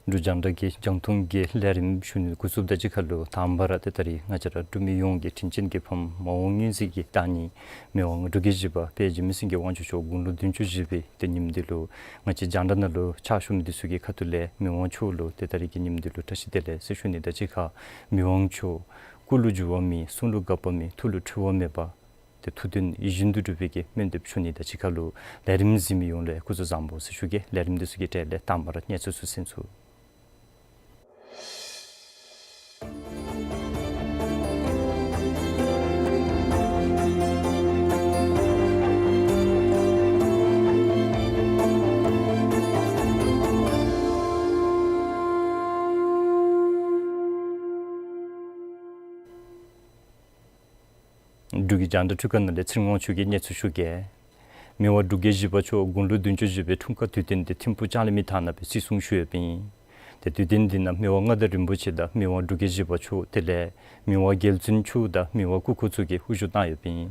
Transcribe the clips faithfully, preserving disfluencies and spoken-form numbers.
འབྲུག་རྒྱང་བསྒྲགས་ཀྱི་རྒྱང་མཐོང་གི་ལས་རིམ་ཞུ་ནི་འགོ་བཙུགསཔ་དང་གཅིག་ཁར་ལུ་དང་པ་ར་ཏེ་ད་རིས་ང་བཅས་ར་འབྲུག་མི་ཡོངས་ཀྱི་དྲིན་ཅན་གྱི་ཕམ་མ་འོངས་སྔོན་གཟིགས་ཀྱི་བདག་ཉིད་མི་དབང་འབྲུག་རྒྱལ་བཞི་པ་དཔལ་འཇིགས་མེད་སེང་གེ་དབང་ཕྱུག་མཆོག་དགུང་ལོ་བདུན་ཅུ་བཞེས་པའི་ཏེ་ཉིནམ་འདི་ལུ་ང་བཅས་རྒྱང་བསྒྲགས་ནང་ལུ་ཕྱག་ཞུ་མི་འདི་ཚུ་གི་ཁ་ཐུག་ལས་མི་དབང་མཆོག་ལུ་ཏེ་ད་རིས་ཀྱི་ཉིནམ་འདི་ལུ་བཀྲ་ཤིས་བདེ་ལེགས་ཟེར་ཞུ་ནི་དང་གཅིག་ཁར་མི་དབང་མཆོག་སྐུ་ལུ་འགྱུར་བ་མེད། གསུང་ལུ་འགག་པ་མེད། ཐུགས་ལུ་འཁྲུལ་བ་མེད་པ། ཏེ་ཐུགས་དོན་ཡིད་བཞིན་དུ་འགྲུབ་པའི་གི་སྨོན་འདེབས་ཞུ་ནི་དང་གཅིག་ཁར་ལུ་ལས་རིམ་གཟིགས་མི་ཡོངས་ལུ་སྐུ་གཟུགས་བཟང་པོ་ཟེར་ཞུ་གེ། ལས་རིམ་འདི་ཚུ་གི་གྲས་ལས་དང་པ་ར་གནས་ཚུལ་ཚུ་གསན་ཚུགས། འབྲུག་གི་རྒྱང་བསྒྲགས་འཕྲུལ་ཁང་ནང་ལས་ཚེ་རིང་དབང་ཕྱུག་གིས་གནས་ཚུལ་ཞུ་གེ། མི་དབང་འབྲུག་རྒྱལ་བཞི་པ་མཆོག་དགུང་ལོ་བདུན་ཅུ་བཞེས་པའི་འཁྲུངས་སྐར་དུས་སྟོན་འདི་ཐིམ་ཕུག་ལྕང་གླིང་མི་ཐང་ནང་སྦེ་བརྩི་སྲུང་ཞུ་ཡོདཔ་ཨིན། ཏེ་དུས་སྟོན་འདི་ནང་མི་དབང་མངའ་བདག་རིན་པོ་ཆེ་དང་མི་དབང་འབྲུག་རྒྱལ་བཞི་པ་མཆོག་དེ་ལས་མི་དབང་རྒྱལ་བཙུན་མཆོག་དང་མི་དབང་སྐུ་འཁོར་ཚུ་གིས་དབུ་བཞུགས་བཏང་ཡོདཔ་ཨིན།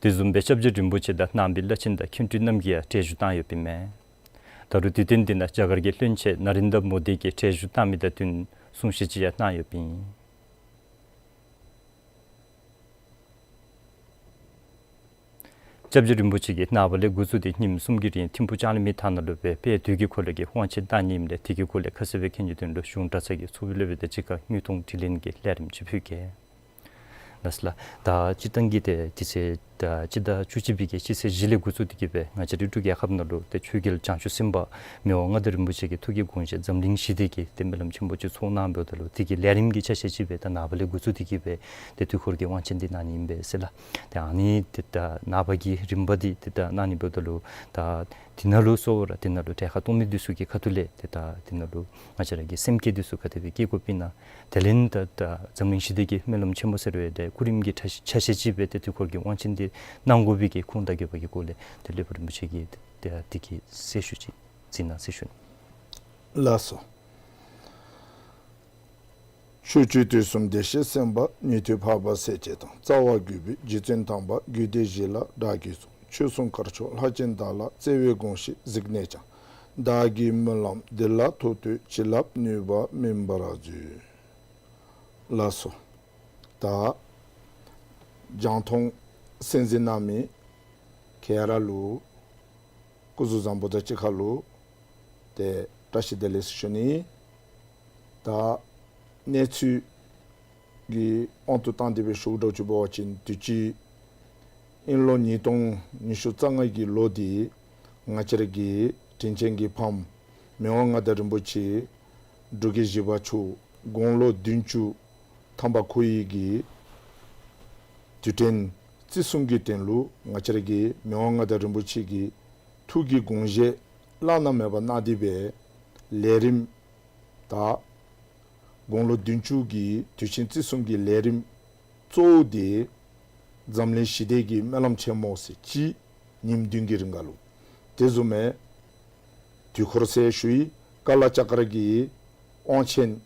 དེ་བཟུམ་སྦེ་སྐྱབས་རྗེ་རིན་པོ་ཆེ་དང་ནང་པའི་བླ་ཆེན་དང་མཁན་སྤྲུལ་རྣམས་ཀྱིས་ཡང་གྲལ་བཞུགས་བཏང་ཡོདཔ་ཨིན་མས། ད་རུང་དུས་སྟོན་འདི་ནང་རྒྱ་གར་གྱི་བློན་ཆེན་ན་རེན་དྲ་མོ་དི་གིས་གྲལ་བཞུགས་བཏང་མི་དང་བསྟུན་གསུང་བཤད་ཅིག་ཡང་གནང་ཡོདཔ་ཨིན། སྐྱབས་རྗེ་རིན་པོ་ཆེ་གིས་ནངས་པ་ལས་འགོ་བཙུགས་ཏེ་ཉིནམ་གསུམ་གྱི་རིང་ཐིམ་ཕུག་ལྕང་གླིང་མི་ཐང་ནང་ལུ་སྦེ་དཔལ་དུས་ཀྱི་འཁོར་ལོ་གི་དབང་ཆེན་བདག་ཉིད་ཨིནམ་ལས་དེ་གི་སྐོར་ལས་ཁ་གསལ་སྦེ་མཁྱེན་ནིའི་དོན་ལུ་གཞུང་གྲྭ་ཚང་གི་ཚོགས་སྦེ་ལས་སྦེ་དང་གཅིག་ཁར་དངོས་མཐོང་དྲི་ལན་གྱི་ལས་རིམ་ཅིག་ཕུལ་གེ། ལགས་སོ་ལགས། ད་སྤྱིར་བཏང་གི་ཏེ་དུས་ཚོད་ད་སྤྱི་ཟླ་བཅུ་གཅིག་པའི་གི་སྤྱི་ཚེས་བཞི་ལས་འགོ་བཙུགས་ཏེ་གི་སྦེ་ང་བཅས་རའི་འབྲུག་རྒྱལ་ཁབ་ནང་ལུ་ཏེ་ཆོས་རྒྱལ་བྱང་ཆུབ་སེམས་དཔའ་མི་དབང་མངའ་བདག་རིན་པོ་ཆེ་གི་ཐུགས་ཀྱི་དགོངས་བཞེད་འཛམ་གླིང་ཞི་བདེ་གི་ཏེ་སྨོན་ལམ་ཆེན་པོ་ཅིག་ཚོགས་གནང་འབདཝ་ད་ལུ་དེ་གི་ལས་རིམ་གྱི་ཆ་ཤས་ཅིག་སྦེ་ད་ནངས་པ་ལས་འགོ་བཙུགས་ཏེ་གི་སྦེ་ཏེ་དུས་འཁོར་གྱི་དབང་ཆེན་འདི་གནང་ནི་ཨིན་པས་ཟེར་ལགས། ཏེ་ཨ་ནི་ཏེ་ད་ནངས་པ་གི་རིམ་པ་འདི་ཏེ་ད་གནང་ནི་འབདཝ་ད་ལུ་ད་དེ་ནང་ལུ་གཙོ་བོ་ར་དེ་ནང་ལུ་གྲལ་ཁར་གཏོགས་མི་འདི་ཚུ་གི་ཁ་ཐུག་ལས་ཏེ་ད་དེ་ནང་ལུ་ང་བཅས་ར་གི་སེམས་བསྐྱེད་འདི་ཚུ་ག་དེ་སྦེ་བསྐྱེད་དགོཔ་ཨིན་ན། དེ་ལས་ད་ད་འཛམ་གླིང་ཞི་བདེ་གི་སྨོན་ལམ་ཆེན་མོ་ཟེར་བའི་ཏེ་སྐུ་རིམ་གྱི་ཆ་ཆ་ཤས་ཅིག་སྦེ་ཏེ་དུས་འཁོར་གྱི་དབང་ཆེན་འདི་གནང་དགོ་པའི་གི་ཁུངས་དང་དགོས་པ་གི་སྐོར་ལས་ཏེ་ལས་སྦྱོར་རིན་པོ་ཆེ་གིས་ཏེ་དེ་གི་གསལ་ཞུ་ཅིག་གཟིགས་གནང་ཟེར་ཞུ་ནི། ལགས་སོ། ཕྱོགས་བཅུའི་དུས་གསུམ་བདེ་གཤེགས་སེམས་དཔའ། ཉན་ཐོས་འཕགས་པ་སྲས་བཅས་དང་། རྩ་བ་གུས་པས་རྗེ་བཙུན་དམ་པ། དགོངས་གཏད་བཞེས་ལ་གྲགས་ཀྱིས་གསོལ། ཆོས་སྲུང་དཀར་ཕྱོགས་ལྷ་ཆེན་དག་ལ། བརྩེ་བས་དགོངས་ཤིག་གཟིགས་ནས་ཀྱང་། བདག་གི་སྨོན་ལམ་འདི་ལ་ཐོགས་ཏེ། བྱིན་རླབས་ནུས་པ་སྨིན་པར་མཛོད། ལགས་སོ། ད་རྒྱང་མཐོང་གསན་གཟིགས་གནང་མི་ག་ར་ལུ་སྐུ་གཟུགས་བཟང་པོ་དང་གཅིག་ཁར་ལུ་ཏེ་བཀྲ་ཤིས་བདེ་ལེགས་ཟེར་ཞུ་ནི། ད་གནས་ཚུལ་གྱི་དབང་དུ་བཏང་སྟེ་སྦེ་ཞུཝ་འདྲཝ་ཅིག་འབད་བ་ཅིན་དུས་ཅི་དབྱིན་ལོ་ཉིས་སྟོང་ཉི་ཤུ་རྩ་ལྔ་གི་ལོ་འདི་ང་བཅས་ར་གི་དྲིན་ཅན་གྱི་ཕམ་མི་དབང་མངའ་བདག་རིན་པོ་ཆེ་འབྲུག་རྒྱལ་བཞི་པ་མཆོག་དགུང་ལོ་བདུན་ཅུ་ཐམ་པ་འཁོར་བའི་གི་དུས་དྲན་བརྩི་སྲུང་གི་དོན་ལུ་ང་བཅས་ར་གི་མི་དབང་མངའ་བདག་རིན་པོ་ཆེ་གི་ཐུགས་ཀྱི་དགོངས་བཞེད་བླ་ན་མེད་པ་གནང་སྟེ་སྦེ་ལས་རིམ་ད་དགུང་ལོ་བདུན་ཅུ་གི་དུས་ཆེན་བརྩི་སྲུང་གི་ལས་རིམ་གཙོ་བོ་འདི་འཛམ་གླིང་ཞི་བདེ་གི་སྨོན་ལམ་ཆེན་མོ་ཟེར་གཅིག་ཉིནམ་བདུན་གྱི་རིང་ཁར་ལུ། དེ་བཟུམ་མའི་དུས་འཁོར་ཟེར་ཞུ་ཡི། ཀ་ལ་ཙཀྲ་གི་དབང་ཆེན་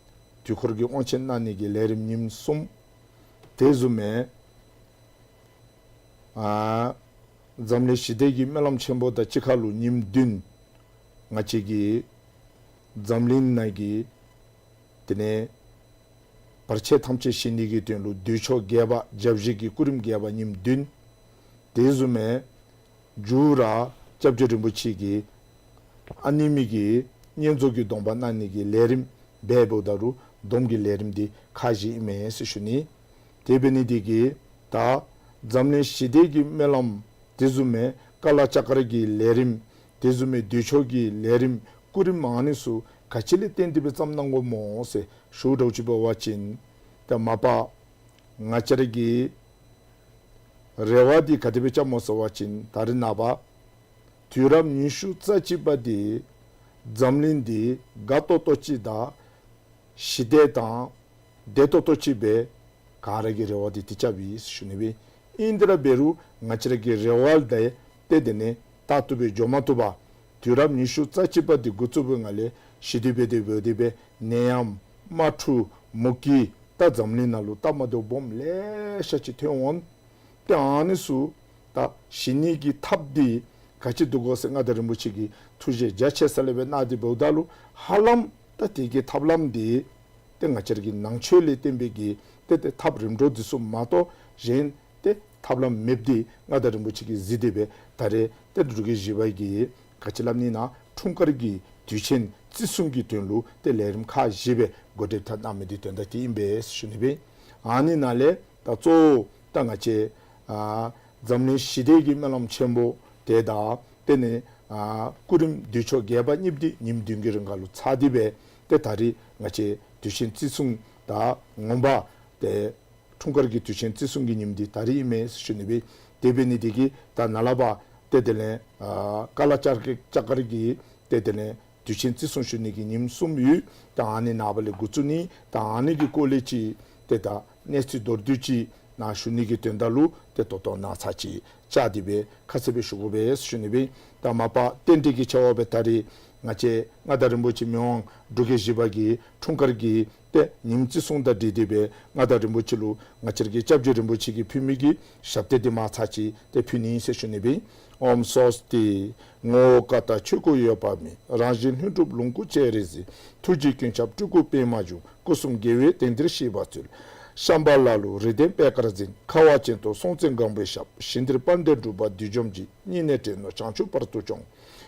དུས་འཁོར་གྱི་དབང་ཆེན་གནང་ནི་གི་ལས་རིམ་ཉིནམ་གསུམ། དེ་བཟུམ་མའི་ཨ་འཛམ་གླིང་ཞི་བདེ་གི་སྨོན་ལམ་ཆེན་པོ་དང་གཅིག་ཁར་ལུ་ཉིནམ་བདུན་ང་བཅས་ཀྱི་འཛམ་གླིང་ནང་གི་དེ་ནས་བར་ཆད་ཐམས་ཅད་ཞི་ནི་གི་དོན་ལུ་འདོད་ཆོག་བརྒྱད་པ་བརྒྱ་བཞི་གི་སྐུ་རིམ་བརྒྱད་པ་ཉིནམ་བདུན། དེ་བཟུམ་མའི་མཇུག་ར་སྐྱབས་རྗེ་རིན་པོ་ཆེ་གིས་ཨ་ནེམོ་གི་བསྙེན་རྫོགས་ཀྱི་སྡོམ་པ་གནང་ནི་གི་ལས་རིམ་འབདཝ་ད་ལུ་སྡོམ་གྱི་ལས་རིམ་འདི་ཁག་བཞི་ཨིན་མས་ཟེར་ཞུ་ནི། དེ་འབད་ནི་འདི་གིས་ད་འཛམ་གླིང་ཞི་བདེ་གི་སྨོན་ལམ། དེ་བཟུམ་མའི་ཀ་ལ་ཙཀྲ་གི་ལས་རིམ། དེ་བཟུམ་མའི་འདོད་ཆོག་གི་ལས་རིམ། སྐུ་རིམ་ཨ་ནི་ཚུ་ག་ཅི་ལས་བརྟེན་ཏེ་སྦེ་བརྩམས་གནང་དགོཔ་སྨོ་ཟེར་ཞུཝ་འདྲཝ་ཅིག་འབད་བ་ཅིན། ད་མ་པ་ང་བཅས་ར་གི་རེ་བ་འདི་ག་དེ་སྦེ་བཅའཝ་སྨོ་ཟེར་བ་ཅིན། ད་རེས་ནངས་པ་དུས་རབས་ཉི་ཤུ་རྩ་གཅིག་པ་འདི་འཛམ་གླིང་འདི་དགའ་ཏོག་ཏོ་ཅིག་དང་ཞི་བདེ་དང་བདེ་ཏོག་ཏོ་ཅིག་སྦེ་ག་ར་གིས་རེ་བ་འདི་དེ་རྐྱབ་ཨིན་ཟེར་ཞུ་ནི་སྦེ། ཨིན་ཏེ་ར་འབད་རུང་ང་བཅས་ར་གི་རེ་བ་འདི་ཏེ་དེ་ནི་ད་ལྟོ་སྦེ་འགྱོ་མ་བཏུབ་པར་དུས་རབས་ཉི་ཤུ་རྩ་གཅིག་པ་འདི་འགོ་བཙུགས་པའི་སྒང་ལས་ཞི་བདེ་སྦེ་དེ་སྦེ་དེ་སྦེ་ནད་ཡམས་དམག་འཁྲུག་མུ་གེ་ད་འཛམ་གླིང་ནང་ལུ་སྟབས་མ་བདེཝ་སྦོམ་ལེ་ཤ་ཅིག་ཐོན་འོང་། ཏེ་ཨ་ནི་ཚུ་ད་ཞི་ནི་གི་ཐབས་འདི་ག་ཅི་འདུག་གོ་ཟེར་མངའ་བདག་རིན་པོ་ཆེ་གིས་ཐུགས་བཞེད་རྒྱ་ཆེ་ས་ལས་སྦེ་གནང་སྟེ་འབདཝ་ད་ལུ་ཧ་ལམ་ད་དེ་གི་ཐབས་ལམ་འདི་ཏེ་ང་བཅས་ར་གི་ནང་ཆོས་ལས་བརྟེན་པའི་གི་ཏེ་ཏེ་ཐབས་རིམ་གྲོ་འདི་ཚུ་མ་གཏོགས་གཞན་ཏེ་ཐབས་ལམ་མེདཔ་འདི་མངའ་བདག་རིན་པོ་ཆེ་གིས་གཟིགས་ཏེ་སྦེ་ད་རེས་ཏེ་འབྲུག་རྒྱལ་བཞི་པ་གིས་ག་ཅི་སླབ་ནི་ན་འཁྲུངས་སྐར་གྱི་དུས་ཆེན་བརྩི་སྲུང་གི་དོན་ལུ་ཏེ་ལས་རིམ་ཁག་བཞི་སྦེ་གོ་སྒྲིག་ད་གནང་མི་འདི་དོན་དག་འདི་ཨིན་པས་ཞུ་ནི་སྦེ། ཨ་ནི་ནང་ལས་ད་གཙོ་བོ་ད་ང་བཅས་ཨ་འཛམ་གླིང་ཞི་བདེ་གི་སྨོན་ལམ་ཆེན་པོ་དེ་དང་དེ་ནི་ཨ་སྐུ་རིམ་འདོད་ཆོག་བརྒྱད་པ་གཉིས་འདི་ཉིནམ་བདུན་གྱི་རིང་ཁར་ལུ་ཚར་ཏེ་སྦེ་ཏེ་ད་རེས་ང་བཅས་དུས་ཆེན་བརྩི་སྲུང་ད་ངོ་མ་ཏེ་འཁྲུངས་སྐར་གྱི་དུས་ཆེན་བརྩི་སྲུང་གི་ཉིནམ་འདི་ད་རེས་ཨིན་མས་ཞུ་ནི་སྦེ། དེ་འབད་ནི་འདི་གིས་ད་ནཱ་ལས་ཕར་ཏེ་དེ་ལས་ཨ་ཀ་ལ་ཙཀྲ་ཙཀྲ་གི་ཏེ་དེ་ལས་དུས་ཆེན་བརྩི་སྲུང་ཞུ་ནི་གི་ཉིནམ་གསུམ་ཡོད། ད་ཨ་ནི་ནངས་པ་ལས་འགོ་བཙུགས་ནི། ད་ཨ་ནི་གི་སྐོར་ལས་ཅིག་ཏེ་ད་གནས་ཚུལ་མདོར་བསྡུས་ཅིག་ནཱ་ཞུ་ནི་གི་དོན་དག་ལུ་ཏེ་ད་ལྟོ་ནཱ་ཚར་ཅིག་བཅར་ཏེ་སྦེ་ཁ་གསལ་སྦེ་ཞུ་དགོ་པས་ཞུ་ནི་སྦེ། ད་མ་པ་རྟེན་འབྲེལ་གྱི་ཆེ་བ་སྦེ་ད་རེས་ང་བཅས་མངའ་བདག་རིན་པོ་ཆེ་མི་དབང་འབྲུག་རྒྱལ་བཞི་པ་གི་འཁྲུངས་སྐར་གྱི་ཏེ་ཉིནམ་བརྩི་སྲུང་དང་འབྲེལ་ཏེ་སྦེ་མངའ་བདག་རིན་པོ་ཆེ་ལུ་ང་བཅས་ར་གི་སྐྱབས་རྗེ་རིན་པོ་ཆེ་གིས་ཕུལ་མི་གི་ཞབས་བརྟན་འདི་མར་ཚར་ཅིག་ཏེ་ཕུལ་ནི་ཨིན་ཟེར་ཞུ་ནི་སྦེ། ཨོཾ་སྭ་སྟི། ངོ་བོ་ཀ་དག་ཆོས་སྐུ་འོད་དཔག་མེད། རང་བཞིན་ལྷུན་གྲུབ་ལོངས་སྐུ་སྤྱན་རས་གཟིགས། ཐུགས་རྗེ་ཀུན་ཁྱབ་སྤྲུལ་སྐུ་པདྨ་འབྱུང་། སྐུ་གསུམ་རྒྱལ་བའི་དེང་འདིར་གཤེགས་པར་སྩོལ། ཤམྦྷ་ལ་ལུ་རིགས་ལྡན་པད་དཀར་འཛིན། ཁ་བ་ཅན་དུ་སྲོང་བཙན་སྒམ་པོའི་ཞབས། ཞིང་འདིར་དཔལ་ལྡན་འབྲུག་པ་བདུད་འཇོམས་ཀྱིས། སྙིང་ནས་དྲན་ནོ་བྱང་ཆུབ་བར་དུ་སྐྱོང་།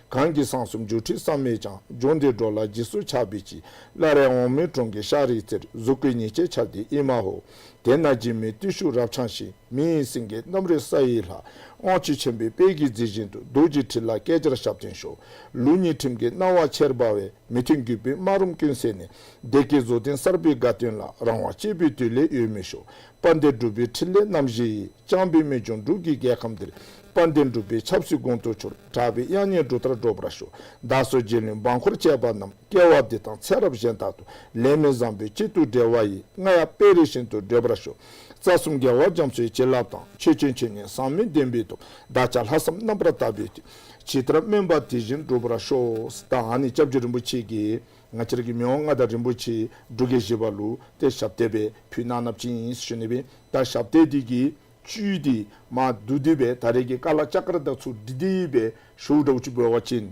གང་གིས་གསང་གསུམ་སྒྱུ་འཕྲུལ་བསམ་མེད་ཀྱང་། འབྱུང་ལྡན་འགྲོ་ལ་རྗེས་སུ་ཆགས་པའི་ཕྱིར། སླར་ཡང་འོག་མིན་གྲོང་ཁྱེར་ཤཱ་རིའི་རྩེར། གཟུགས་སྐུའི་ཉིན་བྱེད་འཆར་ལྡན་ཨེ་མ་ཧོ། དེ་ན་འཇིགས་མེད་བརྟུལ་ཞུགས་རབ་འཆང་ཞིང་། མི་ཡི་སེང་གེ་རྣམ་རོལ་ས་ཡི་ལྷ། དབང་ཕྱུག་ཆེན་པོའི་དཔལ་གྱི་རྫས་བཞིན་དུ། རྡོ་རྗེ་ཕྲིན་ལས་བསྐལ་བརྒྱར་ཞབས་བརྟན་ཤོག། ལུགས་གཉིས་ཁྲིམས་ཀྱི་སྣང་བ་ཆེར་འབར་བའི། མི་མཐུན་རྒུད་པའི་དམག་རུམ་ཀུན་བསལ་ནས། བདེ་སྐྱིད་བཟོ་ལྡན་གསར་པའི་དགའ་སྟོན་ལ། རང་དབང་གཅེས་པའི་དུས་ལས་འོད་མི་ཤོར། དཔལ་ལྡན་འབྲུག་པའི་ཕྲིན་ལས་རྣམ་བཞི་ཡིས། བསྐྱངས་པའི་མི་འབྱུང་འབྲུག་གི་རྒྱལ་ཁམས་འདིར། དཔལ་ལྡན་འབྲུག་པའི་ཆབ་སྲིད་གོང་དུ་འཕེལ། གྲགས་པའི་དབྱངས་སྙན་འབྲུག་ལྟར་སྒྲོག་པར་ཤོག། བདག་སོགས་རྗེ་བློན་འབངས་འཁོར་བཅས་པ་རྣམས། སྐལ་བ་འདི་དང་ཚེ་རབས་གཞན་དག་ཏུ། ལས་མི་བཟང་པོའི་གཅིག་ཏུ་འབྲེལ་བ་ཡིས། རྔ་ཡབ་དཔལ་རི་བཞིན་དུ་བགྲོད་པར་ཤོག། རྩ་གསུམ་རྒྱལ་བ་རྒྱ་མཚོའི་བྱིན་རླབས་དང་། ཆོས་ཀུན་ཆོས་ཉིད་ཟག་མེད་བདེན་པའི་སྟོབས། བདག་ཅག་ལྷག་བསམ་རྣམ་པར་དག་པའི་མཐུས། ཇི་ལྟར་སྨོན་པ་དེ་བཞིན་འགྲུབ་པར་ཤོག། ད་ཨ་ནི་སྐྱབས་རྗེ་རིན་པོ་ཆེ་གིས་ང་བཅས་ར་གི་མི་དབང་མངའ་བདག་རིན་པོ་ཆེ་འབྲུག་རྒྱལ་བཞི་པ་ལུ་ཏེ་ཞབས་བརྟན་སྦེ་ཕུལ་གནང་གནངམ་ཅིག་ཨིན་ཟེར་ཞུ་ནི་སྦེ། ད་ཞབས་བརྟན་འདི་གི་བཅུད་འདི་མར་བསྡུ་སྟེ་སྦེ་ད་རེས་ཀྱི་ཀ་ལ་ཙཀྲ་དང་ཚུར་སྒྲིག་སྟེ་སྦེ་ཞུཝ་འདྲཝ་ཅིག་འབད་བ་ཅིན།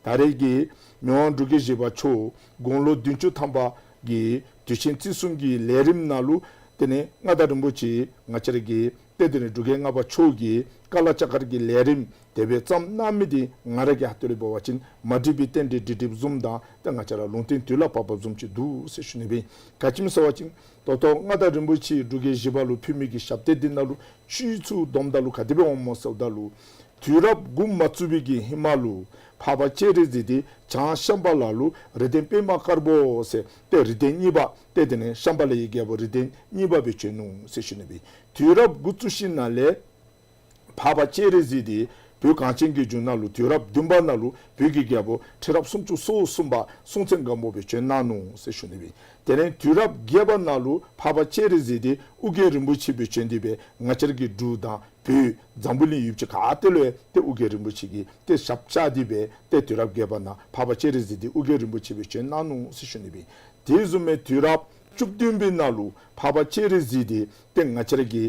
ད་རེས་ཀྱི་མི་དབང་འབྲུག་རྒྱལ་བཞི་པ་མཆོག་དགུང་ལོ་བདུན་ཅུ་ཐམ་པ་གི་དུས་ཆེན་བརྩི་སྲུང་གི་ལས་རིམ་ནང་ལུ་དེ་ནས་མངའ་བདག་རིན་པོ་ཆེ་ང་བཅས་ར་གི་ཏེ་དེ་ནས་འབྲུག་རྒྱལ་ལྔ་པ་མཆོག་གིས་ཀ་ལ་ཙཀྲ་གི་ལས་རིམ་དེ་སྦེ་བརྩམས་གནང་མི་འདི་ང་ར་གི་ཧ་ཏོ་ལས་འབད་བ་ཅིན་མ་འགྲིག་པའི་རྟེན་འབྲེལ་འགྲིག་འགྲིགཔ་བཟུམ་དང་ཏེ་ང་བཅས་ར་ལུང་བསྟན་དུས་ལ་བབ་པ་བཟུམ་ཅིག་འདུག་ཟེར་ཞུ་ནི་སྦེ། ག་ཅི་སྨོ་ཟེར་བ་ཅིན་ད་ལྟོ་མངའ་བདག་རིན་པོ་ཆེ་འབྲུག་རྒྱལ་བཞི་པ་ལུ་ཕུལ་མི་གི་ཞབས་བརྟན་འདི་ནང་ལུ་བཅུད་ཚུ་བསྡོམས་ད་ལུ་ག་དེ་སྦེ་འོངམ་སྨོ་ཟེརཝ་ད་ལུ། དུས་རབས་འགོ་མ་བཙུགས་པའི་གི་ཧེ་མ་ལུ་འཕགས་པ་སྤྱན་རས་གཟིགས་འདི་བྱང་ཤམ་བྷ་ལ་ལུ་རིགས་ལྡན་པདྨ་དཀར་པོ་ཟེར་ཏེ་རིགས་ལྡན་གཉིས་པ་ཏེ་དེ་ནས་ཤམ་བྷ་ལའི་རྒྱལ་པོ་རིགས་ལྡན་གཉིས་པ་སྦེ་བྱོན་ནུག་ཟེར་ཞུ་ནི་སྦེ། དུས་རབས་འགོ་བཙུགས་ཞིནམ་ལས་འཕགས་པ་སྤྱན་རས་གཟིགས་འདི་བོད་གངས་ཅན་གྱི་ལྗོངས་ནང་ལུ་དུས་རབས་བདུན་པ་ནང་ལུ་བོད་ཀྱི་རྒྱལ་པོ་ཁྲི་རབས་སུམ་ཅུ་སོ་གསུམ་པ་སྲོང་བཙན་སྒམ་པོ་སྦེ་བྱོན་གནང་ནུག་ཟེར་ཞུ་ནི་སྦེ། དེ་ནས་དུས་རབས་བརྒྱད་པ་ནང་ལུ་འཕགས་པ་སྤྱན་རས་གཟིགས་འདི་ཨོ་རྒྱན་རིན་པོ་ཆེ་སྦེ་བྱོན་ཏེ་སྦེ་ང་བཅས་ར་གི་འབྲུག་དང་ བོད་འཛམ་བུ་གླིང་ཡུལ་ཕྱོགས་ག་ཏེ་ལུ་ཡང་ཏེ་ཨོ་རྒྱན་རིན་པོ་ཆེ་གིས་ཏེ་ཞབས་བཅགས་ཏེ་སྦེ་ཏེ་དུས་རབས་བརྒྱད་པ་ནང་འཕགས་པ་སྤྱན་རས་གཟིགས་འདི་ཨོ་རྒྱན་རིན་པོ་ཆེ་སྦེ་བྱོན་གནང་ནུག་ཟེར་ཞུ་ནི་སྦེ། དེ་བཟུམ་མའི་དུས་རབས་བཅུ་བདུན་པའི་ནང་ལུ་འཕགས་པ་སྤྱན་རས་གཟིགས་འདི་ཏེ་ང་བཅས་ར་གི་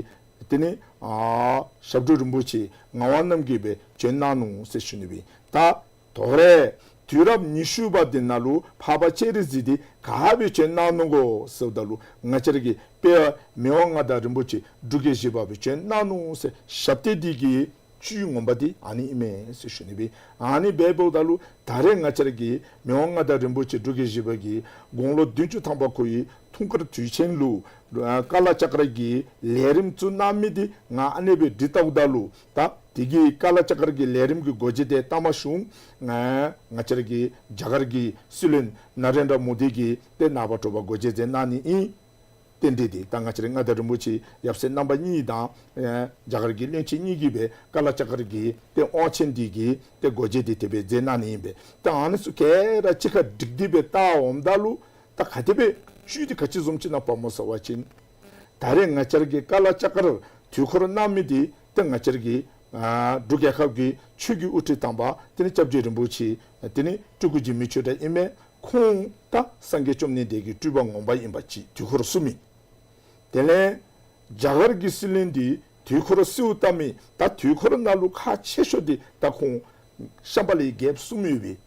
ཏེ་ནི་ཨ་ཞབས་དྲུང་རིན་པོ་ཆེ་ངག་དབང་རྣམ་རྒྱལ་སྦེ་བྱོན་གནང་ནུག་ཟེར་ཞུ་ནི་སྦེ། ད་དོ་རུང་དུས་རབས་ཉི་ཤུ་པ་འདི་ནང་ལུ་འཕགས་པ་སྤྱན་རས་གཟིགས་འདི་ག་སྦེ་བྱོན་གནང་ནུག་གོ་ཟེརཝ་ད་ལུ་ང་བཅས་ར་གི་དཔལ་མི་དབང་མངའ་བདག་རིན་པོ་ཆེ་འབྲུག་རྒྱལ་བཞི་པ་སྦེ་བྱོན་གནང་ནུག་ཟེར་ཞབས་བརྟན་འདི་གི་བཅུད་ངོ་མ་འདི་ཨ་ནི་ཨིན་མས་ཟེར་ཞུ་ནི་སྦེ། ཨ་ནི་སྦེ་འབདཝ་ད་ལུ་ད་རེས་ང་བཅས་ར་གི་མི་དབང་མངའ་བདག་རིན་པོ་ཆེ་འབྲུག་རྒྱལ་བཞི་པ་གིས་དགུང་ལོ་བདུན་ཅུ་ཐམ་པ་ཁོ་གི་འཁྲུངས་སྐར་དུས་ཆེན་ལུ་ཨ་ཀ་ལ་ཙཀྲ་གི་ལས་རིམ་བཙུགས་གནང་མི་འདི་ང་ཨ་ནི་སྦེ་འདྲི་བལྟཝ་ད་ལུ་ད་དེ་གི་ཀ་ལ་ཙཀྲ་གི་ལས་རིམ་གྱི་འགོ་འབྱེད་འདི་བལྟ་མ་ཤོང་ང་ང་བཅས་ར་གི་རྒྱ་གར་གྱི་སྲིད་བློན་ན་རེན་དྲ་མོ་དི་གིས་ཏེ་ནངས་པ་དྲོ་པ་འགོ་འབྱེད་མཛད་གནང་ནི་ཨིན། རྟེན་འབྲེལ་འདི་ད་ང་བཅས་ར་མངའ་བདག་རིན་པོ་ཆེ་ཡབ་སྲས་རྣམ་པ་གཉིས་དང་ཨེ་རྒྱ་གར་གྱི་བློན་ཆེན་གཉིས་ཀྱིས་སྦེ་ཀ་ལ་ཙཀྲ་གི་ཏེ་དབང་ཆེན་འདི་གི་ཏེ་འགོ་འབྱེད་འདི་དེ་སྦེ་མཛད་གནང་ནི་ཨིན་པས། ད་ཨ་ནི་ཚུ་ག་ར་གཅིག་ཁར་བསྒྲིགས་ཏེ་སྦེ་བལྟ་འོངམ་ད་ལུ་ད་ག་དེ་སྦེ་བཅུད་འདི་ག་ཅི་བཟུམ་ཅིག་ཨིན་ན་སྨོ་ཟེར་བ་ཅིན་ད་རེས་ང་བཅས་ར་གི་ཀ་ལ་ཙཀྲ་དུས་འཁོར་གནང་མི་འདི་ཏེ་ང་བཅས་ར་གི་ཨ་འབྲུག་རྒྱལ་ཁབ་ཀྱི་ཆོས་ཀྱི་དབུ་ཁྲིད་དམ་པ་ཏེ་ནི་སྐྱབས་རྗེ་རིན་པོ་ཆེ་ཏེ་ནི་སྤྲུལ་སྐུ་འཇིགས་མེད་ཆོས་གྲགས་ཨིན་མས། ཁོང་ད་སངས་རྒྱས་བཅོམ་ལྡན་འདས་ཀྱི་སྤྲུལ་པ་ངོ་མ་ཨིན་པ་ཅིག་དུས་འཁོར་གསུངས་མི། དེ་ལས་རྒྱ་གར་གྱི་སྲིད་བློན་འདི་དུས་འཁོར་གསོལཝ་བཏབ་མི་ད་དུས་འཁོར་ནང་ལུ་ཁག་ཆེ་ཤོས་འདི་ད་ཁོང་ཤམྦྷ་ལའི་རྒྱལཔོ་གསུམ་ཡོད་པའི་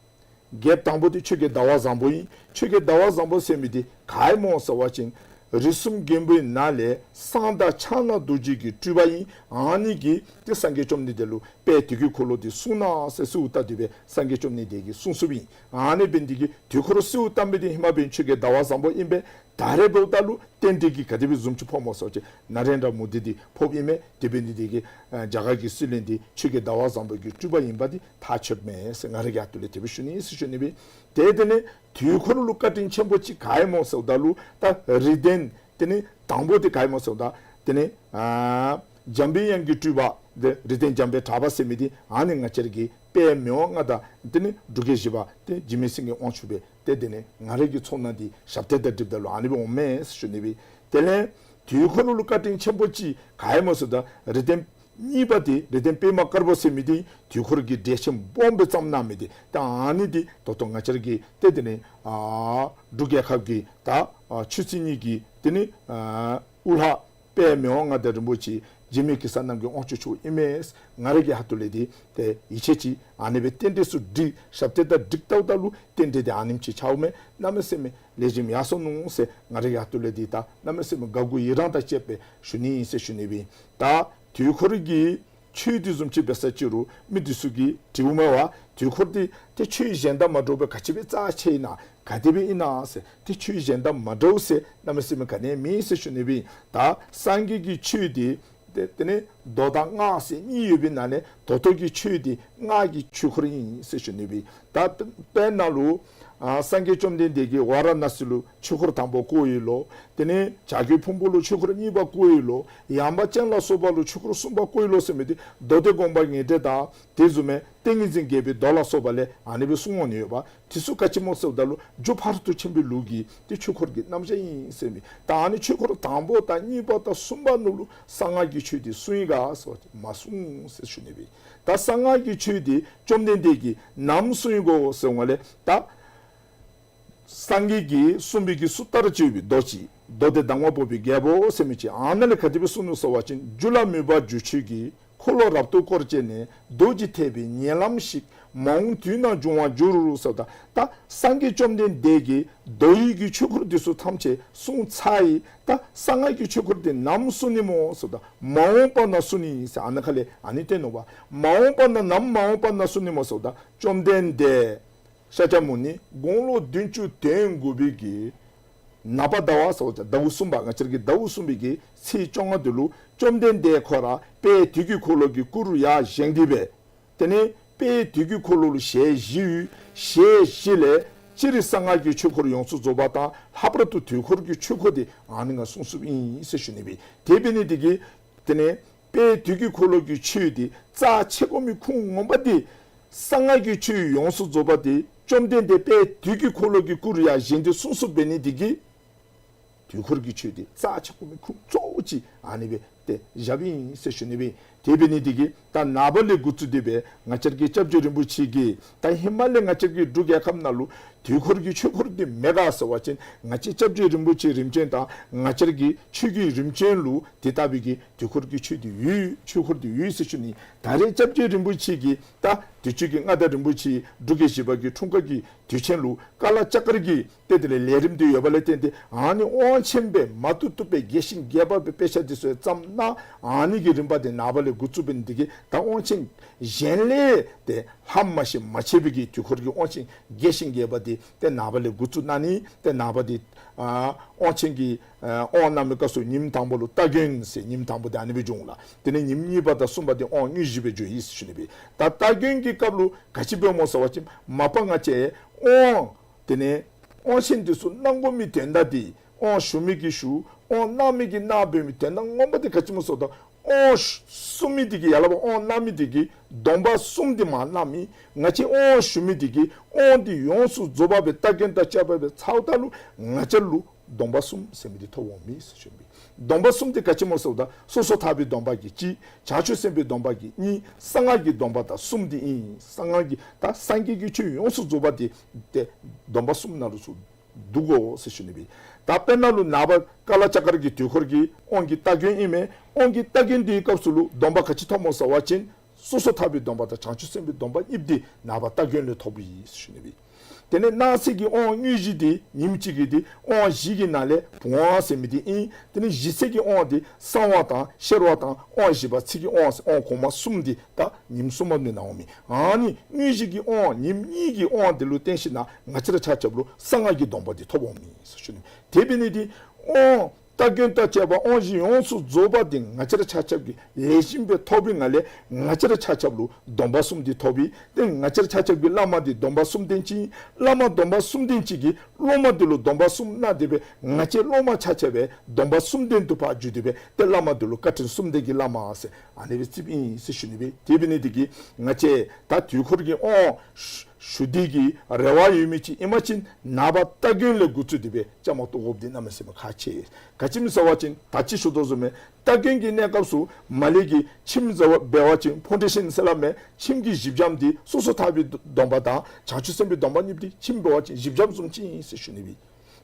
རྒྱལཔོ་དང་པོ་འདི་ཆོས་རྒྱལ་ཟླ་བ་བཟང་པོ་ཨིན། ཆོས་རྒྱལ་ཟླ་བ་བཟང་པོ་ཟེར་མི་འདི་ག་ཨིན་སྨོ་ཟེར་བ་ཅིན་རིགས་གསུམ་མགོན་པོའི་ནང་ལས་གསང་བདག་ཕྱག་ན་རྡོ་རྗེ་གི་སྤྲུལ་པ་ཨིན། ཨ་ནི་གིས་ཏེ་སངས་རྒྱས་བཅོམ་ལྡན་འདས་ལུ་དཔལ་དུས་ཀྱི་འཁོར་ལོ་འདི་གསུང་གནང་ཟེར་གསོལཝ་བཏབ་སྟེ་སྦེ་སངས་རྒྱས་བཅོམ་ལྡན་འདས་ཀྱིས་གསུངས་གསུངསམ་ཨིན། ཨ་ནི་འབད་ནི་འདི་གིས་དུས་འཁོར་གསོལཝ་བཏབ་མི་འདི་ཧེ་མ་འབདན་ཆོས་རྒྱལ་ཟླ་བ་བཟང་པོ་ཨིན་པས། ད་རེས་འབདཝ་ད་ལུ་རྟེན་འབྲེལ་གྱི་ག་དེ་སྦེ་བཟུམ་ཅིག་ཕོགཔ་སྨོ་ཟེར་བ་ཅིན་ན་རེན་དྲ་མོ་དི་འདི་ཕོགཔ་ཨིན་མས། དེ་འབད་ནི་འདི་གིས་ཨ་རྒྱ་གར་གྱི་སྲིད་བློན་འདི་ཆོས་རྒྱལ་ཟླ་བ་བཟང་པོ་གི་སྤྲུལ་པ་ཨིན་པ་འདི་ཐག་ཆོད་མས་ཟེར་ང་རའི་ཁ་ཐུག་ལས་དེ་སྦེ་ཞུ་ནི་ཟེར་ཞུ་ནི་སྦེ། ཏེ་དེ་ལས་དུས་འཁོར་ལུ་བཀའ་དྲིན་ཆེན་པོ་ཅིག་ག་ཨིན་སྨོ་ཟེརཝ་ད་ལུ་ད་རིགས་ལྡན་ཏེ་ནི་དང་པོ་འདི་ག་ཨིན་སྨོ་ཟེརཝ་ད་ཏེ་ནི་ཨ་འཇམ་པའི་དབྱངས་ཀྱི་སྤྲུལ་པ་འདི་རིགས་ལྡན་འཇམ་དཔལ་གྲགས་པ་ཟེར་མི་འདི་ཨ་ནི་ང་བཅས་ར་གི་དཔལ་མི་དབང་མངའ་བདག་ཏེ་ནི་འབྲུག་རྒྱལ་བཞི་པ་ཏེ་འཇིགས་མེད་སེང་གེ་དབང་ཕྱུག་སྦེ་ཏེ་དེ་ལས་ང་རའི་གི་ཚོར་སྣང་འདི་ཞབས་བརྟན་དང་སྒྲིགཔ་ད་ལུ་ཨ་ནི་སྦེ་འོང་མས་ཟེར་ཞུ་ནི་སྦེ། དེ་ལས་དུས་འཁོར་ལུ་བཀའ་དྲིན་ཆེན་པོ་ཅིག་ག་ཨིན་སྨོ་ཟེརཝ་ད་རིགས་ལྡན་གཉིས་པ་འདི་རིགས་ལྡན་པདྨ་དཀར་པོ་ཟེར་མི་འདི་དུས་འཁོར་གྱི་འགྲེལ་ཆེན་སྦོམ་སྦེ་བརྩམས་གནང་མི་འདི་ད་ཨ་ནི་འདི་ད་ལྟོ་ང་བཅས་ར་གི་ཏེ་དེ་ལས་ཨ་འབྲུག་རྒྱལ་ཁབ་ཀྱི་ད་ཨ་ཆོས་སྲིད་གཉིས་ཀྱི་ཏེ་ནི་ཨ་དབུ་བླ་དཔལ་མི་དབང་མངའ་བདག་རིན་པོ་ཆེ་འཇིགས་མེད་གེ་སར་རྣམ་རྒྱལ་དབང་ཕྱུག་མཆོག་ཨིན་མས། ང་རའི་གི་ཁ་ཐུག་ལས་འདི་ཏེ་ཡིད་ཆེས་ཅིག་ཨ་ནི་སྦེ་རྟེན་འབྲེལ་ཚུ་འགྲིག་ཞབས་བརྟན་དང་འགྲིག་བལྟཝ་ད་ལུ་རྟེན་འབྲེལ་འདི་ཨ་ནེམ་ཅིག་ཆགསཔ་མས། གནམ་མེད་ས་མེད་ལེགས་ཤོམ་ཡར་སོ་ནུག་ཟེར་ང་རའི་གི་ཁ་ཐུག་ལས་འདི་ད་གནམ་མེད་ས་མེད་དགའ་མགུ་ཡི་རངས་དང་བཅས་པའི་ཞུ་ནི་ཨིན་ཟེར་ཞུ་ནི་སྦེ། ད་དུས་འཁོར་གྱི་ཆོས་འདི་བཟུམ་ཅིག་འབད་ས་ཅིག་རུང་མི་འདི་ཚུ་གིས་དྲིཝ་མས་པ། དུས་འཁོར་འདི་ཏེ་ཆོས་གཞན་དང་མ་འདྲཝ་སྦེ་ག་ཅི་སྦེ་རྩ་ཆེ་ཨིན་ན་ག་དེ་སྦེ་ཨིན་ན་ཟེར་ཏེ་ཆོས་གཞན་དང་མ་འདྲཝ་ཟེར་གནམ་མེད་ས་མེད་ག་ནི་མེད་ཟེར་ཞུ་ནི་སྦེ། ད་སངས་རྒྱས་ཀྱི་ཆོས་འདི་ཏེ་དེ་ནི་མདོ་དང་སྔགས་ཟེར་གཉིས་ཡོད་པའི་ནང་ལས་ད་ལྟོ་གི་ཆོས་འདི་སྔགས་ཀྱི་ཆོས་འཁོར་ཨིན་ཟེར་ཞུ་ནི་སྦེ། ད་དཔེར་ན་ལུ་ཨ་སངས་རྒྱས་བཅོམ་ལྡན་འདས་ཀྱིས་ཝཱ་ར་ཎཱ་སི་ལུ་ཆོས་འཁོར་དང་པོ་བསྐོར་ཡི་ལོ། དེ་ནས་བྱ་རྒོད་ཕུང་པོ་ལུ་ཆོས་འཁོར་གཉིས་པ་བསྐོར་ཡི་ལོ། ཡངས་པ་ཅན་ལ་སོགས་པ་ལུ་ཆོས་འཁོར་གསུམ་པ་བསྐོར་ཡི་ལོ་ཟེར་མི་འདི་མདོ་སྡེ་དགོངས་པ་ངེས་འགྲེལ་དང་དེ་བཟུམ་མའི་ཏིང་ངེ་འཛིན་རྒྱས་པའི་མདོ་ལ་སོགས་པ་ལས་ཨ་ནི་སྦེ་གསུངས་འོང་ནི་ཡོདཔ། དེ་ཚུ་ག་ཅི་སྨོ་ཟེརཝ་ད་ལུ་རྒྱུ་ཕ་རོལ་ཏུ་ཕྱིན་པའི་ལུགས་ཀྱི་ཏེ་ཆོས་འཁོར་གྱི་རྣམ་གཞག་ཨིན་ཟེར་མི། ད་ཨ་ནི་ཆོས་འཁོར་དང་པོ་དང་གཉིས་པ་དང་གསུམ་པ་ནང་ལུ་གསང་སྔགས་ཀྱི་ཆོས་འདི་གསུངས་ཡི་ག་ཟེར་བ་ཅིན་མ་གསུངས་ཟེར་ཞུ་ནི་སྦེ། ད་གསང་སྔགས་ཀྱི་ཆོས་འདི་བཅོམ་ལྡན་འདས་ཀྱིས་ནམ་གསུངས་ཡི་གོ་ཟེར་འོང་བ་ལས་ད་སངས་རྒྱས་ཀྱིས་གསུངས་པའི་གི་སུ་ལྟར་བྱས་པའི་མདོ་ཅིག་མདོ་སྡེ་དང་པོ་པའི་རྒྱལ་པོ་ཟེར་མི་ཅིག་ཨ་ནཱ་ལས་ག་དེ་སྦེ་གསུངས་ནུག་ཟེར་བ་ཅིན་རྒྱུ་ལ་མོས་པ་རྒྱུ་ཆོས་ཀྱི། འཁོར་ལོ་རབ་ཏུ་བསྐོར་བྱས་ནས། རྡོ་རྗེ་ཐེག་པའི་ཉེ་ལམ་ཞིག། མ་འོངས་དུས་ན་འབྱུང་བར་འགྱུར་ཟེརཝ་ད་ད་སངས་རྒྱས་བཅོམ་ལྡན་འདས་ཀྱིས་མདོ་ཡི་གི་ཆོས་འཁོར་འདི་ཚུ་ཐམས་ཅད་གསུངས་ཚར་ཡི། ད་གསང་སྔགས་ཀྱི་ཆོས་འཁོར་འདི་ནམ་གསུང་ནི་སྨོ་ཟེརཝ་ད་མ་འོངས་པ་ན་གསུང་ནི་ཟེར་ཨ་ནཱ་ཁ་ལས་ཨ་ནི་སྟོན་ནུག་པ། མ་འོངས་པ་ན་ནམ་མ་འོངས་པ་ན་གསུང་ནི་སྨོ་ཟེརཝ་ད་བཅོམ་ལྡན་འདས་ཤཱཀྱ་མུ་ནི་དགུང་ལོ་བདུན་ཅུ་དོན་དགུ་པའི་གི་ནག་པ་ཟླ་བ་ཟེརཝ་ད་ཟླཝ་གསུམ་པ་ང་བཅས་ར་གི་ཟླཝ་གསུམ་པའི་གི་ཚེས་བཅོ་ལྔ་འདི་ལུ་བཅོམ་ལྡན་འདས་ཁོ་ར་དཔལ་དུས་ཀྱི་འཁོར་ལོ་གི་སྐུ་རུ་ཡར་བཞེངས་ཏེ་སྦེ། དེ་ནས་དཔལ་དུས་ཀྱི་འཁོར་ལོ་ལུ་ཞལ་བཞི་ཡོད། ཞལ་བཞི་ལས་སྤྱིར་གསང་སྔགས་ཀྱི་ཆོས་འཁོར་ཡོངས་སུ་རྫོགས་པ་དང་ལྷག་པར་དུ་དུས་འཁོར་གྱི་ཆོས་འཁོར་འདི་ཨ་ནི་ང་གསུངས་གསུངསམ་ཨིན་ཟེར་ཞུ་ནི་སྦེ། དེ་འབད་ནི་འདི་གིས་དེ་ནས་དཔལ་དུས་ཀྱི་འཁོར་ལོ་གི་ཆོས་འདི་རྩ་ཆེ་དགོ་མི་ཁུངས་ངོ་མ་འདི་གསང་སྔགས་ཀྱི་ཆོས་ཡོངས་སུ་རྫོགས་པ་འདི་བཅོམ་ལྡན་འདས་དཔལ་དུས་ཀྱི་འཁོར་ལོ་གི་སྐུ་རུ་ཡར་བཞེངས་ཏེ་གསུངས་གསུངསམ་འབད་ནི་འདི་གིས་དུས་འཁོར་གྱི་ཆོས་འདི་རྩ་ཆེ་དགོ་མི་ཁུངས་གཙོ་བོ་ཅིག་ ཨ་ནི་སྦེ་ཏེ་བཞགཔ་ཨིན་ཟེར་ཞུ་ནི་སྦེ། དེ་འབད་ནི་འདི་གིས་ད་ནངས་པ་ལས་འགོ་བཙུགས་ཏེ་སྦེ་ང་བཅས་ཀྱི་སྐྱབས་རྗེ་རིན་པོ་ཆེ་གིས་ད་ཧེ་མ་ལས་ང་བཅས་ཀྱི་འབྲུག་རྒྱལ་ཁབ་ནང་ལུ་དུས་འཁོར་གྱི་ཆོས་འཁོར་འདི་མེད་ག་ཟེར་བ་ཅིན་ང་བཅས་སྐྱབས་རྗེ་རིན་པོ་ཆེ་རིམ་བྱོན་དང་ང་བཅས་ཀྱི་ཆོས་ཀྱི་རིམ་བྱོན་ལུ་དེ་ལྟ་བུའི་གི་དུས་འཁོར་གྱི་ཆོས་འདི་ཡོད། ཆོས་འཁོར་འདི་ཡོད་ཟེར་ཞུ་ནི། ད་རེས་སྐྱབས་རྗེ་རིན་པོ་ཆེ་གིས་ད་དུས་ཅི་གི་མངའ་བདག་རིན་པོ་ཆེ་འབྲུག་རྒྱལ་བཞི་པ་གི་འཁྲུངས་སྐར་གྱི་དུས་ཆེན་ལུ་ཀ་ལ་ལྕགས་མཁར་གྱི་ཏེ་དེ་ལས་ལས་རིམ་འདི་ཡོདཔ་ལས་བརྟེན་ཏེ་ཨ་ནི་དབང་ཆེན་སྦེ་མ་བཏུབ་བཏུབ་སྦེ་རྒྱས་ཤིང་རྒྱས་པ་སྦེ་དཔེ་ཆ་འདི་ཚུ་བརྩམས་གནང་། ཨ་ནི་གི་རིམ་པ་འདི་ནངས་པ་ལས་འགོ་བཙུགས་འབད་ནི་འདི་གིས་ད་དབང་ཆེན་གཞན་ལས་ཏེ་ལྷག་མ་ཞིག་མ་ཆད་པའི་གི་དུས་འཁོར་གྱི་དབང་ཆེན་རྒྱས་ཤིང་རྒྱས་པ་འདི་ཏེ་ནངས་པ་ལས་འགོ་བཙུགས་གནང་ནི། ཏེ་ནངས་པ་འདི་ཨ་དབང་ཆེན་གྱི་ཨ་དབང་གནང་མི་སྐབས་སུ་ཉིནམ་དང་པོ་ལུ་སྟ་གོན་ཟེར་ཉིནམ་དང་པོ་འདི་ཨ་ནི་སྦེ་འབྱུང་ལགས། དེ་ལས་ཉིནམ་གཉིས་པ་དང་གསུམ་པ་འདི་དབང་དངོས་གཞི་སྦེ་འབྱུང་ཡི་ཟེར་ཞུ་ནི་སྦེ། ད་སྟ་གོན་གྱི་སྐབས་ལུ་ག་ཅི་འབདཝ་སྨོ་ཟེར་བ་ཅིན་མ་པ་ང་བཅས་དབང་དེ་ལས་དབང་ཆེན་འདི་ཚུ་གནང་དགོ་མི་དོན་དག་འདི་དབང་ཞུ་མི་གིས་ཞུ། དབང་གནང་མི་གིས་གནང་འབད་མི་དོན་དག་ངོ་མ་འདི་ག་ཅི་སྨོ་ཟེརཝ་ད་དབང་ཞུ་མི་འདི་གིས་ཡ་ལ་བ་དབང་གནང་མི་འདི་གིས་སྡོམ་པ་གསུམ་འདི་མ་གནང་མི། ང་བཅས་དབང་ཞུ་མི་འདི་གིས་དབང་འདི་ཡོངས་སུ་རྫོགས་པ་སྦེ་སྟ་གོན་དང་བཅས་པ་སྦེ་ཚརཝ་ད་ལུ་ང་བཅས་ལུ་སྡོམ་པ་གསུམ་ཟེར་མི་འདི་ཐོབ་འོང་མི་ཟེར་ཞུ་ནི་སྦེ། སྡོམ་པ་གསུམ་འདི་ག་ཅི་སྨོ་ཟེརཝ་ད་སོ་སོ་ཐར་པའི་སྡོམ་པ་གིས་གཅིག། བྱང་ཆུབ་སེམས་དཔའི་སྡོམ་པ་གིས་གཉིས། གསང་སྔགས་ཀྱི་སྡོམ་པ་དང་གསུམ་འདི་ཨིན། གསང་སྔགས་ཀྱི་ད་སངས་རྒྱས་ཀྱི་ཆོས་ཡོངས་སུ་རྫོགས་པ་འདི་ཏེ་སྡོམ་པ་གསུམ་ནང་ལུ་ཚུད་འདུག་གོ་ཟེར་ཞུ་ནི་སྦེ། ད་དཔེར་ན་ལུ་ནངས་པ་ཀ་ལ་ལྕགས་མཁར་གྱི་དུས་འཁོར་གྱི་དབང་གི་སྟ་གོན་ཨིན་མས། དབང་གི་སྟ་གོན་འདིའི་སྐབས་སུ་ལུ་སྡོམ་པ་ག་ཅི་ཐོབ་སྨོ་ཟེར་བ་ཅིན་སོ་སོ་ཐར་པའི་སྡོམ་པ་དང་བྱང་ཆུབ་སེམས་དཔའི་སྡོམ་པ་གཉིས་འདི་ནངས་པ་སྟ་གོན་ལས་ཐོབ་ཨིན་ཟེར་ཞུ་ནི་སྦེ། དེ་ལས་སྣང་སྲིད་ཀྱི་དབང་དངོས་གཞི་འདི་ཉིནམ་གཅིག་གི་འདི་དབང་བཞི་གི་ནང་ལས་བུམ་དབང་ཟེར་མི་འདི་ཨིན། དེ་ལས་ཞི་རྩལ་གྱི་དབང་འདི་གསང་བ་དང་ཤེར་བ་དང་དབང་བཞི་པ་ཚིག་གི་དབང་ཟེར་དབང་གོང་མ་གསུམ་འདི་ད་ཉིནམ་གསུམ་པ་ནི་གནང་འོང་མི། ཨ་ནི་དངོས་གཞི་གི་དབང་ཉིནམ་གཉིས་ཀྱི་དབང་འདི་ལུ་བརྟེན་ཞིནམ་ལས་ང་བཅས་ར་ཆ་ཁྱབ་ལུ་གསང་སྔགས་ཀྱི་སྡོམ་པ་འདི་ཐོབ་འོང་མི་ཟེར་ཞུ་ནི། དེ་འབད་ནི་འདི་དབང་སྟ་གོན་དང་བཅས་པ་དབང་བཞི་ཡོངས་སུ་རྫོགས་པ་འདི་ང་བཅས་ར་ཆ་ཁྱབ་ཀྱིས་ལེགས་ཤོམ་སྦེ་ཐོབ་པའི་ངང་ལས་ང་བཅས་ར་ཆ་ཁྱབ་ལུ་སྡོམ་པ་གསུམ་འདི་ཐོབ་པས། ཏེ་ང་བཅས་ར་ཆ་ཁྱབ་ཀྱི་བླ་མ་འདི་སྡོམ་པ་གསུམ་ལྡན་ཅིག། བླ་མ་སྡོམ་པ་གསུམ་ལྡན་ཅིག་གིས་སློབ་མ་འདི་ལུ་སྡོམ་པ་གསུམ་གནང་སྟེ་སྦེ་ང་བཅས་སློབ་མ་ཆ་ཁྱབ་སྦེ་སྡོམ་པ་གསུམ་ལྡན་དུ་ཕར་འགྱུར་ཏེ་སྦེ་ཏེ་བླ་མ་འདི་ལུ་བཀའ་དྲིན་གསུམ་ལྡན་གྱི་བླ་མ་ཟེར་ཨ་ནི་སྦེ་རྩིཝ་ཨིན་ཟེར་ཞུ་ནི་སྦེ། དེ་འབད་ནི་འདི་གིས་ང་བཅས་ད་དུས་འཁོར་གྱི་དབང་ཞུ་ཞུ་སྟེ་གི་རེ་བ་ཡོད་མི་ཅིག་ཨིན་པ་ཅིན་ནངས་པ་སྟ་གོན་ལས་འགོ་བཙུགས་ཏེ་སྦེ་བཅའ་མར་གཏོགས་དགོཔ་འདི་གནམ་མེད་ས་མེད་ཁག་ཆེ། ག་ཅི་སྨོ་ཟེར་བ་ཅིན་ད་ཅི་ཞུ་དོ་བཟུམ་སྦེ་སྟ་གོན་གྱི་གནས་སྐབས་སུ་མར་ལས་ཀྱི་ཁྱིམ་ཟེར་བ་འབད་བ་ཅིན་ཕོན་ཌེ་ཤཱན་ཟེར་སླབ་མས། ཁྱིམ་གྱི་གཞི་འགྱམ་འདི་སོ་སོ་ཐར་པའི་སྡོམ་པ་དང་བྱང་ཆུབ་སེམས་དཔའི་སྡོམ་པ་གཉིས་འདི་ཁྱིམ་འབད་བ་ཅིན་གཞི་འགྱམ་བཟུམ་ཅིག་ཨིན་ཟེར་ཞུ་ནི་སྦེ།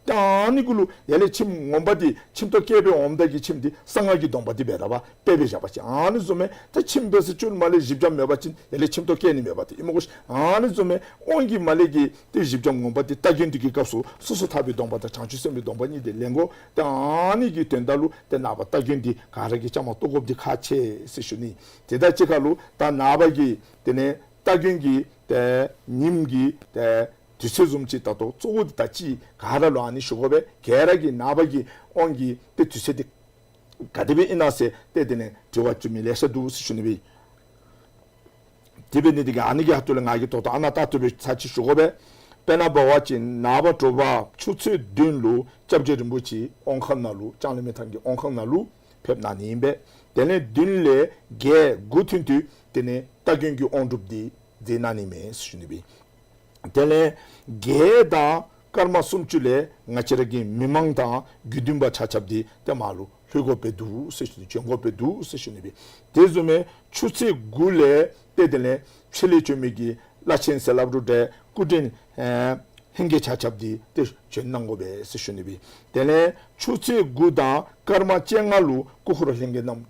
ད་ཨ་ནི་གུ་ལུ་ཡར་ལས་ཁྱིམ་ངོ་མ་འདི་ཁྱིམ་ཐོག་བཀལ་སྦེ་འོངམ་ད་གི་ཁྱིམ་འདི་གསང་སྔགས་ཀྱི་སྡོམ་པ་འདི་འབད་ར་བ་དཔེ་སྦེ་བཞག་པ་ཅིན་ཨ་ནི་བཟུམ་སྦེ་ད་ཁྱིམ་འབད་ཟེར་ཅིག་མར་ལས་གཞི་འགྱམ་མེད་པ་ཅིན་ཡར་ལས་ཁྱིམ་ཐོག་བཀལ་ནི་མེད་པ་འདི་ཨིན་མས་གོ་ཤིག། ཨ་ནི་བཟུམ་སྦེ་དབང་གི་མར་ལས་ཀྱི་ཏེ་གཞི་འགྱམ་ངོ་མ་འདི་སྟ་གོན་འདི་གི་སྐབས་སུ་སོ་སོ་ཐར་པའི་སྡོམ་པ་དང་བྱང་ཆུབ་སེམས་དཔའི་སྡོམ་པ་གཉིས་འདི་ལེན་དགོ། ཏེ་ཨ་ནི་གི་དོན་དག་ལུ་ཏེ་ནངས་པ་སྟ་གོན་འདི་ག་ར་གིས་བཅའ་མར་གཏོགས་དགོཔ་འདི་ཁག་ཆེ་ཟེར་ཞུ་ནི། དེ་དང་གཅིག་ཁར་ལུ་ད་ནངས་པ་གི་དེ་ལས་སྟ་གོན་གྱི་ཏེ་ཉིནམ་གྱི་ཏེ་དུས་ཚོད་བཟུམ་ཅིག་ད་ལྟོ་གཙོ་བོ་འདི་ད་ཅི་ག་ར་ལུ་ཨ་ནི་ཞུ་དགོ་པས། ག་ར་གིས་ནངས་པ་གི་དབང་གི་ཏེ་དུས་ཚོད་འདི་ག་དེ་སྦེ་ཨིན་ན་ཟེར་ཏེ་དེ་ལས་དྲི་བ་བཅུག་མི་ལེ་ཤ་འདུག་ཟེར་ཞུ་ནི་སྦེ། དེ་འབད་ནི་འདི་གིས་ཨ་ནི་གི་ཧ་ཏུ་ལས་ང་གིས་ད་ལྟོ་ཨ་ནཱ་ད་ལྟོ་སྦེ་ཚར་གཅིག་ཞུ་དགོ་པས། དཔེར་ན་འབད་བ་ཅིན་ནངས་པ་དྲོ་པ་ཆུ་ཚོད་བདུན་ལུ་སྐྱབས་རྗེ་རིན་པོ་ཆེ་དབང་ཁང་ནང་ལུ་ལྕང་གླིང་སྨན་ཐང་གི་དབང་ཁང་ནང་ལུ་ཕེབས་གནང་ནི་ཨིན་པས། དེ་ལས་བདུན་ལས་བརྒྱད་དགུ་ཐུན་དུ་དེ་ལས་སྟ་གོན་གྱི་དབང་སྒྲུབ་འདི་མཛད་གནང་ནི་མས་ཟེར་ཞུ་ནི་སྦེ། དེ་ལས་བརྒྱད་དང་སྐར་མ་སུམ་ཅུ་ལས་ང་བཅས་ར་གི་མི་མང་དང་དགེ་འདུན་པ་ཆ་ཁྱབ་འདི་ཏེ་མར་ལུ་ལྷོད་དགོཔ་སྦེ་འདུག་ཟེར་ཞུ་ནི། བྱོན་དགོཔ་སྦེ་འདུག་ཟེར་ཞུ་ནི་སྦེ། དེ་བཟུམ་སྦེ་ཆུ་ཚོད་དགུ་ལས་ཏེ་དེ་ལས་ཕྱི་ལས་བྱོན་མི་གི་བླ་ཆེན་ཟེར་སླབ་རུང་འདྲ་སྐུ་མགྲོན་ཨེ་ལྷན་རྒྱས་ཆ་ཁྱབ་འདི་ཏེ་བྱོན་གནང་དགོ་པས་ཟེར་ཞུ་ནི་སྦེ། དེ་ལས་ཆུ་ཚོད་དགུ་དང་སྐར་མ་བཅོ་ལྔ་ལུ་སྐུ་འཁོར་ལྷན་རྒྱས་རྣམས་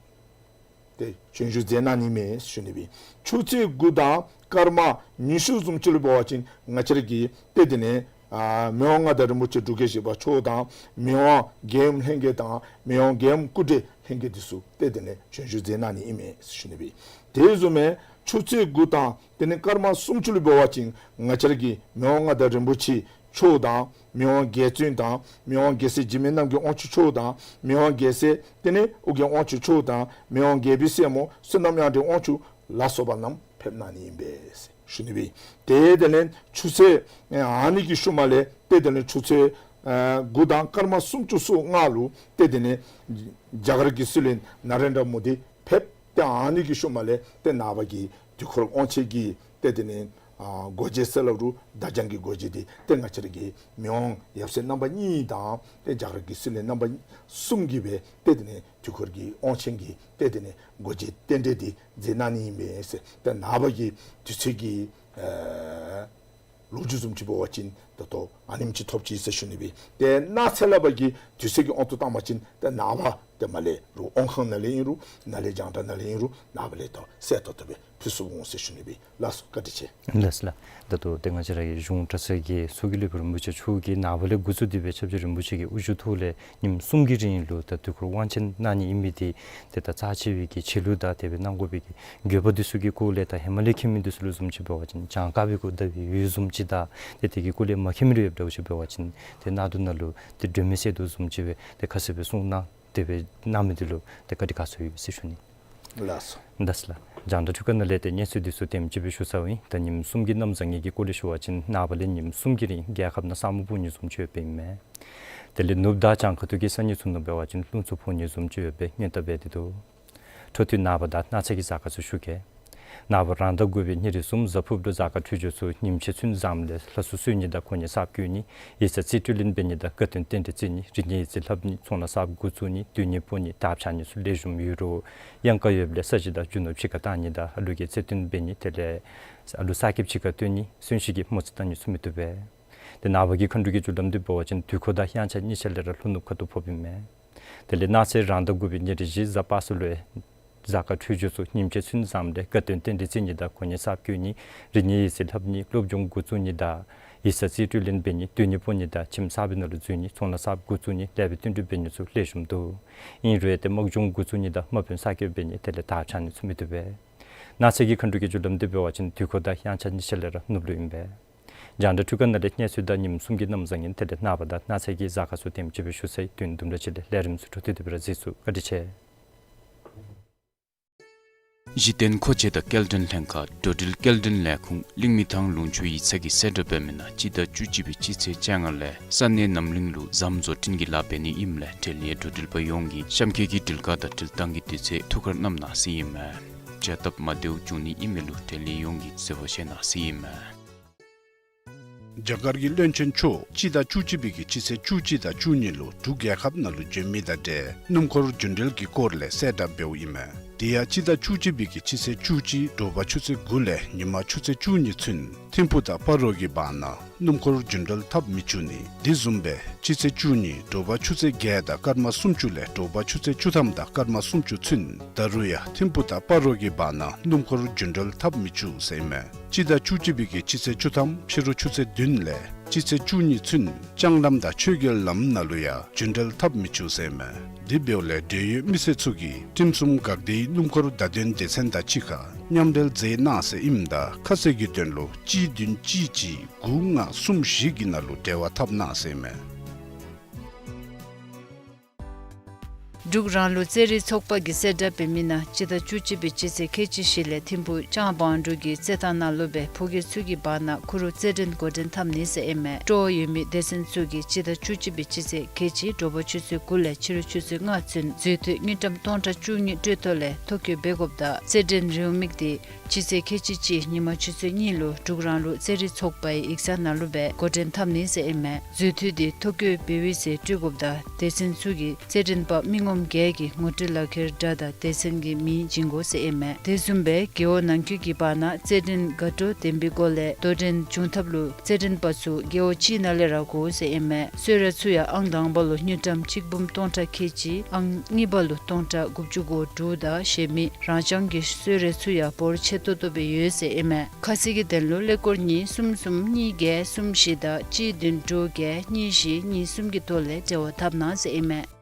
ཏེ་བྱོན་བཞུགས་མཛད་གནང་ནི་མས་ཟེར་ཞུ་ནི་སྦེ། ཆུ་ཚོད་དགུ་དང་སྐར་མ་ཉི་ཤུ་བཟུམ་ཅིག་ལུ་འབད་བ་ཅིན་ང་བཅས་ར་གི་ཏེ་དེ་ལས་ཨ་མི་དབང་མངའ་བདག་རིན་པོ་ཆེ་འབྲུག་རྒྱལ་བཞི་པ་མཆོག་དང་མི་དབང་རྒྱལ་ཡུམ་ལྷན་རྒྱས་དང་མི་དབང་རྒྱལ་ཡུམ་སྐུ་བགྲེས་ལྷན་རྒྱས་འདི་ཚུ་ཏེ་དེ་ལས་བྱོན་བཞུགས་མཛད་གནང་ནི་ཨིན་མས་ཟེར་ཞུ་ནི་སྦེ། དེ་བཟུམ་སྦེ་ཆུ་ཚོད་དགུ་དང་དེ་ལས་སྐར་མ་སུམ་ཅུ་ལུ་འབད་བ་ཅིན་ང་བཅས་ར་གི་མི་དབང་མངའ་བདག་རིན་པོ་ཆེ་མཆོག་དང་མི་དབང་རྒྱལ་བཙུན་དང་མི་དབང་རྒྱལ་སྲས་འཇིགས་མེད་རྣམ་རྒྱལ་དབང་ཕྱུག་མཆོག་དང་མི་དབང་རྒྱལ་སྲས་དེ་ལས་ཨོ་རྒྱན་དབང་ཕྱུག་མཆོག་དང་མི་དབང་རྒྱལ་པོའི་སྲས་མོ་བསོད་ནམས་དབྱངས་ཅན་དབང་ཕྱུག་ལ་སོགས་པ་རྣམས་ཕེབས་གནང་ནི་ཨིན་པས་ཟེར་ཞུ་ནི་སྦེ། ཏེ་དེ་ལས་ཆུ་ཚོད་ཨ་ནི་གི་ཤུལ་མ་ལས་ཏེ་དེ་ལས་ཆུ་ཚོད་ཨ་དགུ་དང་སྐར་མ་སུམ་ཅུ་སོ་ལྔ་ལུ་ཏེ་དེ་ལས་རྒྱ་གར་གྱི་སྲིད་བློན་ན་རེན་དྲ་མོ་དི་ཕེབས། ཏེ་ཨ་ནི་གི་ཤུལ་མ་ལས་ཏེ་ནངས་པ་གི་དུས་འཁོར་དབང་ཆེན་གྱི་ཏེ་དེ་ལས་ ཨ་སྒོ་འབྱེད་ཟེར་སླབ་རུང་བརྡ་བྱང་གི་སྒོ་འབྱེད་འདི་ཏེ་ང་བཅས་ར་གི་མི་དབང་ཡབ་སྲས་རྣམ་པ་གཉིས་དང་ཏེ་རྒྱ་གར་གྱི་སྲིད་བློན་རྣམ་པ་གསུམ་གྱིས་སྦེ་ཏེ་དེ་ནི་དུས་འཁོར་གྱི་དབང་ཆེན་གྱི་ཏེ་དེ་ནི་སྒོ་འབྱེད་རྟེན་འབྲེལ་འདི་མཛད་གནང་ནི་ཨིན་པས་ཟེར། ཏེ་ནངས་པ་གི་དུས་ཚོད་ཀྱི་ཨ་ལོ་རྒྱུས་བཟུམ་ཅིག་འབད་བ་ཅིན་ད་ལྟོ་ཨ་ནེམ་ཅིག་ཐོབ་ཅི་ཟེར་ཞུ་ནི་སྦེ། ཏེ་གནངས་ཚེ་ལས་འབད་གི་དུས་ཚོད་ཀྱི་དབང་དུ་བཏང་བ་ཅིན་ཏེ་ནངས་པ་ཏེ་མ་ལས་རུང་དབང་ཁང་ནང་ལས་ཨིན་རུང་ནཱ་ལས་རྒྱང་བསྒྲགས་ནང་ལས་ཨིན་རུང་ནངས་པ་ལས་ད་གསལ་ཏོག་ཏོ་སྦེ་ཕུལ་ཚུགསཔ་འོང་ཟེར་ཞུ་ནི་སྦེ། ལགས་སོ། བཀའ་དྲིན་ཆེ། ལགས་སོ་ལགས། ད་ལྟོ་ཏེ་ང་བཅས་ར་གི་གཞུང་གྲྭ་ཚང་གི་ཚོགས་ཀྱི་སློབ་དཔོན་རིན་པོ་ཆེ་མཆོག་གིས་ནངས་པ་ལས་འགོ་བཙུགས་ཏེ་སྦེ་ཆབ་སྲིད་རིན་པོ་ཆེ་གི་དབུ་བཞུགས་ཐོག་ལས་ཉིནམ་གསུམ་གྱི་རིང་ལུ་ད་དུས་འཁོར་དབང་ཆེན་གནང་ནི་ཨིན་མི་འདི་ཏེ་ད་རྩ་ཆེ་བའི་གི་ཆོས་ལུགས་དང་དེ་སྦེ་གནང་དགོ་པའི་གི་དགོས་པ་འདི་ཚུ་གི་སྐོར་ལས་ད་ཧེ་མ་ལས་མཁྱེན་མི་འདི་ཚུ་ལུ་བཟུམ་ཅིག་འབད་བ་ཅིན་གྱངས་དཀར་པོའི་གུ་བརྡབས་པའི་འོད་བཟུམ་ཅིག་དང་ཏེ་དེ་གི་སྐོར་ལས་མ་མཁྱེན་མི་རེ་ཡོདཔ་འདྲཝ་ཅིག་འབད་བ་ཅིན་ཏེ་གནད་དོན་ནང་ལུ་ཏེ་སྒྲོན་མེ་བསལ་དོ་བཟུམ་ཅིག་སྦེ་ཏེ་ཁ་གསལ་སྦེ་གསུངས་གནང་སྟེ་སྦེ་གནང་མི་འདི་ལུ་ཏེ་བཀའ་དྲིན་དགའ་ཚོར་ཡོད་ཟེར་ཞུ་ནི། ལགས་སོ། ད་ལགས་རྒྱང་བསྒྲགས་ཐོག་ཁ་ནང་ལས་ཏེ་གནས་ཚུལ་འདི་ཚུ་དེམ་ཅིག་སྦེ་ཞུ་ཚརཝ་ཨིན། ད་ཉིནམ་གསུམ་གྱི་གནམ་བཟང་ངན་གྱི་སྐོར་ལས་ཞུ་བ་ཅིན་ནངས་པ་ལས་ཉིནམ་གསུམ་གྱི་རིང་རྒྱལ་ཁབ་ནང་ས་སྨུག་ཕོག་ནི་བཟུམ་ཅིག་ཡོདཔ་ཨིན་མས། དེ་ལས་ནུབ་དང་བྱང་ཁ་ཐུག་གི་ས་གནས་ཚུ་ནང་འབད་བ་ཅིན་རླུང་འཚུབ་འཕུ་ནི་བཟུམ་ཅིག་ཡོད་པའི་སྔོན་བརྡ་འབད་དེ་འདུག། འཕྲོ་མཐུད་ནངས་པ་དང་གནངས་ཚེ་གི་གཟའ་སྐར་ཚུ་ཞུ་གེ། ནངས་པ་རང་ཟླ་དགུ་པའི་ཉེར་གསུམ་གཟའ་ཕུར་བུ་གཟའ་སྐར་འཕྲོད་སྦྱོར་ཚུ་ཉིནམ་ཕྱེད་ཚུན་བཟངམ་ལས་ལྷ་སྲུང་གསོལ་ནི་དང་གོ་གནས་གསརཔ་བསྐོ་ནི་ཡིག་ཚང་རྩིས་སྤྲོད་ལེན་འབད་ནི་དང་དགའ་སྟོན་རྟེན་འབྲེལ་བརྩི་ནི་རིག་གནས་ཡིག་རྩིས་ལྷབ་ནི་ཚོང་ལཱ་གསརཔ་འགོ་བཙུགས་ནི་སྡོད་གནས་སྤོ་ནི་དར་འཕྱར་ནི་ཚུ་ལེགས་ཤོམ་ཡོད་རུང་གཡང་ཁ་ཡོདཔ་ལས་ས་གཞི་དང་རྒྱུ་ནོར་ཕྱི་ཁར་བཏང་ནི་དང་ཨ་ལུ་གི་རྩེར་སྟོན་འབད་ནི་དེ་ལས་ཨ་ལུ་གསར་སྐྱེསཔ་ཕྱི་ཁར་བཏོན་ནི་གསོན་གཤིན་གྱི་མོ་རྩིས་བཏང་ནི་ཚུ་མི་བཏུབ་པས། ཏེ་ནངས་པ་གི་མཁའ་འགྲོ་གི་རྒྱུ་ལམ་འདི་འབད་བ་ཅིན་དུས་འཁོར་དང་དབྱངས་འཆར་གཉིས་ཆ་ལས་ར་ལྷོ་ནུབ་ཁ་ཐུག་ཕོགཔ་ཨིན་མས། དེ་ལས་གནངས་ཚེ་རང་ཟླ་དགུ་པའི་ཉེར་བཞི་གཟའ་པ་སངས་ལུ་གཟའ་སྐར་འཕྲོད་སྦྱོར་ཚུ་ཉིནམ་ཕྱེད་ཚུན་བཟངམ་ལས་དགའ་སྟོན་རྟེན་འབྲེལ་བརྩི་ནི་དང་གོ་གནས་གསརཔ་བསྐོ་ནི་རིག་གནས་ཡིག་རྩིས་ལྷབ་ནི་སློབ་སྦྱོང་འགོ་བཙུགས་ནི་དང་ཡིག་ཚང་རྩིས་སྤྲོད་ལེན་འབད་ནི་སྡོད་གནས་སྤོ་ནི་དང་ཁྱིམ་གསརཔ་ནང་ལུ་འཛུལ་ནི་ཚོང་ལཱ་གསརཔ་འགོ་བཙུགས་ནི་ལེགས་པའི་བསྟུན་གྲོས་འབད་ནི་ཚུ་ལེགས་ཤོམ་འདུག། ཨིན་རུང་ཏེ་དམག་སྦྱོང་འགོ་བཙུགས་ནི་དང་དམག་དཔོན་གསར་སྐྱེསཔ་འབད་ནི་དེ་ལས་དར་འཕྱར་ནི་ཚུ་མི་བཏུབ་པས། གནངས་ཚེ་གི་མཁའ་འགྲོ་གི་རྒྱུ་ལམ་འདི་འབད་བ་ཅིན་དུས་འཁོར་དང་དབྱངས་འཆར་གཉིས་ཆ་ལས་ར་ནུབ་ལུ་ཨིན་པས། རྒྱང་བསྒྲགས་ཐོག་ཁ་ནང་ལས་གནས་ཚུལ་དང་ཉིནམ་གསུམ་གྱི་གནམ་བཟང་ངན་དེ་ལས་ནངས་པ་དང་གནངས་ཚེ་གི་གཟའ་སྐར་ཚུ་དེམ་ཅིག་སྦེ་ཞུ་ཚར་ཡི། དུས་ཡུན་དུམ་གྲ་ཅིག་ལས་ལས་རིམ་ཚུ་འཕྲོ་མཐུད་དེ་སྦེ་ར་གཟིགས་ཚུགས། བཀའ་དྲིན་ཆེ། གཞི་རྟེན་མཁོ་ཆས་དང་སྐྱེལ་འདྲེན་ལྷན་ཁག་འགྲོ་འགྲུལ་སྐྱེལ་འདྲེན་ལས་ཁུངས་གླིང་མི་ཐང་ལུང་ཕྱོགས་ཡིག་ཚང་གིས་གསལ་བསྒྲགས་འབད་མི་ནང་སྤྱི་ཟླ་བཅུ་གཅིག་པའི་སྤྱི་ཚེས་བཅོ་ལྔ་ལས་ས་གནས་རྣམ་གླིང་ལུ་ཟམ་བཟོ་སྐྲུན་གྱི་ལཱ་འབད་ནི་ཨིནམ་ལས་འབྲེལ་ཡོད་འགྲོ་འགྲུལ་པ་ཡོངས་ཀྱིས་གཤམ་འཁོད་ཀྱི་འགྲུལ་ཁག་དང་འགྲུལ་ཐངས་ཀྱི་དུས་ཚོད་ཐུགས་ཁར་བསྣམ་གནང་ཟེར་ཨིན་མས། བྱ་སྟབས་མ་བདེཝ་འབྱུང་ནི་ཨིན་མི་ལུ་འབྲེལ་ཡོད་ཡོངས་ཀྱིས་བཟོད་པ་བཞེས་གནང་ཟེར་ཨིན་མས། རྒྱ་གར་གྱི་བློན་ཆེན་མཆོག་སྤྱི་ཟླ་བཅུ་གཅིག་པའི་གི་སྤྱི་ཚེས་བཅུ་གཅིག་དང་བཅུ་གཉིས་ལུ་འབྲུག་རྒྱལ་ཁབ་ནང་ལུ་བྱོན་མི་དང་འབྲེལ་སྣུམ་འཁོར་རྒྱུན་འགྲུལ་གྱི་སྐོར་ལས་གསལ་བསྒྲགས་འབདཝ་ཨིན་མས། དེ་ཡང་སྤྱི་ཟླ་བཅུ་གཅིག་པའི་གི་སྤྱི་ཚེས་བཅུ་གཅིག་དྲོ་པ་ཆུ་ཚོད་དགུ་ལས་ཉིན་མ་ཆུ་ཚོད་བཅུ་གཉིས་ཚུན་ཐིམ་ཕུག་དང་སྤ་རོ་གི་བར་ན་སྣུམ་འཁོར་རྒྱུན་འགྲུལ་འཐབ་མི་བཅུག་ནི། དེ་བཟུམ་སྦེ་སྤྱི་ཚེས་བཅུ་གཉིས་དྲོ་པ་ཆུ་ཚོད་བརྒྱད་དང་སྐར་མ་སུམ་ཅུ་ལས་དྲོ་པ་ཆུ་ཚོད་བཅུ་ཐམ་དང་སྐར་མ་སུམ་ཅུ་ཚུན་ད་རུང་ཡང་ཐིམ་ཕུག་དང་སྤ་རོ་གི་བར་ན་སྣུམ་འཁོར་རྒྱུན་འགྲུལ་འཐབ་མི་བཅུག་ཟེར་ཨིན་མས། སྤྱི་ཟླ་བཅུ་གཅིག་པའི་གི་སྤྱི་ཚེས་བཅུ་ཐམ་ཕྱི་རུ་ཆུ་ཚོད་བདུན་ལས་སྤྱི་ཚེས་བཅུ་གཉིས་ཚུན་ལྕང་ལམ་དང་ཆོས་རྒྱལ་ལམ་ནང་ལུ་ཡང་རྒྱུན་འགྲུལ་འཐབ་མི་བཅུག་ཟེར་ཨིན་མས། དེ་འབདཝ་ལས་འབྲེལ་ཡོད་མི་སེར་ཚུ་གིས་ཁྲིམས་སྲུང་འགག་སྡེའི་སྣུམ་འཁོར་བརྡ་དོན་སྡེ་ཚན་དང་གཅིག་ཁར་མཉམ་འབྲེལ་མཛད་གནང་ཟེར་ཨིནམ་ད་ཁ་གསལ་གྱི་དོན་ལུ་གཅིག་བདུན་གཅིག་གཅིག་དགུ་ལྔ་གསུམ་བཞི་གི་ནང་ལུ་འབྲེལ་བ་འཐབ་གནང་ཟེར་ཨིན་མས། འབྲུག་རང་ལུགས་རྩེད་རིགས་ཚོགས་པ་གིས་གསལ་བསྒྲགས་འབད་མི་ནང་སྤྱི་ཟླ་བཅུ་གཅིག་པའི་སྤྱི་ཚེས་ཁལ་གཅིག་བཞི་ལས་ཐིམ་ཕུག་ལྕང་བང་འབྲུག་གི་རྩེད་ཐང་ནང་ལུ་སྦེ་ཕོ་སྐྱེས་ཚུ་གི་བར་ན་ཁུ་རུ་རྩེད་འགྲན་འགོ་འདྲེན་འཐབ་ནི་ཟེར་ཨིན་མས། སྤྲོ་བ་ཡོད་མི་སྡེ་ཚན་ཚུ་གིས་སྤྱི་ཟླ་བཅུ་གཅིག་པའི་སྤྱི་ཚེས་ཁལ་གཅིག་དྲོ་པ་ཆུ་ཚོད་དགུ་ལས་ཕྱི་རུ་ཆུ་ཚོད་ལྔ་ཚུན་འཛུལ་དུས་དངུལ་ཀྲམ་སྟོང་ཕྲག་བཅུ་གཉིས་སྤྲོད་ཐོག་ལས་ཐོ་བཀོད་འབད་དགོཔ་དང་རྩེད་འགྲན་རེའུ་མིག་འདི་སྤྱི་ཚེས་ཁལ་གཅིག་གཅིག་ཉིན་མ་ཆུ་ཚོད་གཉིས་ལུ་འབྲུག་རང་ལུགས་རྩེད་རིགས་ཚོགས་པའི་ཡིག་ཚང་ནང་ལུ་སྦེ་འགོ་འདྲེན་འཐབ་ནི་ཟེར་ཨིན་མས། འཛུལ་དུས་འདི་ཐོ་བཀོད་འབད་བའི་ཚེ་སྤྲོད་དགོཔ་དང་སྡེ་ཚན་ཚུ་གིས་རྩེད་འགྲན་པ་མི་ངོམ་བརྒྱད་ཀྱི་ངོ་སྤྲོད་ལག་ཁྱེར་འདྲ་དང་སྡེ་ཚན་གྱི་མིང་བྱིན་དགོ་ཟེར་ཨིན་མས། དེ་བཟུམ་སྦེ་རྒེད་འོག་ནང་འཁོད་ཀྱི་བར་ན་རྩེད་འགྲན་དགའ་སྤྲོ་ལྡན་པའི་སྒོ་ལས་དོ་འགྲན་འབྱུང་ཐབས་ལུ་རྩེད་འགྲན་པ་ཚུ་རྒེད་འོག་གཅིག་ནང་ལས་ར་དགོ་ཟེར་ཨིན་མས། གསོལ་རས་ཚུ་ཡང་ཨང་དང་པ་ལུ་དངུལ་ཀྲམ་གཅིག་འབུམ་སྟོང་ཕྲག་ཁལ་གཅིག། ཨང་གཉིས་པ་ལུ་སྟོང་ཕྲག་དགུ་བཅུ་གོ་དྲུག་དང་གཞན་མི་རང་རྐྱང་གི་གསོལ་རས་ཚུ་ཡང་འབོར་ཆེ་ཏོག་ཏོ་སྦེ་ཡོད་ཟེར་ཨིན་མས། ཁ་གསལ་གྱི་དོན་ལུ་ཀླད་ཀོར་གཉིས་གསུམ་གསུམ་གཉིས་བརྒྱད་གསུམ་བཞི་དང་གཅིག་བདུན་དྲུག་བརྒྱད་གཉིས་བཞི་གཉིས་གསུམ་གྱི་ཐོག་ལས་འབྲེལ་བ་འཐབ་གནང་ཟེར་ཨིན་མས།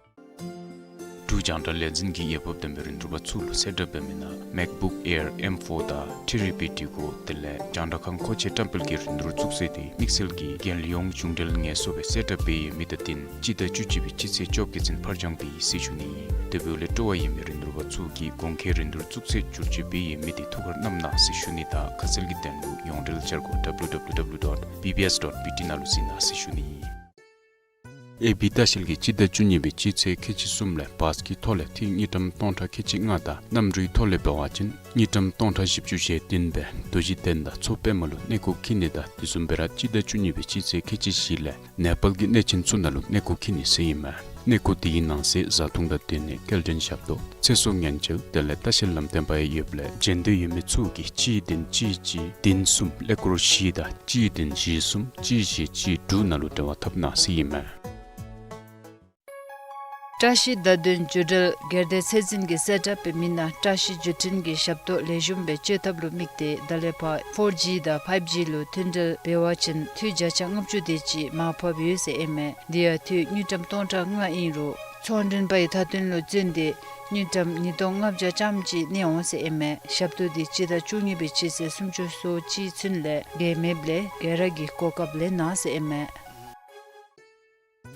འབྲུག་རྒྱང་བསྒྲགས་ལས་འཛིན་གྱིས་འོས་འབབ་ལྡན་པའི་རིན་བསྡུར་པ་ཚུ་ལུ་གསལ་བསྒྲགས་འབད་མི་ནང་MacBook Air M four དང་ཐེ་རི་པི་འདི་གོ་དེ་ལས་རྒྱང་བསྒྲགས་ཁང་མཁོ་ཆས་བཀྲམ་སྤེལ་གྱི་རིན་བསྡུར་བཙུགས་ཚེས་འདི་དམིགས་བསལ་གྱི་རྒྱལ་ཡོངས་གཞུང་འབྲེལ་ངལ་གསོ་སྦེ་གསལ་བསྒྲགས་འབད་ཡོད་མི་དང་བསྟུན་སྤྱི་ཟླ་བཅུ་གཅིག་པའི་སྤྱི་ཚེས་བཅོ་བརྒྱད་ཚུན་ཕར་འགྱངས་འབད་ཡི་ཟེར་ཞུ་ནི། དེ་འབདཝ་ལས་སྤྲོ་བ་ཡོད་མི་རིན་བསྡུར་པ་ཚུ་གིས་གོང་འཁོད་རིན་བསྡུར་བཙུགས་ཚེས་བསྒྱུར་བཅོས་འབད་ཡོད་མི་འདི་ཐུགས་ཁར་བསྣམ་གནང་ཟེར་ཞུ་ནི་དང་ཁ་གསལ་གྱི་དོན་ལུ་ཡོངས་འབྲེལ་འཆར་སྒོ་W W W dot B B S dot B T ནང་ལུ་གཟིགས་གནང་ཟེར་ཞུ་ནི། ཨེ་པི་ལྟ་བཤལ་གྱིས་སྤྱི་ཟླ་བཅུ་གཉིས་པའི་སྤྱི་ཚེས་ཁལ་གཅིག་གསུམ་ལས་བཱས་ཀྱི་ཐོག་ལས་ཐིག་དངུལ་ཀྲམ་སྟོང་ཕྲག་ཁལ་གཅིག་ལྔ་དང་གནམ་གྲུའི་ཐོག་ལས་འབད་བ་ཅིན་དངུལ་ཀྲམ་སྟོང་ཕྲག་བཞི་བཅུ་ཞེ་བདུན་སྦེ་རྡོ་རྗེ་གདན་དང་མཚོ་པདྨ་ལུ་གནས་སྐོར་འཁྱིད་ནི་དང་དེ་བཟུམ་སྦེ་ར་སྤྱི་ཟླ་བཅུ་གཉིས་པའི་སྤྱི་ཚེས་ཁལ་གཅིག་བཞི་ལས་ནེ་པཱལ་གྱི་གནས་ཆེན་ཚུ་ནང་ལུ་གནས་སྐོར་འཁྱིད་ནི་ཟེར་ཨིན་མས། གནས་སྐོར་དེའི་ནང་གསེས་བཟའ་འཐུང་དང་སྡོད་གནས་སྐྱེལ་འདྲེན་ཞབས་ཏོག་ཚེ་སྲོག་ཉེན་བཅོལ་དེ་ལས་ལྟ་བཤལ་ལམ་སྟོན་པ་ཡང་ཡོདཔ་ལས་བྱོན་འདོད་ཡོད་མི་ཚུ་གིས་གཅིག་བདུན་གཅིག་གཅིག་བདུན་གསུམ་ཀླད་ཀོར་བཞི་དང་གཅིག་བདུན་བཞི་གསུམ་གཅིག་བཞི་གཅིག་དྲུག་ནང་ལུ་འབྲེལ་བ་འཐབ་གནང་ཟེར་ཨིན་མས། བཀྲ་ཤིས་བརྡ་དོན་བརྒྱུད་འབྲེལ་སྒེར་སྡེ་ཚད་འཛིན་གྱིས་གསལ་བསྒྲགས་འབད་མི་ནང་བཀྲ་ཤིས་བརྒྱུད་འཕྲིན་གྱི་ཞབས་ཏོག་ལེགས་ཤོམ་སྦེ་སྤྱོད་ཐབས་ལུ་དམིགས་ཏེ་ད་ལས་ཕར་ཕོར་ཇི་དང་ཕའིབ་ཇི་ལུ་མཐུད་འབྲེལ་འབད་བ་ཅིན་འཐུས་བརྒྱ་ཆ་ལྔ་བཅུ་དེ་ཅིག་མར་ཕབ་ཡོད་ཟེར་ཨིན་མས། དེ་ཡང་འཐུས་དངུལ་ཀྲམ་སྟོང་ཕྲག་ལྔ་ཨིན་རུང་ཚོང་མགྲོན་པའི་མཐའ་དོན་ལུ་བརྩོན་ཏེ་དངུལ་ཀྲམ་ཉིས་སྟོང་ལྔ་བརྒྱ་ཙམ་ཅིག་གནས་འོང་ཟེར་ཨིན་མས། ཞབས་ཏོག་འདི་སྤྱི་ཟླ་བཅུ་གཉིས་པའི་སྤྱི་ཚེས་སུམ་ཅུ་སོ་གཅིག་ཚུན་ལས་འགལ་མེདཔ་ལས་ག་ར་གིས་གོ་སྐབས་ལེན་གནང་ཟེར་ཨིན་མས།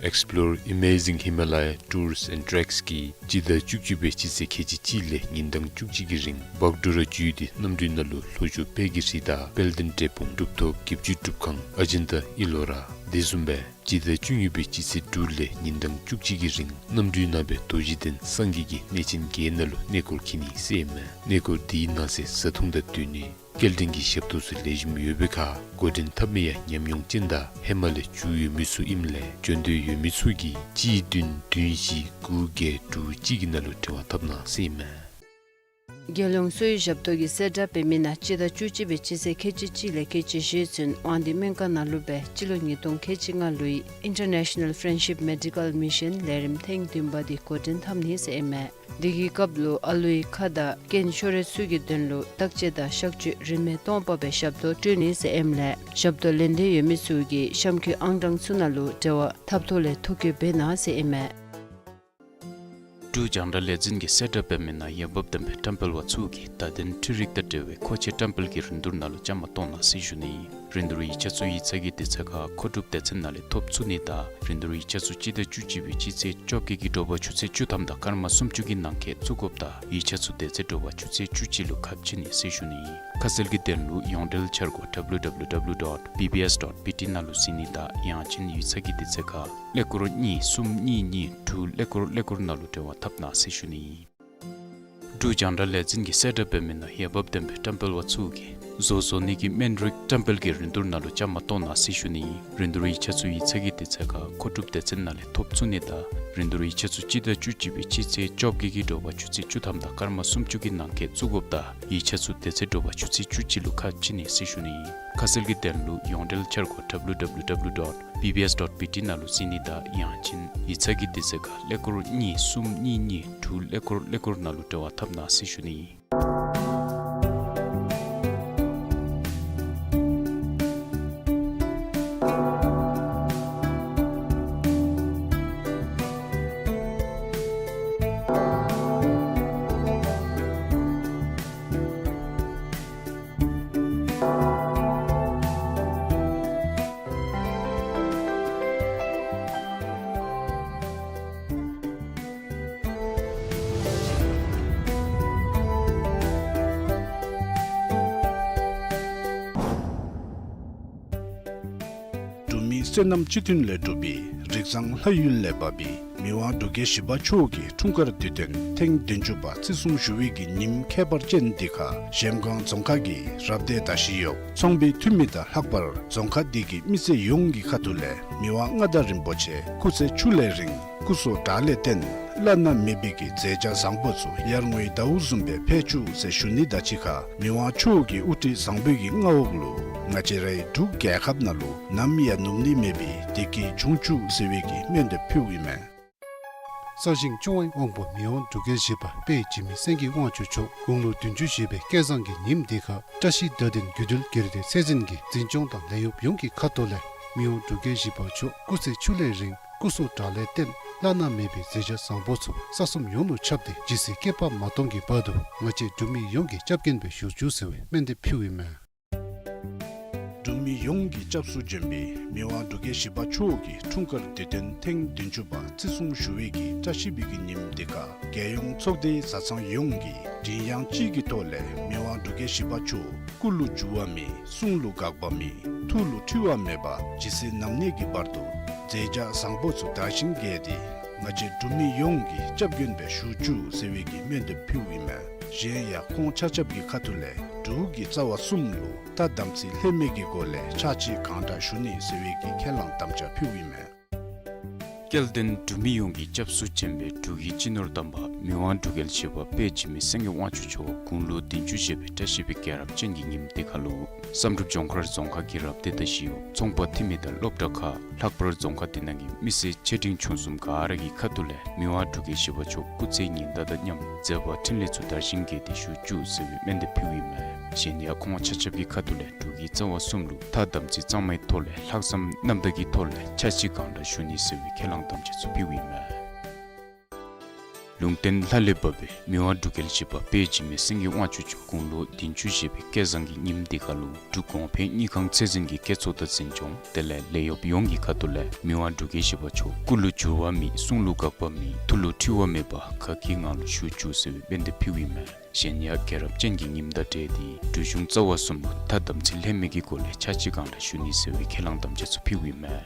Explore Amazing Himalaya Tours and Treks གིས་སྤྱི་ཟླ་བཅུ་གཅིག་པའི་སྤྱི་ཚེས་ཁལ་གཅིག་གཅིག་ལས་ཉིན་གྲངས་བཅུ་གཅིག་གི་རིང་བག་ཌོ་ར་བརྒྱུད་དེ་གནམ་གྲུའི་ནང་ལུ་ལྷོ་ཕྱོགས་དཔལ་གྱི་རི་དང་དཔལ་ལྡན་འབྲས་སྤུངས་གྲུབ་ཐོབ་བརྒྱད་ཅུ་སྒྲུབ་ཁང་ཨ་ཇན་ཏ་ཨི་ལོ་ར་དེ་བཟུམ་སྦེ་སྤྱི་ཟླ་བཅུ་གཉིས་པའི་སྤྱི་ཚེས་དྲུག་ལས་ཉིན་གྲངས་བཅུ་གཅིག་གི་རིང་གནམ་གྲུའི་ནང་སྦེ་རྡོ་རྗེ་གདན་སངས་རྒྱས་ཀྱི་གནས་ཆེན་བརྒྱད་ནང་ལུ་གནས་སྐོར་འཁྱིད་ནི་ཟེར་ཨིན་མས། གནས་སྐོར་དེའི་ནང་གསེས་བཟའ་འཐུང་དང་སྡོད་གནས་སྐྱེལ་འདྲེན་གྱི་ཞབས་ཏོག་ཚུ་ལེགས་ཤོམ་ཡོད་པའི་ཁར་འགོ་འདྲེན་འཐབ་མི་ཡང་ཉམས་མྱོང་ཅན་དང་ཧེ་མ་ལས་འཇུག་ཡོད་མི་ཚུ་ཨིནམ་ལས་བྱོན་འདོད་ཡོད་མི་ཚུ་གིས་གཅིག་བདུན་བདུན་བཞི་དགུ་བརྒྱད་དྲུག་གཅིག་གི་ནང་ལུ་འབྲེལ་བ་འཐབ་གནང་ཟེར་ཨིན་མས། རྒྱལ་ཡོངས་གསོ་བའི་ཞབས་ཏོག་གིས་གསལ་བསྒྲགས་འབད་མི་ནང་སྤྱི་ཟླ་བཅུ་གཅིག་པའི་སྤྱི་ཚེས་ཁལ་གཅིག་གཅིག་ལས་ཁལ་གཅིག་བཞི་ཚུན་དབང་འདུས་སྨན་ཁང་ནང་ལུ་སྦེ་སྤྱི་ལོ་ཉིས་སྟོང་ཁལ་གཅིག་ལྔ་ལོའི་International Friendship Medical Mission ལས་རིམ་ཐེངས་བདུན་པ་འདི་འགོ་འདྲེན་འཐབ་ནི་ཟེར་ཨིན་མས། དེ་གི་སྐབས་ལུ་ཨ་ལུའི་ཁ་དང་རྐན་ཤོར་རིགས་ཚུ་གི་དོན་ལུ་བརྟག་དཔྱད་དང་གཤག་བཅོས་རིན་མེད་སྟོང་པ་སྦེ་ཞབས་ཏོག་སྤྲོད་ནི་ཟེར་ཨིནམ་ལས་ཞབས་ཏོག་ལེན་འདོད་ཡོད་མི་ཚུ་གིས་གཤམ་འཁོད་ཨང་གྲངས་ཚུ་ནང་ལུ་འབྲེལ་བ་འཐབ་ཐོག་ལས་ཐོ་བཀོད་འབད་གནང་ཟེར་ཨིན་མས། འབྲུག་རྒྱང་བསྒྲགས་ལས་འཛིན་གྱིས་གསལ་བསྒྲགས་འབད་མི་ནང་འོས་འབབ་ལྡན་པའི་བཀྲམ་སྤེལ་པ་ཚུ་གིས་བརྡ་དོན་འཕྲུལ་རིག་དང་འབྲེལ་བའི་མཁོ་ཆས་བཀྲམ་སྤེལ་གྱི་རིན་བསྡུར་ནང་ལུ་བཅའ་མར་གཏོགས་གནང་ཟེར་ཞུ་ནི་ཨིན། རིན་བསྡུར་ཡིག་ཆ་ཚུ་ཡིག་ཚང་གི་དུས་ཚོད་ཁར་མཁོ་སྒྲུབ་སྡེ་ཚན་ནང་ལས་ཐོབ་ཚུགས་ནི་དང་རིན་བསྡུར་ཡིག་ཆ་ཚུ་སྤྱི་ཟླ་བཅུ་གཅིག་པའི་སྤྱི་ཚེས་བཅོ་བརྒྱད་ཀྱི་དྲོ་པ་ཆུ་ཚོད་བཅུ་ཐམ་དང་སྐར་མ་སུམ་ཅུ་གི་ནང་འཁོད་བཙུགས་དགོཔ་དང་ཡིག་ཆ་ཚུ་དེ་ཚེ་དྲོ་པ་ཆུ་ཚོད་བཅུ་གཅིག་ལུ་ཁ་ཕྱེ་ནི་ཟེར་ཞུ་ནི་ཨིན། ཁ་གསལ་གྱི་དོན་ལུ་ཡོངས་འབྲེལ་འཆར་སྒོ་W W W dot B B S dot B T ནང་ལུ་གཟིགས་ནི་དང་ཡང་ཅིན་ཡིག་ཚང་གི་དུས་ཚོད་ཁར་ཀླད་ཀོར་གཉིས་གསུམ་གཉིས་གཉིས་དྲུག་ཀླད་ཀོར་ཀླད་ཀོར་ནང་ལུ་འབྲེལ་བ་འཐབ་གནང་ཟེར་ཞུ་ནི་ཨིན། འབྲུག་རྒྱང་བསྒྲགས་ལས་འཛིན་གྱིས་གསལ་བསྒྲགས་འབད་མི་ནང་འོས་འབབ་ལྡན་པའི་བཀྲམ་སྤེལ་པ་ཚུ་གིས་བཟོ་བཟོ་ནི་གི་སྨན་རིགས་བཀྲམ་སྤེལ་གྱི་རིན་བསྡུར་ནང་ལུ་བཅའ་མར་གཏོགས་གནང་ཟེར་ཞུ་ནི་ཨིན། རིན་བསྡུར་ཡིག་ཆ་ཚུ་ཡིག་ཚང་གི་དུས་ཚོད་ཁར་མཁོ་སྒྲུབ་སྡེ་ཚན་ནང་ལས་ཐོབ་ཚུགས་ནི་དང་རིན་བསྡུར་ཡིག་ཆ་ཚུ་སྤྱི་ཟླ་བཅུ་གཅིག་པའི་སྤྱི་ཚེས་བཅོ་བརྒྱད་ཀྱི་དྲོ་པ་ཆུ་ཚོད་བཅུ་ཐམ་དང་སྐར་མ་སུམ་ཅུ་གི་ནང་འཁོད་བཙུགས་དགོཔ་དང་ཡིག་ཆ་ཚུ་དེ་ཚེ་དྲོ་པ་ཆུ་ཚོད་བཅུ་གཅིག་ལུ་ཁ་ཕྱེ་ནི་ཟེར་ཞུ་ནི་ཨིན། ཁ་གསལ་གྱི་དོན་ལུ་ཡོངས་འབྲེལ་འཆར་སྒོ་W W W dot B B S dot B T ནང་ལུ་གཟིགས་ནི་དང་ཡང་ཅིན་ཡིག་ཚང་གི་དུས་ཚོད་ཁར་ཀླད་ཀོར་གཉིས་གསུམ་གཉིས་གཉིས་དྲུག་ཀླད་ཀོར་ཀླད་ཀོར་ནང་ལུ་འབྲེལ་བ་འཐབ་གནང་ཟེར་ཞུ་ནི་ཨིན། འབྲུག་མི་བསོད་ནམས་སྤྱི་མཐུན་ལས་གྲུབ་པའི་རིགས་བཟང་ལྷ་ཡུལ་ལས་བབས་པའི་མི་དབང་འབྲུག་རྒྱལ་བཞི་པ་མཆོག་གི་འཁྲུངས་སྐར་དུས་སྟོན་ཐེངས་བདུན་ཅུ་པ་བརྩི་སྲུང་ཞུ་བའི་གི་ཉིནམ་ཁྱད་པར་ཅན་འདི་ཁར་གཞལམ་སྒང་རྫོང་ཁག་གི་རབ་སྡེ་ད་ཤི་ཡོག་ཚོང་པའི་འཐུས་མི་དང་ལྷག་པར་རྫོང་ཁག་འདི་གི་མི་སེར་ཡོངས་ཀྱི་ཁ་ཐུག་ལས་མི་དབང་མངའ་བདག་རིན་པོ་ཆེ་སྐུ་ཚེ་ཕྱུགས་ལས་རིང་སྐུ་གསུང་ཐུགས་ལས་བརྟེན་བླ་ན་མེད་པའི་གི་མཛད་བྱ་བཟང་པོ་ཚུ་ཡར་ངོའི་ཟླཝ་བཟུམ་སྦེ་འཕེལ་བཅུག་ཟེར་ཞུ་ནི་དང་གཅིག་ཁར་མི་དབང་མཆོག་གི་དབུ་ཁྲིད་བཟང་པོའི་གི་མངའ་འོག་ལུ་ང་བཅས་རའི་འབྲུག་རྒྱལ་ཁབ་ནང་ལུ་ནམ་ཡང་ནུབ་ནི་མེད་པའི་བདེ་སྐྱིད་འབྱུང་བཅུག་ཟེར་བའི་གི་སྨོན་འདེབས་ཕུལཝ་ཨིན་མས། གསར་བཞེངས་ཆུ་དབང་དབང་པོ་མི་དབང་འབྲུག་རྒྱལ་བཞི་པ་དཔལ་འཇིགས་མེད་སེང་གེ་དབང་ཕྱུག་མཆོག་དགུང་ལོ་བདུན་ཅུ་བཞེས་པའི་སྐལ་བཟང་གི་ཉིནམ་འདི་ཁར་བཀྲ་ཤིས་བརྡ་དོན་བརྒྱུད་འབྲེལ་སྒེར་སྡེ་ཚད་འཛིན་གྱི་འཛིན་སྐྱོང་དང་ལས་གཡོགཔ་ཡོངས་ཀྱི་ཁ་ཐུག་ལས་མི་དབང་འབྲུག་རྒྱལ་བཞི་པ་མཆོག་སྐུ་ཚེ་ཕྱུགས་ལས་རིང་སྐུ་གསུང་ཐུགས་ལས་བརྟེན་བླ་ན་མེད་པའི་མཛད་བྱ་བཟང་པོ་ཚུ་ས་གསུམ་ཡོངས་ལུ་ཁྱབ་སྟེ་ཇི་སྲིད་བསྐལ་པ་མ་སྟོངས་ཀྱི་བར་དུ་ང་བཅས་འབྲུག་མི་ཡོངས་ཀྱི་སྐྱབས་མགོན་སྦེ་བཞུགས་བཅུག་ཟེར་བའི་སྨོན་འདེབས་ཕུལཝ་ཨིན་མས། འབྲུག་ མི་ཡོངས་ཀྱི་སྐྱབས་སུ་བྱོན་པའི་མི་དབང་འབྲུག་རྒྱལ་བཞི་པ་མཆོག་གི་འཁྲུངས་སྐར་དུས་སྟོན་ཐེངས་བདུན་ཅུ་པ་བརྩི་སྲུང་ཞུ་བའི་གི་བཀྲ་ཤིས་པའི་གི་ཉིནམ་འདི་ཁར་རྒྱལ་ཡོངས་ཚོགས་སྡེའི་བཟའ་ཚང་ཡོངས་ཀྱིས་མགྲིན་དབྱངས་གཅིག་གི་ཐོག་ལས་མི་དབང་འབྲུག་རྒྱལ་བཞི་པ་མཆོག་སྐུ་ལུ་འགྱུར་བ་མེད། གསུང་ལུ་འགག་པ་མེད། ཐུགས་ལུ་འཁྲི་བ་མེད་པ་ཇི་སྲིད་ནམ་གནས་ཀྱི་བར་དུ་མཛད་བྱ་བཟང་པོ་ཚུ་དར་ཞིང་རྒྱས་ཏེ་ང་བཅས་འབྲུག་མི་ཡོངས་ཀྱི་སྐྱབས་མགོན་སྦེ་བཞུགས་བཅུག་ཟེར་བའི་གི་སྨོན་འདེབས་ཕུལཝ་ཨིན་མས། གཞན་ཡང་ཁོང་ཆ་ཁྱབ་ཀྱི་ཁ་ཐུག་ལས་འབྲུག་གི་རྩ་བ་གསུམ་ལུ་ཐ་དམ་ཚིག་ལྷད་མེད་ཀྱི་སྒོ་ལས་ཕྱག་ཕྱི་གང་དྲག་ཞུ་ནི་ཟེར་བའི་གི་ཁས་བླངས་དམ་བཅའ་ཕུལཝ་ཨིན་མས། སྐལ་ལྡན་འབྲུག་མི་ཡོངས་ཀྱི་སྐྱབས་སུ་བྱོན་པའི་འབྲུག་གི་སྤྱི་ནོར་དམ་པ་མི་དབང་འབྲུག་རྒྱལ་བཞི་པ་དཔལ་འཇིགས་མེད་སེང་གེ་དབང་ཕྱུག་མཆོག་དགུང་ལོ་བདུན་ཅུ་བཞེས་པའི་བཀྲ་ཤིས་པའི་རྒྱལ་རབས་ཅན་གྱི་ཉིནམ་འདི་ཁར་ལུ་བསམ་གྲུབ་ལྗོངས་མཁར་རྫོང་ཁག་གི་རབ་སྡེ་དང་ཞི་གཡོག་ཚོང་པ་འཐུས་མི་དང་སློབ་གྲྭ་ཁག་ལྷག་པར་རྫོང་ཁག་དེ་ནང་གི་མི་སེར་ཆེ་འབྲིང་ཆུང་གསུམ་ག་ར་གི་ཁ་ཐུག་ལས་མི་དབང་འབྲུག་རྒྱལ་བཞི་པ་མཆོག་སྐུ་ཚེ་ཉི་ཟླ་དང་མཉམ་མཛད་པ་འཕྲིན་ལས་ཚུ་དར་ཞིང་རྒྱས་ཏེ་བཞུགས་བཅུག་ཟེར་བའི་སྨོན་འདེབས་ཕུལཝ་ཨིན་མས། གཞན་ཡང་ཁོང་ཆ་ཁྱབ་ཀྱི་ཁ་ཐུག་ལས་འབྲུག་གི་རྩ་བ་གསུམ་ལུ་ཐ་དམ་ཚིག་གཙང་མའི་ཐོག་ལས་ལྷག་བསམ་རྣམ་དག་གི་ཐོག་ལས་ཕྱག་ཕྱི་གང་དྲག་ཞུ་ནི་ཟེར་བའི་ཁས་བླངས་དམ་བཅའ་ཚུ་ཕུལཝ་ཨིན་མས། ལུང་བསྟན་ལྷ་ལས་བབས་པའི་མི་དབང་འབྲུག་རྒྱལ་བཞི་པ་དཔལ་འཇིགས་མེད་སེང་གེ་དབང་ཕྱུག་མཆོག་དགུང་ལོ་བདུན་ཅུ་བཞེས་པའི་སྐལ་བཟང་གི་ཉིནམ་འདི་ཁར་ལུ་འབྲུག་གོང་འཕེལ་དངུལ་ཁང་ཚད་འཛིན་གྱི་བཀོད་ཚོགས་དང་འཛིན་སྐྱོང་དེ་ལས་ལས་གཡོགཔ་ཡོངས་ཀྱི་ཁ་ཐུག་ལས་མི་དབང་འབྲུག་རྒྱལ་བཞི་པ་མཆོག་སྐུ་ལུ་འགྱུར་བ་མེད། གསུང་ལུ་འགག་པ་མེད། ཐུགས་ལུ་འཁྲི་བ་མེད་པ་དགའ་སྐྱིད་ངང་ལུ་བཞུགས་བཅུག་ཟེར་བའི་སྨོན་འདེབས་ཕུལཝ་ཨིན་མས། གཞན་ཡང་རྒྱལ་རབས་ཅན་གྱི་ཉིནམ་དང་འབྲེལ་ཏེ་འབྲུག་གཞུང་རྩ་བ་གསུམ་ལུ་ཐ་དམ་ཚིག་ལྷད་མེད་ཀྱི་སྒོ་ལས་ཕྱག་ཕྱི་གང་དྲག་ཞུ་ནི་ཟེར་བའི་ཁས་བླངས་དམ་བཅའ་ཚུ་ཕུལཝ་ཨིན་མས།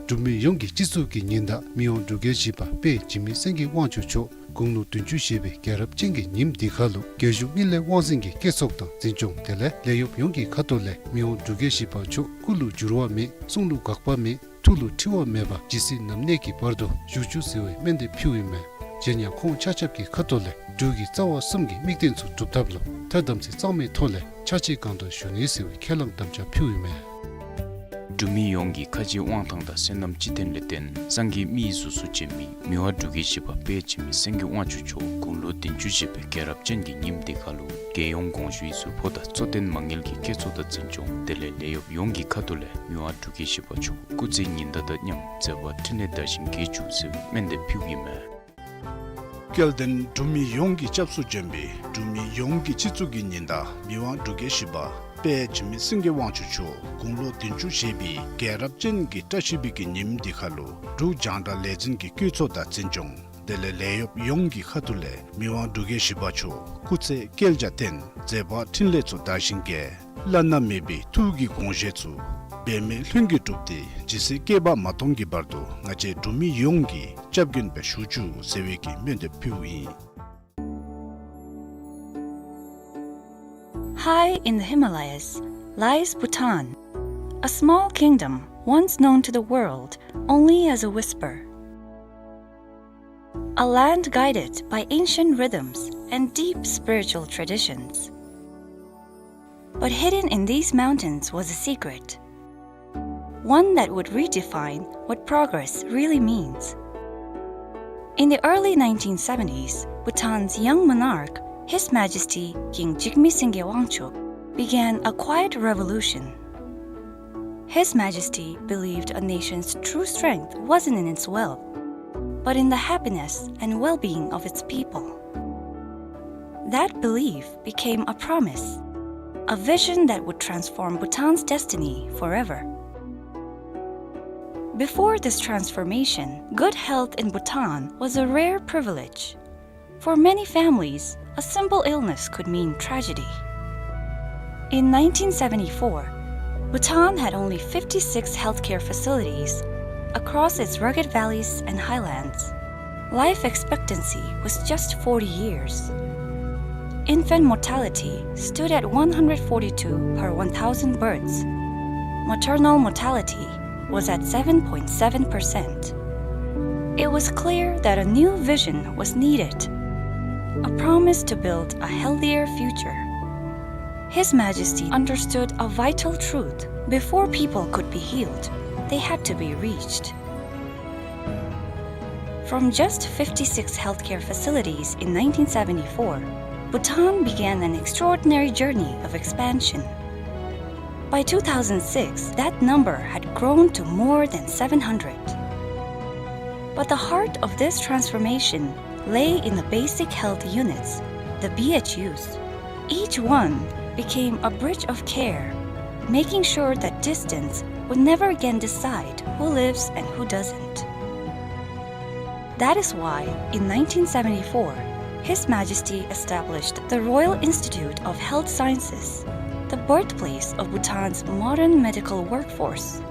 འབྲུག་མི་ཡོངས་ཀྱི་སྤྱི་གཙུག་གི་ཉི་ཟླ་མི་དབང་འབྲུག་རྒྱལ་བཞི་པ་དཔལ་འཇིགས་མེད་སེང་གེ་དབང་ཕྱུག་མཆོག་དགུང་ལོ་བདུན་ཅུ་བཞེས་པའི་རྒྱལ་རབས་ཅན་གྱི་ཉིནམ་འདི་ཁར་ལུ་རྒྱལ་གཞུང་དངུལ་ལས་དབང་འཛིན་གྱི་བཀོད་ཚོགས་དང་འཛིན་སྐྱོང་དེ་ལས་ལས་གཡོགཔ་ཡོངས་ཀྱི་ཁ་ཐུག་ལས་མི་དབང་འབྲུག་རྒྱལ་བཞི་པ་མཆོག་སྐུ་ལུ་འགྱུར་བ་མེད། གསུང་ལུ་འགག་པ་མེད། ཐུགས་ལུ་འཁྲི་བ་མེད་པ་ཇི་སྲིད་ནམ་གནས་ཀྱི་བར་དུ་བཞུགས་བཅུག་ཟེར་བའི་སྨོན་འདེབས་ཕུལཝ་ཨིན་མས། གཞན་ཡང་ཁོང་ཆ་ཁྱབ་ཀྱི་ཁ་ཐུག་ལས་འབྲུག་གི་རྩ་བ་གསུམ་གྱི་དམིགས་དོན་ཚུ་སྒྲུབ་ཐབས་ལུ་ཐ་དམ་ཚིག་གཙང་མའི་ཐོག་ལས་ཕྱག་ཕྱི་གང་དྲག་ཞུ་ནི་ཟེར་བའི་ཁས་བླངས་དམ་བཅའ་ཕུལཝ་ཨིན་མས། འབྲུག་མི་ཡོངས་ཀྱི་ཁ་རྗེ་དབང་ཐང་དང་བསོད་ནམས་སྤྱི་དོན་ལས་བརྟེན་སངས་རྒྱས་མི་ཡི་གཟུགས་སུ་བྱོན་མི་མི་དབང་འབྲུག་རྒྱལ་བཞི་པ་དཔལ་འཇིགས་མེད་སེང་གེ་དབང་ཕྱུག་མཆོག་དགུང་ལོ་བདུན་ཅུ་བཞེས་པའི་རྒྱལ་རབས་ཅན་གྱི་ཉིནམ་འདི་ཁར་ལུ་རྒྱལ་ཡོངས་དགོངས་ཞུའི་ཟུར་ཕོགས་དང་གཙོ་བསྟེན་མ་དངུལ་གྱི་བཀོད་ཚོགས་དང་འཛིན་སྐྱོང་དེ་ལས་ལས་གཡོགཔ་ཡོངས་ཀྱི་ཁ་ཐུག་ལས་མི་དབང་འབྲུག་རྒྱལ་བཞི་པ་མཆོག་སྐུ་ཚེ་ཉི་ཟླ་དང་མཉམ་མཛད་པ་འཕྲིན་ལས་དར་ཞིང་རྒྱས་བཅུག་ཟེར་བའི་སྨོན་འདེབས་ཕུལཝ་ཨིན་མས། སྐལ་ལྡན་འབྲུག་མི་ཡོངས་ཀྱི་སྐྱབས་སུ་བྱོན་པའི་འབྲུག་མི་ཡོངས་ཀྱི་སྤྱི་གཙུག་གི་ཉི་ཟླ་མི་དབང་འབྲུག་རྒྱལ་བཞི་པ་དཔལ་འཇིགས་མེད་སེང་གེ་དབང་ཕྱུག་མཆོག་དགུང་ལོ་བདུན་ཅུ་བཞེས་པའི་རྒྱལ་རབས་ཅན་གྱི་བཀྲ་ཤིས་པའི་གི་ཉིནམ་འདི་ཁར་ལུ་འབྲུག་རྒྱང་བསྒྲགས་ལས་འཛིན་གྱི་བཀོད་ཚོགས་དང་འཛིན་སྐྱོང་དེ་ལས་ལས་གཡོགཔ་ཡོངས་ཀྱི་ཁ་ཐུག་ལས་མི་དབང་འབྲུག་རྒྱལ་བཞི་པ་མཆོག་སྐུ་ཚེ་བསྐལ་བརྒྱར་བརྟན། མཛད་པ་འཕྲིན་ལས་ཚུ་དར་ཞིང་རྒྱས། བླ་ན་མེད་པའི་ཐུགས་ཀྱི་དགོངས་བཞེད་ཚུ་འབད་མེད་ལྷུན་གྱིས་གྲུབ་སྟེ་ཇི་སྲིད་བསྐལ་པ་མ་སྟོངས་ཀྱི་བར་དུ་ང་བཅས་འབྲུག་མི་ཡོངས་ཀྱི་སྐྱབས་མགོན་སྦེ་བཞུགས་བཅུག་ཟེར་བའི་གི་སྨོན་འདེབས་ཕུལཝ་ཨིན། High in the Himalayas lies Bhutan, a small kingdom once known to the world only as a whisper. A land guided by ancient rhythms and deep spiritual traditions. But hidden in these mountains was a secret, one that would redefine what progress really means. In the early nineteen seventies, Bhutan's young monarch, His Majesty King Jigme Singye Wangchuck, began a quiet revolution. His Majesty believed a nation's true strength wasn't in its wealth, but in the happiness and well-being of its people. That belief became a promise, a vision that would transform Bhutan's destiny forever. Before this transformation, good health in Bhutan was a rare privilege. For many families, a simple illness could mean tragedy. In nineteen seventy-four, Bhutan had only fifty-six healthcare facilities across its rugged valleys and highlands. Life expectancy was just forty years. Infant mortality stood at one hundred forty-two per one thousand births. Maternal mortality was at seven point seven percent. It was clear that a new vision was needed, a promise to build a healthier future. His Majesty understood a vital truth: before people could be healed, they had to be reached. From just fifty-six healthcare facilities in nineteen seventy-four, Bhutan began an extraordinary journey of expansion. By two thousand six, that number had grown to more than seven hundred. But the heart of this transformation lay in the basic health units, the B H Us. Each one became a bridge of care, making sure that distance would never again decide who lives and who doesn't. That is why, in nineteen seventy-four, His Majesty established the Royal Institute of Health Sciences, the birthplace of Bhutan's modern medical workforce.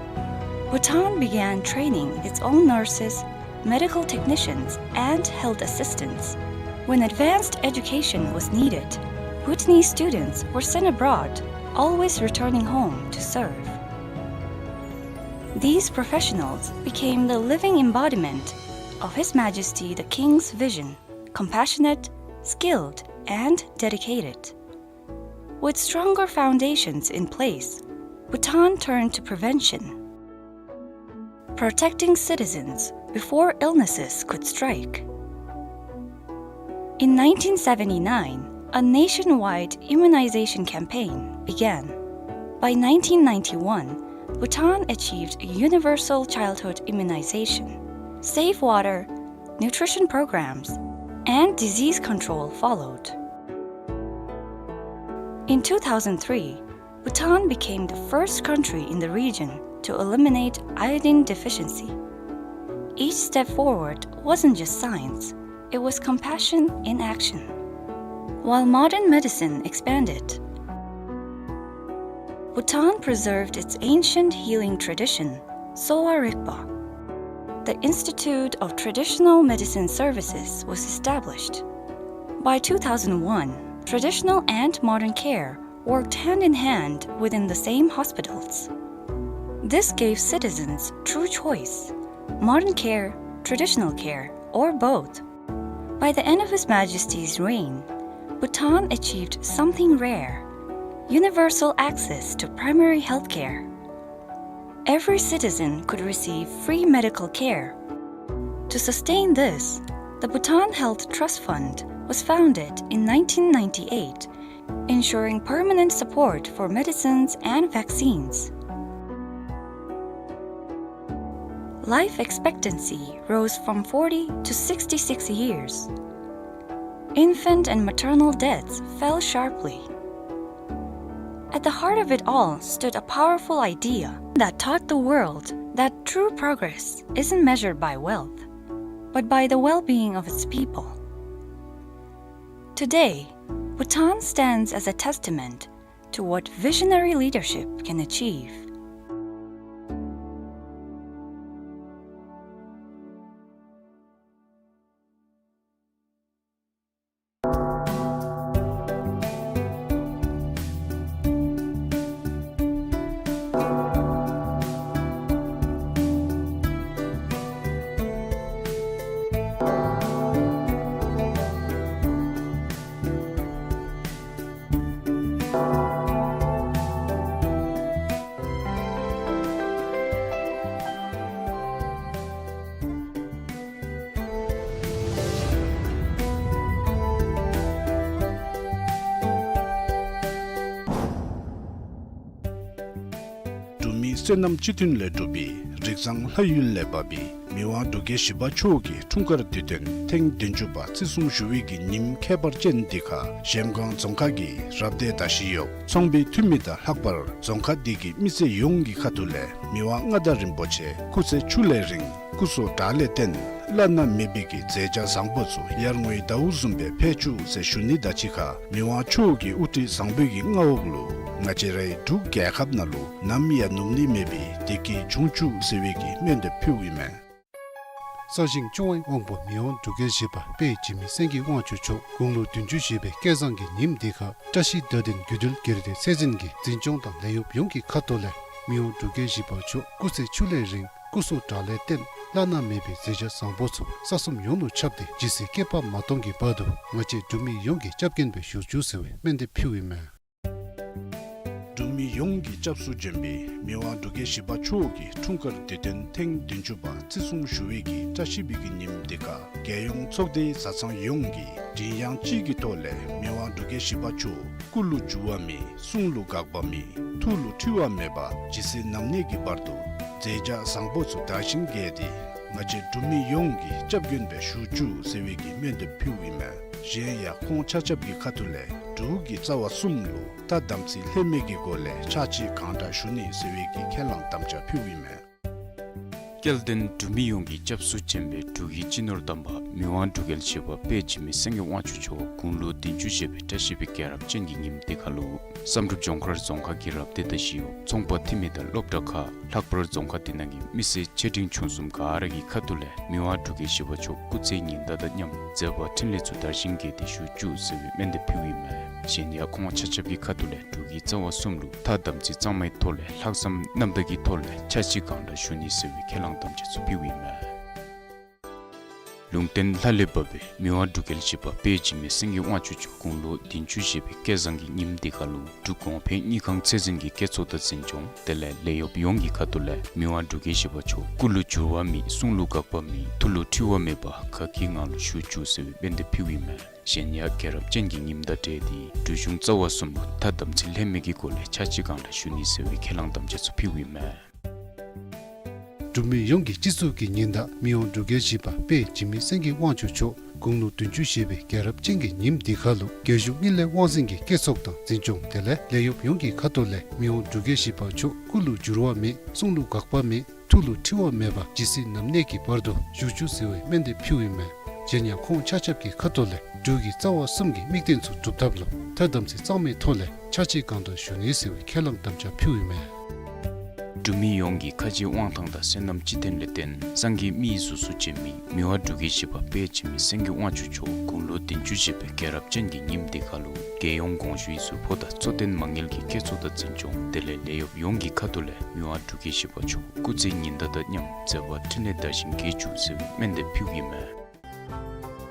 Bhutan began training its own nurses, medical technicians, and health assistants. When advanced education was needed, Bhutanese students were sent abroad, always returning home to serve. These professionals became the living embodiment of His Majesty the King's vision, compassionate, skilled, and dedicated. With stronger foundations in place, Bhutan turned to prevention, protecting citizens before illnesses could strike. In nineteen seventy-nine, a nationwide immunization campaign began. By nineteen ninety-one, Bhutan achieved universal childhood immunization. Safe water, nutrition programs, and disease control followed. In two thousand three, Bhutan became the first country in the region to eliminate iodine deficiency. Each step forward wasn't just science, it was compassion in action. While modern medicine expanded, Bhutan preserved its ancient healing tradition, Sowa Rigpa. The Institute of Traditional Medicine Services was established. By two thousand one, traditional and modern care worked hand in hand within the same hospitals. This gave citizens true choice: modern care, traditional care, or both. By the end of His Majesty's reign, Bhutan achieved something rare: universal access to primary health care. Every citizen could receive free medical care. To sustain this, the Bhutan Health Trust Fund was founded in nineteen ninety-eight, ensuring permanent support for medicines and vaccines. Life expectancy rose from forty to sixty-six years. Infant and maternal deaths fell sharply. At the heart of it all stood a powerful idea that taught the world that true progress isn't measured by wealth, but by the well-being of its people. Today, Bhutan stands as a testament to what visionary leadership can achieve. འབྲུག་མི་བསོད་ནམས་སྤྱི་མཐུན་ལས་གྲུབ་པའི་རིགས་བཟང་ལྷ་ཡུལ་ལས་བབས་པའི་མི་དབང་འབྲུག་རྒྱལ་བཞི་པ་མཆོག་གི་འཁྲུངས་སྐར་དུས་སྟོན་ཐེངས་བདུན་ཅུ་པ་བརྩི་སྲུང་ཞུ་བའི་གི་ཉིནམ་ཁྱད་པར་ཅན་འདི་ཁར་གཞལམ་སྒང་རྫོང་ཁག་གི་རབ་སྡེ་ཟླ་བཞི་ཡོག་ཚོང་པའི་འཐུས་མི་དང་ལྷག་པར་རྫོང་ཁག་འདི་གི་མི་སེར་ཡོངས་ཀྱི་ཁ་ཐུག་ལས་མི་དབང་མངའ་བདག་རིན་པོ་ཆེ་སྐུ་ཚེ་ཕྱུགས་ལས་རིང་སྐུ་གཟུགས་དྲག་ལས་བརྟན་བླ་ན་མེད་པའི་གི་མཛད་འཆར་བཟང་པོ་ཚུ་ཡར་ངོའི་ཟླཝ་བཟུམ་སྦེ་འཕེལ་བཅུག་ཟེར་ཞུ་ནི་དང་གཅིག་ཁར་མི་དབང་མཆོག་གི་དབུ་ཁྲིད་བཟང་པོའི་གི་མངའ་འོག་ལུ་ང་བཅས་རའི་འབྲུག་རྒྱལ་ཁབ་ནང་ལུ་ནམ་ཡང་ནུབ་ནི་མེད་པའི་བདེ་སྐྱིད་འབྱུང་བཅུག་ཟེར་བའི་གི་སྨོན་འདེབས་ཕུལཝ་ཨིན་མས། གསར་བཞེངས་སྐྱོང་བའི་དབང་པོ་མི་དབང་འབྲུག་རྒྱལ་བཞི་པ་དཔལ་འཇིགས་མེད་སེང་གེ་དབང་ཕྱུག་མཆོག་དགུང་ལོ་བདུན་ཅུ་བཞེས་པའི་སྐལ་བཟང་གི་ཉིནམ་འདི་ཁར་བཀྲ་ཤིས་བརྡ་དོན་བརྒྱུད་འཕྲིན་སྒེར་སྡེ་ཚད་འཛིན་གྱི་འཛིན་སྐྱོང་དང་ལས་གཡོགཔ་ཡོངས་ཀྱི་ཁ་ཐུག་ལས་མི་དབང་འབྲུག་རྒྱལ་བཞི་པ་མཆོག་སྐུ་ཚེ་ཕྱུགས་ལས་རིང་སྐུ་གཟུགས་དྲག་ལས་བརྟན་བླ་ན་མེད་པའི་མཛད་འཆར་བཟང་པོ་ཚུ་ས་གསུམ་ཡོངས་ལུ་ཁྱབ་སྟེ་ཇི་སྲིད་བསྐལ་པ་མ་སྟོངས་ཀྱི་བར་དུ་ང་བཅས་འབྲུག་མི་ཡོངས་ཀྱི་སྐྱབས་མགོན་སྦེ་བཞུགས་བཅུག་ཟེར་བའི་སྨོན་འདེབས་ཕུལཝ་ཨིན་མས། འབྲུག་མི་ཡོངས་ཀྱི་སྐྱབས་སུ་བྱོན་པའི་མི་དབང་འབྲུག་རྒྱལ་བཞི་པ་མཆོག་གི་འཁྲུངས་སྐར་དུས་སྟོན་ཐེངས་བདུན་ཅུ་པ་བརྩི་སྲུང་ཞུ་བའི་གི་བཀྲ་ཤིས་པའི་གི་ཉིནམ་འདི་ཁར་རྒྱལ་ཡོངས་ཚོགས་སྡེའི་བཟའ་ཚང་ཡོངས་ཀྱིས་མགྲིན་དབྱངས་གཅིག་གི་ཐོག་ལས་མི་དབང་འབྲུག་རྒྱལ་བཞི་པ་མཆོག་སྐུ་ལུ་འགྱུར་བ་མེད། གསུང་ལུ་འགག་པ་མེད། ཐུགས་ལུ་འཁྲུལ་བ་མེད་པར་ཇི་སྲིད་ནམ་གནས་ཀྱི་བར་དུ་མཛད་འཆར་བཟང་པོ་ཚུ་དར་ཞིང་རྒྱས་ཏེ་ང་བཅས་འབྲུག་མི་ཡོངས་ཀྱི་སྐྱབས་མགོན་སྦེ་བཞུགས་བཅུག་ཟེར་བའི་གི་སྨོན་འདེབས་ཕུལཝ་ཨིན་མས། གཞན་ཡང་ཁོང་ཆ་ཁྱབ་ཀྱི་ཁ་ཐུག་ལས་ འབྲུག་གི་རྩ་བ་གསུམ་ལུ་ད་དམ་ཚིག་ལྷད་མེད་ཀྱི་སྒོ་ལས་ཕྱག་ཕྱི་གང་དྲག་ཞུ་ནི་ཟེར་བའི་གི་ཁས་བླངས་དམ་བཅའ་ཕུལཝ་ཨིན་མས། སྐལ་ལྡན་འབྲུག་མི་ཡོངས་ཀྱི་སྐྱབས་སུ་བྱོན་པའི་འབྲུག་གི་སྤྱི་ནོར་དམ་པ་མི་དབང་འབྲུག་རྒྱལ་བཞི་པ་དཔལ་འཇིགས་མེད་སེང་གེ་དབང་ཕྱུག་མཆོག་དགུང་ལོ་བདུན་ཅུ་བཞེས་པའི་བཀྲ་ཤིས་པའི་རྒྱལ་རབས་ཅན་གྱི་ཉིནམ་འདི་ཁར་ལུ་བསམ་གྲུབ་ལྗོངས་མཁར་རྫོང་ཁག་གི་རབ་སྡེ་དང་ཞི་གཡོག་ཚོང་པ་འཐུས་མི་དང་སློབ་གྲྭ་ཁག་ལྷག་པར་རྫོང་ཁག་འདི་ནང་གི་མི་སེར་ཆེ་འབྲིང་ཆུང་གསུམ་ག་ར་གི་ཁ་ཐུག་ལས་མི་དབང་འབྲུག་རྒྱལ་བཞི་པ་མཆོག་སྐུ་ཚེ་ཉིན་ཟླ་དང་མཉམ་མཛད་པ་འཕྲིན་ལས་ཚུ་དར་ཞིང་རྒྱས་ཏེ་བཞུགས་བཅུག་ཟེར་བའི་སྨོན་འདེབས་ཕུལཝ་ཨིན་མས། གཞན་ཡང་ཁོང་ཆ་ཁྱབ་ཀྱི་ཁ་ཐུག་ལས་འབྲུག་གི་རྩ་བ་གསུམ་ལུ་ད་དམ་ཚིག་གཙང་མའི་ཐོག་ལས་ལྷག་བསམ་རྣམ་དག་གི་ཐོག་ལས་ཕྱག་ཕྱི་གང་དྲག་ཞུ་ནི་ཟེར་བའི་ཁས་བླངས་དམ་བཅའ་ཚུ་ཕུལཝ་ཨིན་མས། ལུང་བསྟན་ལྷ་ལས་བབས་པའི་མི་དབང་འབྲུག་རྒྱལ་བཞི་པ་དཔལ་འཇིགས་མེད་སེང་གེ་དབང་ཕྱུག་མཆོག་དགུང་ལོ་བདུན་ཅུ་བཞེས་པའི་སྐལ་བཟང་གི་ཉིནམ་འདི་ཁར་ལུ་འབྲུག་གོང་འཕེལ་དངུལ་ཁང་ཚད་འཛིན་གྱི་བཀོད་ཚོགས་དང་འཛིན་སྐྱོང་དེ་ལས་ལས་གཡོགཔ་ཡོངས་ཀྱི་ཁ་ཐུག་ལས་མི་དབང་འབྲུག་རྒྱལ་བཞི་པ་མཆོག་སྐུ་ལུ་འགྱུར་བ་མེད་གསུང་ལུ་འགག་པ་མེད་ཐུགས་ལུ་འཁྲུལ་བ་མེད་པར་དགའ་སྐྱིད་ངང་ལུ་བཞུགས་བཅུག་ཟེར་བའི་སྨོན་འདེབས་ཕུལཝ་ཨིན་མས། གཞན་ཡང་རྒྱལ་རབས་ཅན་གྱི་ཉིནམ་དང་འབྲེལ་ཏེ་འབྲུག་གཞུང་རྩ་བ་གསུམ་ལུ་ད་དམ་ཚིག་ལྷད་མེད་ཀྱི་སྒོ་ལས་ཕྱག་ཕྱི་གང་དྲག་ཞུ་ནི་ཟེར་བའི་ཁས་བླངས་དམ་བཅའ་ཚུ་ཕུལཝ་ཨིན་མས། འབྲུག་མི་ཡོངས་ཀྱི་སྤྱི་གཙུག་གི་ཉི་ཟླ་མི་དབང་འབྲུག་རྒྱལ་བཞི་པ་དཔལ་འཇིགས་མེད་སེང་གེ་དབང་ཕྱུག་མཆོག་དགུང་ལོ་བདུན་ཅུ་བཞེས་པའི་རྒྱལ་རབས་ཅན་གྱི་ཉིནམ་འདི་ཁར་ལུ་རྒྱལ་གཞུང་དངུལ་ལས་དབང་འཛིན་གྱི་བཀོད་ཚོགས་དང་འཛིན་སྐྱོང་དེ་ལས་ལས་གཡོགཔ་ཡོངས་ཀྱི་ཁ་ཐུག་ལས་མི་དབང་འབྲུག་རྒྱལ་བཞི་པ་མཆོག་སྐུ་ལུ་འགྱུར་བ་མེད་གསུང་ལུ་འགག་པ་མེད་ཐུགས་ལུ་འཁྲུལ་བ་མེད་པར་ཇི་སྲིད་ནམ་གནས་ཀྱི་བར་དུ་བཞུགས་བཅུག་ཟེར་བའི་སྨོན་འདེབས་ཕུལཝ་ཨིན་མས། གཞན་ཡང་ཁོང་ཆ་ཁྱབ་ཀྱི་ཁ་ཐུག་ལས་འབྲུག་གི་རྩ་བ་གསུམ་གྱི་དམིགས་དོན་ཚུ་སྒྲུབ་ཐབས་ལུ་ད་དམ་ཚིག་གཙང་མའི་ཐོག་ལས་ཕྱག་ཕྱི་གང་དྲག་ཞུ་ནི་ཟེར་བའི་ཁས་བླངས་དམ་བཅའ་ཕུལཝ་ཨིན་མས། འབྲུག་མི་ཡོངས་ཀྱི་ཁ་རྗེ་དབང་ཐང་དང་བསོད་ནམས་སྤྱི་དོན་ལས་བརྟེན་སངས་རྒྱས་མི་ཡི་གཟུགས་སུ་བྱོན་མི་མི་དབང་འབྲུག་རྒྱལ་བཞི་པ་དཔལ་འཇིགས་མེད་སེང་གེ་དབང་ཕྱུག་མཆོག་དགུང་ལོ་བདུན་ཅུ་བཞེས་པའི་རྒྱལ་རབས་ཅན་གྱི་ཉིནམ་འདི་ཁར་ལུ་རྒྱལ་ཡོངས་དགོངས་ཞུའི་ཟུར་ཕོགས་དང་གཙོ་བསྟེན་མ་དངུལ་གྱི་བཀོད་ཚོགས་དང་འཛིན་སྐྱོང་དེ་ལས་ལས་གཡོགཔ་ཡོངས་ཀྱི་ཁ་ཐུག་ལས་མི་དབང་འབྲུག་རྒྱལ་བཞི་པ་མཆོག་སྐུ་ཚེ་ཉིན་ཟླ་དང་མཉམ་མཛད་པ་འཕྲིན་ལས་དར་ཞིང་རྒྱས་བཅུག་ཟེར་བའི་སྨོན་འདེབས་ཕུལཝ་ཨིན་མས།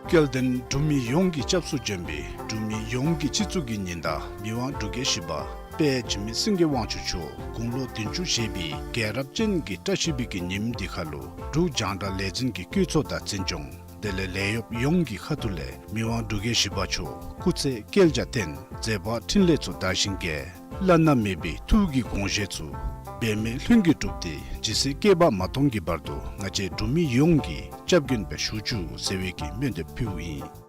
སྐལ་ལྡན་འབྲུག་མི་ཡོངས་ཀྱི་སྐྱབས་སུ་བྱོན་པའི་འབྲུག་མི་ཡོངས་ཀྱི་སྤྱི་གཙུག་གི་ཉི་ཟླ་མི་དབང་འབྲུག་རྒྱལ་བཞི་པ་དཔལ་འཇིགས་མེད་སེང་གེ་དབང་ཕྱུག་མཆོག་དགུང་ལོ་བདུན་ཅུ་བཞེས་པའི་རྒྱལ་རབས་ཅན་གྱི་བཀྲ་ཤིས་པའི་གི་ཉིནམ་འདི་ཁར་ལུ་འབྲུག་རྒྱང་བསྒྲགས་ལས་འཛིན་གྱི་བཀོད་ཚོགས་དང་འཛིན་སྐྱོང་དེ་ལས་ལས་གཡོགཔ་ཡོངས་ཀྱི་ཁ་ཐུག་ལས་མི་དབང་འབྲུག་རྒྱལ་བཞི་པ་མཆོག་སྐུ་ཚེ་བསྐལ་བརྒྱར་བརྟན་མཛད་པ་འཕྲིན་ལས་ཚུ་དར་ཞིང་རྒྱས་བླ་ན་མེད་པའི་ཐུགས་ཀྱི་དགོངས་བཞེད་ཚུ་འབད་མེད་ལྷུན་གྱིས་གྲུབ་སྟེ་ཇི་སྲིད་བསྐལ་པ་མ་སྟོངས་ཀྱི་བར་དུ་ང་བཅས་འབྲུག་མི་ཡོངས་ཀྱི་སྐྱབས་མགོན་སྦེ་བཞུགས་བཅུག་ཟེར་བའི་གི་སྨོན་འདེབས་ཕུལཝ་ཨིན།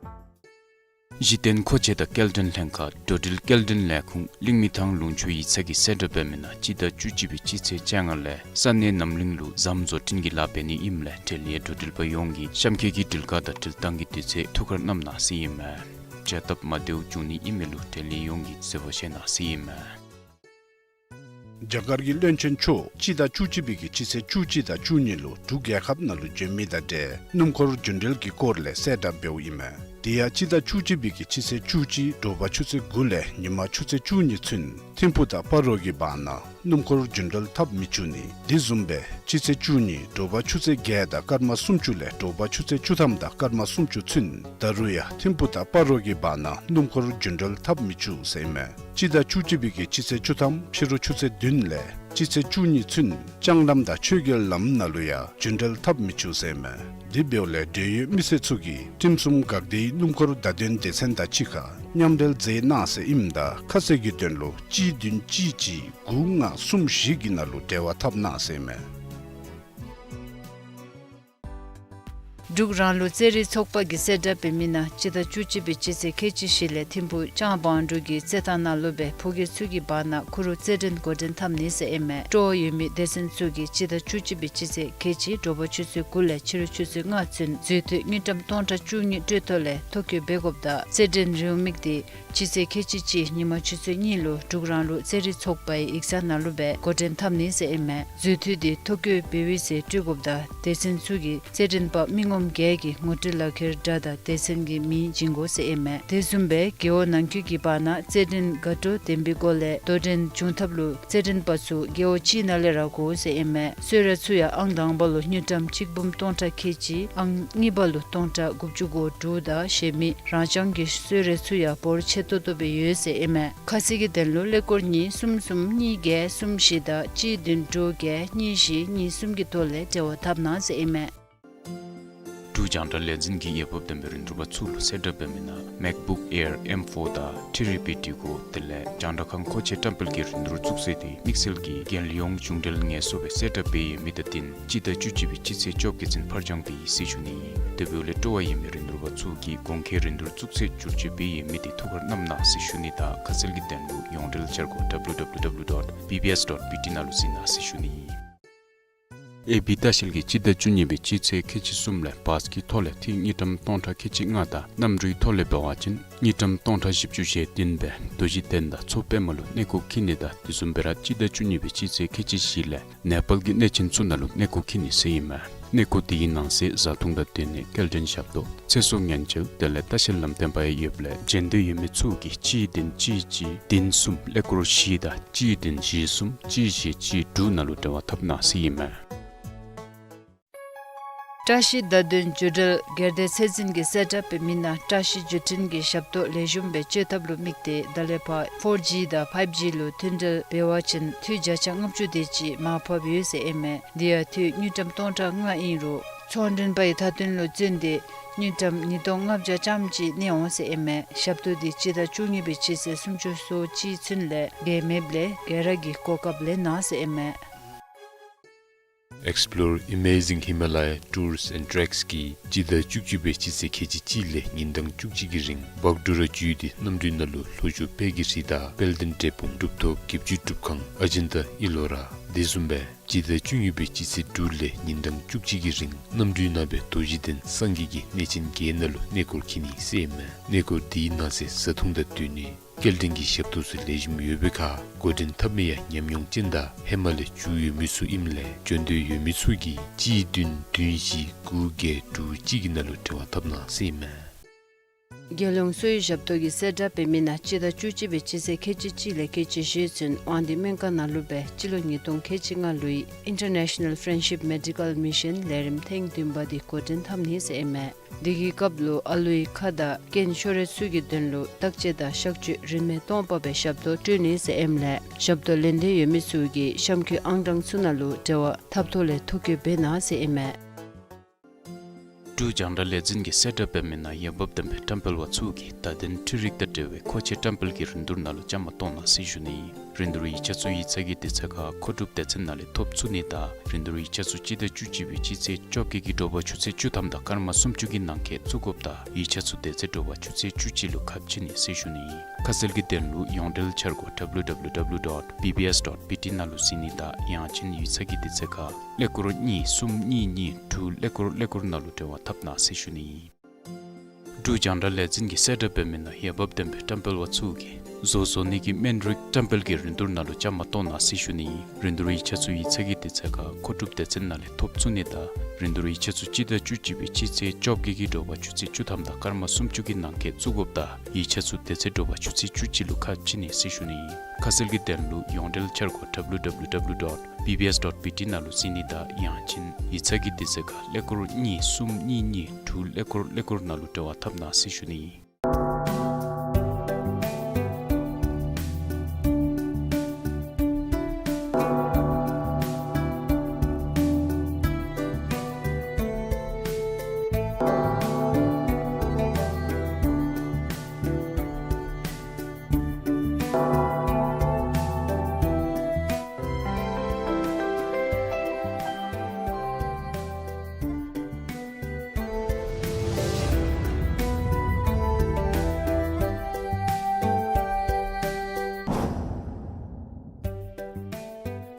གཞི་རྟེན་མཁོ་ཆས་དང་སྐྱེལ་འདྲེན་ལྷན་ཁག་འགྲོ་འགྲུལ་སྐྱེལ་འདྲེན་ལས་ཁུངས་གླིང་མི་ཐང་ལུང་ཕྱོགས་ཡིག་ཚང་གིས་གསལ་བསྒྲགས་འབད་མི་ནང་སྤྱི་ཟླ་བཅུ་གཅིག་པའི་སྤྱི་ཚེས་བཅོ་ལྔ་ལས་ས་གནས་རྣམ་གླིང་ལུ་ཟམ་བཟོ་སྐྲུན་གྱི་ལཱ་འབད་ནི་ཨིནམ་ལས་འབྲེལ་ཡོད་འགྲོ་འགྲུལ་པ་ཡོངས་ཀྱིས་གཤམ་འཁོད་ཀྱི་འགྲུལ་བཀག་དང་འགྲུལ་བཏང་གི་དུས་ཚོད་ཐུགས་ཁར་བསྣམ་གནང་ཟེར་ཨིན་མས། བྱ་སྟབས་མ་བདེཝ་བྱུང་ནི་ཨིན་མི་ལུ་འབྲེལ་ཡོད་ཡོངས་ཀྱིས་བཟོད་པ་བཞེས་གནང་ཟེར་ཨིན་མས། རྒྱ་གར་གྱི་བློན་ཆེན་མཆོག་སྤྱི་ཟླ་བཅུ་གཅིག་པའི་གི་སྤྱི་ཚེས་བཅུ་གཅིག་དང་བཅུ་གཉིས་ལུ་འབྲུག་རྒྱལ་ཁབ་ནང་ལུ་བྱོན་མི་དང་འབྲེལ་སྣུམ་འཁོར་རྒྱུན་འགྲུལ་གྱི་སྐོར་ལས་གསལ་བསྒྲགས་འབདཝ་ཨིན་མས། དེ་ཡང་སྤྱི་ཟླ་བཅུ་གཅིག་པའི་གི་སྤྱི་ཚེས་བཅུ་གཅིག་དྲོ་པ་ཆུ་ཚོད་དགུ་ལས་ཉིན་མ་ཆུ་ཚོད་བཅུ་གཉིས་ཚུན་ཐིམ་ཕུག་དང་སྤ་རོ་གི་བར་ན་སྣུམ་འཁོར་རྒྱུན་འགྲུལ་འཐབ་མི་བཅུག་ནི། དེ་བཟུམ་སྦེ་སྤྱི་ཚེས་བཅུ་གཉིས་དྲོ་པ་ཆུ་ཚོད་བརྒྱད་དང་སྐར་མ་སུམ་ཅུ་ལས་དྲོ་པ་ཆུ་ཚོད་བཅུ་ཐམ་དང་སྐར་མ་སུམ་ཅུ་ཚུན་ད་རུང་ཡང་ཐིམ་ཕུག་དང་སྤ་རོ་གི་བར་ན་སྣུམ་འཁོར་རྒྱུན་འགྲུལ་འཐབ་མི་བཅུག་ཟེར་ཨིན་མས། སྤྱི་ཟླ་བཅུ་གཅིག་པའི་གི་སྤྱི་ཚེས་བཅུ་ཐམ་ཕྱི་རུ་ཆུ་ཚོད་བདུན་ལས་སྤྱི་ཚེས་བཅུ་གཉིས་ཚུན་ལྕང་ལམ་དང་ཆོས་རྒྱལ་ལམ་ནང་ལུ་ཡང་རྒྱུན་འགྲུལ་འཐབ་མི་བཅུག་ཟེར་ཨིན་མས། དེ་འབདཝ་ལས་འབྲེལ་ཡོད་མི་སེར་ཚུ་གིས་ཁྲིམས་སྲུང་འགག་སྡེའི་སྣུམ་འཁོར་བརྡ་དོན་སྡེ་ཚན་དང་གཅིག་ཁར་མཉམ་འབྲེལ་མཛད་གནང་ཟེར་ཨིནམ་ད་ཁ་གསལ་གྱི་དོན་ལུ་གཅིག་བདུན་གཅིག་གཅིག་དགུ་ལྔ་གསུམ་བཞི་གི་ནང་ལུ་འབྲེལ་བ་འཐབ་གནང་ཟེར་ཨིན་མས། འབྲུག་རང་ལུགས་རྩེད་རིགས་ཚོགས་པ་གིས་གསལ་བསྒྲགས་འབད་མི་ནང་སྤྱི་ཟླ་བཅུ་གཅིག་པའི་སྤྱི་ཚེས་ཁལ་གཅིག་བཞི་ལས་ཐིམ་ཕུག་ལྕང་བང་འབྲུག་གི་རྩེད་ཐང་ནང་ལུ་སྦེ་ཕོ་སྐྱེས་ཚུ་གི་བར་ན་ཁུ་རུ་རྩེད་འགྲན་འགོ་འདྲེན་འཐབ་ནི་ཟེར་ཨིན་མས། སྤྲོ་བ་ཡོད་མི་སྡེ་ཚན་ཚུ་གིས་སྤྱི་ཟླ་བཅུ་གཅིག་པའི་སྤྱི་ཚེས་ཁལ་གཅིག་དྲོ་པ་ཆུ་ཚོད་དགུ་ལས་ཕྱི་རུ་ཆུ་ཚོད་ལྔ་ཚུན་འཛུལ་དུས་དངུལ་ཀྲམ་སྟོང་ཕྲག་བཅུ་གཉིས་སྤྲོད་ཐོ་ལས་ཐོ་བཀོད་འབད་དགོཔ་དང་རྩེད་འགྲན་རེའུ་མིག་དེ་སྤྱི་ཚེས་ཁལ་གཅིག་གཅིག་ཉིན་མ་ཆུ་ཚོད་གཉིས་ལུ་འབྲུག་རང་ལུགས་རྩེད་རིགས་ཚོགས་པའི་ཡིག་ཚང་ནང་ལུ་སྦེ་འགོ་འདྲེན་འཐབ་ནི་ཟེར་ཨིན་མས། འཛུལ་དུས་དེ་ཐོ་བཀོད་འབད་བའི་ཚེ་སྤྲོད་དགོཔ་དང་སྡེ་ཚན་ཚུ་གིས་རྩེད་འགྲན་པ་མི་ངོམ་བརྒྱད་ཀྱི་ངོ་སྤྲོད་ལག་ཁྱེར་འདྲ་དང་སྡེ་ཚན་གྱི་མིང་བྱིན་དགོ་ཟེར་ཨིན་མས། དེ་བཟུམ་སྦེ་རྒེད་འོག་ནང་འཁོད་ཀྱི་བར་ན་རྩེད་འགྲན་དགའ་སྤྲོ་ལྡན་པའི་སྒོ་ལས་དོ་འགྲན་འབྱུང་ཐབས་ལུ་རྩེད་འགྲན་པ་ཚུ་རྒེད་འོག་གཅིག་ནང་ལས་ར་དགོ་ཟེར་ཨིན་མས། གསོལ་རས་ཚུ་ཡང་ཨང་དང་པ་ལུ་དངུལ་ཀྲམ་གཅིག་འབུམ་སྟོང་ཕྲག་ཁལ་གཅིག་ཨང་གཉིས་པ་ལུ་སྟོང་ཕྲག་དགུ་བཅུ་གོ་དྲུག་དང་གཞན་མི་རང་རྐྱང་གི་གསོལ་རས་ཚུ་ཡང་འབོར་ཆེ་ཏོག་ཏོ་སྦེ་ཡོད་ཟེར་ཨིན་མས། ཁ་གསལ་གྱི་དོན་ལུ་ཀླད་ཀོར་གཉིས་གསུམ་གསུམ་གཉིས་བརྒྱད་གསུམ་བཞི་དང་གཅིག་བདུན་དྲུག་བརྒྱད་གཉིས་བཞི་གཉིས་གསུམ་གྱི་ཐོག་ལས་འབྲེལ་བ་འཐབ་གནང་ཟེར་ཨིན་མས། འབྲུག་ རྒྱང་བསྒྲགས་ལས་འཛིན་གྱིས་འོས་འབབ་ལྡན་པའི་རིན་བསྡུར་པ་ཚུ་ལུ་གསལ་བསྒྲགས་འབད་མི་ནང་MacBook Air M four དང་ཐི་རི་པི་འགྲུལ་འཁོར་དེ་ལས་རྒྱང་བསྒྲགས་ཁང་མཁོ་ཆས་བཀྲམ་སྤེལ་གྱི་རིན་བསྡུར་བཙུགས་ཚེས་དེ་དམིགས་བསལ་གྱི་རྒྱལ་ཡོངས་གཞུང་འབྲེལ་ངལ་གསོ་སྦེ་གསལ་བསྒྲགས་འབད་ཡོད་མི་དང་བསྟུན་སྤྱི་ཟླ་བཅུ་གཅིག་པའི་སྤྱི་ཚེས་བཅོ་བརྒྱད་ཚུན་ཕར་འགྱངས་འབད་ཡི་ཟེར་ཞུ་ནི། དེ་འབདཝ་ལས་སྤྲོ་བ་ཡོད་མི་རིན་བསྡུར་པ་ཚུ་གིས་གོང་འཁོད་རིན་བསྡུར་བཙུགས་ཚེས་བསྒྱུར་བཅོས་འབད་ཡོད་མི་དེ་ཐུགས་ཁར་བསྣམ་གནང་ཟེར་ཞུ་ནི་དང་ཁ་གསལ་གྱི་དོན་ལུ་ཡོངས་འབྲེལ་འཆར་སྒོ་W W W dot B B S dot B T ནང་ལུ་གཟིགས་གནང་ཟེར་ཞུ་ནི། ཨེ་བི་ལྟ་བཤལ་གྱིས་སྤྱི་ཟླ་བཅུ་གཉིས་པའི་སྤྱི་ཚེས་ཁལ་གཅིག་གསུམ་ལས་བཱས་ཀྱི་ཐོག་ལས་འཐུས་དངུལ་ཀྲམ་སྟོང་ཕྲག་ཁལ་གཅིག་ལྔ་དང་གནམ་གྲུའི་ཐོག་ལས་འབད་བ་ཅིན་དངུལ་ཀྲམ་སྟོང་ཕྲག་བཞི་བཅུ་ཞེ་བདུན་སྦེ་རྡོ་རྗེ་གདན་དང་མཚོ་པདྨ་ལུ་གནས་སྐོར་འཁྱིད་ནི་དང་དེ་བཟུམ་སྦེ་ར་སྤྱི་ཟླ་བཅུ་གཉིས་པའི་སྤྱི་ཚེས་ཁལ་གཅིག་བཞི་ལས་ནེ་པཱལ་གྱི་གནས་ཆེན་ཚུ་ནང་ལུ་གནས་སྐོར་འཁྱིད་ནི་ཟེར་ཨིན་མས། གནས་སྐོར་དེའི་ནང་གསེས་བཟའ་འཐུང་དང་སྡོད་གནས་སྐྱེལ་འདྲེན་ཞབས་ཏོག་ཚེ་སྲོག་ཉེན་བཅོལ་དེ་ལས་ལྟ་བཤལ་ལམ་སྟོན་པ་ཡང་ཡོདཔ་ལས་འབྱོན་འདོད་ཡོད་མི་ཚུ་གིས་གཅིག་བདུན་གཅིག་གཅིག་བདུན་གསུམ་ཀླད་ཀོར་བཞི་དང་གཅིག་བདུན་བཞི་གསུམ་གཅིག་བཞི་གཅིག་དྲུག་ནང་ལུ་འབྲེལ་བ་འཐབ་གནང་ཟེར་ཨིན་མས། བཀྲ་ཤིས་བརྡ་དོན་བརྒྱུད་འབྲེལ་སྒེར་སྡེ་ཚད་འཛིན་གྱིས་གསལ་བསྒྲགས་འབད་མི་ནང་བཀྲ་ཤིས་བརྒྱུད་འཕྲིན་གྱི་ཞབས་ཏོག་ལེགས་ཤོམ་སྦེ་སྤྱོད་ཐབས་ལུ་དམིགས་ཏེ་ད་ལས་ཕར་ཕོར་ཇི་དང་ཕའིབ་ཇི་ལུ་མཐུད་འབྲེལ་འབད་བ་ཅིན་འཐུས་བརྒྱ་ཆ་ལྔ་བཅུ་དེ་ཅིག་མར་ཕབ་ཡོད་ཟེར་ཨིན་མས། དེ་ཡང་འཐུས་དངུལ་ཀྲམ་སྟོང་ཕྲག་ལྔ་ཨིན་རུང་ཚོང་མགྲོན་པའི་མཐའ་དོན་ལུ་བརྩོན་ཏེ་དངུལ་ཀྲམ་ཉིས་སྟོང་ལྔ་བརྒྱ་ཙམ་ཅིག་གནས་འོང་ཟེར་ཨིན་མས། ཞབས་ཏོག་དེ་སྤྱི་ཟླ་བཅུ་གཉིས་པའི་སྤྱི་ཚེས་སུམ་ཅུ་སོ་གཅིག་ཚུན་ལས་འགལ་མེདཔ་ལས་སྒེར་ར་གིས་གོ་སྐབས་ལེན་གནང་ཟེར་ཨིན་མས། Explore Amazing Himalaya Tours and Treks གིས་སྤྱི་ཟླ་བཅུ་གཅིག་པའི་སྤྱི་ཚེས་ཁལ་གཅིག་གཅིག་ལས་ཉིན་གྲངས་བཅུ་གཅིག་གི་རིང་བག་གྲོ་ར་བརྒྱུད་དེ་གནམ་གྲུའི་ནང་ལུ་ལྷོ་ཕྱོགས་དཔལ་གྱི་རི་དང་དཔལ་ལྡན་འབྲས་སྤུངས་གྲུབ་ཐོབ་བརྒྱད་ཅུ་སྒྲུབ་ཁང་ཨ་ཇན་ཏ་ཨི་ལོ་ར་དེ་བཟུམ་སྦེ་སྤྱི་ཟླ་བཅུ་གཉིས་པའི་སྤྱི་ཚེས་དྲུག་ལས་ཉིན་གྲངས་བཅུ་གཅིག་གི་རིང་གནམ་གྲུའི་ནང་སྦེ་རྡོ་རྗེ་གདན་སངས་རྒྱས་ཀྱི་གནས་ཆེན་བརྒྱད་ནང་ལུ་གནས་སྐོར་འཁྱིད་ནི་ཟེར་ཨིན་མས། གནས་སྐོར་དེའི་ནང་གསེས་བཟའ་འཐུང་དང་སྡོད་གནས་སྐྱེལ་འདྲེན་གྱི་ཞབས་ཏོག་ཚུ་ལེགས་ཤོམ་ཡོད་པའི་ཁར་འགོ་འདྲེན་འཐབ་མི་ཡང་ཉམས་མྱོང་ཅན་དང་ཧེ་མ་ལས་མཇུག་ཡོད་མི་ཚུ་ཨིནམ་ལས་འབྱོན་འདོད་ཡོད་མི་ཚུ་གིས་གཅིག་བདུན་བདུན་བཞི་དགུ་བརྒྱད་དྲུག་གཅིག་གི་ནང་ལུ་འབྲེལ་བ་འཐབ་གནང་ཟེར་ཨིན་མས། རྒྱལ་ཡོངས་གསོ་བའི་ཞབས་ཏོག་གིས་གསལ་བསྒྲགས་འབད་མི་ནང་སྤྱི་ཟླ་བཅུ་གཅིག་པའི་སྤྱི་ཚེས་ཁལ་གཅིག་གཅིག་ལས་ཁལ་གཅིག་བཞི་ཚུན་དབང་འདུས་སྨན་ཁང་ནང་ལུ་སྦེ་སྤྱི་ལོ་ཉིས་སྟོང་ཁལ་གཅིག་ལྔ་ལོའི་International Friendship Medical Mission ལས་རིམ་ཐེངས་བདུན་པ་དེ་འགོ་འདྲེན་འཐབ་ནི་ཟེར་ཨིན་མས། དེ་གི་སྐབས་ལུ་ཨ་ལུའི་ཁ་དང་རྐན་ཤོར་ར་ཚུ་གི་དོན་ལུ་བརྟག་དཔྱད་དང་གཤག་བཅོས་རིན་མེད་སྟོང་པ་སྦེ་ཞབས་ཏོག་སྤྲོད་ནི་ཟེར་ཨིནམ་ལས་ཞབས་ཏོག་ལེན་འདོད་ཡོད་མི་ཚུ་གིས་གཤམ་འཁོད་ཨང་གྲངས་ཚུ་ནང་ལུ་འབྲེལ་བ་འཐབ་ཐོག་ལས་ཐོ་བཀོད་འབད་གནང་ཟེར་ཨིན་མས། འབྲུག་རྒྱང་བསྒྲགས་ལས་འཛིན་གྱིས་གསལ་བསྒྲགས་འབད་མི་ནང་འོས་འབབ་ལྡན་པའི་བཀྲམ་སྤེལ་པ་ཚུ་གིས་བརྡ་དོན་འཕྲུལ་རིག་དང་འབྲེལ་བའི་མཁོ་ཆས་བཀྲམ་སྤེལ་གྱི་རིན་བསྡུར་ནང་ལུ་བཅའ་མར་གཏོགས་གནང་ཟེར་ཞུ་ནི། རིན་བསྡུར་ཡིག་ཆ་ཚུ་ཡིག་ཚང་གི་དུས་ཚོད་ཁར་མཁོ་སྒྲུབ་སྡེ་ཚན་ནང་ལས་ཐོབ་ཚུགས་ནི་དང་རིན་བསྡུར་ཡིག་ཆ་ཚུ་སྤྱི་ཟླ་བཅུ་གཅིག་པའི་སྤྱི་ཚེས་བཅོ་བརྒྱད་ཀྱི་དྲོ་པ་ཆུ་ཚོད་བཅུ་ཐམ་དང་སྐར་མ་སུམ་ཅུ་གི་ནང་འཁོད་བཙུགས་དགོཔ་དང་ཡིག་ཆ་ཚུ་དེ་ཚེ་དྲོ་པ་ཆུ་ཚོད་བཅུ་གཅིག་ལུ་ཁ་ཕྱེ་ནི་ཟེར་ཞུ་ནི། ཁ་གསལ་གྱི་དོན་ལུ་ཡོངས་འབྲེལ་འཆར་སྒོ་W W W dot B B S dot B T ནང་ལུ་གཟིགས་ནི་དང་ཡང་ཅིན་ཡིག་ཚང་གི་དུས་ཚོད་ཁར་ཀླད་ཀོར་གཉིས་གསུམ་གཉིས་གཉིས་དྲུག་ཀླད་ཀོར་ཀླད་ཀོར་ནང་ལུ་འབྲེལ་བ་འཐབ་གནང་ཟེར་ཞུ་ནི། འབྲུག་རྒྱང་བསྒྲགས་ལས་འཛིན་གྱིས་གསལ་བསྒྲགས་འབད་མི་ནང་འོས་འབབ་ལྡན་པའི་བཀྲམ་སྤེལ་པ་ཚུ་གིས་བཟོ་བཟོ་ནི་གི་སྨན་རིགས་བཀྲམ་སྤེལ་གྱི་རིན་བསྡུར་ནང་ལུ་བཅའ་མར་གཏོགས་གནང་ཟེར་ཞུ་ནི། རིན་བསྡུར་ཡིག་ཆ་ཚུ་ཡིག་ཚང་གི་དུས་ཚོད་ཁར་མཁོ་སྒྲུབ་སྡེ་ཚན་ནང་ལས་ཐོབ་ཚུགས་ནི་དང་རིན་བསྡུར་ཡིག་ཆ་ཚུ་སྤྱི་ཟླ་བཅུ་གཅིག་པའི་སྤྱི་ཚེས་བཅོ་བརྒྱད་ཀྱི་དྲོ་པ་ཆུ་ཚོད་བཅུ་ཐམ་དང་སྐར་མ་སུམ་ཅུ་གི་ནང་འཁོད་བཙུགས་དགོཔ་དང་ཡིག་ཆ་ཚུ་དེ་ཚེ་དྲོ་པ་ཆུ་ཚོད་བཅུ་གཅིག་ལུ་ཁ་ཕྱེ་ནི་ཟེར་ཞུ་ནི། ཁ་གསལ་གྱི་དོན་ལུ་ཡོངས་འབྲེལ་འཆར་སྒོ་W W W dot B B S dot B T ནང་ལུ་གཟིགས་ནི་དང་ཡང་ཅིན་ཡིག་ཚང་གི་དུས་ཚོད་ཁར་ཀླད་ཀོར་གཉིས་གསུམ་གཉིས་གཉིས་དྲུག་ཀླད་ཀོར་ཀླད་ཀོར་ནང་ལུ་འབྲེལ་བ་འཐབ་གནང་ཟེར་ཞུ་ནི།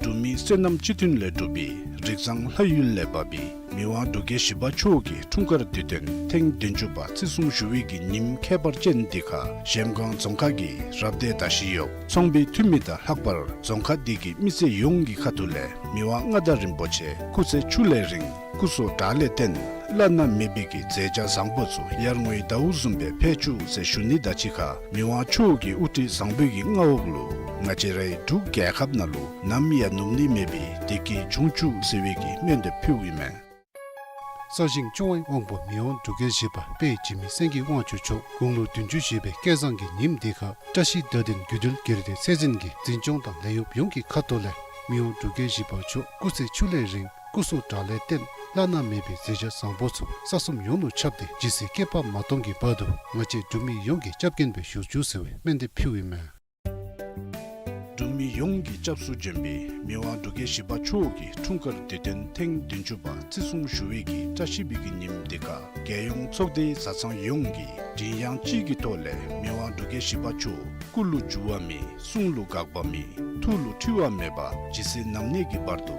འབྲུག་མི་བསོད་ནམས་སྤྱི་མཐུན་ལས་གྲུབ་པའི་རིགས་བཟང་ལྷ་ཡུལ་ལས་བབས་པའི་མི་དབང་འབྲུག་རྒྱལ་བཞི་པ་མཆོག་གི་འཁྲུངས་སྐར་དུས་སྟོན་ཐེངས་བདུན་ཅུ་པ་བརྩི་སྲུང་ཞུ་བའི་གི་ཉིནམ་ཁྱད་པར་ཅན་འདི་ཁར་གཞལམ་སྒང་རྫོང་ཁག་གི་རབ་སྡེ་ཟླ་བཞི་ཡོག་ཚོང་པའི་འཐུས་མི་དང་ལྷག་པར་རྫོང་ཁག་འདི་གི་མི་སེར་ཡོངས་ཀྱི་ཁ་ཐུག་ལས་མི་དབང་མངའ་བདག་རིན་པོ་ཆེ་སྐུ་ཚེ་ཕྱུག་ལས་རིང་སྐུ་གསུང་ཐུགས་ལས་བརྟེན་བླ་ན་མེད་པའི་གི་མཛད་བྱ་བཟང་པོ་ཚུ་ཡར་ངོའི་ཟླཝ་བཟུམ་སྦེ་འཕེལ་བཅུག་ཟེར་ཞུ་ནི་དང་གཅིག་ཁར་མི་དབང་མཆོག་གི་དབུ་ཁྲིད་བཟང་པོའི་གི་མངའ་འོག་ལུ་ང་བཅས་རའི་འབྲུག་རྒྱལ་ཁབ་ནང་ལུ་ནམ་ཡང་ནུབ་ནི་མེད་པའི་བདེ་སྐྱིད་འབྱུང་བཅུག་ཟེར་བའི་གི་སྨོན་འདེབས་ཕུལཝ་ཨིན་མས། གསར་བཞེངས་སྐྱོང་བའི་དབང་པོ་མི་དབང་འབྲུག་རྒྱལ་བཞི་པ་དཔལ་འཇིགས་མེད་སེང་གེ་དབང་ཕྱུག་མཆོག་དགུང་ལོ་བདུན་ཅུ་བཞེས་པའི་སྐལ་བཟང་གི་ཉིནམ་འདི་ཁར་བཀྲ་ཤིས་བརྡ་དོན་བརྒྱུད་འབྲེལ་སྒེར་སྡེ་ཚད་འཛིན་གྱི་འཛིན་སྐྱོང་དང་ལས་གཡོགཔ་ཡོངས་ཀྱི་ཁ་ཐུག་ལས་མི་དབང་འབྲུག་རྒྱལ་བཞི་པ་མཆོག་སྐུ་ཚེ་ཕྱུག་ལས་རིང་སྐུ་གསུང་ཐུགས་ལས་བརྟེན་ བླ་ན་མེད་པའི་མཛད་བྱ་བཟང་པོ་ཚུ་ས་གསུམ་ཡོངས་ལུ་ཁྱབ་སྟེ་ཇི་སྲིད་བསྐལ་པ་མ་སྟོངས་ཀྱི་བར་དུ་ང་བཅས་འབྲུག་མི་ཡོངས་ཀྱི་སྐྱབས་མགོན་སྦེ་བཞུགས་བཅུག་ཟེར་བའི་སྨོན་འདེབས་ཕུལཝ་ཨིན་མས། འབྲུག་མི་ཡོངས་ཀྱི་སྐྱབས་སུ་འབྱོན་པའི་མི་དབང་འབྲུག་རྒྱལ་བཞི་པ་མཆོག་གི་འཁྲུངས་སྐར་དུས་སྟོན་ཐེངས་བདུན་ཅུ་པ་བརྩི་སྲུང་ཞུ་བའི་གི་བཀྲ་ཤིས་པའི་གི་ཉིནམ་འདི་ཁར་རྒྱལ་ཡོངས་ཚོགས་སྡེའི་བཟའ་ཚང་ཡོངས་ཀྱིས་མགྲིན་དབྱངས་གཅིག་གི་ཐོག་ལས་མི་དབང་འབྲུག་རྒྱལ་བཞི་པ་མཆོག་སྐུ་ལུ་འགྱུར་བ་མེད། གསུང་ལུ་འགག་པ་མེད། ཐུགས་ལུ་འཁྲུལ་བ་མེད་པ་ཇི་སྲིད་ནམ་གནས་ཀྱི་བར་དུ་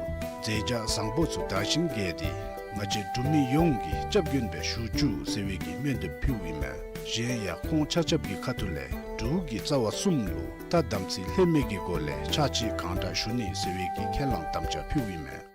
མཛད་བྱ་བཟང་པོ་ཚུ་དར་ཞིང་རྒྱས་ཏེ་ང་བཅས་འབྲུག་མི་ཡོངས་ཀྱི་སྐྱབས་མགོན་སྦེ་བཞུགས་བཅུག་ཟེར་བའི་གི་སྨོན་འདེབས་ཕུལཝ་ཨིན་མས། གཞན་ཡང་ཁོང་ཆ་ཁྱབ་ཀྱི་ཁ་ཐུག་ལས་འབྲུག་གི་རྩ་བ་གསུམ་ལུ་ཐ་དམ་ཚིག་ལྷད་མེད་ཀྱི་སྒོ་ལས་ཕྱག་ཕྱིད་གང་དྲག་ཞུ་ནི་ཟེར་བའི་གི་ཁས་བླངས་དམ་བཅའ་ཕུལཝ་ཨིན་མས།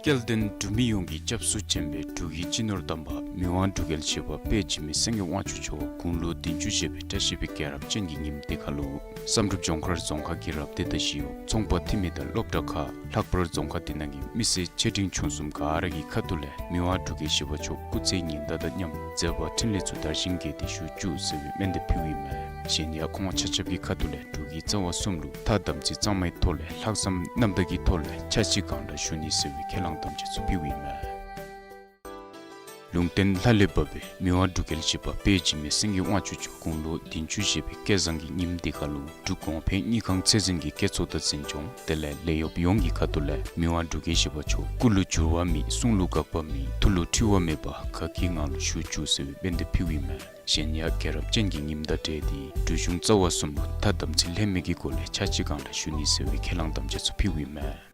སྐལ་ལྡན་འབྲུག་མི་ཡོངས་ཀྱི་སྐྱབས་སུ་འབྱོན་པའི་འབྲུག་གི་སྤྱི་ནོར་དམ་པ་མི་དབང་འབྲུག་རྒྱལ་བཞི་པ་དཔལ་འཇིགས་མེད་སེང་གེ་དབང་ཕྱུག་མཆོག་དགུང་ལོ་བདུན་ཅུ་བཞེས་པའི་བཀྲ་ཤིས་པའི་རྒྱལ་རབས་ཅན་གྱི་ཉིནམ་འདི་ཁར་ལུ་བསམ་གྲུབ་ལྗོངས་མཁར་རྫོང་ཁག་གི་རབ་སྡེ་དང་ཞི་གཡོག་ཚོང་པ་འཐུས་མི་དང་སློབ་གྲྭ་ཁག་ལྷག་པར་རྫོང་ཁག་འདི་ནང་གི་མི་སེར་ཆེ་འབྲིང་ཆུང་གསུམ་ག་ར་གི་ཁ་ཐུག་ལས་མི་དབང་འབྲུག་རྒྱལ་བཞི་པ་མཆོག་སྐུ་ཚེ་ཉི་ཟླ་དང་མཉམ་མཛད་པ་འཕྲིན་ལས་ཚུ་དར་ཞིང་རྒྱས་ཏེ་བཞུགས་བཅུག་ཟེར་བའི་སྨོན་འདེབས་ཕུལཝ་ཨིན་མས། གཞན་ཡང་ཁོང་ཆ་ཁྱབ་ཀྱི་ཁ་ཐུག་ལས་འབྲུག་གི་རྩ་བ་གསུམ་ལུ་ཐ་དམ་ཚིག་གཙང་མའི་ཐོག་ལས་ལྷག་བསམ་རྣམ་དག་གི་ཐོག་ལས་ཕྱག་ཕྱིད་གང་དྲག་ཞུ་ནི་ཟེར་བའི་ཁས་བླངས་དམ་བཅའ་ཚུ་ཕུལཝ་ཨིན་མས། ལུང་བསྟན་ལྷ་ལས་བབས་པའི་མི་དབང་འབྲུག་རྒྱལ་བཞི་པ་དཔལ་འཇིགས་མེད་སེང་གེ་དབང་ཕྱུག་མཆོག་དགུང་ལོ་བདུན་ཅུ་བཞེས་པའི་སྐལ་བཟང་གི་ཉིནམ་འདི་ཁར་ལུ་འབྲུག་གོང་འཕེལ་དངུལ་ཁང་ཚད་འཛིན་གྱི་བཀོད་ཚོགས་དང་འཛིན་སྐྱོང་དེ་ལས་ལས་གཡོགཔ་ཡོངས་ཀྱི་ཁ་ཐུག་ལས་མི་དབང་འབྲུག་རྒྱལ་བཞི་པ་མཆོག་སྐུ་ལུ་འགྱུར་བ་མེད། གསུང་ལུ་འགག་པ་མེད། ཐུགས་ལུ་འཁྲུལ་བ་མེད་པ་དགའ་སྐྱིད་ངང་ལུ་བཞུགས་བཅུག་ཟེར་བའི་སྨོན་འདེབས་ཕུལཝ་ཨིན་མས། གཞན་ཡང་རྒྱལ་རབས་ཅན་གྱི་ཉིནམ་དང་འབྲེལ་ཏེ་འབྲུག་གཞུང་རྩ་བ་གསུམ་ལུ་ཐ་དམ་ཚིག་ལྷད་མེད་ཀྱི་སྒོ་ལས་ཕྱག་ཕྱིད་གང་དྲག་ཞུ་ནི་ཟེར་བའི་ཁས་བླངས་དམ་བཅའ་ཚུ་ཕུལཝ་ཨིན་མས།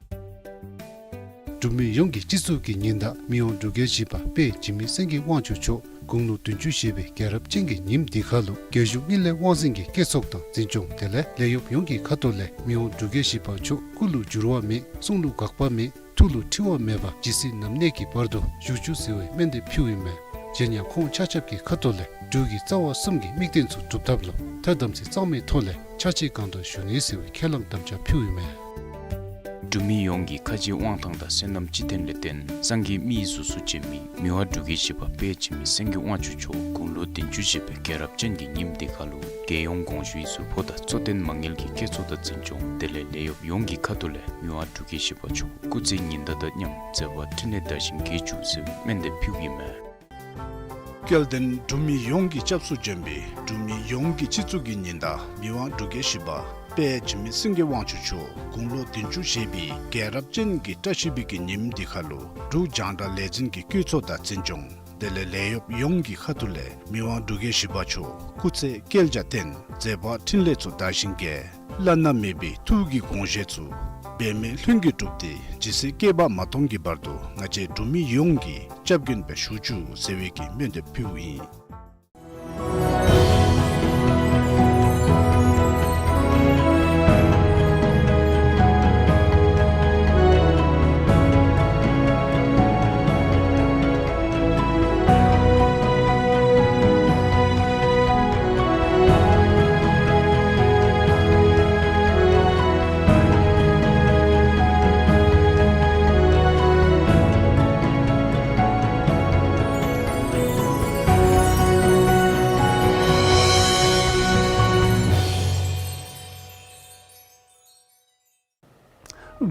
འབྲུག་མི་ཡོངས་ཀྱི་སྤྱི་གཙུག་གི་ཉི་ཟླ་མི་དབང་འབྲུག་རྒྱལ་བཞི་པ་དཔལ་འཇིགས་མེད་སེང་གེ་དབང་ཕྱུག་མཆོག་དགུང་ལོ་བདུན་ཅུ་བཞེས་པའི་རྒྱལ་རབས་ཅན་གྱི་ཉིནམ་འདི་ཁར་ལུ་རྒྱལ་གཞུང་དངུལ་ལས་དབང་འཛིན་གྱི་བཀོད་ཚོགས་དང་འཛིན་སྐྱོང་དེ་ལས་ལས་གཡོགཔ་ཡོངས་ཀྱི་ཁ་ཐུག་ལས་མི་དབང་འབྲུག་རྒྱལ་བཞི་པ་མཆོག་སྐུ་ལུ་འགྱུར་བ་མེད། གསུང་ལུ་འགག་པ་མེད། ཐུགས་ལུ་འཁྲུལ་བ་མེད་པ་ཇི་སྲིད་ནམ་གནས་ཀྱི་བར་དུ་བཞུགས་བཅུག་ཟེར་བའི་སྨོན་འདེབས་ཕུལཝ་ཨིན་མས། གཞན་ཡང་ཁོང་ཆ་ཁྱབ་ཀྱི་ཁ་ཐུག་ལས་འབྲུག་གི་རྩ་བ་གསུམ་གྱི་དམིགས་དོན་ཚུ་འགྲུབ་ཐབས་ལུ་ཐ་དམ་ཚིག་གཙང་མའི་ཐོག་ལས་ཕྱག་ཕྱིད་གང་དྲག་ཞུ་ནི་ཟེར་བའི་ཁས་བླངས་དམ་བཅའ་ཕུལཝ་ཨིན་མས། འབྲུག་མི་ཡོངས་ཀྱི་ཁ་རྗེ་དབང་ཐང་དང་བསོད་ནམས་སྤྱི་མཐུན་ལས་བརྟེན་སངས་རྒྱས་མི་ཡི་གཟུགས་སུ་བྱོན་མི་མི་དབང་འབྲུག་རྒྱལ་བཞི་པ་དཔལ་འཇིགས་མེད་སེང་གེ་དབང་ཕྱུག་མཆོག་དགུང་ལོ་བདུན་ཅུ་བཞེས་པའི་རྒྱལ་རབས་ཅན་གྱི་ཉིནམ་འདི་ཁར་ལུ་རྒྱལ་ཡོངས་དགོངས་ཞུའི་ཟུར་ཕོགས་དང་གཙོ་བསྟེན་མ་དངུལ་གྱི་བཀོད་ཚོགས་དང་འཛིན་སྐྱོང་དེ་ལས་ལས་གཡོགཔ་ཡོངས་ཀྱི་ཁ་ཐུག་ལས་མི་དབང་འབྲུག་རྒྱལ་བཞི་པ་མཆོག་སྐུ་ཚེ་ཉི་ཟླ་དང་མཉམ་མཛད་པ་འཕྲིན་ལས་དར་ཞིང་རྒྱས་བཅུག་ཟེར་བའི་སྨོན་འདེབས་ཕུལཝ་ཨིན་མས། སྐལ་ལྡན་འབྲུག་མི་ཡོངས་ཀྱི་སྐྱབས་སུ་འབྱོན་པའི་འབྲུག་མི་ཡོངས་ཀྱི་སྤྱི་གཙུག་གི་ཉི་ཟླ་མི་དབང་འབྲུག་རྒྱལ་བཞི་པ་དཔལ་འཇིགས་མེད་སེང་གེ་དབང་ཕྱུག་མཆོག་དགུང་ལོ་བདུན་ཅུ་བཞེས་པའི་རྒྱལ་རབས་ཅན་གྱི་བཀྲ་ཤིས་པའི་གི་ཉིནམ་འདི་ཁར་ལུ་འབྲུག་རྒྱང་བསྒྲགས་ལས་འཛིན་གྱི་བཀོད་ཚོགས་དང་འཛིན་སྐྱོང་དེ་ལས་ལས་གཡོགཔ་ཡོངས་ཀྱི་ཁ་ཐུག་ལས་མི་དབང་འབྲུག་རྒྱལ་བཞི་པ་མཆོག་སྐུ་ཚེ་བསྐལ་བརྒྱར་བརྟན། མཛད་པ་འཕྲིན་ལས་ཚུ་དར་ཞིང་རྒྱས། བླ་ན་མེད་པའི་ཐུགས་ཀྱི་དགོངས་བཞེད་ཚུ་འབད་མེད་ལྷུན་གྱིས་གྲུབ་སྟེ་ཇི་སྲིད་བསྐལ་པ་མ་སྟོངས་ཀྱི་བར་དུ་ང་བཅས་འབྲུག་མི་ཡོངས་ཀྱི་སྐྱབས་མགོན་སྦེ་བཞུགས་བཅུག་ཟེར་བའི་གི་སྨོན་འདེབས་ཕུལཝ་ཨིན།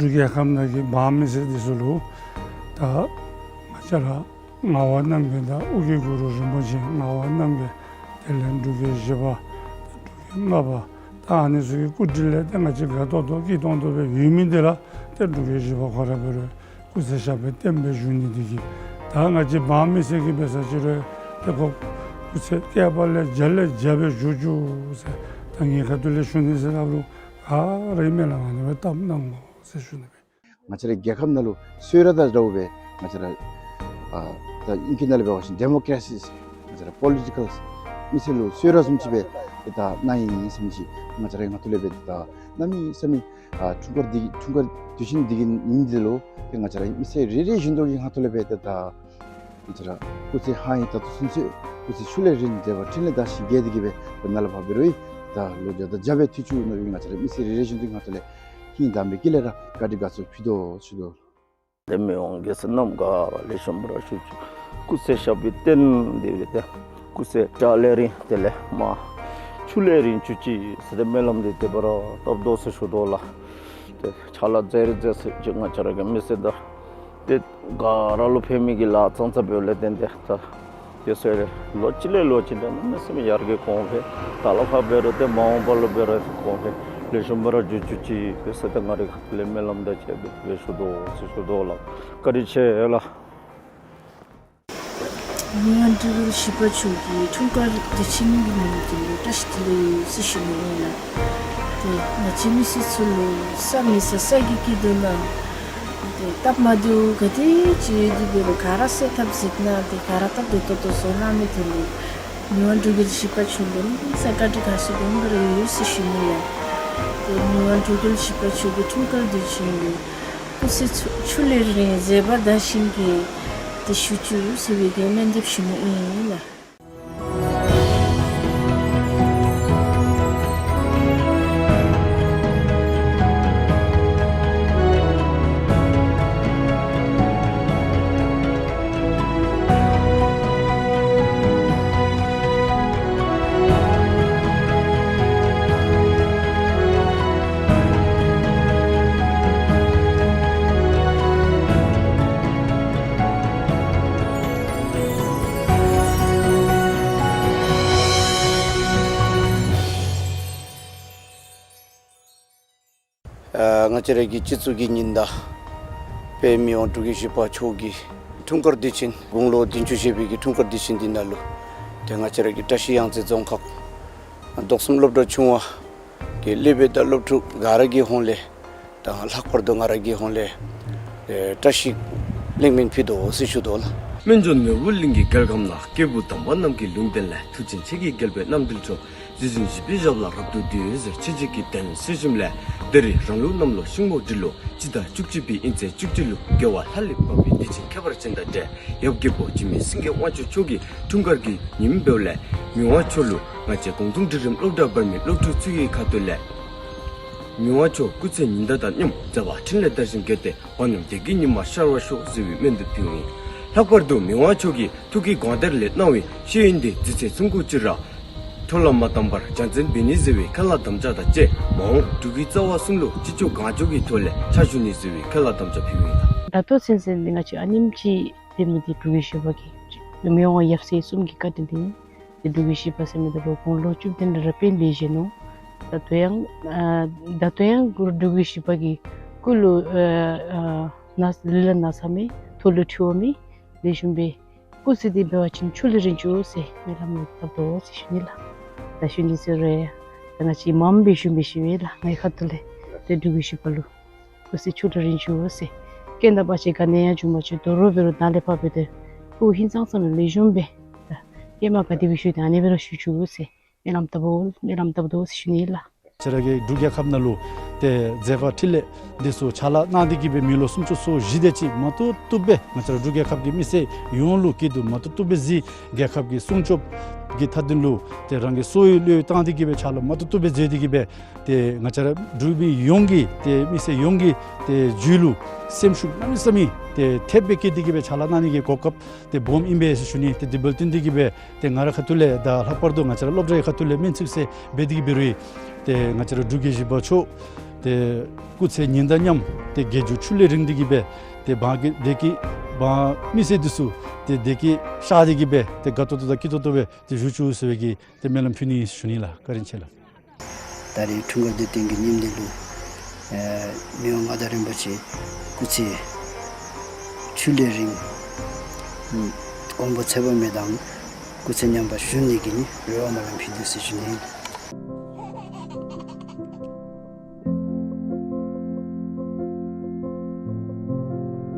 འབྲུག་རྒྱལ་ཁབ་ནང་གི་འབངས་མི་སེར་འདི་ཚུ་ལུ་ད་ང་བཅས་ར་ངག་དབང་རྣམ་རྒྱལ་དང་ཨོ་རྒྱན་གུ་རུ་རིན་པོ་ཆེ། ངག་དབང་རྣམ་རྒྱལ་དེ་ལས་འབྲུག་རྒྱལ་བཞི་པ་འབྲུག་རྒྱལ་ལྔ་པ་ད་ཨ་ནི་ཚུ་གི་སྐུ་དྲིན་ལས་ཏེ་ང་བཅས་དགའ་ཏོག་ཏོ་སྐྱིད་ཏོང་ཏོ་སྦེ་ཡོད་མི་འདི་ར་ཏེ་འབྲུག་རྒྱལ་བཞི་པ་ཁོ་ར་འབད་རུང་སྐུ་ཚེ་ཞབས་པད་བརྟན་པའི་བཞུགས་ནི་འདི་གིས་ད་ང་བཅས་འབངས་མི་སེར་གྱིས་འབད་ས་ཅིག་རུང་ཏེ་ཁོ་སྐུ་ཚེ་བསྐལ་པ་ལས་བརྒྱ་ལས་བརྒྱ་སྦེ་བཞུགས་བཅུག་ཟེར་ད་ངེའི་ཁ་ཐུག་ལས་ཞུ་ནི་ཟེར་སླབ་རུང་ག་ར་ཨིན་མས་ལགས། ཨ་ནི་སྦེ་བཏབ་གནང་དགོ་ཟེར་ཞུ་ནི་སྦེ། ང་བཅས་རའི་རྒྱལ་ཁབ་ནང་ལུ་གསོལ་རས་དང་འདྲཝ་སྦེ་ང་བཅས་ར་ཨ་ད་ཨིང་སྐད་ནང་ལས་འབད་བ་ཅིན་ཌེ་མོ་ཀེ་རེ་སི་ང་བཅས་ར་པོ་ལི་ཊི་ཀཱལ་མི་སེར་ལུ་གསོལ་རས་བཟུམ་ཅིག་སྦེ་ཏེ་ད་གནང་ཡི་ཟེར་མི་ཅིག་ང་བཅས་རའི་ངོ་ཐོག་ལས་སྦེ་ད་གནམ་མེད་ས་མེད་ཨ་འཁྲུངས་སྐར་འདི་འཁྲུངས་སྐར་དུས་ཆེན་འདི་གི་ཉིནམ་འདི་ལུ་ཏེ་ང་བཅས་ར་མི་སེར་རེ་རེ་བཞིན་དུ་གི་ངོ་ཐོག་ལས་སྦེ་ཏེ་ད་ང་བཅས་ར་སྐུ་ཚེ་ཧ་ཡང་ད་ལྟོ་ཚུན་ཚོད་སྐུ་ཚེ་ཆུ་ལས་རིང་མཛད་པ་འཕྲིན་ལས་དར་ཞིང་རྒྱས་ཏེ་གི་སྦེ་ད་ནཱ་ལས་ཕར་འབད་རུང་ད་ལོ་བརྒྱ་དང་བརྒྱ་སྦེ་ཐུགས་བཅུག་ནི་ང་བཅས་ར་མི་སེར་རེ་རེ་བཞིན་དུ་གི་ངོ་ཐོག་ལས་ཧིང་དྭངས་པའི་དཀྱིལ་ལས་ར་བཀའ་དྲིན་དགའ་ཚོར་ཕུལ་དོ་ཞུ་དོ། ཏེ་མི་དབང་རྒྱལ་སྲས་རྣམས་ག་ར་ལེགས་ཤོམ་སྦེ་ར་བཞུགས་བཅུག། སྐུ་ཚེ་ཞབས་པད་བརྟན་ཏེ་སྦེ་ཏེ་སྐུ་ཚེ་བཀྲག་ལས་རིང་དེ་ལས་མར་ཆུ་ལས་རིང་བཅུག་ཅིག་ཟེར་ཏེ་སྨོན་ལམ་འདི་དེ་སྦེ་ར་བཏབ་དོ་ཟེར་ཞུ་དོ་ལགས། ཏེ་ཕྱག་ལཱ་མཛད་རིགས་མཛད་ཚད་ཅིག་ང་བཅས་ར་གི་མི་སེར་དང་ ཏེ་ག་ར་ལུ་ཕན་མི་གི་ལཱ་ཙང་ཙ་འབདཝ་ལས་བརྟེན་ཏེ་ད་དེ་ཚུ་ལོ་གཅིག་ལས་ལོ་གཅིག་འདྲ་གནམ་མེད་ས་མེད་ཡར་རྒྱས་འོང་སྦེ་ད་ལས་ཕར་འབད་རུང་ཏེ་མ་འོངས་པ་ལུ་འབད་རུང་ཏེ་འོང་སྦེ་ལེགས་ཤོམ་སྦེ་ར་འགྱོ་བཅུག་ཅིག་འབད་ཟེར་ཏེ་ང་རའི་ཁ་ཐུག་ལས་སྨོན་ལམ་དང་བཅས་སྦེ་ཞུ་དོ་ཟེར་ཞུ་དོ་ལགས། བཀའ་དྲིན་ཆེ་ལགས། མི་དབང་འབྲུག་རྒྱལ་བཞི་པ་མཆོག་གི་འཁྲུངས་སྐར་དུས་ཆེན་གྱི་ཉིནམ་འདི་ལུ་བཀྲ་ཤིས་བདེ་ལེགས་ཟེར་ཞུ་ནི་ཨིན་ལགས། ཏེ་ང་བཅས་མི་སེར་ཚུ་ལུ་ས་མེད་ས་ས་གི་སྐྱིད་སྡུག་ནང་ཏེ་སྟབས་མ་བདེཝ་ག་དེ་ཅིག་ཡོད་དེ་འབད་རུང་ག་ར་སེལ་ཐབས་མཛད་གནང་སྟེ་ག་ར་སྟབས་བདེ་ཏོག་ཏོ་བཟོ་གནང་མི་དེ་ལུ་མི་དབང་འབྲུག་རྒྱལ་བཞི་པ་མཆོག་ལུ་གནམ་མེད་ས་མེད་བཀའ་དྲིན་དགའ་ཚོར་སྦོམ་སྦེ་ར་ཡོད་ཟེར་ཞུ་ནི་ལགས། ཏེ་མི་དབང་འབྲུག་རྒྱལ་བཞི་པ་མཆོག་གི་འཁྲུངས་སྐར་དུས་ཆེན་ལུ་སྐུ་ཚེ་ཚུ་ཆུ་ལས་རིང་མཛད་པ་དར་ཞིང་རྒྱས། ཏེ་ཞུ་བཅུག་ཟེར་བའི་གི་སྨོན་འདེབས་ཞུ་ནི་ཨིན་ལགས། ཨ་ང་བཅས་ར་གི་སྤྱི་གཙུག་གི་ཉི་ཟླ་དཔལ་མི་དབང་འབྲུག་རྒྱལ་བཞི་པ་མཆོག་གི་འཁྲུངས་སྐར་དུས་ཆེན་དགུང་ལོ་བདུན་ཅུ་བཞེས་པའི་གི་འཁྲུངས་སྐར་དུས་ཆེན་འདི་ནང་ལུ་ཏེ་ང་བཅས་ར་གི་བཀྲ་ཤིས་གཡང་རྩེ་རྫོང་ཁག་མདོ་གསུམ་སློབ་གྲྭ་ཆུང་བ་གི་སློབ་དཔོན་དང་སློབ་ཕྲུག་ག་ར་གི་ཧོངས་ལས་དང་ལྷག་པར་དུ་ང་ར་གི་ཧོངས་ལས་ཨེ་བཀྲ་ཤིས་ལེགས་སྨོན་ཕུལ་དོ་ཟེར་ཞུ་དོ་ལགས། སྨན་ལྗོངས་ནོར་བུ་གླིང་གི་རྒྱལ་ཁམས་ན། སྐྱེས་བུ་དམ་པ་རྣམས་ཀྱི་ལུང་བསྟན་ལས། མཐུ་ཆེན་ཁྱེད་ཀྱི་རྒྱལ་པོའི་རྣམ་འཕྲུལ་མཆོག། གཟི་བྱིན་བཞད་པའི་ཞབས་ལ་རབ་ཏུ་འདུད་ཟེར། ཆོས་བརྒྱད་ཀྱི་དོན་གསལ་ཞིནམ་ལས། ད་རེས་རང་ལུགས་གནམ་ལོ་ཤིང་མོ་སྦྲུལ་ལོ་སྤྱི་ཟླ་བཅུ་གཅིག་པའི་དབྱིན་ཚེས་བཅུ་གཅིག་ལུ་རྒྱལ་བ་ལྷ་ལས་བབས་པའི་དུས་ཆེན་ཁྱད་པར་ཅན་དང་འབྲེལ་ཡབ་རྒྱལ་པོ་འཇིགས་མེད་སེང་གེ་དབང་ཕྱུག་མཆོག་གི་འཁྲུངས་སྐར་གྱི་ཉིནམ་འབདཝ་ལས་མི་དབང་མཆོག་ལུ་ང་བཅས་གུང་ཐང་སྒྲིག་རིམ་སློབ་གྲྭ་བར་མའི་སློབ་ཕྲུག་ཚུ་གི་ཁ་ཐུག་ལས་མི་དབང་མཆོག་སྐུ་ཚེ་ཉི་ཟླ་དང་མཉམ་མཛད་པ་འཕྲིན་ལས་དར་ཞིང་རྒྱས་ཏེ་བར་སྣང་བདེ་སྐྱིད་ཉི་མ་ཤར་བར་ཤོག་ཟེར་བའི་སྨོན་འདེབས་ཕུལཝ་ཨིན། ལྷག་པར་དུ་མི་དབང་མཆོག་གིས་ཐུགས་ཀྱི་དགོངས་གཏེར་ལས་གནང་བའི་ཤེས་ཡོན་འདི་རྗེས་ཚེ་ཚུན་ཚོད་ཅིག་ར་འཕྲོ་བརླག་མ་བཏང་བར་སྦྱང་བརྩོན་འབད་ནི་ཟེར་བའི་ཁས་བླངས་དམ་བཅའ་དང་བཅས་མ་འོངས་འབྲུག་གི་རྩ་བ་གསུམ་ལུ་ཅི་ལྕོགས་གང་ལྕོགས་ཀྱི་ཐོག་ལས་ཕྱག་ཞུ་ནི་ཟེར་བའི་ཁས་བླངས་དམ་བཅའ་ཕུལཝ་ཨིན་ལགས། ད་ལྟོ་ཚུན་ཚོད་འདི་ང་བཅས་ཨ་ནེམ་ཅིག་འབད་མི་འདི་འབྲུག་རྒྱལ་བཞི་པ་གི་མི་དབང་ཡབ་སྲས་གསུམ་གྱི་བཀའ་དྲིན་འདི་ཨིན། ཏེ་འབྲུག་རྒྱལ་བཞི་པ་ཟེར་མི་འདི་ལུ་དགུང་ལོ་བཅུ་བདུན་ལུ་རབ་དཔལ་འབད་བཞེས་ནུག། ད་ལྟོ་ཡང་ཨ་ད་ལྟོ་ཡང་འབྲུག་རྒྱལ་བཞི་པ་གི་སྐུ་ལུ་ཨ་ཨ་ན་ལུས་ལ་ན་ཚ་མེད། ཐོག་ལུ་འཁྲུལ་བ་མེད། ལེགས་ཤོམ་སྦེ་སྐུ་ཚེ་འདི་འབད་བ་ཅིན་ཕྱུགས་ལས་རིང་བཅུག་ཟེར་སྨོན་ལམ་བཏབ་དོ་ཟེར་ཞུ་ནི་ལགས། ད་ཞུ་ནི་ཟེར་རུང་ད་ང་བཅས་མངམ་སྦེ་ཞུ་མི་ཤེས་པས་ལགས། ངེའི་ཁ་ཐུག་ལས་ཏེ་འབྲུག་རྒྱལ་བཞི་པ་ལུ་སྐུ་ཚེ་ཕྱུགས་ལས་རིང་བཅུག་ཟེར། རྐྱེན་དང་བར་ཆད་ག་ནི་ཡང་འབྱུང་མ་བཅུག། དོ་རུང་འབད་རུང་ད་ལས་ཕར་འབད་དེ་སྐུ་ཧིང་སངས་ས་ལུ་ལེགས་ཤོམ་སྦེ་ད་ཧེ་མ་ག་དེ་སྦེ་བཞུགས་དེ་ཨ་ནེ་སྦེ་ར་བཞུགས་བཅུག་ཟེར་སྨོན་ལམ་བཏབ་སྨོན་ལམ་བཏབ་དོ་ཟེར་ཞུ་ནི་ལགས། ང་བཅས་ར་གི་འབྲུག་རྒྱལ་ཁབ་ནང་ལུ་ཏེ་མཛད་པ་འཕྲིན་ལས་འདི་ཚུ་ཕྱག་ལཱ་གནང་སྟེ་གི་སྦེ་མི་ལོ་སུམ་ཅུ་སོ་བཞི་དེ་ཅིག་མ་བཏུབ་བཏུབ་སྦེ་ང་བཅས་ར་འབྲུག་རྒྱལ་ཁབ་ཀྱི་མི་སེར་ཡོངས་ལུ་སྐྱིད་སྡུག་མ་བཏུབ་བཏུབ་སྦེ་གཟིགས། རྒྱལ་ཁབ་ཀྱི་སྲུང་སྐྱོབ་ཀྱི་མཐའ་དོན་ལུ་ཏེ་རང་གི་སོ་ཡི་བློས་བཏང་སྟེ་གི་སྦེ་ཕྱག་ལཱ་མ་བཏུབ་བཏུབ་སྦེ་མཛད་དེ་གི་སྦེ་ཏེ་ང་བཅས་ར་འབྲུག་མི་ཡོངས་ཀྱི་ཏེ་མི་སེར་ཡོངས་ཀྱི་ཏེ་རྒྱུད་ལུ་སེམས་ཤུགས་གནམ་མེད་ས་མེད་ཏེ་ཐེབས་སྦེ་སྐྱེས་ཏེ་གི་སྦེ་ཕྱག་ལཱ་གནང་ནི་གི་གོ་སྐབས་ཏེ་སྦོམ་ཨིན་པས་ཟེར་ཞུ་ནི། ཏེ་དེ་འབདཝ་ལས་བརྟེན་ཏེ་གི་སྦེ་ཏེ་ང་རའི་ཁ་ཐུག་ལས་དང་ལྷག་པར་དུ་ང་བཅས་ར་སློབ་གྲྭའི་ཁ་ཐུག་ལས་སྨོན་ཚིག་ཟེར་འབད་དེ་གི་འབད་རུང་ཏེ་ང་བཅས་ར་འབྲུག་རྒྱལ་བཞི་པ་མཆོག་ཏེ་སྐུ་ཚེ་ཉི་ཟླ་མཉམ་ཏེ་རྒྱལ་བརྒྱུད་ཕྱུགས་ལས་རིང་སྟེ་གི་སྦེ་ཏེ་འབངས་ཀྱི་བདེ་སྐྱིད་འབངས་མི་སེར་འདི་ཚུ་ཏེ་བདེ་སྐྱིད་ཤར་ཏེ་གི་སྦེ་ཏེ་དགའ་ཏོག་ཏོ་དང་སྐྱིད་ཏོག་ཏོ་སྦེ་ཏེ་བཞུགས་བཅུག་ཟེར་བའི་གི་ཏེ་སྨོན་ལམ་ཕུལ་ནི་ཨིན་ཟེར་ཞུ་ནི་ལགས། བཀའ་དྲིན་ཆེ་ལགས། ད་རེས་འཁྲུངས་སྐར་དུས་སྟོན་གྱི་ཉིནམ་འདི་ལུ་ཨེ་མི་དབང་མངའ་བདག་རིན་པོ་ཆེ་སྐུ་ཚེ་ཕྱུགས་ལས་རིང་དགོངས་པ་ཚད་པ་མེད་དང་སྐུ་ཚེ་མཉམ་པར་བཞུགས་ནི་གི་ནི་རེ་བ་སྨོན་ལམ་ཕུལ་དོ་ཟེར་ཞུ་ནི།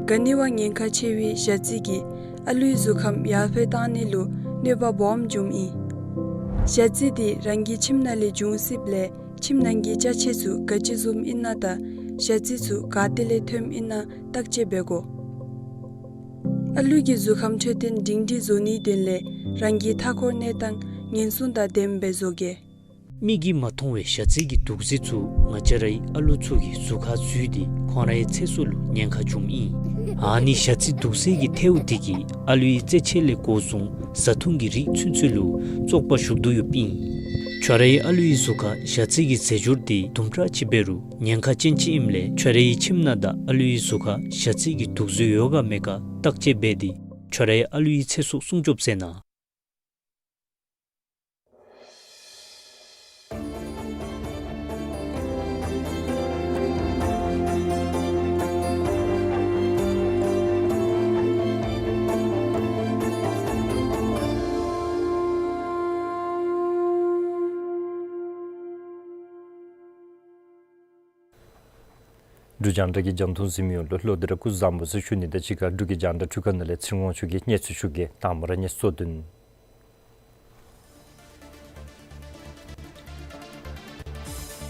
ག་ནི་བ་ཉེན་ཁ་ཆེ་བའི་ཞ་རྩི་གིས་ཨ་ལུའི་གཟུགས་ཁམས་ཡར་འཕེལ་གཏང་ནི་ལུ་གནོད་པ་སྦོམ་འབྱུངམ་ཨིན། ཞ་རྩི་འདི་རང་གི་ཁྱིམ་ནང་ལས་འབྱུང་སྲིདཔ་ལས་ཁྱིམ་ནང་གི་ཅ་ཆས་ཚུ་ག་ཅི་བཟུམ་ཨིན་ན་དང་ཞ་རྩི་ཚུ་ག་ཏེ་ལས་ཐོནམ་ཨིན་ན་བརྟག་དཔྱད་འབད་དགོ། ཨ་ལུ་གི་གཟུགས་ཁམས་འཕྲོད་བསྟེན་སྒྲིང་སྒྲིང་བཟོ་ནིའི་དོན་ལས་རང་གི་མཐའ་འཁོར་གནས་སྟངས་ཉེན་སྲུང་དང་ལྡནམ་སྦེ་བཟོ་གེ། མིག་གིས་མ་མཐོང་བའི་ཞ་རྩི་གི་དུག་རྫས་ཚུ་ང་བཅས་རའི་ཨ་ལུ་ཚུ་གི་གཟུགས་ཁར་འཛུལ་ཏེ་ཁོང་རའི་ཚེ་སྲོག་ལུ་ཉེན་ཁ་འབྱུངམ་ཨིན། ཨ་ནི་ཞ་རྩི་དུག་རྫས་ཀྱི་ཐལཝ་འདི་གིས་ཨ་ལུའི་རྩེད་ཆས་ལས་འགོ་བཟུང་བཟའ་འཐུང་གི་རིགས་ཚུན་ཚོད་ལུ་བཙོག་པ་ཞུགས་དོ་ཡོདཔ་ཨིན། ཁྱོད་རའི་ཨ་ལུའི་གཟུགས་ཁར་ཞ་རྩི་གི་རྫས་སྦྱོར་འདི་དུམ་གྲ་ཅིག་འབད་རུང་ཉེན་ཁ་ཅན་ཅིག་ཨིནམ་ལས་ཁྱོད་རའི་ཁྱིམ་ནང་དང་ཨ་ལུའི་གཟུགས་ཁར་ཞ་རྩི་གི་དུག་རྫས་ཡོད་ག་མེད་ག་བརྟག་དཔྱད་འབད་དེ་ཁྱོད་རའི་ཨ་ལུའི་ཚེ་སྲོག་སྲུང་སྐྱོབ་མཛད་གནང་། འབྲུག་རྒྱང་བསྒྲགས་ཀྱི་རྒྱང་མཐོང་གཟིགས་མི་ཡོངས་ལུ་ལྷོ་ཏི་ར་སྐུ་གཟུགས་བཟང་པོ་ཟེར་ཞུ་ནི་དང་གཅིག་ཁར་འབྲུག་གི་རྒྱང་བསྒྲགས་འཕྲུལ་ཁང་ནང་ལས་ཚེ་རིང་དབང་ཕྱུག་གིས་གནས་ཚུལ་ཞུ་གེ། དང་པ་ར་གནས་ཚུལ་དོན།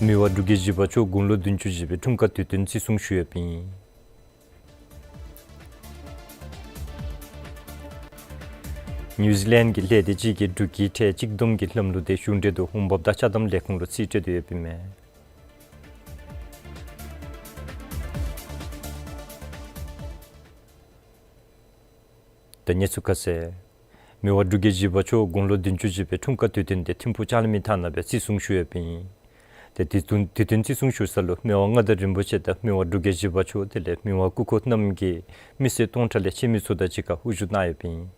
མི་དབང་འབྲུག་རྒྱལ་བཞི་པ་མཆོག་དགུང་ལོ་བདུན་ཅུ་བཞེས་པའི་འཁྲུངས་སྐར་དུས་སྟོན་བརྩི་སྲུང་ཞུ་ཡོདཔ་ཨིན། ནིའུ་ཛི་ལེནཌ་གི་ལས་སྡེ་ཅིག་གིས་འབྲུག་གི་ཁྲལ་གཅིག་བསྡོམས་ཀྱི་ལམ་ལུགས་དེ་གཞུང་འབྲེལ་དུ་འོང་འབབ་དང་ཅ་དམ་ལས་ཁུངས་ལུ་རྩིས་སྤྲོད་དེ་ཡོདཔ་ཨིན་མས། ད་གནས་ཚུལ་ཁ་གསལ། མི་དབང་འབྲུག་རྒྱལ་བཞི་པ་མཆོག་དགུང་ལོ་བདུན་ཅུ་བཞེས་པའི་འཁྲུངས་སྐར་དུས་སྟོན་དེ་ཐིམ་ཕུག་ལྕང་གླིང་མི་ཐང་ནང་སྦེ་བརྩི་སྲུང་ཞུ་ཡོདཔ་ཨིན། དེ་དུས་སྟོན་དུས་སྟོན་བརྩི་སྲུང་ཞུ་ས་ལུ་མི་དབང་མངའ་བདག་རིན་པོ་ཆེ་དང་མི་དབང་འབྲུག་རྒྱལ་བཞི་པ་མཆོག་དེ་ལས་མི་དབང་སྐུ་འཁོར་རྣམས་ཀྱིས་མི་སེར་སྟོང་ཕྲག་ལས་ཆེ་མི་ཚུ་དང་གཅིག་ཁར་དབུ་བཞུགས་གནང་ཡོདཔ་ཨིན།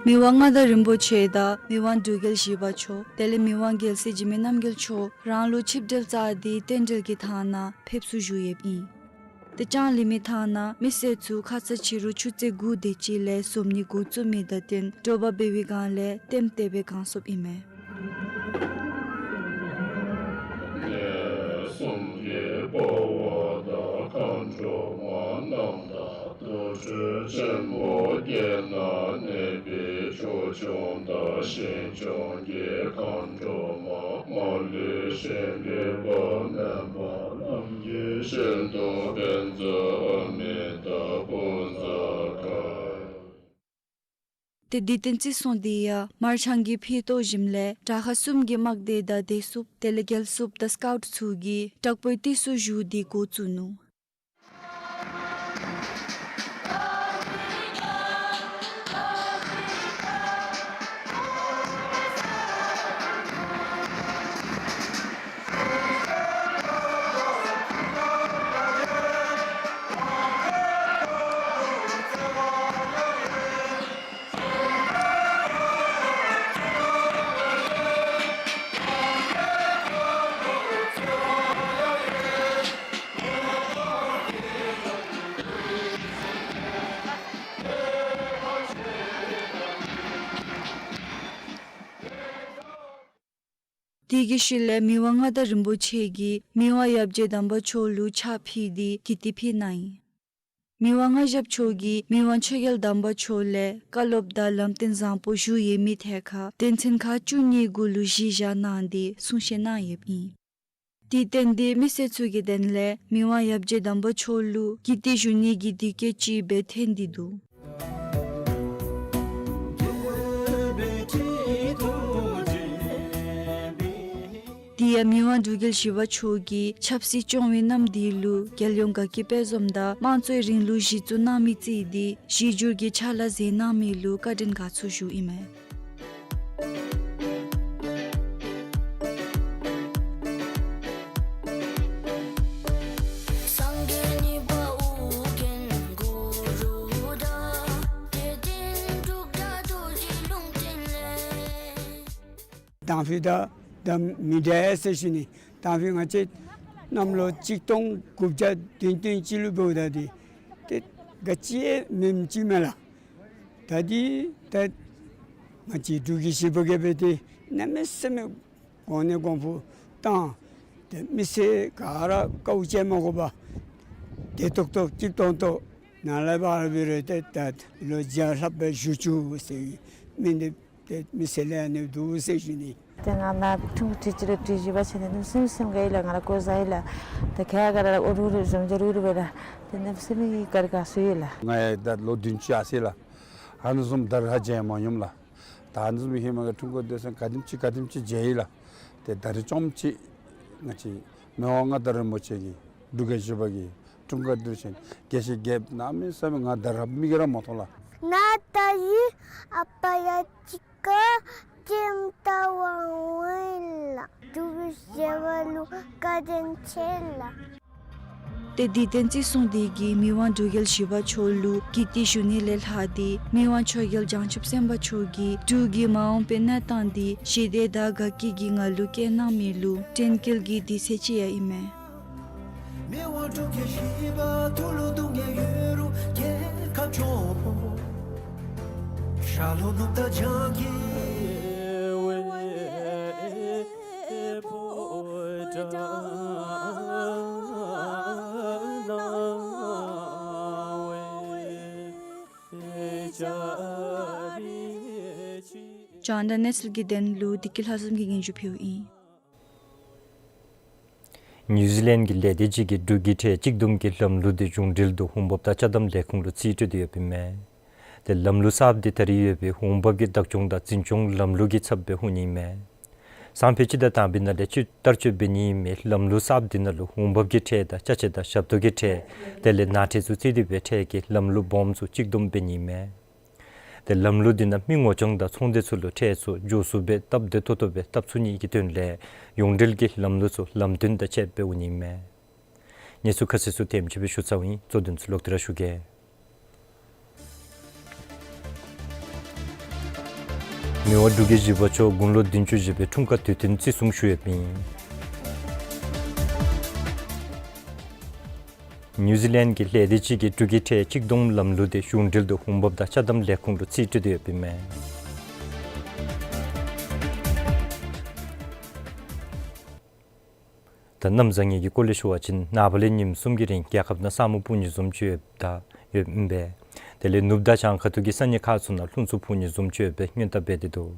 མི་དབང་མངའ་བདག་རིན་པོ་ཆེ་དང་མི་དབང་འབྲུག་རྒྱལ་བཞི་པ་མཆོག་དེ་ལས་མི་དབང་རྒྱལ་སྲས་འཇིགས་མེད་རྣམ་རྒྱལ་མཆོག་རང་ལུ་ཆིབས་གྲལ་བཅར་ཏེ་རྟེན་འབྲེལ་གྱི་ཐང་ནང་ཕེབས་བསུ་ཞུ་ཡོདཔ་ཨིན། ཏེ་ལྕང་གླིང་མི་ཐང་ནང་མི་སེར་ཚུ་ཁ་ཙ་ཕྱི་རུ་ཆུ་ཚོད་དགུ་དེ་ཅིག་ལས་འཛོམས་ནི་འགོ་བཙུགས་མི་དང་བསྟུན་དྲོ་པ་འབད་བའི་སྒང་ལས་ལྟེམ་ལྟེ་སྦེ་གང་སོངམ་ཨིན་མས། གནས་གསུམ་གྱི་དཔའ་བོ་དང་མཁའ་འགྲོ་མ་རྣམས་དང་། དུར་ཁྲོད་ཆེན་པོ་བརྒྱད་ན་གནས་པའི་ཆོས་སྐྱོང་དང་ཞིང་སྐྱོང་གི་མཁའ་འགྲོ་མ། མ་ལུས་ཞིང་རུས་པ་དམན་པ་རྣམས་ཀྱི་ཞལ་དུ་བཛྲ་ཨ་མི་ཏ་བྷུ་ཛ་ག། ཏེ་དུས་སྟོན་བརྩི་སྲུང་དེ་ཡང་མར་ཆང་གི་ཕུད་བཏོག་ཞིནམ་ལས་དྲག་ཤོས་གསུམ་གྱི་དམག་སྡེ་དང་བདེ་སྲུངཔ་དེ་ལས་རྒྱལ་སྲུངཔ་དང་སི་ཀའུཊ་ཚུ་གིས་དྲག་པོའི་ཏི་སུ་བཞུགས་ཏེ་འགོ་བཙུགས་ནུག། དེ་གི་ཤུལ་ལས་མི་དབང་མངའ་བདག་རིན་པོ་ཆེ་གིས་མི་དབང་ཡབ་རྗེ་དམ་པ་མཆོག་ལུ་ཕྱག་ཕུལ་ཏེ་ཀིརྟི་ཕུལ་གནང་ཡི། མི་དབང་མངའ་ཞབས་མཆོག་གིས་མི་དབང་ཆོས་རྒྱལ་དམ་པ་མཆོག་ལས་བཀའ་སློབ་དང་ལམ་སྟོན་བཟང་པོ་ཞུ་ཡོད་མི་ཐད་ཁར་དོན་ཚན་ཁག་བཅུ་གཉིས་གུ་ལུ་གཞི་བཞག་གནང་སྟེ་གསུང་བཤད་གནང་ཡོདཔ་ཨིན། དེ་བརྟེན་ཏེ་མི་སེར་ཚུ་གི་དོན་ལས་མི་དབང་ཡབ་རྗེ་དམ་པ་མཆོག་ལུ་ཀིརྟི་ཞུ་ནི་གི་དུས་སྐབས་ཅིག་སྦེ་ཐོན་ཏེ་འདུག། དེ་ཡང་མི་དབང་འབྲུག་རྒྱལ་བཞི་པ་མཆོག་གིས་ཆབ་སྲིད་སྐྱོང་བའི་རྣམ་འདི་ལུ་རྒྱལ་ཡོངས་དགའ་སྐྱིད་དཔལ་འཛོམས་དང་དམངས་གཙོའི་རིང་ལུགས་གཞི་བཙུགས་གནང་མི་བརྩིས་ཏེ་གཞི་འགྱུར་གྱི་ཕྱག་ལཱ་མཛད་གནང་མི་ལུ་བཀའ་དྲིན་དགའ་ཚོར་ཞུཝ་ཨིན་མས། སངས་རྒྱས་གཉིས་པ་ཨོ་རྒྱན་གུ་རུ་དང་། དེ་བརྟེན་འབྲུག་སྒྲ་རྡོ་རྗེ་ལུང་བསྟན་ལས། དང་ཕུ་དང་དང་མི་འདྲ་ཟེར་ཞུ་ནི། དང་ཕུ་ང་བཅས་གནམ་ལོ་གཅིག་སྟོང་དགུ་བརྒྱ་བདུན་སྟོང་ཅིག་ལུ་འབདཝ་ད་འདི་ཏེ་ག་ཅི་ཡང་མེནམ་ཅིག་མས་ལགས། ད་འདི་ད་ང་བཅས་འབྲུག་གི་གཞིས་པ་གིས་འབད་དེ་གནམ་མེད་ས་མེད་གོང་ནས་གོང་འཕེལ་བཏང་། ཏེ་མི་སེར་ག་ར་དཀའཝ་སྤྱད་མ་དགོ་པར་བདེ་ཏོག་ཏོ་སྐྱིད་ཏོང་ཏོ་ནཱ་ལས་ཕར་འབད་རུང་ཏེ་ད་ལོ་བརྒྱ་ལྷགཔ་སྦེ་བཞུགས་བཅུག་ཟེར་མི་འདི་ཏེ་མི་སེར་ལས་ཨ་ནི་འདུག་ཟེར་ཞུ་ནི། ཏེ་ང་ནཱ་ཐུང་ཀུ་ཁྲི་གཅིག་ལུ་ཁྲི་བཞི་པ་ཕྱད་ནི་གནམ་མེད་ས་མེད་སེམས་དགའ་ཡི་ལགས། ང་ར་གོ་བཟའ་ཡི་ལགས། ཏེ་ཁ་ཡ་ག་ར་ཨོ་རུ་རུ་འཇམ་འཇམ་རུ་རུ་སྦེ་ལགས། ཏེ་གནམ་མེད་ས་མེད་ག་ར་དགའ་ཚོར་ཡི་ལགས། ང་ཡང་ད་ལོ་བདུན་ཅུ་ཡར་སོ་ཡི་ལགས། ཨ་ནི་བཟུམ་ད་རེས་ཧ་མཇལ་མ་མྱོངམ་ལགས། ད་ཨ་ནི་བཟུམ་ཧེ་མ་གི་འཁྲུངས་སྐར་སྡོད་ས་ག་དེམ་ཅིག་ག་དེམ་ཅིག་མཇལ་ཡི་ལགས། ཏེ་ད་རེས་རྐྱངམ་ཅིག་ང་བཅས་མི་དབང་མངའ་བདག་རིན་པོ་ཆེ་གི་འབྲུག་རྒྱལ་བཞི་པ་གི་འཁྲུངས་སྐར་སྡོད་ས་ཅིག་ཨིན། དགེ་བཤེས་རྒྱལཔོ་གནམ་མེད་ས་མེད་ང་ད་རེས་མིག་གིས་ར་མ་མཐོང་ལགས། ང་ད་རེས་ཨ་པ་ཡ་གཅིག་ཁར་ཁྱིམ་ཐབ་ཨིན་ལགས། འབྲུག་རྒྱལ་བཞི་པ་ལུ་བཀའ་དྲིན་ཆེ་ལགས། ཏེ་དུས་སྟོན་བརྩི་སྲུང་འདི་གིས་མི་དབང་འབྲུག་རྒྱལ་བཞི་པ་མཆོག་ལུ་ཀིརྟི་ཞུ་ནི་ལས་ལྷག་སྟེ་མི་དབང་ཆོས་རྒྱལ་བྱང་ཆུབ་སེམས་དཔའ་མཆོག་གིས་འབྲུག་གི་མ་འོངས་པའི་གནས་སྟངས་འདི་ཞི་བདེ་དང་དགའ་སྐྱིད་ཀྱི་ངང་ལུ་བསྐྱལ་གནང་མི་ལུ་དྲན་སྐུལ་གྱི་དུས་ཚོད་ཅིག་ཡང་ཨིན་མས། རྒྱང་བསྒྲགས་གནས་ཚུལ་གྱི་དོན་ལུ་བདེ་སྐྱིད་ལྷ་འཛོམས་ཀྱིས་སྙན་ཞུ་ཕུལཝ་ཨིན། ནིའུ་ཛི་ལེནཌ་གི་ལས་སྡེ་ཅིག་གིས་འབྲུག་གི་ཁྲལ་གཅིག་བསྡོམས་ཀྱི་ལམ་ལུགས་འདི་གཞུང་འབྲེལ་དུ་འོང་འབབ་དང་ཅ་དམ་ལས་ཁུངས་ལུ་རྩིས་སྤྲོད་དེ་ཡོདཔ་ཨིན་མས། ཏེ་ལམ་ལུགས་གསརཔ་འདི་ད་རེས་ཡོད་པའི་འོང་འབབ་ཀྱི་བདག་སྐྱོང་དང་འཛིན་སྐྱོང་ལམ་ལུགས་ཀྱི་ཚབ་སྦེ་འོང་ནི་ཨིན་མས། སང་ཕོད་སྤྱི་ཟླ་དང་པའི་ནང་ལས་ཆུ་བསྟར་སྤྱོད་འབད་ནི་ཨིན་མི་ལམ་ལུགས་གསརཔ་འདི་ནང་ལུ་འོང་འབབ་ཀྱི་ཁྲལ་དང་ཅ་ཆས་དང་ཞབས་ཏོག་གི་ཁྲལ་དེ་ལས་ནང་ཁྲལ་ཚུ་རྩིས་སྤྲོད་འབད་ཁྲལ་གྱི་ལམ་ལུགས་སྦོམ་ཚུ་གཅིག་བསྡོམས་འབད་ནི་ཨིན་མས། ཏེ་ལམ་ལུགས་འདི་ནང་མི་ངོ་རྐྱང་དང་ཚོང་སྡེ་ཚུ་ལུ་ཁྲལ་ཚུ་མགྱོགས་སུ་སྦེ་སྟབས་བདེ་ཏོག་ཏོ་སྦེ་བཏབ་ཚུགས་ནི་གི་དོན་ལས་གཞུང་འབྲེལ་གྱི་ལམ་ལུགས་ཚུ་ལམ་སྟོན་དང་བཅསཔ་སྦེ་འོང་ནི་ཨིན་མས། གནས་ཚུལ་ཁ་གསལ་ཚུ་དེམ་ཅིག་སྦེ་ཞུ་ཚརཝ་ཨིན། གཙོ་དོན་ཚུ་ལོག་སྟེ་ར་ཞུ་གེ། མི་དབང་འབྲུག་རྒྱལ་བཞི་པ་མཆོག་དགུང་ལོ་བདུན་ཅུ་བཞེས་པའི་འཁྲུངས་སྐར་དུས་སྟོན་བརྩི་སྲུང་ཞུ་ཡོདཔ་ཨིན། ནིའུ་ཛི་ལེནཌ་གི་ལས་སྡེ་ཅིག་གིས་འབྲུག་གི་ཁྲལ་གཅིག་བསྡོམས་ལམ་ལུགས་འདི་གཞུང་འབྲེལ་དུ་འོང་འབབ་དང་ཅ་དམ་ལས་ཁུངས་ལུ་རྩིས་སྤྲོད་དེ་ཡོདཔ་ཨིན་མས། ད་གནམ་བཟང་ངན་གྱི་སྐོར་ལས་ཞུ་བ་ཅིན་ནངས་པ་ལས་ཉིནམ་གསུམ་གྱི་རིང་རྒྱལ་ཁབ་ནང་ས་སྨུག་སྤུབ་ནི་བཟུམ་ཅིག་ཡོདཔ་ད་ཡོདཔ་ཨིན་པས། དེ་ལས་ནུབ་དང་བྱང་ཁ་ཐུག་གི་ས་གནས་ཁག་ཚུ་ནང་རླུང་འཚུབ་འཕུ་ནི་བཟུམ་ཅིག་ཡོདཔ་སྦེ་སྔོན་བརྡ་འབད་དེ་འདུག།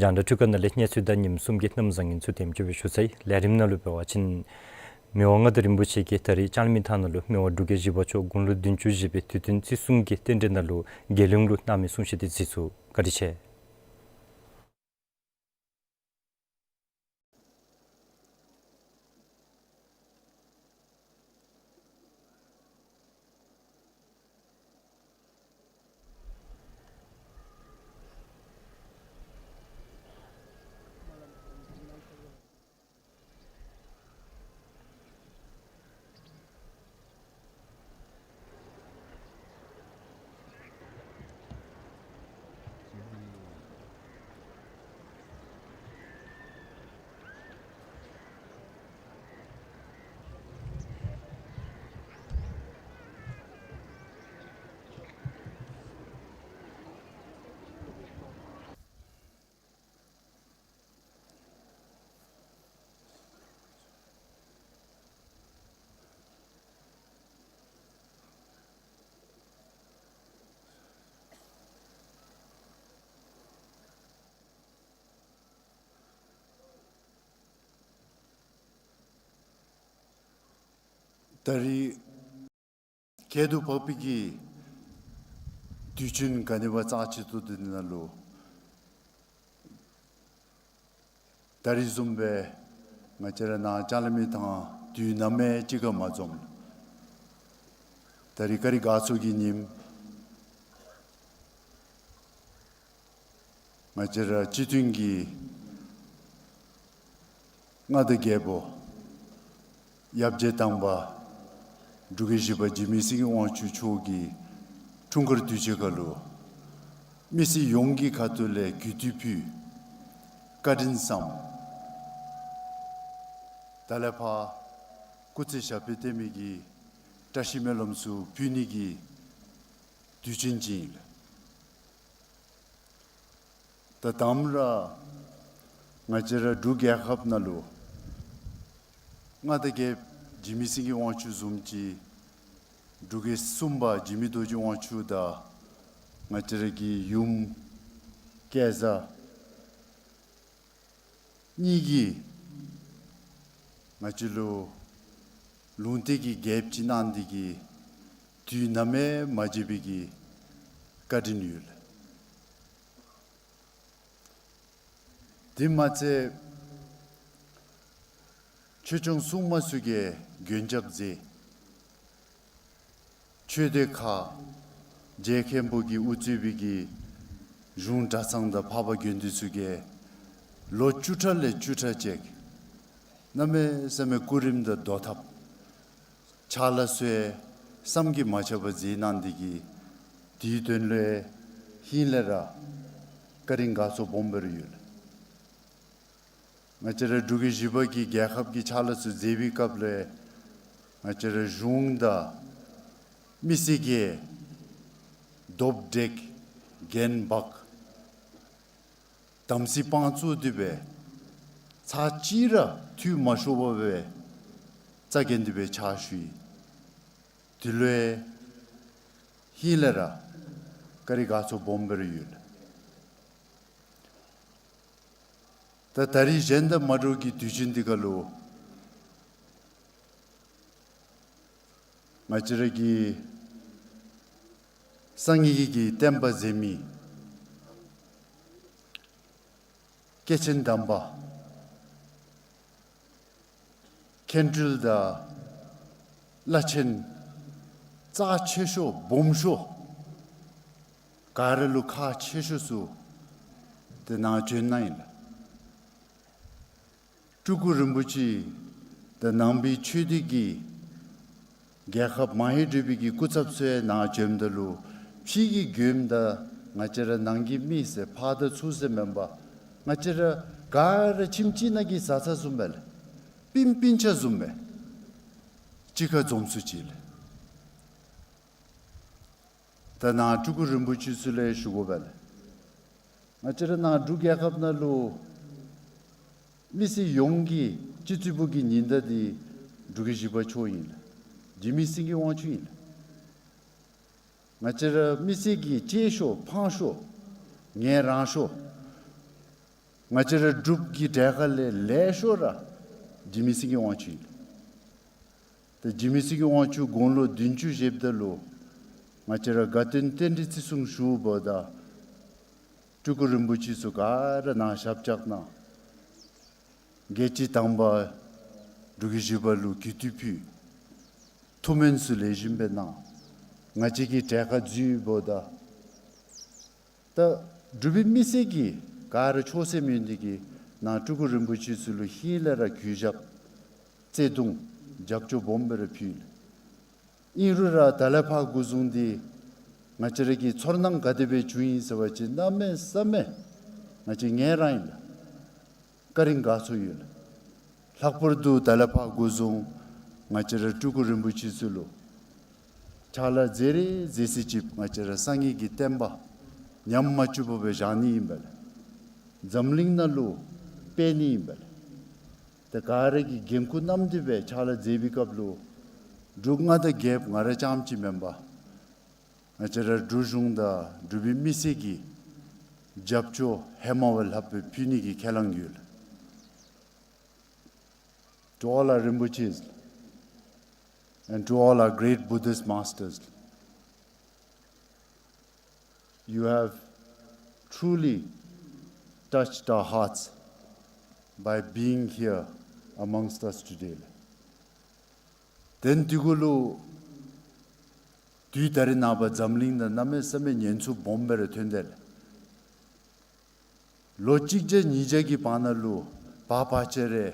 རྒྱང་བསྒྲགས་འཕྲུལ་ཁང་ནང་ལས་གནས་ཚུལ་དང་ཉིནམ་གསུམ་གྱི་གནམ་བཟང་ངན་ཚུ་དེམ་ཅིག་སྦེ་ཞུ་ཚར་ཡི། ལས་རིམ་ནང་ལུ་འབད་བ་ཅིན་མི་དབང་མངའ་བདག་རིན་པོ་ཆེ་གིས་ད་རིས་ལྕང་གླིང་མི་ཐང་ནང་ལུ་མི་དབང་འབྲུག་རྒྱལ་བཞི་པ་མཆོག་དགུང་ལོ་བདུན་ཅུ་བཞེས་པའི་དུས་སྟོན་བརྩི་སྲུང་གི་རྟེན་འབྲེལ་ནང་ལུ་རྒྱལ་གླིང་ལུ་གནང་མི་གསུང་བཤད་འདི་གཟིགས་ཚུགས། བཀའ་དྲིན་ཆེ། ད་རིས་ཁྱད་དུ་འཕགས་པའི་གི་དུས་ཆེན་ག་ནི་བ་ཙམ་ཅིག་ཏུ་འདི་ནང་ལུ་ད་རིས་བཟུམ་སྦེ་ང་བཅས་ར་ནཱ་ལྕང་གླིང་མི་ཐང་དུས་ནམ་ཡང་ཅིག་ཁར་མ་འཛོམས། ད་རིས་ཀ་རི་དགའ་ཚོར་གྱི་ཉིནམ་ང་བཅས་ར་སྤྱི་མཐུན་གྱི་མངའ་བདག་རྒྱལ་པོ་ཡབ་རྗེ་དང་པ་འབྲུག་རྒྱལ་བཞི་པ་འཇིགས་མེད་སེང་གེ་དབང་ཕྱུག་མཆོག་གི་འཁྲུངས་སྐར་དུས་ཆེན་ཁར་ལུ་མི་སེར་ཡོངས་ཀྱི་ཁ་ཐུག་ལས་གུས་བཏུད་ཕུལ། བཀའ་དྲིན་བསམ། དེ་ལས་ཕར་སྐུ་ཚེ་ཞབས་པད་བརྟན་མི་གི་བཀྲ་ཤིས་སྨོན་ལམ་ཚུ་ཕུལ་ནི་གི་དུས་ཆེན་ཅིག་ཨིན་ལགས། ད་དང་པ་ར་ང་བཅས་ར་འབྲུག་རྒྱལ་ཁབ་ནང་ལུ་མངའ་བདག་རྒྱལཔོ་འཇིགས་མེད་སེང་གེ་དབང་ཕྱུག་བཟུམ་ཅིག་འབྲུག་རྒྱལ་གསུམ་པ་འཇིགས་མེད་རྡོ་རྗེ་དབང་ཕྱུག་དང་ང་བཅས་ར་གི་ཡུམ་སྐལ་བཟང་ གཉིས་ཀྱིས་ང་བཅས་ལུ་ལུང་བསྟན་གྱི་རྒྱལཔོ་ཅིག་གནང་སྟེ་གིས་དུས་ནམ་ཡང་མ་བརྗེད་པའི་གི་བཀའ་དྲིན་ཡོད། དེ་མ་ཚད་ཆོས་སྐྱོང་སྲུང་མ་ཚུ་གིས་མགོན་སྐྱབས་མཛད། ཆོས་སྡེ་ཁག་རྗེ་མཁན་པོ་གིས་དབུ་གཙོས་པའི་གི་གཞུང་གྲྭ་ཚང་དང་འཕགས་པ་དགེ་འདུན་ཚུ་གིས་ལོ་བཅུ་ཕྲག་ལས་བཅུ་ཕྲག་ཅིག་གནམ་མེད་ས་མེད་སྐུ་རིམ་དང་བསྡོམས་ཐབས་ཕྱག་ལཱ་ཚུ་ཡང་བསམ་གྱིས་མ་ཁྱབ་པ་མཛད་གནང་སྟེ་གིས་དེའི་དོན་ལུ་ཧིང་ལས་ར་བཀའ་དྲིན་དགའ་ཚོར་སྦོམ་སྦེ་ར་ཡོད། ང་བཅས་ར་འབྲུག་རྒྱལ་བཞི་པ་གིས་རྒྱལ་ཁབ་ཀྱི་ཕྱག་ལཱ་ཚུ་མཛད་པའི་སྐབས་ལུ་ང་བཅས་ར་གཞུང་དང་མི་སེར་གྱིས་རྡོབ་བྲེག་འགན་འབག་དམ་སྲི་དཔང་བཙུགས་ཏེ་སྦེ་ཚར་གཅིག་ར་འཐུས་མ་ཤོར་བར་སྦེ་རྩ་འགེངས་ཏེ་སྦེ་ཕྱག་ཞུ་ཡི། དེ་ལུ་ཡང་ཧིང་ལས་ར་བཀའ་དྲིན་དགའ་ཚོར་སྦོམ་སྦེ་ར་ཡོད། ད་ད་རིས་གཞན་དང་མ་འདྲཝ་གི་དུས་ཆེན་འདི་ཁར་ལུ་ང་བཅས་ར་གི་སངས་རྒྱས་ཀྱི་བསྟན་པ་འཛིན་མི་སྐྱེས་ཆེན་དམ་པ་མཁན་སྤྲུལ་དང་བླ་ཆེན་རྩ་ཆེ་ཤོས་སྦོམ་ཤོས་ག་ར་ལུ་ཁག་ཆེ་ཤོས་ཚུ་ཏེ་ནཱ་བྱོན་གནང་ཡི་ལགས། སྤྲུལ་སྐུ་རིན་པོ་ཆེ་དང་ནང་པའི་ཆོས་སྡེ་གི་རྒྱལ་ཁབ་མ་ཧེ་འབྲུག་པའི་གི་སྐུ་ཚབ་ཚུ་ཡང་ནཱ་བྱོནམ་ད་ལུ་ཕྱི་གི་མགྱོནམ་དང་ང་བཅས་ར་ནང་གི་མི་ཟེར་ཕར་དང་ཚུར་ཟེར་མེན་པར་ང་བཅས་ར་ག་ར་ཁྱིམ་གཅིག་ནང་གི་བཟའ་ཚང་བཟུམ་སྦེ་ལགས། སྤུན་སྤུན་ཆ་བཟུམ་སྦེ་གཅིག་ཁར་འཛོམས་སུ་ཅིག་ལགས། ད་ནཱ་སྤྲུལ་སྐུ་རིན་པོ་ཆེ་ཚུ་ལུ་ཞུ་དགོ་པས་ལགས། ང་བཅས་ར་ནཱ་འབྲུག་རྒྱལ་ཁབ་ནང་ལུ་མི་སེར་ཡོངས་ཀྱི་སྤྱི་གཙུག་པུ་གི་ཉི་ཟླ་འདི་འབྲུག་རྒྱལ་བཞི་པ་མཆོག་ཨིན་ལགས། འཇིགས་མེད་སེང་གེ་དབང་ཕྱུག་ཨིན་ལགས། ང་བཅས་ར་མི་སེར་གྱི་གཅེས་ཤོས་ཕངས་ཤོས་ངལ་རངས་ཤོས་ང་བཅས་ར་འབྲུག་གི་གྲལ་ཁ་ལས་ལེགས་ཤོས་ར་འཇིགས་མེད་སེང་གེ་དབང་ཕྱུག་ཨིན་ལགས། ད་འཇིགས་མེད་སེང་གེ་དབང་ཕྱུག་དགུང་ལོ་བདུན་ཅུ་བཞེསཔ་ད་ལུ་ང་བཅས་ར་དགའ་སྟོན་རྟེན་འབྲེལ་བརྩི་སྲུང་ཞུཝ་ད་སྤྲུལ་སྐུ་རིན་པོ་ཆེ་ཚུ་ག་ར་ནཱ་ཞབས་བཅགས་གནང་། རྒྱལ་སྤྱི་དང་པ་འབྲུག་རྒྱལ་བཞི་པ་ལུ་གུས་བཏུད་ཕུལ། ཐུགས་སྨོན་ཚུ་ལེགས་ཤོམ་སྦེ་གནང་། ང་བཅས་ཀྱི་གྲལ་ཁར་འཛུལཝ་ད་ད་འབྲུག་པའི་མི་སེར་གྱིས་ག་ར་ཆོག་སེམས་ཡོད་ནི་དེ་གིས་ནཱ་སྤྲུལ་སྐུ་རིན་པོ་ཆེ་ཚུ་ལུ་ཧིང་ལས་ར་གུས་ཞབས་བརྩེ་གདུང་རྒྱབ་སྐྱོར་སྦོམ་སྦེ་ར་ཕུལ། ཨིན་རུང་ར་ད་ལས་ཕར་འགོ་བཟུང་སྟེ་ང་བཅས་ར་གི་ཚོར་སྣང་ག་དེ་སྦེ་བྱུང་ཡི་ཟེར་བ་ཅིན་གནམ་མེད་ས་མེད་ང་བཅས་ངལ་རངས་ཡི་ལགས། བཀའ་དྲིན་དགའ་ཚོར་ཡོད་ལགས། ལྷག་པར་དུ་ད་ལས་ཕར་འགོ་བཟུང་ང་བཅས་ར་སྤྲུལ་སྐུ་རིན་པོ་ཆེ་ཚུ་ལུ་ཕྱག་ལཱ་མཛད་རེ་མཛད་ཚེ་ཅིག་ང་བཅས་ར་སངས་རྒྱས་ཀྱི་བསྟན་པ་ཉམས་མ་བཅུག་པར་སྦེ་བཞག་ནི་ཨིན་པས་ལགས། འཛམ་གླིང་ནང་ལུ་སྤེལ་ནི་ཨིན་པས་ལགས། ཏེ་ག་ར་གིས་འགན་ཁུར་བསྣམས་ཏེ་སྦེ་ཕྱག་ལཱ་མཛད་པའི་སྐབས་ལུ་འབྲུག་མངའ་བདག་རྒྱལཔོ་ང་ར་རྐྱངམ་ཅིག་མེན་པར་ང་བཅས་ར་འབྲུག་གཞུང་དང་འབྲུག་པའི་མི་སེར་གྱིས་རྒྱབ་སྐྱོར་ཧེ་མ་བ་ལྷགཔ་སྦེ་ཕུལ་ནི་གི་ཁས་བླངས་ཡོད། To all our Rinpoches and to all our great Buddhist masters, you have truly touched our hearts by being here amongst us today. དོན་དེ་གུ་ལུ་དུས་ད་རིས་ནངས་པ་འཛམ་གླིང་ནང་གནམ་མེད་ས་མེད་ཉེན་ཚབས་སྦོམ་སྦེ་ར་ཐོན་དེས་ལགས། ལོ་གཅིག་བརྒྱ་ཉིས་བརྒྱ་གི་བར་ན་ལུ་བར་བར་ཆད་རེ་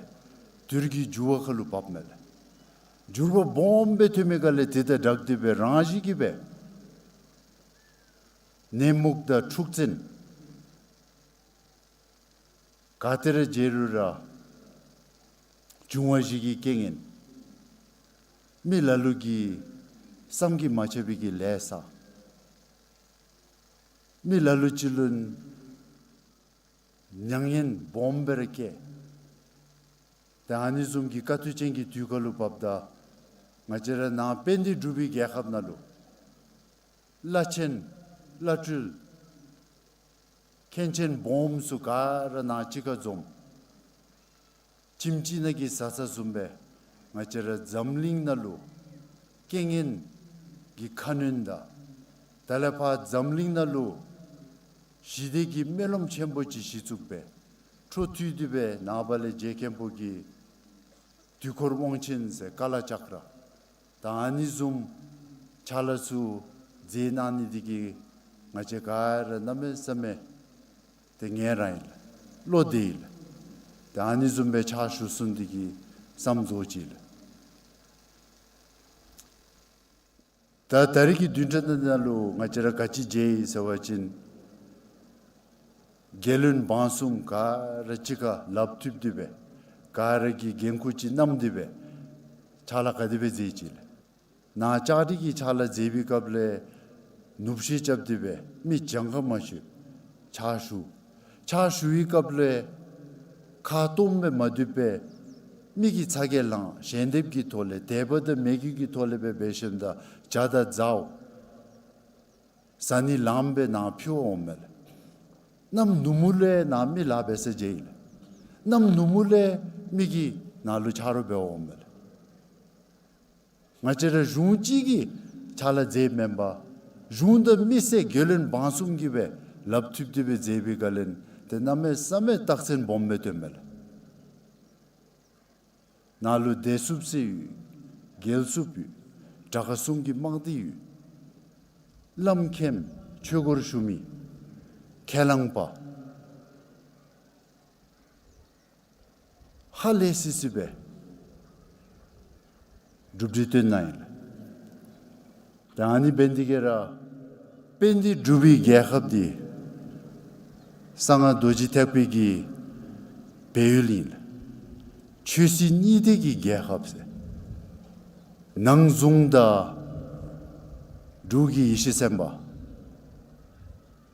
དུས་ཀྱི་འགྱུར་བ་ཁར་ལུ་བབས་མས་ལགས། འགྱུར་བ་སྦོམ་སྦེ་ཐོན་མི་ཁར་ལས་དེ་དང་སྦྲགས་ཏེ་སྦེ་རང་བཞིན་གྱིས་སྦེ་ནད་མུག་དང་འཁྲུག་རྩོད་ག་ཏེ་ར་མཇལ་རུང་ར་འབྱུང་བ་བཞི་གི་རྐྱེན་ངན་མི་ལ་ལུ་གིས་བསམ་གྱིས་མ་ཁྱབ་པའི་གི་ལས་བསགས། མི་ལ་ལུ་ཅིག་ལུ་མྱ་ངན་སྦོམ་སྦེ་ར་བསྐྱལ། ཏེ་ཨ་ནི་བཟུམ་གྱི་དཀའ་སྡུག་ཅན་གྱི་དུས་ཁར་ལུ་བབས་ད་ང་བཅས་ར་ནཱ་དཔལ་ལྡན་འབྲུག་པའི་རྒྱལ་ཁབ་ནང་ལུ་བླ་ཆེན་བླ་སྤྲུལ་མཁན་ཆེན་སྦོམ་ཚུ་ག་ར་ནཱ་གཅིག་ཁར་འཛོམས། ཁྱིམ་གཅིག་ནང་གི་བཟའ་ཚང་བཟུམ་སྦེ་ང་བཅས་ར་འཛམ་གླིང་ནང་ལུ་རྐྱེན་ངན་གྱི་ཁ་གནོན་དང་། དེ་ལས་ཕར་འཛམ་གླིང་ནང་ལུ་ཞི་བདེ་གི་སྨོན་ལམ་ཆེན་པོ་ཅིག་གཞི་བཙུགས་སྦེ་འཕྲོ་མཐུད་དེ་སྦེ་ནངས་པ་ལས་རྗེ་མཁན་པོ་གི་དུས་འཁོར་དབང་ཆེན་ཟེར་ཀ་ལ་ཙཀྲ་ད་ཨ་ནི་བཟུམ་ཕྱག་ལཱ་ཚུ་མཛད་གནང་ནི་འདི་གིས་ང་བཅས་ག་ར་གནམ་མེད་ས་མེད་ཏེ་ངལ་རངས་ཡི་ལགས། བློ་བདེ་ཡི་ལགས། ཏེ་ཨ་ནི་བཟུམ་སྦེ་ཕྱག་ཞུ་ཚུགས་ནི་འདི་གིས་བསམ་རྫོགས་ཅི་ལགས། ད་ད་རིས་ཀྱི་བདུན་ཕྲག་འདི་ནང་ལུ་ང་བཅས་ར་ག་ཅི་མཇལ་ཡི་ཟེར་བ་ཅིན་རྒྱལ་བློན་འབངས་གསུམ་ག་ར་གཅིག་ཁར་ལགཔ་མཐུད་དེ་སྦེ་ག་ར་གིས་འགན་ཁུར་ཅིག་བསྣམས་ཏེ་སྦེ་ཕྱག་ལཱ་ག་དེ་སྦེ་མཛད་ཅི་ལགས། ནཱ་ལྕགས་རི་གི་ཕྱག་ལཱ་མཛད་པའི་སྐབས་ལས་ནུབ་ཤོད་རྐྱབ་སྟེ་སྦེ་མི་གྱངས་ཁ་མ་ཤོར་ཕྱག་ཞུ། ཕྱག་ཞུ་བའི་སྐབས་ལས་ཁ་སྟོངམ་སྦེ་མ་སྡོད་པར་མི་གི་ཚ་གྱང་ལང་ཞལ་འདེབས་ཀྱི་ཐོག་ལས་དད་པ་དང་མོས་གུས་ཀྱི་ཐོག་ལས་སྦེ་འབད་ཞིནམ་ད་ཇ་དང་ཟའོ་ཟ་ནི་ལངམ་སྦེ་ནཱ་ཕུལ་འོང་མས་ལགས། གནམ་ནུབ་མོ་ལས་ནཱ་མི་ལཱ་འབད་ས་མཇལ་ཡི་ལགས། གནམ་ནུབ་མོ་ལས་མི་གིས་ནཱ་ལུ་ཆ་རོགས་འབད་འོང་མས་ལགས། ང་བཅས་ར་གཞུང་གཅིག་གིས་ཕྱག་ལཱ་མཛད་མེན་པར་གཞུང་དང་མི་སེར་རྒྱལ་བློན་འབངས་གསུམ་གྱིས་སྦེ་ལགཔ་མཐུད་དེ་སྦེ་མཛད་པའི་སྐབས་ལས་ཏེ་གནམ་མེད་ས་མེད་རྟགས་མཚན་སྦོམ་སྦེ་སྟོནམ་མས་ལགས། ནཱ་ལུ་བདེ་སྲུངཔ་ཟེར་ཡོད། རྒྱལ་སྲུངཔ་ཡོད། དྲག་ཁག་གསུམ་གྱི་དམག་སྡེ་ཡོད། བླམ་མཁནམ་ཆོས་སྒོར་ཞུགས་མི་ཁས་བླངས་པ་ཧ་ལས་སི་སི་སྦེ་གྲུབ་འབྲས་སྟོན་གནང་ཡི་ལགས། ད་ཨ་ནི་འབད་ནི་འདི་གིས་ར་དཔལ་ལྡན་འབྲུག་པའི་རྒྱལ་ཁབ་འདི་གསང་སྔགས་རྡོ་རྗེ་ཐེག་པའི་གི་སྦས་ཡུལ་ཨིན་ལགས། ཆོས་སྲིད་གཉིས་ལྡན་གྱི་རྒྱལ་ཁབ་ཟེར། ནང་གཟུངས་དང་འབྲུག་གི་ཡེ་ཤེས་སེམས་དཔའ་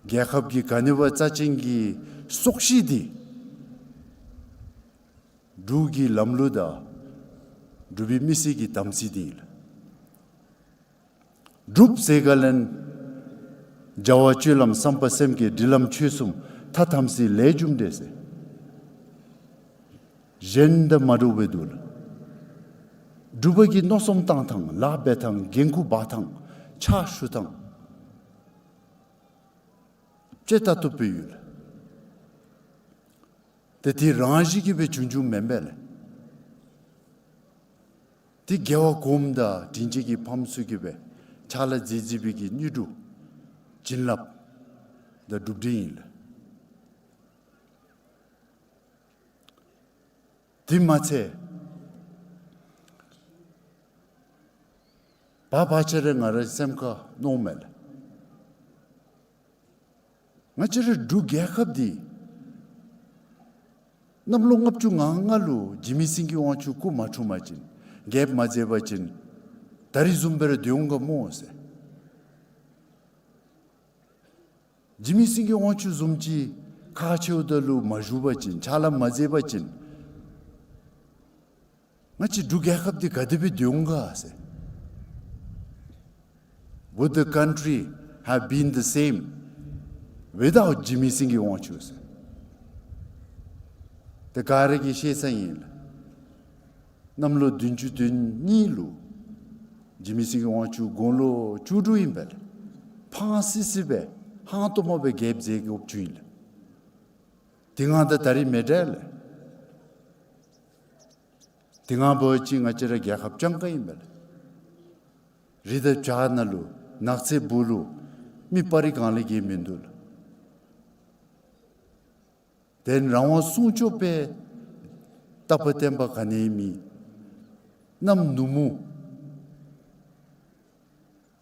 རྒྱལ་ཁབ་ཀྱི་ག་ནི་བ་རྩ་ཅན་གྱི་སྲོག་ཤིང་འདི་འབྲུག་གི་ལམ་ལུགས་དང་འབྲུག་པའི་མི་སེར་གྱི་དམ་ཚིག་འདི་ཨིན་ལགས། འབྲུགཔ་ཟེར་ག་ལས་བྱ་བ་སྤྱོད་ལམ་བསམ་པ་སེམས་བསྐྱེད་སྒྲིག་ལམ་ཆོས་གསུམ་ཐ་དམ་ཚིག་ལས་རྒྱུ་འབྲས་ཟེར། གཞན་དང་མ་འདྲཝ་སྦེ་འདུག་ལགས། འབྲུག་པ་གིས་མནོ་བསམ་བཏང་ཐངས་ལཱ་འབད་ཐངས་འགན་ཁུར་འབག་ཐངས་ཕྱག་ཞུ་ཐངས་ཅིག་ད་ལྟོ་སྦེ་ཡོད་ལགས། ཏེ་དེ་རང་བཞིན་གྱིས་སྦེ་བྱུང་བྱུངམ་མེན་པས་ལགས། དེ་རྒྱལ་བ་གོངམ་དང་དྲིན་ཅན་གྱི་ཕམ་ཚུ་གིས་སྦེ་ཕྱག་ལཱ་མཛད་མཛད་པའི་གི་དངོས་གྲུབ་བྱིན་རླབས་དང་གྲུབ་འབྲས་ཨིན་ལགས། དེ་མ་ཚད་བར་བར་ཆད་རེ་ང་རའི་སེམས་ཁར་མནོཝ་མས་ལགས། ང་བཅས་རའི་འབྲུག་རྒྱལ་ཁབ་འདི་གནམ་ལོ་ལྔ་བཅུ་ང་ལྔ་ལུ་འཇིགས་མེད་སེང་གེ་དབང་ཕྱུག་སྐུ་མ་འཁྲུངས་པ་ཅིན་རྒྱལཔོ་མ་མཛད་པ་ཅིན་ད་རིས་བཟུམ་སྦེ་ར་སྡོད་འོང་ག་སྨོ་ཟེར། འཇིགས་མེད་སེང་གེ་དབང་ཕྱུག་བཟུམ་ཅིག་ཁག་ཆེཝ་ད་ལུ་མ་བཞུགས་པ་ཅིན་ཕྱག་ལཱ་མ་མཛད་པ་ཅིན་ང་བཅས་འབྲུག་རྒྱལ་ཁབ་འདི་ག་དེ་སྦེ་སྡོད་འོང་ག་ཟེར། Would the country have been the same without འཇིགས་མེད་སེང་གེ་དབང་ཕྱུག་ཟེར། ཏེ་ག་ར་གིས་ཤེས་ས་ཨིན་ལགས། གནམ་ལོ་བདུན་ཅུ་དོན་གཉིས་ལུ་འཇིགས་མེད་སེང་གེ་དབང་ཕྱུག་དགུང་ལོ་བཅུ་དྲུག་ཨིན་པས་ལགས། ཕངས་སི་སི་སྦེ་ཧང་སྟོང་མ་སྦེ་རྒྱལཔོ་མཛད་དགོཔ་བྱུང་ཡི་ལགས། དེ་སྔ་དང་ད་རིས་མི་འདྲ་ལགས། དེ་སྔ་འབད་བ་ཅིན་ང་བཅས་ར་རྒྱལ་ཁབ་སྤྱང་ཀ་ཨིན་པས་ལགས། རི་དང་བྱག་ནང་ལུ་ནགས་ཚལ་སྦུག་ལུ་མི་སྤར་རི་གང་ལས་བརྒལ་མིན་འདུག་ལགས། དེ་རང་དབང་སྲུང་སྐྱོབ་པའི་རྟག་པ་བརྟན་པ་ག་ནི་མེད། གནམ་ནུབ་མོ་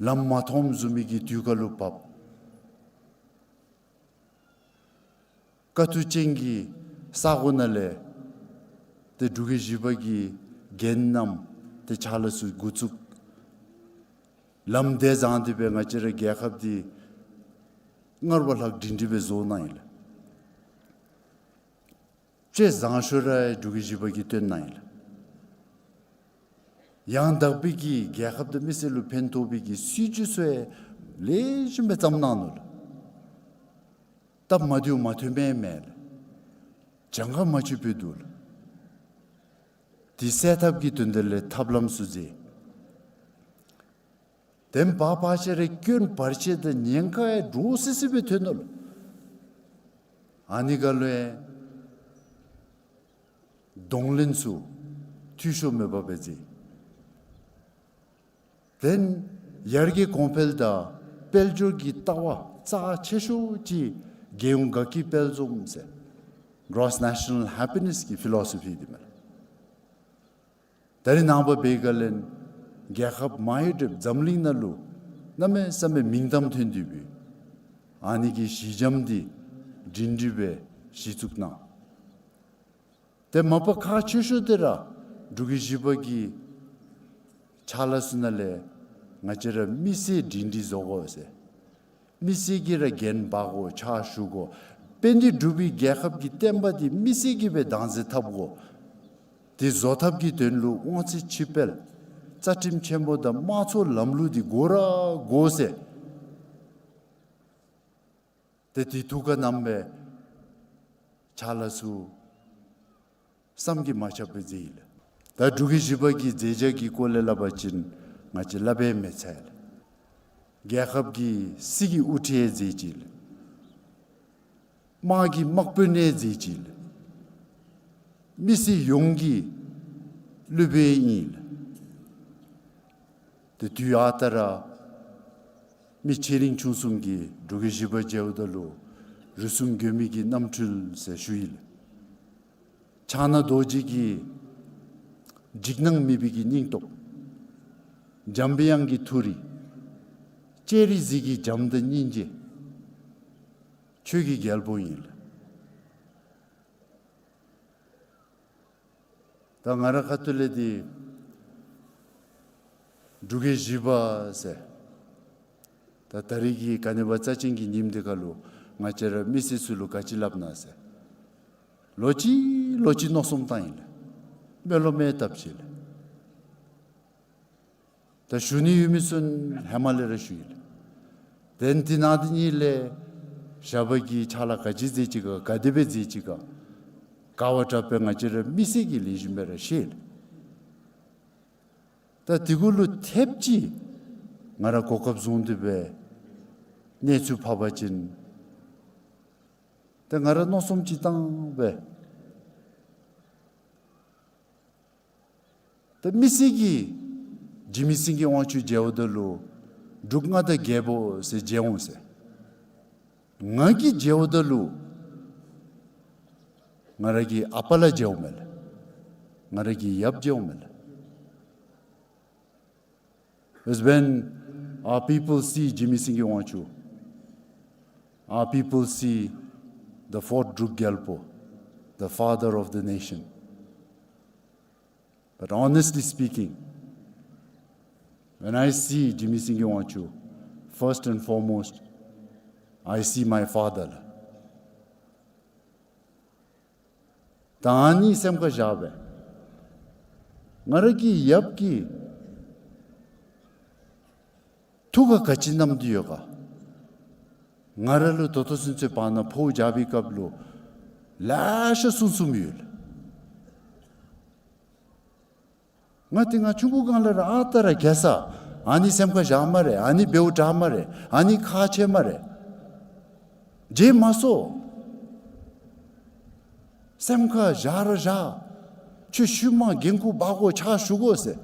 ལམ་མ་མཐོངམ་བཟུམ་མའི་གི་དུས་སྐབས་ལུ་བབས། དཀའ་སྡུག་ཅན་གྱི་ས་གོ་ནང་ལས་ཏེ་འབྲུག་རྒྱལ་བཞི་པ་གིས་འགན་བསྣམས་ཏེ་ཕྱག་ལཱ་ཚུ་འགོ་བཙུགས། ལམ་བདེ་བཟང་སྟེ་སྦེ་ང་བཅས་རའི་རྒྱལ་ཁབ་འདི་སྔར་བ་ལྷག་སྒྲིང་སྒྲི་སྦེ་བཟོ་གནང་ཡི་ལགས། ལྕེ་བཟང་ཤོས་ར་འབྲུག་རྒྱལ་བཞི་པ་གིས་སྟོན་གནང་ཡི་ལགས། ཡང་དག་པའི་གི་རྒྱལ་ཁབ་དང་མི་སེར་ལུ་ཕན་ཐོགས་པའི་གི་སྲིད་བྱུས་ཚུ་ཡང་ལེགས་ཤོམ་སྦེ་བརྩམས་གནང་ནུག་ལགས། སྟབས་མ་བདེཝ་མ་ཐོན་མི་མེད་ལགས། གྱངས་ཁ་མ་ཆོདཔ་སྦེ་འདུག་ལགས། དེ་སེལ་ཐབས་ཀྱི་དོན་དག་ལས་ཐབས་ལམ་ཚུ་མཛད། དེ་བར་བར་ཆད་རེ་སྐྱོན་བར་ཆད་དང་ཉེན་ཁ་ཡང་འདྲོག་སི་སི་སྦེ་ཐོན་ནུག་ལགས། ཨ་ནི་ཁར་ལུ་ཡང་གདོང་ལེན་ཚུ་འཐུས་ཤོར་མེད་པར་སྦེ་མཛད། དེ་ཡར་རྒྱས་གོང་འཕེལ་དང་དཔལ་འབྱོར་གྱི་ལྟ་བ་རྩ་ཆེ་ཤོས་ཅིག་རྒྱལ་ཡོངས་དགའ་སྐྱིད་དཔལ་འཛོམས་ཟེར་Gross National Happiness གི་ཕི་ལོ་སོ་ཕི་འདི་མས་ལགས། ད་རེས་ནངས་པ་འབད་བའི་སྒང་ལས་རྒྱལ་ཁབ་མང་ཡོད་རེ་འཛམ་གླིང་ནང་ལུ་གནམ་མེད་ས་མེད་མིང་གཏམ་ཐོན་ཏེ་འབད། ཨ་ནི་གི་གཞི་འགྱམ་འདི་སྒྲིང་སྒྲི་སྦེ་གཞི་བཙུགས་གནང་། དེ་མ་པ་ཁག་ཆེ་ཤོས་དེ་ར་འབྲུག་རྒྱལ་བཞི་པ་གི་ཕྱག་ལཱ་ཚུ་ནང་ལས་ང་བཅས་ར་མི་སེར་སྒྲིང་སྒྲི་བཟོ་དགོ་ཟེར། མི་སེར་གྱིས་ར་འགན་འབག་དགོ། ཕྱག་ཞུ་དགོ། དཔལ་ལྡན་འབྲུག་པའི་རྒྱལ་ཁབ་ཀྱི་བསྟན་པ་འདི་མི་སེར་གྱིས་སྦེ་བདག་འཛིན་འཐབ་དགོ། དེ་བཟོ་ཐབས་ཀྱི་དོན་ལུ་དབང་ཚད་ཕྱིར་སྤེལ་རྩ་ཁྲིམས་ཆེན་མོ་དང་དམངས་གཙོའི་ལམ་ལུགས་འདི་དགོ་ར་དགོ་ཟེར། ཏེ་དེ་ཐུགས་ཁར་བསྣམས་སྦེ་ཕྱག་ལཱ་ཚུ་བསམ་གྱིས་མ་ཁྱབ་པ་མཛད་ཡི་ལགས། ད་འབྲུག་རྒྱལ་བཞི་པ་གི་མཛད་བྱ་གི་སྐོར་ལས་སླབ་པ་ཅིན་ང་བཅས་སླབ་སྦེ་མི་ཚར་ལགས། རྒྱལ་ཁབ་ཀྱི་སྲིད་ཀྱི་དབུ་ཁྲིད་མཛད་ཅི་ལགས། དམག་གི་དམག་དཔོན་མཛད་ཅི་ལགས། མི་སེར་ཡོངས་ཀྱི་སློབ་དཔོན་ཨིན་ལགས། ཏེ་དུས་ཨ་རྟག་ར་མི་ཆེ་འབྲིང་ཆུང་གསུམ་གྱིས་འབྲུག་རྒྱལ་བཞི་པ་མཇལཝ་ད་ལུ་རུས་གསུམ་མགོན་མེད་ཀྱི་རྣམ་འཕྲུལ་ཟེར་ཞུ་ཡི་ལགས། ཕྱག་ན་རྡོ་རྗེ་གི་འཇིགས་སྣང་མེད་པའི་གི་སྙིང་སྟོབས། འཇམ་པའི་དབྱངས་ཀྱི་མཐོ་རིས། སྤྱན་རས་གཟིགས་ཀྱི་བྱམས་དང་སྙིང་རྗེ། ཆོས་ཀྱི་རྒྱལ་པོ་ཨིན་ལགས། ད་ང་ར་ཁ་ཐུག་ལས་འདི་འབྲུག་རྒྱལ་བཞི་པ་ཟེར། ད་ད་རིས་ཀྱི་ཀ་ནི་བ་རྩ་ཅན་གྱི་ཉིནམ་འདི་ཁར་ལུ་ང་བཅས་ར་མི་སེར་ཚུ་ལུ་ག་ཅི་སླབ་ན་ཟེར། ལོག་ཅི་ལོག་ཅི་མནོ་བསམ་བཏང་ཡི་ལགས། མེད་ལོ་མེད་བཏབ་ཅི་ལགས། ད་ཞུ་ནི་ཡོད་མི་ཚུ་ཧེ་མ་ལས་ར་ཞུ་ཡི་ལགས། དེ་འདི་ནང་འདི་ནི་ལས་ཞབས་པ་གི་ཕྱག་ལཱ་ག་ཅི་མཛད་ཅི་ག་ག་དེ་སྦེ་མཛད་ཅི་ག་ག་བ་དྲག་པས་ང་བཅས་ར་མི་སེར་གྱིས་ལེགས་ཤོམ་སྦེ་ར་ཤེས་ལགས། ད་དེ་གུ་ལུ་ཐེབས་ཅིག་ང་ར་གོ་སྐབས་བཟུང་སྟེ་སྦེ་གནས་ཚུལ་ཕབ་པ་ཅིན་ད་ང་ར་མནོ་བསམ་ཅིག་བཏང་སྦེ། ད་མི་སེར་གྱིས་འཇིགས་མེད་སེང་གེ་དབང་ཕྱུག་མཇལཝ་ད་ལུ་འབྲུག་མངའ་བདག་རྒྱལ་པོ་ཟེར་མཇལ་འོང་ཟེར། ང་གིས་མཇལཝ་ད་ལུ་ང་ར་གི་ཨ་པ་ལ་མཇལཝ་མས་ལགས། ང་ར་གི་ཡབ་མཇལཝ་མས་ལགས། It's when our people see འཇིགས་མེད་སེང་གེ་དབང་ཕྱུག, our people see the fourth འབྲུག་རྒྱལ་པོ, the father of the nation. But honestly speaking, when I see འཇིགས་མེད་སེང་གེ་དབང་ཕྱུག, first and foremost, I see my father. ད་ཨ་ནི་སེམས་ཁར་བཞག་སྦེ་ང་ར་གི་ཡབ་ཀྱིས་ཐུགས་ཁར་ག་ཅི་བསྣམས་ཏེ་ཡོད་ག། ང་ར་ལུ་ད་ལྟོ་ཚུན་ཚོད་བར་ན་ཕོཝ་རྒྱག་པའི་སྐབས་ལུ་ལེ་ཤ་གསུངས་གསུངསམ་ཡོད་ལགས། ང་འདི་ང་ཆུང་ཀུ་སྒང་ལས་ར་ཨ་རྟག་ར་རྒྱལ་ས་ཨ་ནི་སེམས་ཁར་བཞག་སྨ་རེ། ཨ་ནི་འབདཝ་དྲག་སྨ་རེ། ཨ་ནི་ཁག་ཆེ་སྨ་རེ། མཇལ་མ་སོང་། སེམས་ཁར་བཞག་ར་བཞག། ཁྱོད་ཤུལ་མ་འགན་ཁུར་འབག་དགོ། ཕྱག་ཞུ་དགོ་ཟེར།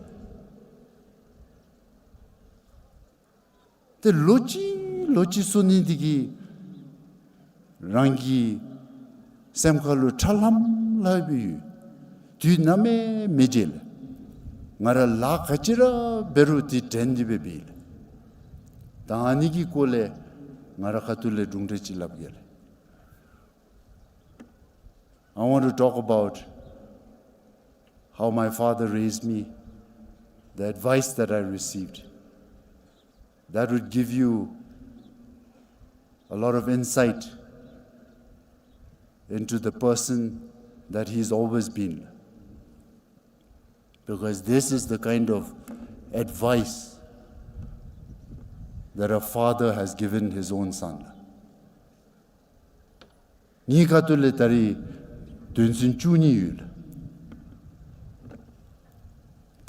ཏེ་ལོག་ཅི་ལོག་ཅི་གསུང་ནི་འདི་གིས་རང་གི་སེམས་ཁ་ལུ་ཁྲ་ལྷམ་ལྷམ་སྦེ་ཡོད། དུས་ནམ་ཡང་མི་བརྗེད་ལགས། ང་ར་ལཱ་ག་ཅི་ར་འབད་རུང་འདི་དྲན་ཏེ་སྦེ་འབད་ལགས། ད་ཨ་ནི་གི་སྐོར་ལས་ང་ར་ཁ་ཐུག་ལས་སྒྲུང་འདྲ་ཅིག་སླབ་གེ་ལགས། I want to talk about how my father raised me, the advice that I received. That would give you a lot of insight into the person that he's always been. Because this is the kind of advice that a father has given his own son. ངེའི་ཁ་ཐུག་ལས་ད་རིས་དོན་ཚན་བཅུ་གཉིས་ཡོད་ལགས།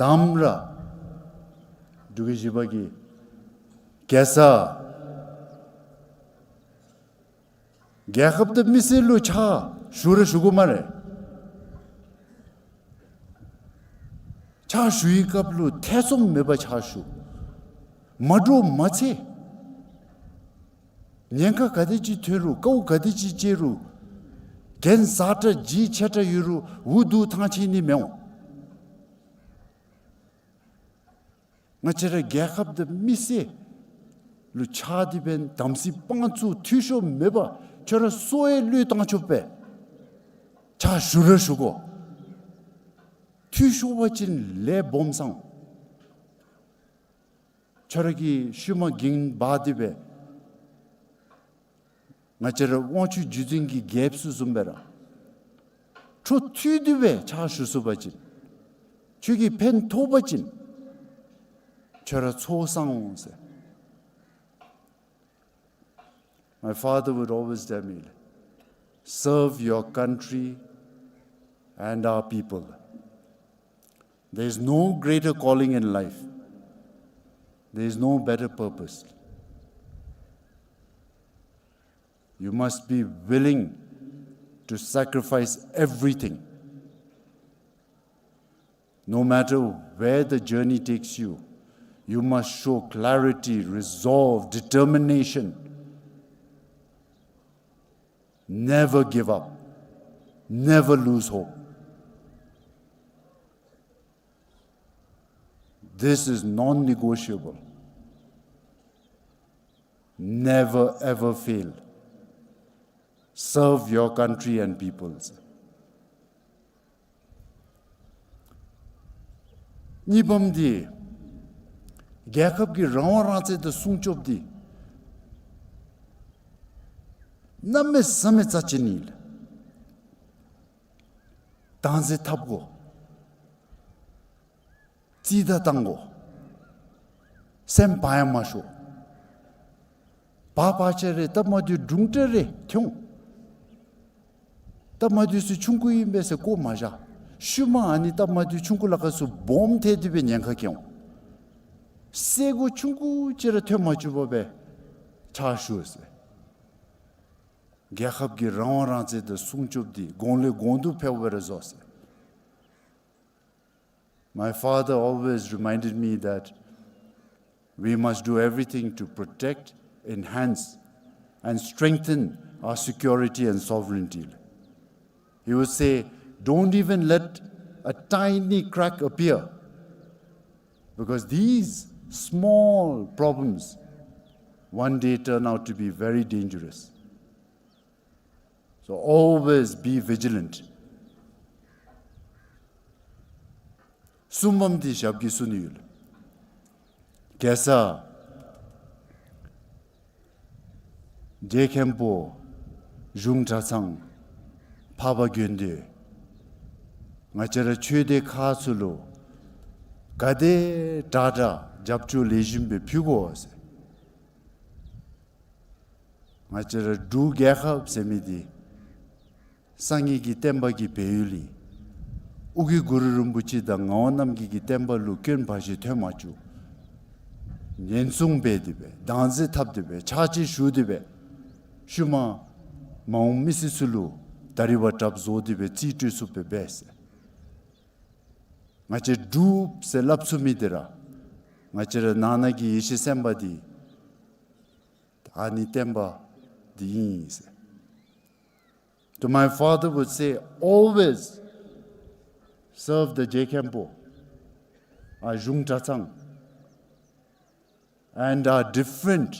དམ་ར་འབྲུག་རྒྱལ་བཞི་པ་གིས་གེ་སར་རྒྱལ་ཁབ་དང་མི་སེར་ལུ་ཕྱག་ཞུ་ར་ཞུ་དགོ་སྨ་རེ། ཕྱག་ཞུ་བའི་སྐབས་ལུ་ཐེ་ཚོམ་མེད་པར་ཕྱག་ཞུ། མ་འདྲོག་མ་འཚེར། ཉེན་ཁ་ག་དེ་ཅིག་ཐོན་རུང་དཀའཝ་ག་དེ་ཅིག་སྤྱད་རུང་རྒྱན་བཟང་དྲགས་ལྗིད་ཆེ་དྲགས་ཡོད་རུང་འུ་སྡུག་ཐང་ཆད་ནི་མི་འོང་། ང་བཅས་ར་རྒྱལ་ཁབ་དང་མི་སེར་ལུ་ཕྱག་འདི་འབདན་དམ་ཚིག་དཔང་བཙུགས་འཐུས་ཤོར་མེད་པར་ཁྱོད་ར་སོ་ཡང་བློས་བཏང་ཆོག་པའི་ཕྱག་ཞུ་ར་ཞུ་དགོ། འཐུས་ཤོར་བ་ཅིན་ལས་སྦོམ་སོང་། ཁྱོད་ར་གིས་ཤུལ་མ་འགན་འབག་སྟེ་སྦེ་ང་བཅས་ར་དབང་ཕྱུག་བརྒྱུད་འཛིན་གྱི་རྒྱལཔོ་ཚུ་བཟུམ་སྦེ་ར་འཕྲོ་མཐུད་དེ་སྦེ་ཕྱག་ཞུ་ཚུགས་པ་ཅིན་ཁྱོད་ཀྱིས་ཕན་ཐོགས་པ་ཅིན་ཁྱོད་ར་ཚོགས་བསག་འོང་ཟེར། My father would always tell me, serve your country and our people. There is no greater calling in life. There is no better purpose. You must be willing to sacrifice everything. No matter where the journey takes you, you must show clarity, resolve, determination. Never give up. Never lose hope. This is non-negotiable. Never ever fail. Serve your country and peoples. གཉིས་པམ་འདི་རྒྱལ་ཁབ་ཀྱི་རང་དབང་རང་བཙན་དང་སྲུང་སྐྱོབ་འདི་གནམ་མེད་ས་མེད་རྩ་ཆེན་ཨིན་ལགས། བདག་འཛིན་འཐབ་དགོ། རྩིས་བདའ་བཏང་དགོ། སེམས་བག་ཡངས་མ་ཤོར། བག་བག་ཆགས་རེ་སྟབས་མ་བདེཝ་དྲུང་ཏེ་རེ་ཐོན་འོང་། སྟབས་མ་བདེཝ་ཚུ་ཆུང་ཀུ་ཨིན་པས་ཟེར་བཀོ་མ་བཞག། ཤུལ་མ་ཨ་ནི་སྟབས་མ་བདེཝ་ཆུང་ཀུ་ལ་ཁ་ཚུ་སྦོམ་ཐལ་ཏེ་སྦེ་ཉེན་ཁ་སྐྱེ་འོང་། སེལ་སྒོ་ཆུང་ཀུ་ཅིག་ར་ཐོན་མ་བཅུག་པར་སྦེ་ཕྱག་ཞུ་ཟེར། རྒྱལ་ཁབ་ཀྱི་རང་དབང་རང་བཙན་དང་སྲུང་སྐྱོབ་འདི་གོང་ལས་གོང་དུ་འཕེལ་བར་བཟོ་ཟེར། My father always reminded me that we must do everything to protect, enhance, and strengthen our security and sovereignty. He would say, don't even let a tiny crack appear, because these small problems one day turn out to be very dangerous. So always be vigilant. གསུམ་པམ་འདི་ཞབས་ཀྱིས་གསོ་ནི་ཡོད། གེ་སར་རྗེ་མཁན་པོ་གཞུང་གྲྭ་ཚང་འཕགས་པ་དགེ་འདུན་ང་བཅས་ར་ཆོས་སྡེ་ཁག་ཚུ་ལུ་ག་དེ་དྲག་དྲག་རྒྱབ་སྐྱོར་ལེགས་ཤོམ་སྦེ་ཕུལ་དགོ་ཟེར། ང་བཅས་ར་འབྲུག་རྒྱལ་ཁབ་ཟེར་མི་འདི་སངས་རྒྱས་ཀྱི་བསྟན་པ་གི་སྦས་ཡུལ་ཨིན། ཨོ་རྒྱན་གུ་རུ་རིན་པོ་ཆེ་དང་ངག་དབང་རྣམ་རྒྱལ་གྱི་བསྟན་པ་ལུ་སྐྱོན་བར་ཆད་ཐོན་མ་བཅུག། ཉེན་སྲུང་འབད་དེ་སྦེ་བདག་འཛིན་འཐབ་སྟེ་སྦེ་ཕྱག་ཕྱིད་ཞུ་སྟེ་སྦེ་ཤུལ་མ་མ་འོངས་མི་སེར་ཚུ་ལུ་ད་རིས་བ་དྲགཔ་བཟོ་སྟེ་སྦེ་རྩིས་སྤྲོད་ཚུགསཔ་སྦེ་འབད་ཟེར། ང་བཅས་འབྲུགཔ་ཟེར་སླབ་ཚུགས་མི་འདི་ར་ང་བཅས་ར་ནང་ན་གི་ཡེ་ཤེས་སེམས་དཔའ་འདི་ཨ་ནི་བསྟན་པ་འདི་ཨིན་ཟེར། So my father would say, always serve the རྗེ་མཁན་པོ་ཨ་གཞུང་གྲྭ་ཚང་and our different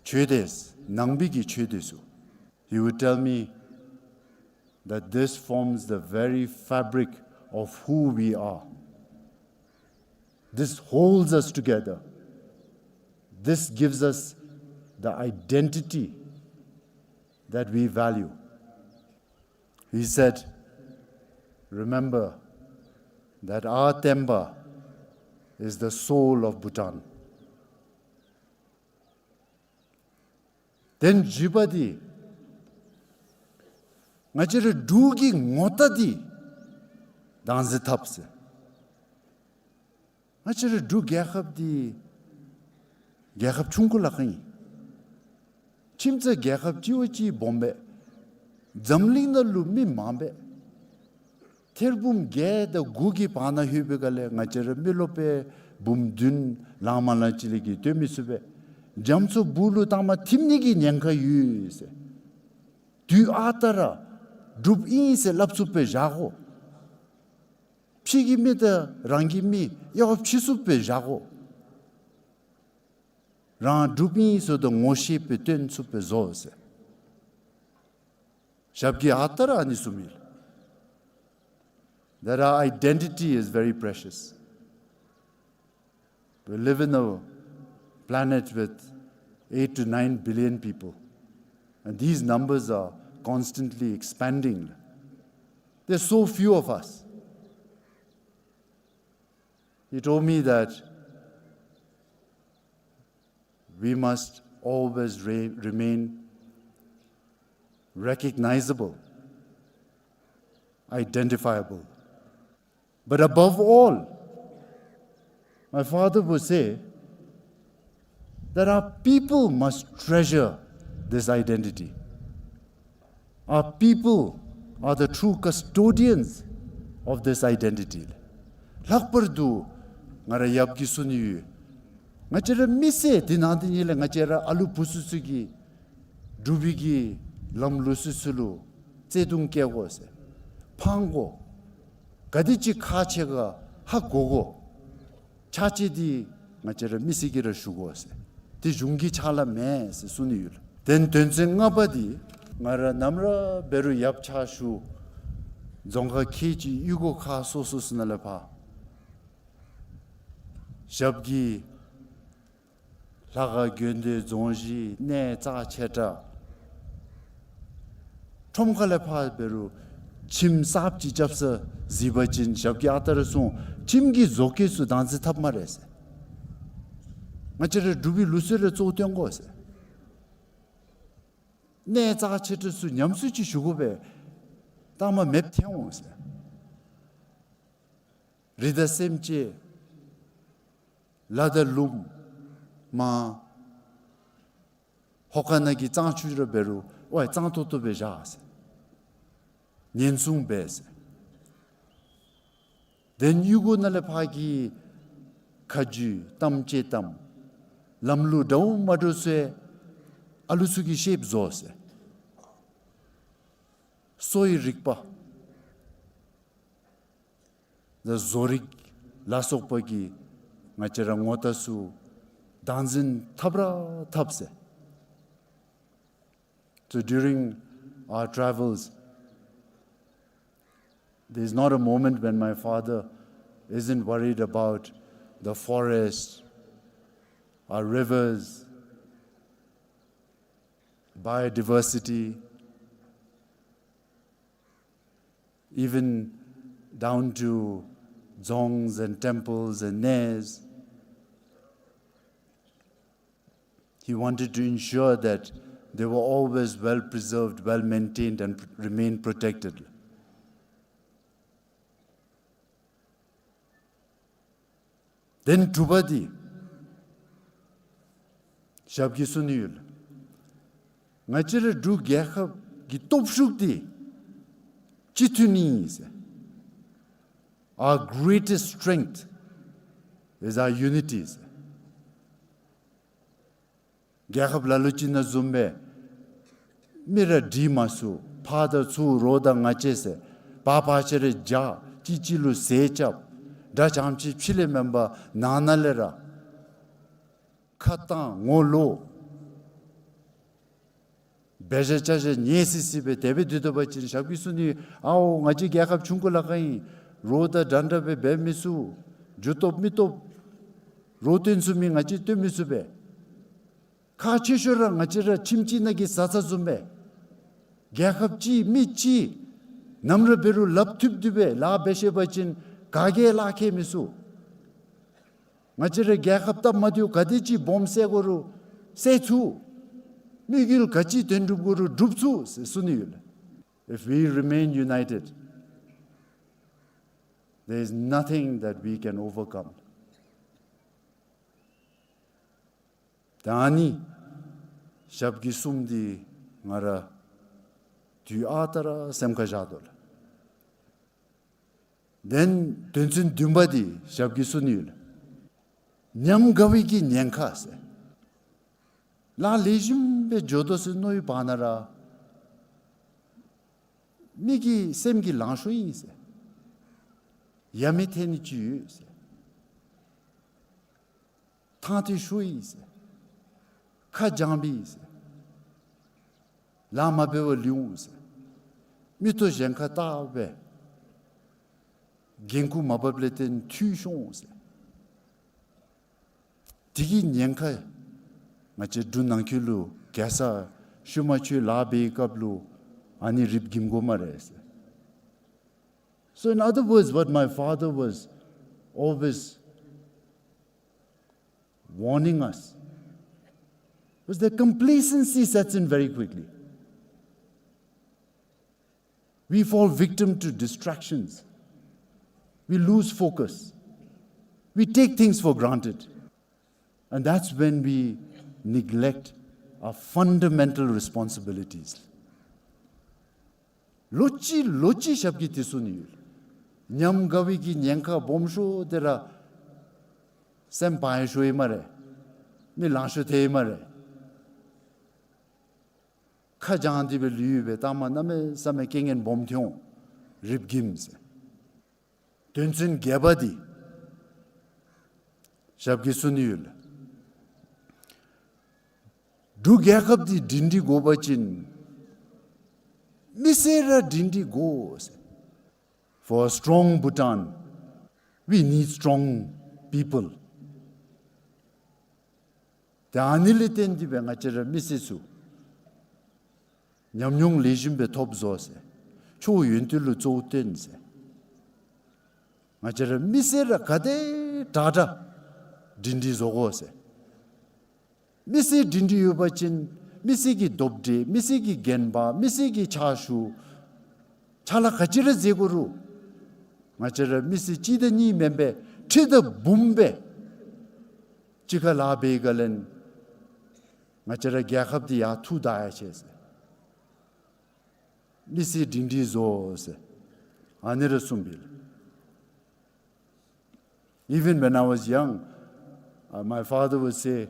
ཆོས་སྡེ་ནང་པའི་གི་ཆོས་སྡེ་ཚུ། He would tell me that this forms the very fabric of who we are. This holds us together. This gives us the identity that we value. He said, remember that our བསྟན་པ is the soul of Bhutan. དོན་བཞི་པ་འདི་ང་བཅས་ར་འབྲུག་གི་ངོ་རྟགས་འདི་བདག་འཛིན་འཐབ་ཟེར། ང་བཅས་རའི་འབྲུག་རྒྱལ་ཁབ་འདི་རྒྱལ་ཁབ་ཆུང་ཀུ་ལགས་ཨིན། ཁྱིམ་ཚང་རྒྱལ་ཁབ་གཅིག་བ་གཅིག་སྦོམ་པས། འཛམ་གླིང་ནང་ལུ་མི་མང་པས། ཐེར་འབུམ་བརྒྱད་དང་དགུ་གི་བར་ན་ལྷོད་པའི་སྒང་ལས་ང་བཅས་རའི་མི་རློབས་དཔལ་འབུམ་བདུན་ལང་མ་ལང་ཅིག་ལས་ཀྱི་སྡོད་མི་ཚུགས་པས། རྒྱ་མཚོ་སྦུག་ལུ་དྭངས་མ་འཐིབས་ནི་གི་ཉེན་ཁ་ཡོད་ཟེར། དུས་ཨ་རྟག་ར་འབྲུགཔ་ཨིན་ཟེར་སླབ་ཚུགས་པའི་བཞག་དགོ། ཕྱི་གི་མི་དང་རང་གི་མི་དབྱེ་བ་ཕྱེ་ཚུགས་པའི་བཞག་དགོ། རང་འབྲུགཔ་ཨིན་ཟེར་དོ་ངོ་ཤེས་པའི་སྟོན་ཚུགས་པའི་བཟོ་ཟེར། ཞབས་ཀྱིས་ཨ་རྟག་ར་ཨ་ནི་གསུངམ་ཨིན། That our identity is very precious. We live in a planet with eight to nine billion people, and these numbers are constantly expanding. There's so few of us. He told me that we must always re- remain recognizable, identifiable. But above all, my father would say that our people must treasure this identity. Our people are the true custodians of this identity. ལྷག་པར་དུ་ང་ར་ཡབ་ཀྱིས་གསུང་ནི་ཡོད། ང་བཅས་ར་མི་སེར་འདི་ནང་འདི་ཉིད་ལས་ང་བཅས་ར་ཨ་ལུ་བུ་ཚུ་ཚུ་གིས་འབྲུག་པའི་གི་ལམ་ལུགས་ཚུ་ཚུ་ལུ་བརྩེ་གདུང་བསྐྱེད་དགོ་ཟེར། ཕངས་དགོ། ག་དེ་ཅིག་ཁག་ཆེ་ག་ཧ་གོ་དགོ། ཕྱག་ཕྱིད་འདི་ང་བཅས་ར་མི་སེར་གྱིས་ར་ཞུ་དགོ་ཟེར། དེ་གཞུང་གི་ཕྱག་ལཱ་མེན་ཟེར་གསུང་ནི་ཡོད། དེ་དོན་ཚན་ལྔ་པ་འདི་ང་ར་ནམ་ར་འབད་རུང་ཡབ་ཕྱག་ཞུ་རྫོང་ཁག་ཁལ་གཅིག་གཡུས་སྒོ་ཁག་སོ་སོ་ཚུ་ནང་ལས་ཕར་ཞབས་ཀྱིས་ལྷ་ཁང་དགོན་སྡེ་རྫོང་གཞིས་གནས་རྩ་ཆེ་དྲགས་ཁྲོམ་ཁ་ལས་ཕར་འབད་རུང་ཁྱིམ་གསརཔ་ཅིག་རྐྱབ་ས་གཟིགས་པ་ཅིན་ཞབས་ཀྱིས་ཨ་རྟག་ར་གསུང་། ཁྱིམ་གྱི་བཟོ་བཀོད་ཚུ་བདག་འཛིན་འཐབ་སྨ་རེ་ཟེར། ང་བཅས་ར་འབྲུག་པའི་ལུགས་སྲོལ་ར་གཙོ་བོ་སྟོན་དགོ་ཟེར། གནས་རྩ་ཆེ་དྲགས་ཚུ་ཉམས་གསོ་ཅིག་ཞུ་དགོ་པས། ལྟག་མ་མེདཔ་ཐལ་འོང་ཟེར། རི་དང་སེམས་ཅན་ལ་དང་ལུངམ་ཧོ་ཀ་ནང་གི་གཙང་ཆུ་ར་འབད་རུང་ཨོ་ཡ་གཙང་ཏོག་ཏོ་སྦེ་བཞག་ཟེར། ཉེན་སྲུང་འབད་ཟེར། དེ་གཡུས་སྒོ་ནང་ལས་ཕར་གྱི་ཁ་རྗེ་གཏམ་ཅིག་གཏམ། ལམ་ལུགས་འདྲཝ་མ་འདྲཝ་ཚུ་ཨ་ལུ་ཚུ་གིས་ཤེསཔ་བཟོ་ཟེར། གསོ་བའི་རིག་པ་དང་བཟོ་རིག་ལ་སོགས་པ་གིས་ང་བཅས་ར་ངོ་རྟགས་ཚུ་བདག་འཛིན་འཐབ་ར་འཐབ་ཟེར། So during our travels, there's not a moment when my father isn't worried about the forest, our rivers, biodiversity, even down to dzongs and temples and nares. He wanted to ensure that they were always well preserved, well maintained, and remain protected. Then དྲུག་པ་འདི་ཞབས་ཀྱིས་གསུང་ནི་ཡོད། ང་བཅས་ར་འབྲུག་རྒྱལ་ཁབ་ཀྱི་སྟོབས་ཤུགས་འདི་གཅིག་མཐུན་ཨིན་ཟེར། Our greatest strength is our unity ཟེར། རྒྱལ་ཁབ་ལ་ལུ་ཅིག་ནང་བཟུམ་སྦེ་མི་ར་སྒྲིག་མ་ཚུགས། ཕར་དང་ཚུར་རོགས་དང་ང་བཅས་ཟེར་བར་བར་ཆད་ར་རྒྱག། གཅིག་གཅིག་ལུ་ཟས་རྐྱབ། དགྲ་བྱམས་ཅིག་ཕྱི་ལས་མེན་པར་ནང་ན་ལས་ར་ཁ་བཏང་ངོ་ལོག། འབད་བཞག་བྱ་བཞག་ཉེས་སི་སི་སྦེ་དེ་སྦེ་སྡོད་དོ་བ་ཅིན་ཞབས་ཀྱིས་གསུང་ནི་ཨའོ་ང་བཅས་རྒྱལ་ཁབ་ཆུང་ཀུ་ལ་ཁག་ཨིན། རོགས་དང་འདྲན་འདྲ་སྦེ་འབད་མི་ཚུགས། རྒྱུ་སྟོབས་མི་སྟོབས་རོགས་སྟོན་ཚུགས་མི་ང་བཅས་སྟོན་མི་ཚུགས་པས། ཁག་ཆེ་ཤོས་ར་ང་བཅས་ར་ཁྱིམ་གཅིག་ནང་གི་བཟའ་ཚང་བཟུམ་སྦེ། རྒྱལ་ཁབ་གཅིག་མི་གཅིག་ནམ་ར་འབད་རུང་ལགཔ་མཐུད་མཐུད་སྦེ་ལཱ་འབད་ཤེས་པ་ཅིན་ག་གིས་ལཱ་ཁག་མི་ཚུགས། ང་བཅས་ར་རྒྱལ་ཁབ་སྟབས་མ་བདེཝ་ག་དེ་ཅིག་སྦོམ་བསལ་དགོ་རུང་བསལ་ཚུགས། དམིགས་ཡུལ་ག་ཅི་དོན་གྲུབ་དགོ་རུང་གྲུབ་ཚུགས་ཟེར་གསུང་ནི་ཡོད། If we remain united, there is nothing that we can overcome. ད་ཨ་ནི་ཞབས་ཀྱིས་གསུངམ་འདི་ང་ར་དུས་ཨ་རྟག་ར་སེམས་ཁར་བཞག་དོ་ལགས། དེན་དོན་ཚན་བདུན་པ་འདི་ཞབས་ཀྱིས་གསུངས་ནི་ཡོད་ལགས། ཉམས་དགའ་བའི་གི་ཉེན་ཁ་ཟེར། ལཱ་ལེགས་ཤོམ་སྦེ་འགྱོ་དོ་ཟེར་མནོ་བའི་བར་ན་ར་མི་གི་སེམས་ཀྱིས་ལང་ཤོར་ཡི་ཟེར། ཡ་མེད་ཐལ་ནི་ཅིག་ཡོད་ཟེར། ཐང་ཐད་ཤོར་ཡི་ཟེར། ཁ་འགྱངས་པས་ཟེར། ལཱ་མ་འབད་བར་ལུས་འོང་ཟེར། མིག་ཏོ་གཞན་ཁར་བལྟ་སྦེ་འགན་ཁུར་མ་བབས་ལས་བརྟེན་འཐུས་ཤོར་འོང་ཟེར། དེ་གི་ཉེན་ཁ་ང་བཅས་འབྲུག་ནང་འཁོད་ལུ་གེ་སར་ཤུལ་མ་ཁྱོད་ལཱ་འབད་བའི་སྐབས་ལུ་ཨ་ནི་རིགཔ་འགྱིམ་དགོ་སྨ་རེ་ཟེར། So in other words, what my father was always warning us was that complacency sets in very quickly. We fall victim to distractions. We lose focus. We take things for granted. And that's when we neglect our fundamental responsibilities. ལོག་ཅི་ལོག་ཅི་ཞབས་ཀྱིས་དེ་གསུངས་ནི་ཡོད། ཉམས་དགའ་བའི་གི་ཉེན་ཁ་སྦོམ་ཤོས་དེ་ར་སེམས་བག་ཡངས་ཤོར་ཡི་སྨ་རེ། མི་ལང་ཤོར་ཐལ་ཡི་སྨ་རེ། ཁ་འགྱངས་ཏེ་སྦེ་ལུས་སྦེ་ལྟ་མ་གནམ་མེད་ས་མེད་རྐྱེན་ངན་སྦོམ་ཐོན་འོང་། རིགཔ་འགྱིམ་ཟེར། དོན་ཚན་བརྒྱད་པ་འདི་ཞབས་ཀྱིས་གསུངས་ནི་ཡོད་ལགས། འབྲུག་རྒྱལ་ཁབ་འདི་སྒྲིང་སྒྲི་དགོ་པ་ཅིན་མི་སེར་ར་སྒྲིང་སྒྲི་དགོ་ཟེར། For a strong Bhutan, we need strong people. ཏེ་ཨ་ནི་ལས་བརྟེན་ཏེ་སྦེ་ང་བཅས་ར་མི་སེར་ཚུ་ཉམས་མྱོང་ལེགས་ཤོམ་སྦེ་ཐོབ་བཟོ་ཟེར། ཆོས་ཡོན་ཏན་ལུ་གཙོ་བོ་བཏོན་ཟེར། ང་བཅས་ར་མི་སེར་ར་ག་དེ་དྲག་དྲག་སྒྲིང་སྒྲི་བཟོ་དགོ་ཟེར། མི་སེར་སྒྲིང་སྒྲི་ཡོད་པ་ཅིན་མི་སེར་གྱི་སྟོབས་འབྲས་མི་སེར་གྱི་རྒན་པ་མི་སེར་གྱི་ཕྱག་ཞུ་ཕྱག་ལཱ་ག་ཅི་ར་མཛད་དགོ་རུང་ང་བཅས་ར་མི་སེར་གཅིག་དང་གཉིས་མེན་པར་ཁྲི་དང་འབུམ་སྦེ་གཅིག་ཁར་ལཱ་འབད་ག་ལན་ང་བཅས་ར་རྒྱལ་ཁབ་འདི་ཡར་ཐུག་ད་ཡར་ཆེ་ཟེར། མི་སེར་སྒྲིང་སྒྲི་བཟོ་ཟེར། ཨ་ནི་ར་གསུངས་པས། Even when I was young, uh, my father would say,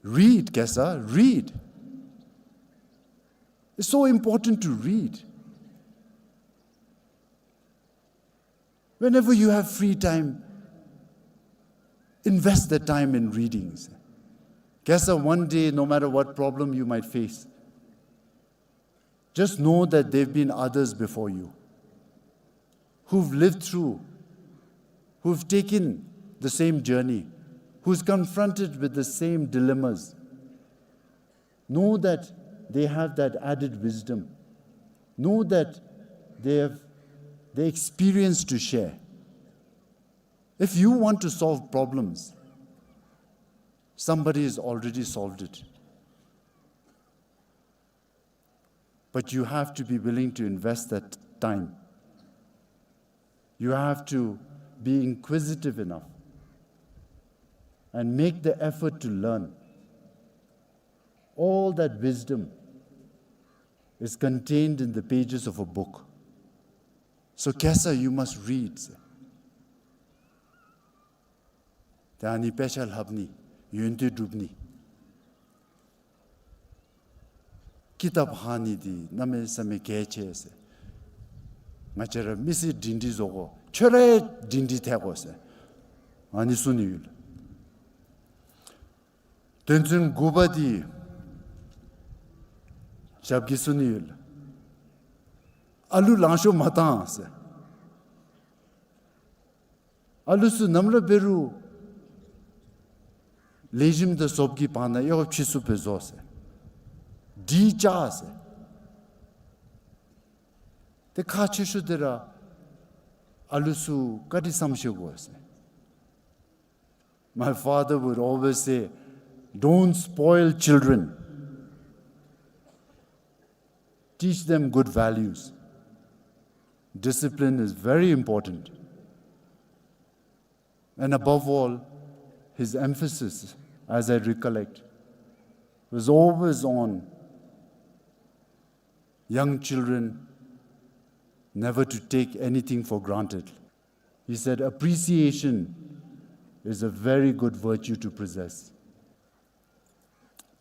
"Read, Kesa, read." It's so important to read. Whenever you have free time, invest the time in readings. Kesa, one day, no matter what problem you might face, just know that there've been others before you who've lived through, who've taken the same journey, who's confronted with the same dilemmas. Know that they have that added wisdom. Know that they have the experience to share. If you want to solve problems, somebody has already solved it. But you have to be willing to invest that time. You have to be inquisitive enough and make the effort to learn. All that wisdom is contained in the pages of a book. So, Kesa, you must read. ཏེ་ཨ་ནི་དཔེ་ཆ་ལྷབ་ནི་ཡོན་ཏན་སྒྲུབ་ནི་ཀི་ཏབ་ཧ་ནི་འདི་གནམ་མེད་ས་མེད་གལ་ཆེ་ཟེར། ང་བཅས་ར་མི་སེར་སྒྲིང་སྒྲི་བཟོ་དགོ། ཁྱོད་ར་སྒྲིང་སྒྲི་ཐལ་དགོ་ཟེར། ཨ་ནི་གསུངས་ནི་ཡོད། དོན་ཚན་དགུ་པ་འདི་ཞབས་ཀྱིས་གསུངས་ནི་ཡོད། ཨ་ལུ་ལང་ཤོར་མ་བཏང་ཟེར། ཨ་ལུ་ཚུ་ནམ་ར་འབད་རུང་ལེགས་ཤོམ་དང་བཟོཔ་གི་བར་ན་ཡོདཔ་ཅིག་ཚུ་སྦེ་བཟོ་ཟེར། སྒྲིག་བཅའ་ཟེར། ཏེ་ཁག་ཆེ་ཤོས་འདི་ར་ཨ་ལུ་ཚུ་བཀའ་དྲིན་བསམ་ཤེས་དགོ་ཟེར། My father would always say, "Don't spoil children. Teach them good values." Discipline is very important. And above all, his emphasis as I recollect, was always on young children never to take anything for granted. He said, "Appreciation is a very good virtue to possess."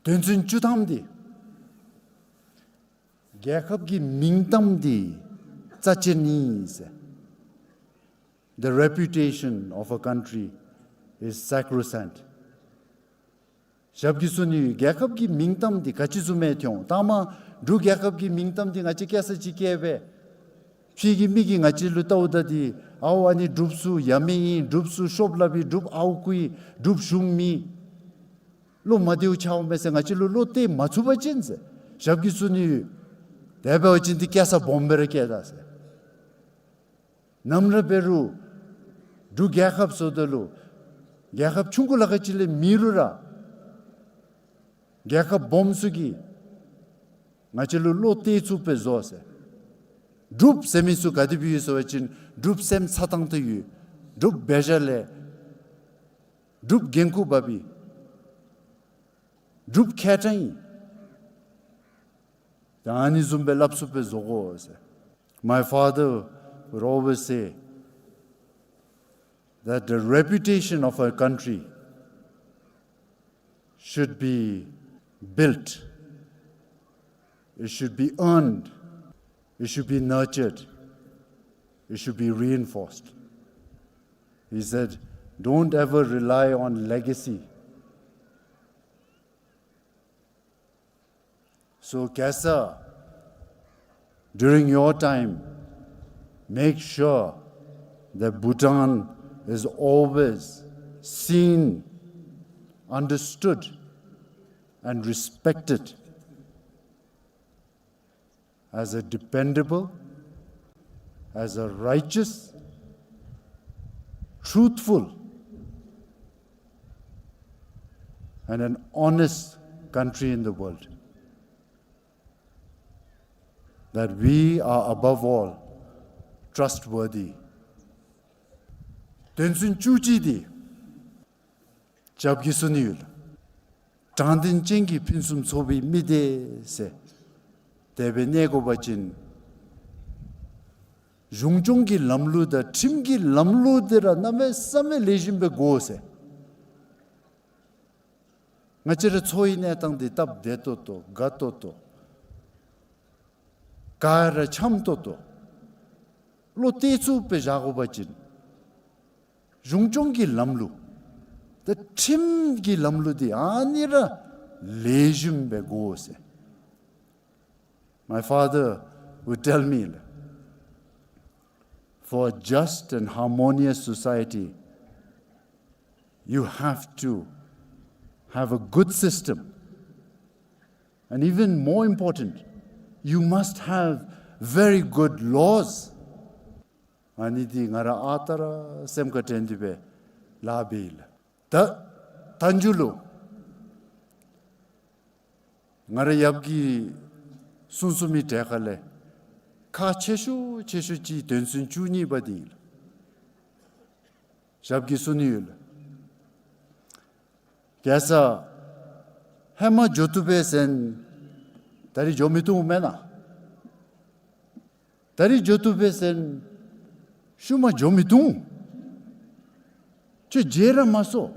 དོན་ཚན་བཅུ་ཐམ་འདི་རྒྱལ་ཁབ་ཀྱི་མིང་གཏམ་འདི་རྩ་ཆེན་ཨིན་ཟེར། The reputation of a country is sacrosanct. ཞབས་ཀྱིས་གསུངས་ནི་ཡོད། རྒྱལ་ཁབ་ཀྱི་མིང་གཏམ་འདི་ག་ཅི་བཟུམ་མས་ཐོན་འོང་། ད་མ་འབྲུག་རྒྱལ་ཁབ་ཀྱི་མིང་གཏམ་འདི་ང་བཅས་སྐྱ་སེར་ཅིག་བཀལ་སྦེ་ཕྱི་གི་མི་གིས་ང་བཅས་ལུ་བལྟཝ་ད་འདི་ཨའུ་ཨ་ནི་འབྲུགཔ་ཚུ་ཡ་མེད་ཨིན། འབྲུགཔ་ཚུ་ཤོབ་ལགཔ་ཨིན། འབྲུགཔ་ཨའུ་རྐུ་ཡི། འབྲུགཔ་གཞུང་མེད། བློ་མ་བདེཝ་ཆགསཔ་མས་ཟེར་ང་བཅས་ལུ་བློ་གཏད་མ་ཚུགས་པ་ཅིན་ཟེར་ཞབས་ཀྱིས་གསུངས་ནི་ཡོད། དེ་འབད་བ་ཅིན་འདི་སྐྱ་སར་སྦོམ་སྦེ་ར་བཀལ་ད་ཟེར། ནམ་ར་འབད་རུང་འབྲུག་རྒྱལ་ཁབ་ཟེརཝ་ད་ལུ་རྒྱལ་ཁབ་ཆུང་ཀུ་ལ་ཁ་ཅིག་ལས་མེད་རུང་ར་རྒྱལ་ཁབ་སྦོམ་ཚུ་གིས་ང་བཅས་ལུ་བློ་གཏད་ཚུགསཔ་སྦེ་བཟོ་ཟེར། འབྲུགཔ་ཟེར་མི་ཚུ་ག་དེ་སྦེ་ཡོད་ཟེར་བ་ཅིན་འབྲུགཔ་སེམས་ཚ་ཏང་ཏ་ཡོད། འབྲུགཔ་འབད་བཞག་ལས། འབྲུགཔ་འགན་ཁུར་འབག་པའི། འབྲུགཔ་མཁས་དྲགས་ཨིན། ད་ཨ་ནི་བཟུམ་སྦེ་སླབ་ཚུགསཔ་སྦེ་བཟོ་དགོ་ཟེར། My father would always say that the reputation of a country should be built, it should be earned, it should be nurtured, it should be reinforced. He said, "Don't ever rely on legacy." So, Kayser, during your time, make sure that Bhutan is always seen, understood, and respected as a dependable, as a righteous, truthful, and an honest country in the world. That we are above all trustworthy. དོན་ཚན་བཅུ་གཅིག་འདི་ཞབས་ཀྱིས་གསུངས་ནི་ཡོད། དྲང་བདེན་ཅན་གྱི་ཕུན་སུམ་ཚོགས་པའི་མི་སྡེ་ཟེར། དེ་སྦེ་གནས་དགོ་པ་ཅིན་གཞུང་སྐྱོང་གི་ལམ་ལུགས་དང་ཁྲིམས་ཀྱི་ལམ་ལུགས་འདི་ར་གནམ་མེད་ས་མེད་ལེགས་ཤོམ་སྦེ་དགོ་ཟེར། ང་བཅས་ར་འཚོ་བའི་གནས་སྟངས་འདི་སྟབས་བདེ་ཏོག་ཏོ་དགའ་ཏོག་ཏོ་ག་ར་འཆམ་ཏོག་ཏོ་བློ་གཏད་ཚུགསཔ་སྦེ་བཞག་དགོ་པ་ཅིན་གཞུང་སྐྱོང་གི་ལམ་ལུགས་དང་ཁྲིམས་ཀྱི་ལམ་ལུགས་འདི་ཨ་ནི་ར་ལེགས་ཤོམ་སྦེ་དགོ་ཟེར། My father would tell me, for a just and harmonious society, you have to have a good system. And even more important, you must have very good laws. ཨ་ནི་འདི་ང་ར་ཨ་རྟག་ར་སེམས་ཁར་དྲན་ཏེ་སྦེ་ལཱ་འབད་ཡི་ལགས། ད་ད་མཇུག་ལུ་ང་ར་ཡབ་ཀྱིས་གསུང་གསུང་མི་གྲལ་ཁ་ལས་ཁག་ཆེ་ཤོས་ཆེ་ཤོས་ཅིག་དོན་ཚན་བཅུ་གཉིས་པ་འདི་ཨིན་ལགས། ཞབས་ཀྱིས་གསུང་ནི་ཡོད་ལགས། རྒྱལ་ས་ཧེ་མ་འགྱོ་བཏུབ་པས་ཟེར་ན་ད་རིས་འགྱོ་མི་བཏུབ་མེན་ན། ད་རིས་འགྱོ་བཏུབ་པས་ཟེར་ན་ཤུལ་མ་འགྱོ་མི་བཏུབ། ཁྱོད་བརྗེད་ར་མ་སོང་།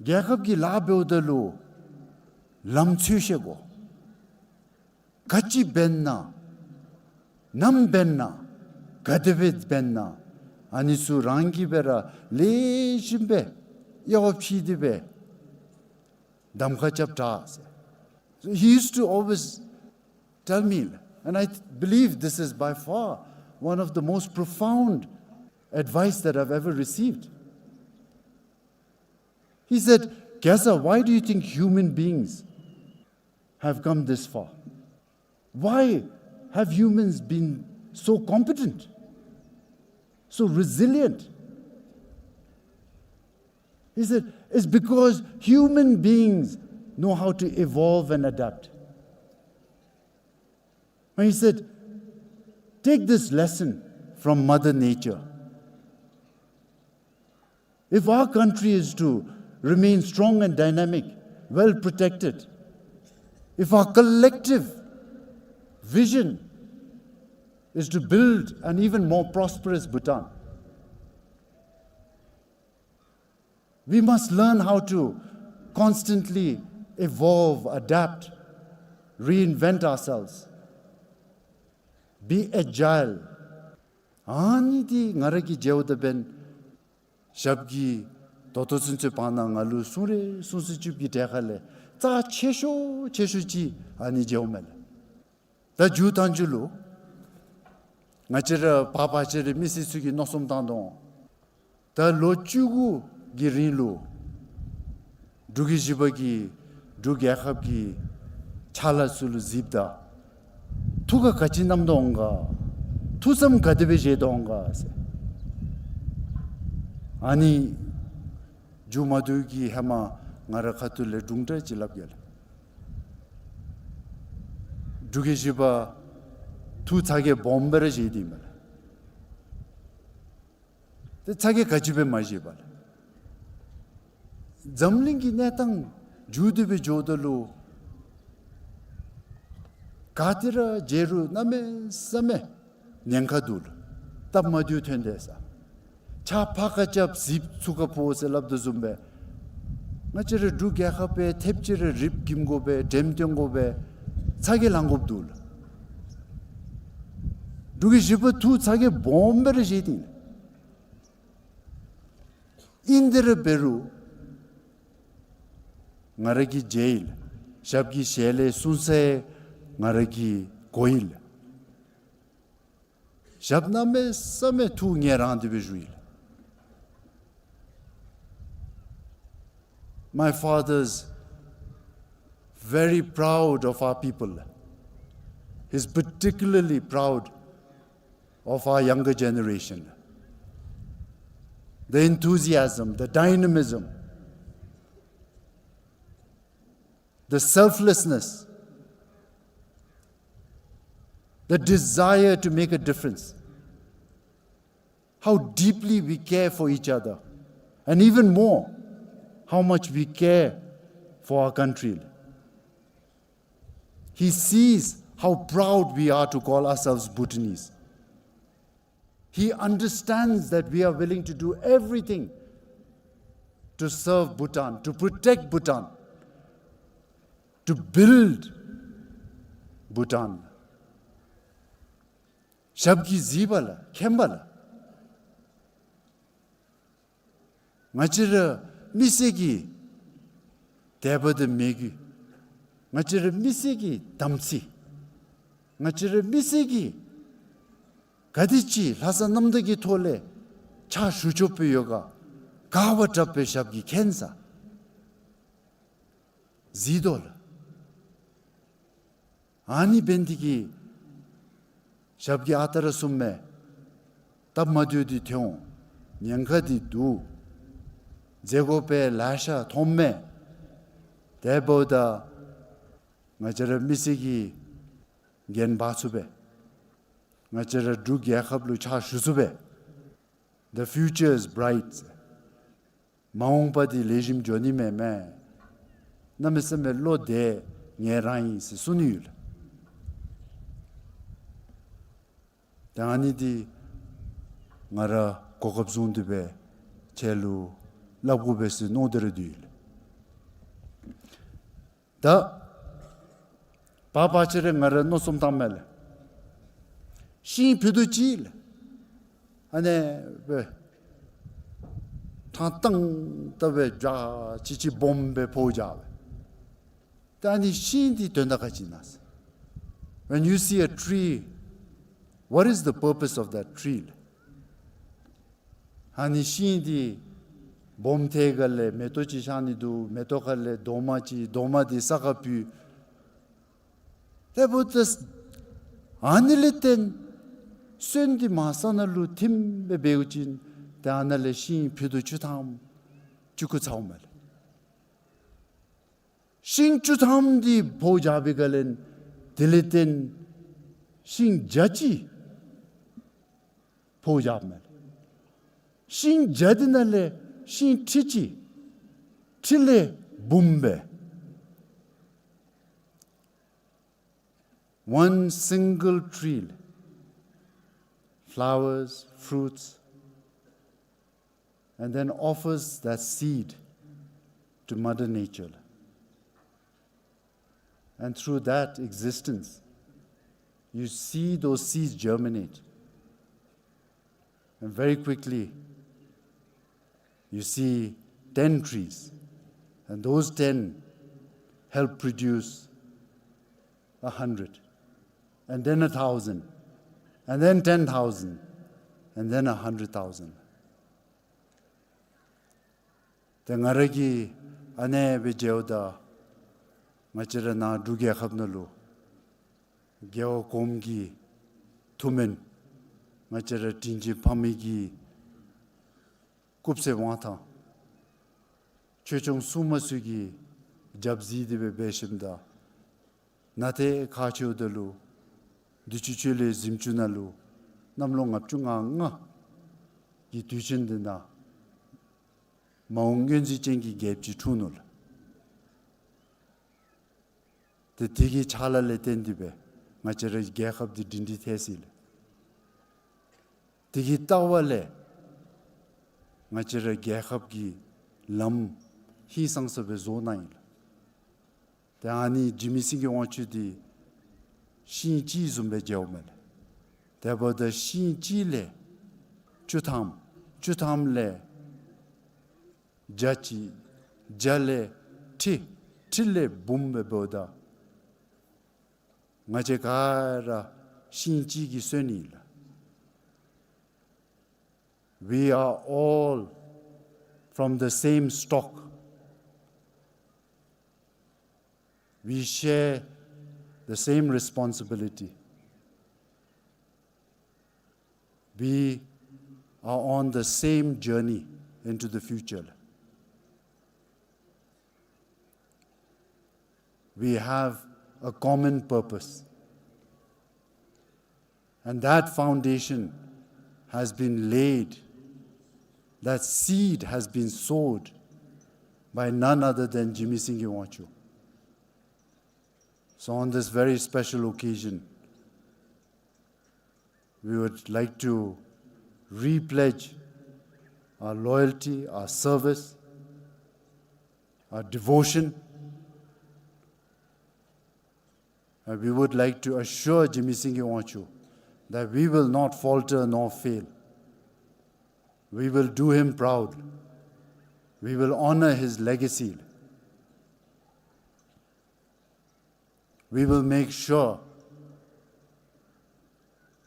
རྒྱལ་ཁབ་ཀྱི་ལཱ་འབདཝ་ད་ལུ་ལམ་འཚོལ་ཤེས་དགོ། ག་ཅི་འབད་ན་ནམ་འབད་ན་ག་དེ་སྦེ་འབད་ན་ཨ་ནི་ཚུ་རང་གིས་སྦེ་ར་ལེགས་ཤོམ་སྦེ་དབྱེ་བ་ཕྱེ་སྟེ་སྦེ་གདམ་ཁ་རྐྱབ་དྲག་ཟེར། So he used to always tell me, and I th- believe this is by far one of the most profound advice that I've ever received. He said, Kayser, why do you think human beings have come this far? Why have humans been so competent, so resilient? He said, it's because human beings know how to evolve and adapt. And he said, take this lesson from Mother Nature. If our country is to remain strong and dynamic, well protected, if our collective vision is to build an even more prosperous Bhutan, we must learn how to constantly evolve, adapt, reinvent ourselves, be agile. ཨ་ནི་འདི་ང་ར་གིས་མཇལཝ་ད་འབདན་ཞབས་ཀྱིས་ད་ལྟོ་ཚུན་ཚོད་བར་ན་ང་ལུ་གསུང་རེ་གསུང་ས་ཅིག་གི་གྲས་ཁ་ལས་རྩ་ཆེ་ཤོས་ཆེ་ཤོས་ཅིག་ཨ་ནི་མཇལཝ་མས་ལགས། ད་མཇུག་མཐའ་མཇུག་ལུ་ང་བཅས་ར་པ་ཕ་བྱས་ར་མི་སེར་ཚུ་གིས་མནོ་བསམ་བཏང་དོ། ད་ལོ་བཅུ་དགུ་གི་རིང་ལུ་འབྲུག་རྒྱལ་བཞི་པ་གིས་འབྲུག་རྒྱལ་ཁབ་ཀྱི་ཕྱག་ལཱ་ཚུ་ལུ་གཟིགསཔ་ད་ཐུགས་ཁར་ག་ཅི་བསྣམས་དོ་འོང་ག། ཐུགས་བསམ་ག་དེ་སྦེ་བཞེས་དོ་འོང་ག་ཟེར། ཨ་ནི་མཇུག་མ་བསྡུ་གི་ཧེ་མ་ང་ར་ཁ་ཐུག་ལས་སྒྲུང་འདྲ་ཅིག་སླབ་གེ་ལགས། འབྲུག་རྒྱལ་བཞི་པ་ཐུགས་ཚ་གྱང་སྦོམ་སྦེ་ར་བཞེས་ཏེ་ཨིན་མས་ལགས། ཏེ་ཚ་གྱང་ག་ཅི་སྦེ་མ་བཞེས་པ་ལགས། འཛམ་གླིང་གི་གནས་སྟངས་འགྱུར་ཏེ་སྦེ་འགྱོཝ་ད་ལུ་ག་ཏེ་ར་མཇལ་རུང་གནམ་མེད་ས་མེད་ཉེན་ཁ་འདུག་ལགས། སྟབས་མ་བདེཝ་ཐོན་ཏེ་ས། ཕྱག་ཕར་ཁ་རྐྱབ་ཟིལ་ཚུར་ཁར་ཕོག་ཟེར་སླབ་དོ་བཟུམ་སྦེ་ང་བཅས་ར་འབྲུག་རྒྱལ་ཁབ་སྦེ་ཐེབས་ཅིག་ར་རིགཔ་འགྱིམ་དགོ་པས། འགྲེམས་སྟོན་དགོ་པས། ཚ་གྱང་ལང་དགོཔ་འདུག་ལགས། འབྲུག་རྒྱལ་བཞི་པ་ཐུགས་ཚ་གྱང་སྦོམ་སྦེ་ར་བཞེས་ཏེ་ཨིན། ཨིན་ཏེ་ར་འབད་རུང་ང་ར་གིས་མཇལ་ཡི་ལགས། ཞབས་ཀྱི་ཞལ་ལས་གསུང་ས་ང་ར་གིས་གོ་ཡི་ལགས། ཞབས་གནམ་མེད་ས་མེད་ཐུགས་མཉེས་རངས་ཏེ་སྦེ་བཞུགས་ཡི་ལགས། My father's very proud of our people. He's particularly proud of our younger generation. The enthusiasm, the dynamism, the selflessness, the desire to make a difference. How deeply we care for each other, and even more, how much we care for our country. He sees how proud we are to call ourselves Bhutanese. He understands that we are willing to do everything to serve Bhutan, to protect Bhutan, to build Bhutan. ཞབས་ཀྱིས་གཟིགས་པ་ལགས། མཁྱེན་པ་ལགས། ང་བཅས་ར་མི་སེར་གྱི་དད་པ་དང་མོས་གུས། ང་བཅས་ར་མི་སེར་གྱི་དམ་ཚིག། ང་བཅས་ར་མི་སེར་གྱིས་ག་དེ་ཅིག་ལྷག་བསམ་རྣམ་དག་གི་ཐོག་ལས་ཕྱག་ཞུ་ཆོགཔ་སྦེ་ཡོད་ག། ག་བ་དྲགཔ་སྦེ་ཞབས་ཀྱིས་མཁྱེན་ས། གཟིགས་དོ་ལགས། ཨ་ནི་འབད་ནི་དེ་གིས་ཞབས་ཀྱིས་ཨ་རྟག་ར་གསུངམ་མས། སྟབས་མ་བདེཝ་འདི་ཐོན་འོང་། ཉེན་ཁ་འདི་འདུག། མཛད་དགོ་པའི་ལཱ་ཤ་མཐོངམ་མས། དེ་འབདཝ་ད་ང་བཅས་ར་མི་སེར་གྱི་འགན་འབག་ཚུགས་པས། ང་བཅས་ར་འབྲུག་རྒྱལ་ཁབ་ལུ་ཕྱག་ཞུ་ཚུགས་པས། The future is bright. མ་འོངས་པ་འདི་ལེགས་ཤོམ་འགྱོ་ནི་མས་མས། གནམ་མེད་ས་མེད་བློ་བདེ་མཉེས་རངས་ཡི་ཟེར་གསུང་ནི་ཡོད་ལགས། ད་ཨ་ནི་འདི་ང་ར་གོ་སྐབས་བཟུང་སྟེ་སྦེ་ཁྱེད་ལུ་སླབ་དགོ་པས་ཟེར་མནོ་སྟེ་ར་འདུག་ཡོད་ལགས། ད་པ་ཕར་ཕྱི་རེ་ང་ར་མནོ་བསམ་བཏངམ་མས་ལགས། ཤིང་ཕུད་རྡོག་ཅིག་ལགས། ཨ་ནི་སྦེ་ཐང་ཐང་ད་སྦེ་འཇའ་ཆི་ཆི་སྦོམ་སྦེ་འཕོ་འགྱོ་བས། ད་ཨ་ནི་ཤིང་འདི་དོན་དག་ག་ཅི་ཨིན་ན་ཟེར། When you see a tree, what is the purpose of that tree? ཨ་ནི་ཤིང་འདི་སྦོམ་ཐལ་ག་ལས་མེ་ཏོག་ཅིག་ཤར་ནི་འདུག། མེ་ཏོག་ཁ་ལས་རྡོག་མ་ཅིག། རྡོག་མ་འདི་ས་ཁར་བུད། དེ་འབདཝ་ད་ཨ་ནི་ལས་བརྟེན་སོན་འདི་མར་ས་ནང་ལུ་ཐིམ་སྦེ་འབད་བ་ཅིན་ཏེ་ཨ་ནཱ་ལས་ཤིང་ཕུད་རྡོག་བཅུ་ཐམ་ཅིག་འགྱོ་ཚརཝ་མས་ལགས། ཤིང་བཅུ་ཐམ་འདི་འཕོ་འགྱོ་བའི་སྒང་ལས་དེ་ལས་བརྟེན་ཤིང་བརྒྱ་ཅིག་འཕོ་འགྱོཝ་མས། ཤིང་བརྒྱ་འདི་ནང་ལས་ཤིང་ཁྲི་གཅིག་ ཁྲི་ལས་འབུམ་སྦེ། One single tree, flowers, fruits, and then offers that seed to Mother Nature. And through that existence, you see those seeds germinate. And very quickly, you see ten trees. And those ten help produce a hundred. And then a thousand. And then ten thousand. And then a hundred thousand. ཏེ་ང་ར་གིས་ཨ་ནེ་སྦེ་མཇལཝ་ད་ང་བཅས་ར་ནཱ་འབྲུག་རྒྱལ་ཁབ་ནང་ལུ་རྒྱལ་བ་གོངམ་གི་ཐུགས་སྨོན་ང་བཅས་ར་དྲིན་ཅན་ཕ་མེས་ཀྱི་སྐུ་ཚེ་དབང་ཐང་ཆོས་སྐྱོང་སྲུང་མ་ཚུ་གིས་རྒྱབ་གཟིགས་ཏེ་སྦེ་འབད་ཞིནམ་ད་ནཱ་ཏེ་ཁ་ཕྱེཝ་ད་ལུ་བདེ་སྐྱིད་ཆོས་གླིང་གཟིམ་ཅུང་ནང་ལུ་གནམ་ལོ་ལྔ་བཅུ་ང་ལྔ་གི་དུས་ཆེན་འདི་ནང་མ་འོངས་སྔོན་འཛིན་ཅན་གྱི་རྒྱལཔོ་ཅིག་འཁྲུངས་ནུག་ལགས། ཏེ་དེ་གི་ཕྱག་ལཱ་ལས་བརྟེན་ཏེ་སྦེ་ང་བཅས་རའི་རྒྱལ་ཁབ་འདི་སྒྲིང་སྒྲི་ཐལ་ཅི་ལགས། དེ་གི་ལྟ་བ་ལས་ང་བཅས་རའི་རྒྱལ་ཁབ་ཀྱི་ལམ་ཧིང་སངས་ས་སྦེ་བཟོ་གནང་ཡི་ལགས། ཏེ་ཨ་ནི་འཇིགས་མེད་སེང་གེ་དབང་ཕྱུག་འདི་ཤིང་གཅིག་བཟུམ་སྦེ་མཇལཝ་མས་ལགས། དེ་འབདཝ་ད་ཤིང་གཅིག་ལས་བཅུ་ཐམ། བཅུ་ཐམ་ལས་བརྒྱ་གཅིག། བརྒྱ་ལས་ཁྲི། ཁྲི་ལས་འབུམ་སྦེ་འབདཝ་ད་ང་བཅས་ག་ར་ཤིང་གཅིག་གི་སོན་ཨིན་ལགས། We are all from the same stock. We share the same responsibility. We are on the same journey into the future. We have a common purpose. And that foundation has been laid, that seed has been sowed by none other than Jigme Singye Wangchuck. So on this very special occasion, we would like to repledge our loyalty, our service, our devotion, and we would like to assure Jigme Singye Wangchuck that we will not falter nor fail. We will do him proud. We will honor his legacy. We will make sure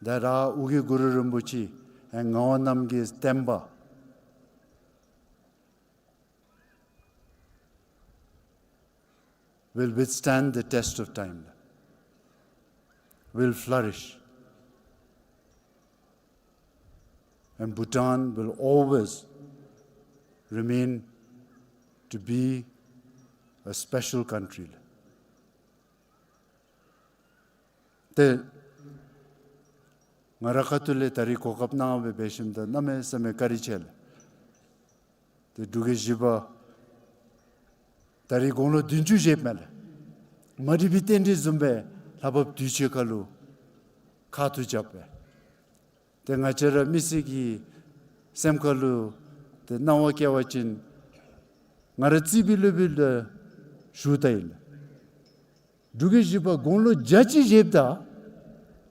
that our ཨོ་རྒྱན་གུ་རུ་རིན་པོ་ཆེ་and ངག་དབང་རྣམ་རྒྱལ་བསྟན་པ will withstand the test of time, will flourish, and Bhutan will always remain to be a special country. ཏེ་ང་ར་ཁ་ཐུག་ལས་ད་རིས་གོ་སྐབས་གནང་སྦེ་འབད་ཞིནམ་ད་གནམ་མེད་ས་མེད་བཀའ་དྲིན་ཆེ་ལགས། ཏེ་འབྲུག་རྒྱལ་བཞི་པ་ད་རིས་དགུང་ལོ་བདུན་ཅུ་བཞེསཔ་མས་ལགས། མ་འགྲིགས་པའི་རྟེན་འབྲེལ་བཟུམ་སྦེ་ལྷ་བབས་དུས་ཆེན་ཁ་ལུ་ཁ་ཐུག་རྐྱབ་སྦེ། ཏེ་ང་བཅས་ར་མི་སེར་གྱི་སེམས་ཁ་ལུ་ཏེ་སྣང་བ་སྐྱེ་བ་ཅིན་ང་ར་རྩིས་པའི་ལུ་སྦེ་ལུ་ཞུ་ད་ཡི་ལགས། འབྲུག་རྒྱལ་བཞི་པ་དགུང་ལོ་བརྒྱ་གཅིག་བཞེསཔ་ད་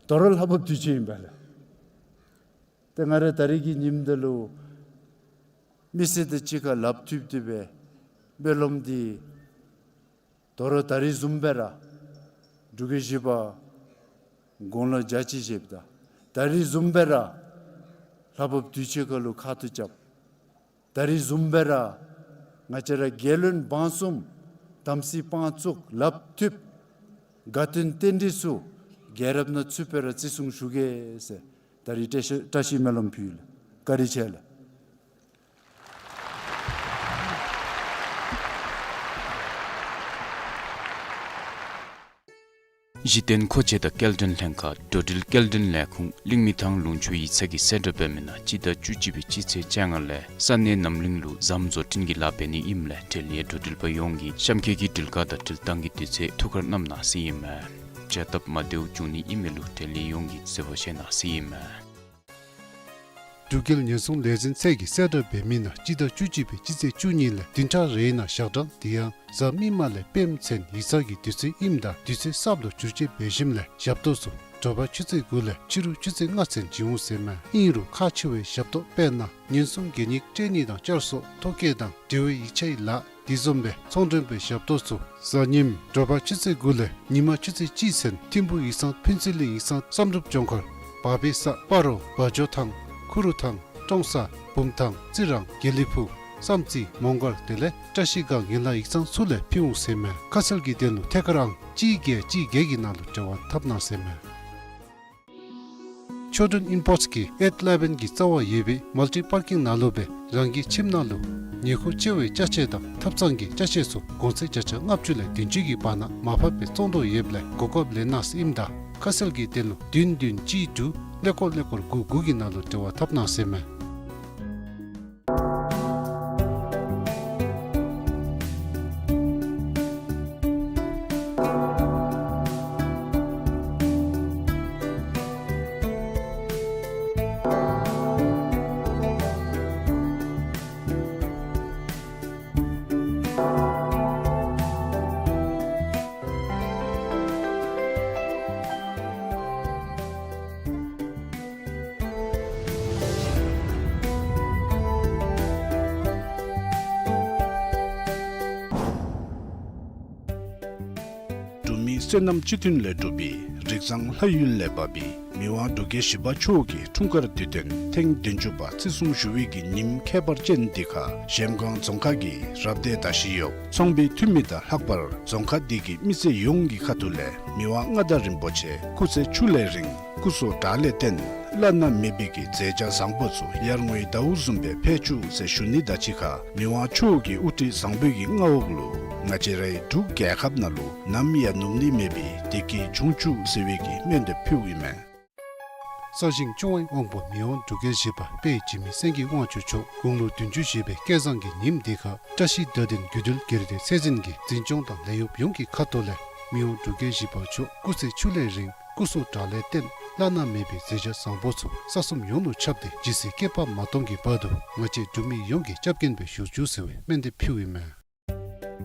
དོ་རུང་ལྷ་བབས་དུས་ཆེན་ཨིན་པས་ལགས། ཏེ་ང་ར་ད་རིས་ཀྱི་ཉིནམ་འདི་ལུ་མི་སེར་དང་གཅིག་ཁར་ལགཔ་མཐུད་དེ་སྦེ་སྨོན་ལམ་འདི་དོ་རུང་ད་རིས་བཟུམ་སྦེ་ར་འབྲུག་རྒྱལ་བཞི་པ་དགུང་ལོ་བརྒྱ་གཅིག་བཞེསཔ་ད་ད་རིས་བཟུམ་སྦེ་ར་ལྷ་བབས་དུས་ཆེན་ཁ་ལུ་ཁ་ཐུག་རྐྱབ། ད་རིས་བཟུམ་སྦེ་ར་ང་བཅས་ར་རྒྱལ་བློན་འབངས་གསུམ་དམ་ཚིག་དཔང་བཙུགས་ལགཔ་མཐུད་དགའ་སྟོན་རྟེན་འབྲེལ་ཚུ་རྒྱལ་རབས་ནང་ཚུད་པའི་ར་བརྩི་སྲུང་ཞུ་གེ་ཟེར་ད་རིས་བཀྲ་ཤིས་བཀྲ་ཤིས་སྨོན་ལམ་ཕུལ་ཡི་ལགས། བཀའ་དྲིན་ཆེ་ལགས། གཞི་རྟེན་མཁོ་ཆས་དང་སྐྱེལ་འདྲེན་ལྷན་ཁག་འགྲོ་འགྲུལ་སྐྱེལ་འདྲེན་ལས་ཁུངས་གླིང་མི་ཐང་ལུང་ཕྱོགས་ཡིག་ཚང་གིས་གསལ་བསྒྲགས་འབད་མི་ནང་སྤྱི་ཟླ་བཅུ་གཅིག་པའི་སྤྱི་ཚེས་བཅོ་ལྔ་ལས་ས་གནས་རྣམ་གླིང་ལུ་ཟམ་བཟོ་སྐྲུན་གྱི་ལཱ་འབད་ནི་ཨིནམ་ལས་འབྲེལ་ཡོད་འགྲོ་འགྲུལ་པ་ཡོངས་ཀྱིས་གཤམ་འཁོད་ཀྱི་འགྲུལ་བཀག་དང་འགྲུལ་བཏང་གི་དུས་ཚོད་ཐུགས་ཁར་བསྣམ་གནང་ཟེར་ཨིན་མས། བྱ་སྟབས་མ་བདེཝ་བྱུང་ནི་ཨིན་མས་ལུ་འབྲེལ་ཡོད་ཡོངས་ཀྱིས་གསོལ་བ་བཞེས་གནང་ཟེར་ཨིན་མས། འགྲུལ་སྐྱེལ་ཉེན་སྲུང་ལས་འཛིན་ཚད་ཀྱིས་གསལ་བསྒྲགས་འབད་མི་ནང་སྤྱི་ཟླ་བཅུ་གཅིག་པའི་སྤྱི་ཚེས་བཅུ་གཉིས་ལས་བདུན་ཕྲག་རེའི་ནང་ཞག་གྲངས་དེ་ཡང་གཟའ་མིག་དམར་ལས་སྤེན་པ་ཚེས་ཡིག་ཚང་གི་དུས་ཚོད་ཨིནམ་ད་དུས་ཚོད་གསརཔ་ལུ་བསྒྱུར་བཅོས་འབད་ཞིནམ་ལས་ཞབས་ཏོག་ཚུ་དྲོ་པ་ཆུ་ཚོད་དགུ་ལས་ཕྱི་རུ་ཆུ་ཚོད་ལྔ་ཚུན་བྱིན་འོང་ཟེར་མས། ཨིན་རུང་ཁག་ཆེ་བའི་ཞབས་ཏོག་དཔེར་ན་ཉེན་སྲུང་གད་སྙིགས་སྤྲོད་ནི་དང་བསྐྱར་གསོ་ཐོ་བཀོད་དང་འབྲེལ་བའི་ཡིག་ཆའི་ལཱ་དེ་བཟུམ་སྦེ་ཚོང་མགྲོན་པའི་ཞབས་ཏོག་ཚུ་གཟའ་ཉིམ་དྲོ་པ་ཆུ་ཚོད་དགུ་ལས་ཉིན་མ་ཆུ་ཚོད་གཅིག་ཚུན་ཐིམ་ཕུག་ཡིག་ཚང་ཕུན་ཚོགས་གླིང་ཡིག་ཚང་བསམ་གྲུབ་ལྗོངས་མཁར་བག་ཕེབས་ས་སྤ་རོ་བ་ཇོ་ཐང་ཁུ་རུ་ཐང་ཀྲོང་གསར་བུམ་ཐང་རྩི་རང་དགེ་ལེགས་ཕུག་བསམ་རྩེ་མོང་སྒར་དེ་ལས་བཀྲ་ཤིས་སྒང་ཡན་ལག་ཡིག་ཚང་ཚུ་ལས་ཕུལ་འོང་ཟེར་མས། ཁ་གསལ་གྱི་དོན་ལུ་ཐད་ཀར་ཨང་གཅིག་བརྒྱད་གཅིག་བརྒྱད་ཀྱི་ནང་ལུ་འབྲེལ་བ་འཐབ་གནང་ཟེར་མས། ཆོས་སྒྲོན་ཨིམ་པོརཊསི་གིས་ཨེཊ་ཨི་ལེ་བཱན་གྱི་རྩ་བར་ཡོད་པའི་མལ་ཊི་པར་ཀིང་ནང་ལུ་སྦེ་རང་གི་ཁྱིམ་ནང་ལུ་ཉེ་མཁོ་ཆེ་བའི་ཅ་ཆས་དང་ཐབ་ཚང་གི་ཅ་ཆས་ཚུ་གོང་ཚད་བརྒྱ་ཆ་ལྔ་བཅུ་ལས་བདུན་ཅུ་གི་བར་ན་མར་ཕབ་སྦེ་བཙོང་དོ་ཡོདཔ་ལས་གོ་སྐབས་ལེན་གནང་ཟེར་ཨིནམ་ད་ཁ་གསལ་གྱི་དོན་ལུ་བདུན་བདུན་གཅིག་དྲུག་ཀླད་ཀོར་ཀླད་ཀོར་དགུ་དགུ་གི་ནང་ལུ་འབྲེལ་བ་འཐབ་གནང་ཟེར་མས། འབྲུག་མི་བསོད་ནམས་སྤྱི་མཐུན་ལས་གྲུབ་པའི་རིགས་བཟང་ལྷ་ཡུལ་ལས་བབས་པའི་མི་དབང་འབྲུག་རྒྱལ་བཞི་པ་མཆོག་གི་འཁྲུངས་སྐར་དུས་སྟོན་ཐེངས་བདུན་ཅུ་པ་བརྩི་སྲུང་ཞུ་བའི་གི་ཉིནམ་ཁྱད་པར་ཅན་འདི་ཁར་གཞལམ་སྒང་རྫོང་ཁག་གི་རབ་སྡེ་ཟླ་བཞི་གཡོག་ཚོང་པའི་འཐུས་མི་དང་ལྷག་པར་རྫོང་ཁག་འདི་གི་མི་སེར་ཡོངས་ཀྱི་ཁ་ཐུག་ལས་མི་དབང་མངའ་བདག་རིན་པོ་ཆེ་སྐུ་ཚེ་ཕྱུགས་ལས་རིང་སྐུ་གསུང་བཀྲ་ལས་བརྟན་བླ་ན་མེད་པའི་གི་མཛད་བྱ་བཟང་པོ་ཚུ་ཡར་ངོའི་ཟླཝ་བཟུམ་སྦེ་འཕེལ་བཅུག་ཟེར་ཞུ་ནི་དང་གཅིག་ཁར་མི་དབང་མཆོག་གི་དབུ་ཁྲིད་བཟང་པོའི་གི་མངའ་འོག་ལུ་ང་བཅས་རའི་འབྲུག་རྒྱལ་ཁབ་ནང་ལུ་ནམ་ཡང་ནུབ་ནི་མེད་པའི་བདེ་སྐྱིད་འབྱུང་བཅུག་ཟེར་བའི་གི་སྨོན་འདེབས་ཕུལཝ་ཨིན་མས། གསར་བཞེངས་ལྕི་བའི་དབང་པོ་མི་དབང་འབྲུག་རྒྱལ་བཞི་པ་དཔལ་འཇིགས་མེད་སེང་གེ་དབང་ཕྱུག་མཆོག་དགུང་ལོ་བདུན་ཅུ་བཞེས་པའི་སྐལ་བཟང་གི་ཉིནམ་འདི་ཁར་བཀྲ་ཤིས་བརྡ་དོན་བརྒྱུད་འཕྲིན་སྒེར་སྡེ་ཚད་འཛིན་གྱིས་འཛིན་སྐྱོང་དང་ལས་གཡོགཔ་ཡོངས་ཀྱི་ཁ་ཐུག་ལས་མི་དབང་འབྲུག་རྒྱལ་བཞི་པ་མཆོག་སྐུ་ཚེ་ཕྱུགས་ལས་རིང་སྐུ་གསུང་བཀྲ་ལས་བརྟན་བླ་ན་མེད་པའི་མཛད་བྱ་བཟང་པོ་ཚུ་ས་གསུམ་ཡོངས་ལུ་ཁྱབ་སྟེ་ཇི་སྲིད་བསྐལ་པ་མ་སྟོངས་ཀྱི་བར་དུ་ང་བཅས་འབྲུག་མི་ཡོངས་ཀྱི་སྐྱབས་མགོན་སྦེ་བཞུགས་བཅུག་ཟེར་བའི་སྨོན་འདེབས་ཕུལཝ་ཨིན་མས།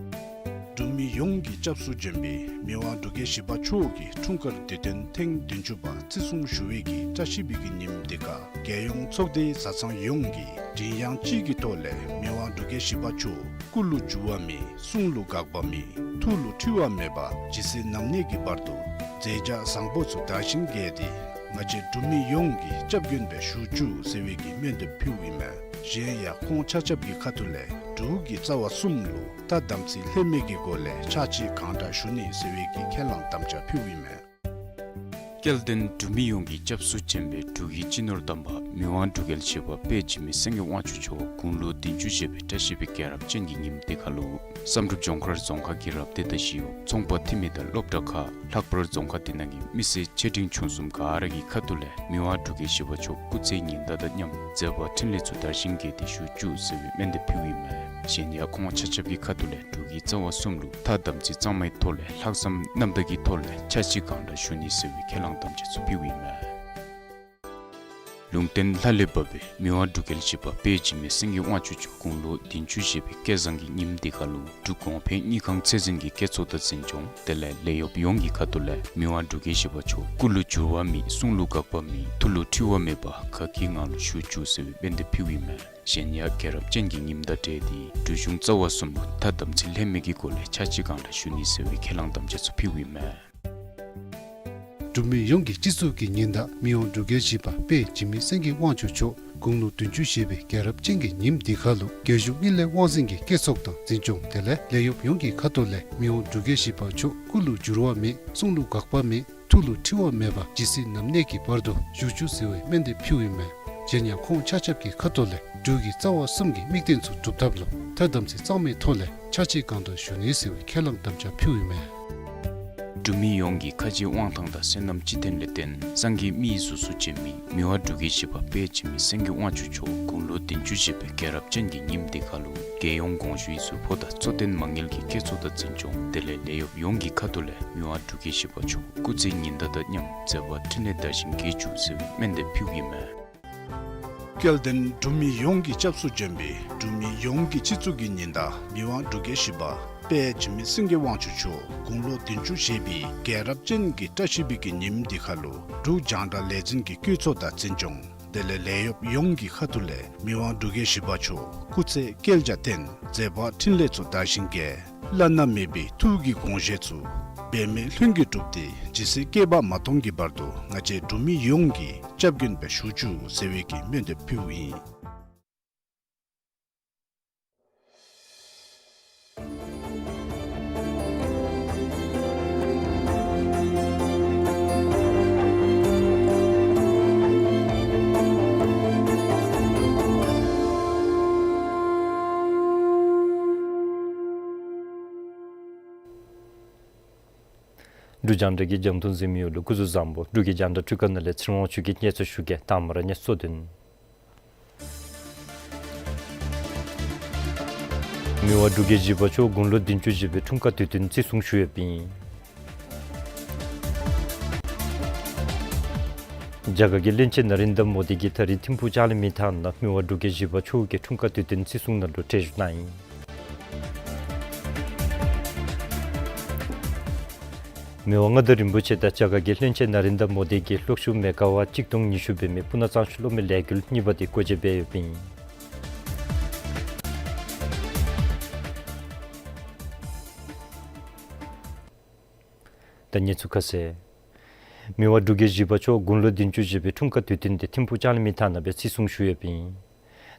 འབྲུག་མི་ཡོངས་ཀྱི་སྐྱབས་སུ་བྱོན་པའི་མི་དབང་འབྲུག་རྒྱལ་བཞི་པ་མཆོག་གི་འཁྲུངས་སྐར་དུས་སྟོན་ཐེངས་བདུན་ཅུ་པ་བརྩི་སྲུང་ཞུ་བའི་གི་བཀྲ་ཤིས་པའི་གི་ཉིནམ་འདི་ཁར་རྒྱལ་ཡོངས་ཚོགས་སྡེའི་བཟའ་ཚང་ཡོངས་ཀྱིས་མགྲིན་དབྱངས་གཅིག་གི་ཐོག་ལས་མི་དབང་འབྲུག་རྒྱལ་བཞི་པ་མཆོག་སྐུ་ལུ་འགྱུར་བ་མེད། གསུང་ལུ་འགག་པ་མེད། ཐུགས་ལུ་འཁྲི་བ་མེད་པ་ཇི་སྲིད་ནམ་གནས་ཀྱི་བར་དུ་མཛད་བྱ་བཟང་པོ་ཚུ་དར་ཞིང་རྒྱས་ཏེ་ང་བཅས་འབྲུག་མི་ཡོངས་ཀྱི་སྐྱབས་མགོན་སྦེ་བཞུགས་བཅུག་ཟེར་བའི་གི་སྨོན་འདེབས་ཕུལཝ་ཨིན་མས། གཞན་ཡང་ཁོང་ཆ་ཁྱབ་ཀྱི་ཁ་ཐུག་ལས་འབྲུག་གི་རྩ་བ་གསུམ་ལུ་ཐ་དམ་ཚིག་ལྷད་མེད་ཀྱི་སྒོ་ལས་ཕྱག་ཕྱི་གང་དྲག་ཞུ་ནི་ཟེར་བའི་གི་ཁས་བླངས་དམ་བཅའ་ཕུལཝ་ཨིན་མས། སྐལ་ལྡན་འབྲུག་མི་ཡོངས་ཀྱི་སྐྱབས་སུ་བྱོན་པའི་འབྲུག་གི་སྤྱི་ནོར་དམ་པ་མི་དབང་འབྲུག་རྒྱལ་བཞི་པ་དཔལ་འཇིགས་མེད་སེང་གེ་དབང་ཕྱུག་མཆོག་དགུང་ལོ་བདུན་ཅུ་བཞེས་པའི་བཀྲ་ཤིས་པའི་རྒྱལ་རབས་ཅན་གྱི་ཉིནམ་འདི་ཁར་ལུ་བསམ་གྲུབ་ལྗོངས་མཁར་རྫོང་ཁག་གི་རབ་སྡེ་དང་ཞི་གཡོག་ཚོང་པ་འཐུས་མི་དང་སློབ་གྲྭ་ཁག་ལྷག་པར་རྫོང་ཁག་འདི་ནང་གི་མི་སེར་ཆེ་འབྲིང་ཆུང་གསུམ་ག་ར་གི་ཁ་ཐུག་ལས་མི་དབང་འབྲུག་རྒྱལ་བཞི་པ་མཆོག་སྐུ་ཚེ་ཉིན་ལྡན་དང་མཉམ་མཛད་པ་འཕྲིན་ལས་ཚུ་དར་ཞིང་རྒྱས་ཏེ་བཞུགས་བཅུག་ཟེར་བའི་སྨོན་འདེབས་ཕུལཝ་ཨིན་མས། གཞན་ཡང་ཁོང་ཆ་ཁྱབ་ཀྱི་ཁ་ཐུག་ལས་འབྲུག་གི་རྩ་བ་གསུམ་ལུ་ཐ་དམ་ཚིག་གཙང་མའི་ཐོག་ལས་ལྷག་བསམ་རྣམ་དག་གི་ཐོག་ལས་ཕྱག་ཕྱི་གང་དྲག་ཞུ་ནི་ཟེར་བའི་ཁས་བླངས་དམ་བཅའ་ཚུ་ཕུལཝ་ཨིན་མས། ལུང་བསྟན་ལྷ་ལས་བབས་པའི་མི་དབང་འབྲུག་རྒྱལ་བཞི་པ་དཔལ་འཇིགས་མེད་སེང་གེ་དབང་ཕྱུག་མཆོག་དགུང་ལོ་བདུན་ཅུ་བཞེས་པའི་སྐལ་བཟང་གི་ཉིནམ་འདི་ཁར་ལུ་འབྲུག་གོང་འཕེལ་དངུལ་ཁང་ཚད་འཛིན་གྱི་སྐྱེད་ཚོགས་དང་འཛིན་སྐྱོང་དེ་ལས་ལས་གཡོགཔ་ཡོངས་ཀྱི་ཁ་ཐུག་ལས་མི་དབང་འབྲུག་རྒྱལ་བཞི་པ་མཆོག་སྐུ་ལུ་འགྱུར་བ་མེད། གསུང་ལུ་འགག་པ་མེད། ཐུགས་ལུ་འཁྲི་བ་མེད་པ་ག་གི་ངང་ལུ་བཞུགས་བཅུག་ཟེར་བའི་སྨོན་འདེབས་ཕུལཝ་ཨིན་མས། གཞན་ཡང་རྒྱལ་རབས་ཅན་གྱི་ཉིནམ་དང་འབྲེལ་ཏེ་འབྲུག་གཞུང་རྩ་བ་གསུམ་ལུ་ཐ་དམ་ཚིག་ལྷད་མེད་ཀྱི་སྒོ་ལས་ཕྱག་ཕྱི་གང་དྲག་ཞུ་ནི་ཟེར་བའི་ཁས་བླངས་དམ་བཅའ་ཚུ་ཕུལཝ་ཨིན་མས། འབྲུག་མི་ཡོངས་ཀྱི་སྤྱི་གཙུག་གི་ཉི་ཟླ་མི་དབང་འབྲུག་རྒྱལ་བཞི་པ་དཔལ་འཇིགས་མེད་སེང་གེ་དབང་ཕྱུག་མཆོག་དགུང་ལོ་བདུན་ཅུ་བཞེས་པའི་རྒྱལ་རབས་ཅན་གྱི་ཉིནམ་འདི་ཁར་ལུ་རྒྱལ་གཞུང་དངུལ་ལས་དབང་འཛིན་གྱི་སྐྱེད་ཚོགས་དང་འཛིན་སྐྱོང་དེ་ལས་ལས་གཡོགཔ་ཡོངས་ཀྱི་ཁ་ཐུག་ལས་མི་དབང་འབྲུག་རྒྱལ་བཞི་པ་མཆོག་སྐུ་ལུ་འགྱུར་བ་མེད། གསུང་ལུ་འགག་པ་མེད། ཐུགས་ལུ་འཁྲི་བ་མེད་པ་ཇི་སྲིད་ནམ་གནས་ཀྱི་བར་དུ་བཞུགས་བཅུག་ཟེར་བའི་སྨོན་འདེབས་ཕུལཝ་ཨིན་མས། གཞན་ཡང་ཁོང་ཆ་ཁྱབ་ཀྱི་ཁ་ཐུག་ལས་འབྲུག་གི་རྩ་བ་གསུམ་གྱི་དམིགས་རྟེན་ཚུ་འགྲུབ་ཐབས་ལུ་ཐ་དམ་ཚིག་གཙང་མའི་ཐོག་ལས་ཕྱག་ཕྱི་གང་དྲག་ཞུ་ནི་ཟེར་བའི་ཁས་བླངས་དམ་བཅའ་ཕུལཝ་ཨིན་མས། འབྲུག་མི་ཡོངས་ཀྱི་ཁ་རྗེ་དབང་ཐང་དང་བསོད་ནམས་སྤྱི་མཐུན་ལས་བརྟེན་སངས་རྒྱས་མི་ཡི་གཟུགས་སུ་བྱོན་མི་མི་དབང་འབྲུག་རྒྱལ་བཞི་པ་དཔལ་འཇིགས་མེད་སེང་གེ་དབང་ཕྱུག་མཆོག་དགུང་ལོ་བདུན་ཅུ་བཞེས་པའི་རྒྱལ་རབས་ཅན་གྱི་ཉིནམ་འདི་ཁར་ལུ་རྒྱལ་ཡོངས་དགོངས་ཞུའི་གཟུ་བོ་དང་གཙོ་བསྟེན་མ་དངུལ་གྱི་བསྐྱེད་རྫོགས་དང་འཛིན་སྐྱོང་དེ་ལས་ལས་གཡོགཔ་ཡོངས་ཀྱི་ཁ་ཐུག་ལས་མི་དབང་འབྲུག་རྒྱལ་བཞི་པ་མཆོག་སྐུ་ཚེ་ཉི་ཟླ་དང་མཉམ་མཛད་པ་འཕྲིན་ལས་དར་ཞིང་རྒྱས་བཅུག་ཟེར་བའི་སྨོན་འདེབས་ཕུལཝ་ཨིན་མས། སྐལ་ལྡན་འབྲུག་མི་ཡོངས་ཀྱི་སྐྱབས་སུ་འབྱོན་པའི་འབྲུག་མི་ཡོངས་ཀྱི་སྤྱི་གཙུག་གི་ཉི་ཟླ་མི་དབང་འབྲུག་རྒྱལ་བཞི་པ་དཔལ་འཇིགས་མེད་སེང་གེ་དབང་ཕྱུག་མཆོག་དགུང་ལོ་བདུན་ཅུ་བཞེས་པའི་རྒྱལ་རབས་ཅན་གྱི་བཀྲ་ཤིས་པའི་གི་ཉིནམ་འདི་ཁར་ལུ་འབྲུག་རྒྱང་བསྒྲགས་ལས་འཛིན་གྱི་བསྐྱེད་རྫོགས་དང་འཛིན་སྐྱོང་དེ་ལས་ལས་གཡོགཔ་ཡོངས་ཀྱི་ཁ་ཐུག་ལས་མི་དབང་འབྲུག་རྒྱལ་བཞི་པ་མཆོག་སྐུ་ཚེ་བསྐལ་བརྒྱར་བརྟན། མཛད་པ་འཕྲིན་ལས་ཚུ་དར་ཞིང་རྒྱས། བླ་ན་མེད་པའི་ཐུགས་ཀྱི་དགོངས་བཞེད་ཚུ་འབད་མེད་ལྷུན་གྱིས་གྲུབ་སྟེ་ཇི་སྲིད་བསྐལ་པ་མ་སྟོངས་ཀྱི་བར་དུ་ང་བཅས་འབྲུག་མི་ཡོངས་ཀྱི་སྐྱབས་མགོན་སྦེ་བཞུགས་བཅུག་ཟེར་བའི་གི་སྨོན་འདེབས་ཕུལཝ་ཨིན། འབྲུག་རྒྱང་བསྒྲགས་ཀྱི་རྒྱང་མཐོང་གཟིགས་མི་ཡོངས་ལུ་སྐུ་གཟུགས་བཟང་པོ། འབྲུག་གི་རྒྱང་བསྒྲགས་འཕྲུལ་ཁང་ནང་ལས་ཚེ་རིང་དབང་ཕྱུག་གིས་སྙན་སེང་ཞུ་གེ། དང་པ་ར་གནས་ཚུལ་གཙོ་དོན། མི་དབང་འབྲུག་རྒྱལ་བཞི་པ་མཆོག་དགུང་ལོ་བདུན་ཅུ་བཞེས་པའི་འཁྲུངས་སྐར་དུས་སྟོན་བརྩི་སྲུང་ཞུ་ཡོདཔ་ཨིན། རྒྱ་གར་གྱི་བློན་ཆེན་ནཱ་རེནྡྲ་མོ་དི་གིས་ད་རིས་ཐིམ་ཕུག་ལྕང་གླིང་མི་ཐང་ནང་མི་དབང་འབྲུག་རྒྱལ་བཞི་པ་མཆོག་གི་འཁྲུངས་སྐར་དུས་སྟོན་བརྩི་སྲུང་གནང་ལུ་གྲལ་བཞུགས་གནང་ཡི། མི་དབང་མངའ་བདག་རིན་པོ་ཆེ་དང་རྒྱ་གར་གྱི་བློན་ཆེན་ནཱ་རེནྡྲ་མོ་དི་གིས་གློག་ཤུགས་མེ་ག་ཝཊ་གཅིག་སྟོང་ཉི་ཤུ་འབད་མི་སྤུ་ན་གཙང་ཆུ་གློག་མེ་ལས་འགུལ་གཉིས་པ་དེ་སྒོ་འབྱེད་འབད་ཡོདཔ་ཨིན། ད་གནས་ཚུལ་ཁ་གསལ། མི་དབང་འབྲུག་རྒྱལ་བཞི་པ་མཆོག་དགུང་ལོ་བདུན་ཅུ་བཞེས་པའི་འཁྲུངས་སྐར་དུས་སྟོན་དེ་ཐིམ་ཕུག་ལྕང་གླིང་མི་ཐང་ནང་སྦེ་བརྩི་སྲུང་ཞུ་ཡོདཔ་ཨིན།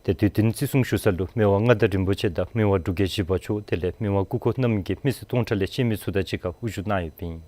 དེ་དུས་སྟོན་བརྩི་སྲུང་ཞུ་ས་ལུ་མི་དབང་མངའ་བདག་རིན་པོ་ཆེ་དང་མི་དབང་འབྲུག་རྒྱལ་བཞི་པ་མཆོག་དེ་ལས་མི་དབང་སྐུ་འཁོར་རྣམས་ཀྱིས་མི་སེར་སྟོང་ཕྲག་ལས་བཤད་མི་ཚུ་དང་གཅིག་ཁར་དབུ་བཞུགས་གནང་ཡོདཔ་ཨིན།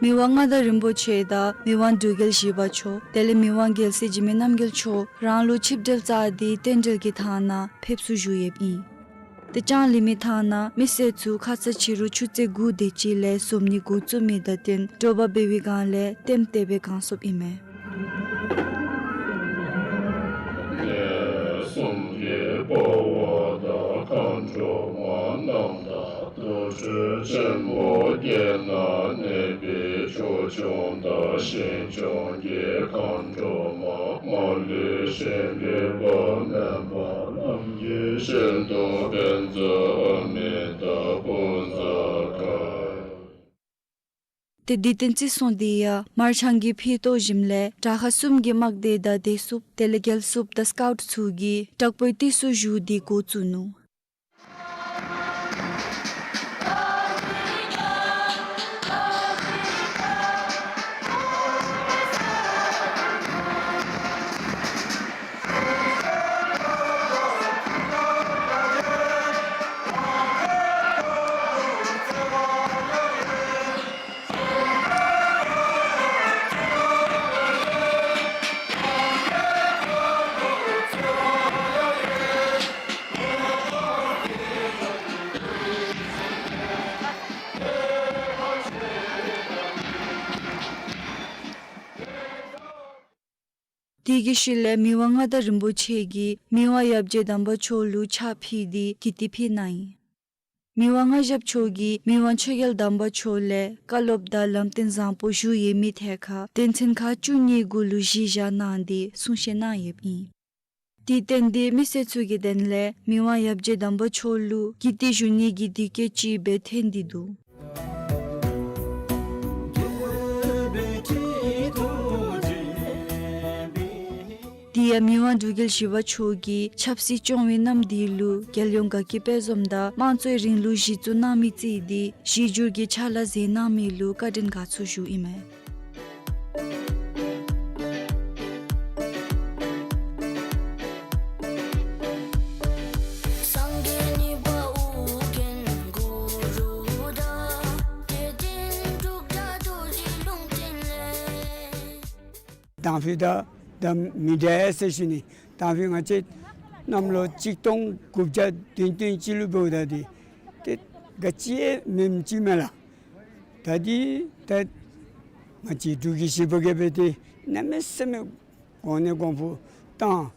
མི་དབང་མངའ་བདག་རིན་པོ་ཆེ་དང་མི་དབང་འབྲུག་རྒྱལ་བཞི་པ་མཆོག་དེ་ལས་མི་དབང་རྒྱལ་སྲས་འཇིགས་མེད་རྣམ་རྒྱལ་མཆོག་རང་ལུ་ཆིབས་གྲལ་བཅར་ཏེ་རྟེན་འབྲེལ་གྱི་ཐང་ནང་ཕེབས་བསུ་ཞུ་ཡོདཔ་ཨིན། ཏེ་ལྕང་གླིང་མི་ཐང་ནང་མི་སེར་ཚུ་ཁ་ཙ་ཕྱི་རུ་ཆུ་ཚོད་དགུ་དེ་ཅིག་ལས་འཛོམས་ནི་འགོ་བཙུགས་མི་དང་བསྟུན་དྲོ་པ་འབད་བའི་སྒང་ལས་ལྟདམོ་སྟེ་སྦེ་གང་སོཔ་ཨིན་མས། གནས་གསུམ་གྱི་དཔའ་བོ་དང་མཁའ་འགྲོ་མ་རྣམས་དང་། དུར་ཁྲོད་ཆེན་པོ་བརྒྱད་ན་གནས་པའི་ཆོས་སྐྱོང་དང་ཞིང་སྐྱོང་གི་མཁའ་འགྲོ་མ། མ་ལུས་ཞིང་གི་དཔལ་མེ་འབར། ལམ་གྱི་ཞིང་དུ་བཛྲ་ཨ་མི་ཏ་བྷུ་ཛ་ག། ཏེ་དུས་སྟོན་བརྩི་སྲུང་དེ་ཡང་མར་ཆང་གི་ཕུད་བཏོག་ཞིནམ་ལས་དྲག་ཤོས་གསུམ་གྱི་དམག་སྡེ་དང་བདེ་སྲུངཔ་དེ་ལས་རྒྱལ་སྲུངཔ་དང་སི་ཀའུཊ་ཚུ་གིས་དྲག་པོའི་ཏི་སུ་བཞུགས་ཏེ་འགོ་བཙུགས་ནུག། དེ་གི་ཤུལ་ལས་མི་དབང་མངའ་བདག་རིན་པོ་ཆེ་གིས་མི་དབང་ཡབ་རྗེ་དམ་པ་མཆོག་ལུ་ཕྱག་ཕུལ་ཏེ་ཀིརྟི་ཕུལ་གནང་ཡི། མི་དབང་མངའ་ཞབས་མཆོག་གིས་མི་དབང་ཆོས་རྒྱལ་དམ་པ་མཆོག་ལས་བཀའ་སློབ་དང་ལམ་སྟོན་བཟང་པོ་ཞུ་ཡོད་མི་ཐད་ཁར་དོན་ཚན་ཁག་བཅུ་གཉིས་གུ་ལུ་གཞི་བཞག་གནང་སྟེ་གསུང་བཤད་གནང་ཡོདཔ་ཨིན། དེ་བརྟེན་ཏེ་མི་སེར་ཚུ་གི་དོན་ལས་མི་དབང་ཡབ་རྗེ་དམ་པ་མཆོག་ལུ་ཀིརྟི་ཞུ་ནི་གི་དུས་སྐབས་ཅིག་སྦེ་ཐོན་ཏེ་འདུག། དེ་ ཡང་མི་དབང་འབྲུག་རྒྱལ་བཞི་པ་མཆོག་གིས་ཆབ་སྲིད་སྐྱོང་བའི་གནམ་བདེ་ལུ་རྒྱལ་ཡོངས་དགའ་སྐྱིད་དཔལ་འཛོམས་དང་དམངས་གཙོའི་རིང་ལུགས་གཞི་བཙུགས་གནང་མི་བརྩིས་ཏེ་གཞི་བསྒྱུར་གྱི་ཕྱག་ལཱ་མཛད་གནང་མི་ལུ་བཀའ་དྲིན་དགའ་ཚོར་ཞུཝ་ཨིན་མས། དང་ཕུ་དང་ད་མི་འདྲ་ཟེར་ཞུ་ནི། དང་ཕུ་ང་བཅས་གནམ་ལོ་གཅིག་སྟོང་དགུ་བརྒྱ་བདུན་ཅུ་དོན་གཅིག་ལུ་འབདཝ་ད་འདི་ཏེ་ག་ཅི་ཡང་མེནམ་ཅིག་མས་ལགས། ད་འདི་ད་ང་བཅས་འབྲུག་རྒྱལ་བཞི་པ་གིས་འབད་དེ་གནམ་མེད་ས་མེད་གོང་ནས་གོང་འཕེལ་བཏང་།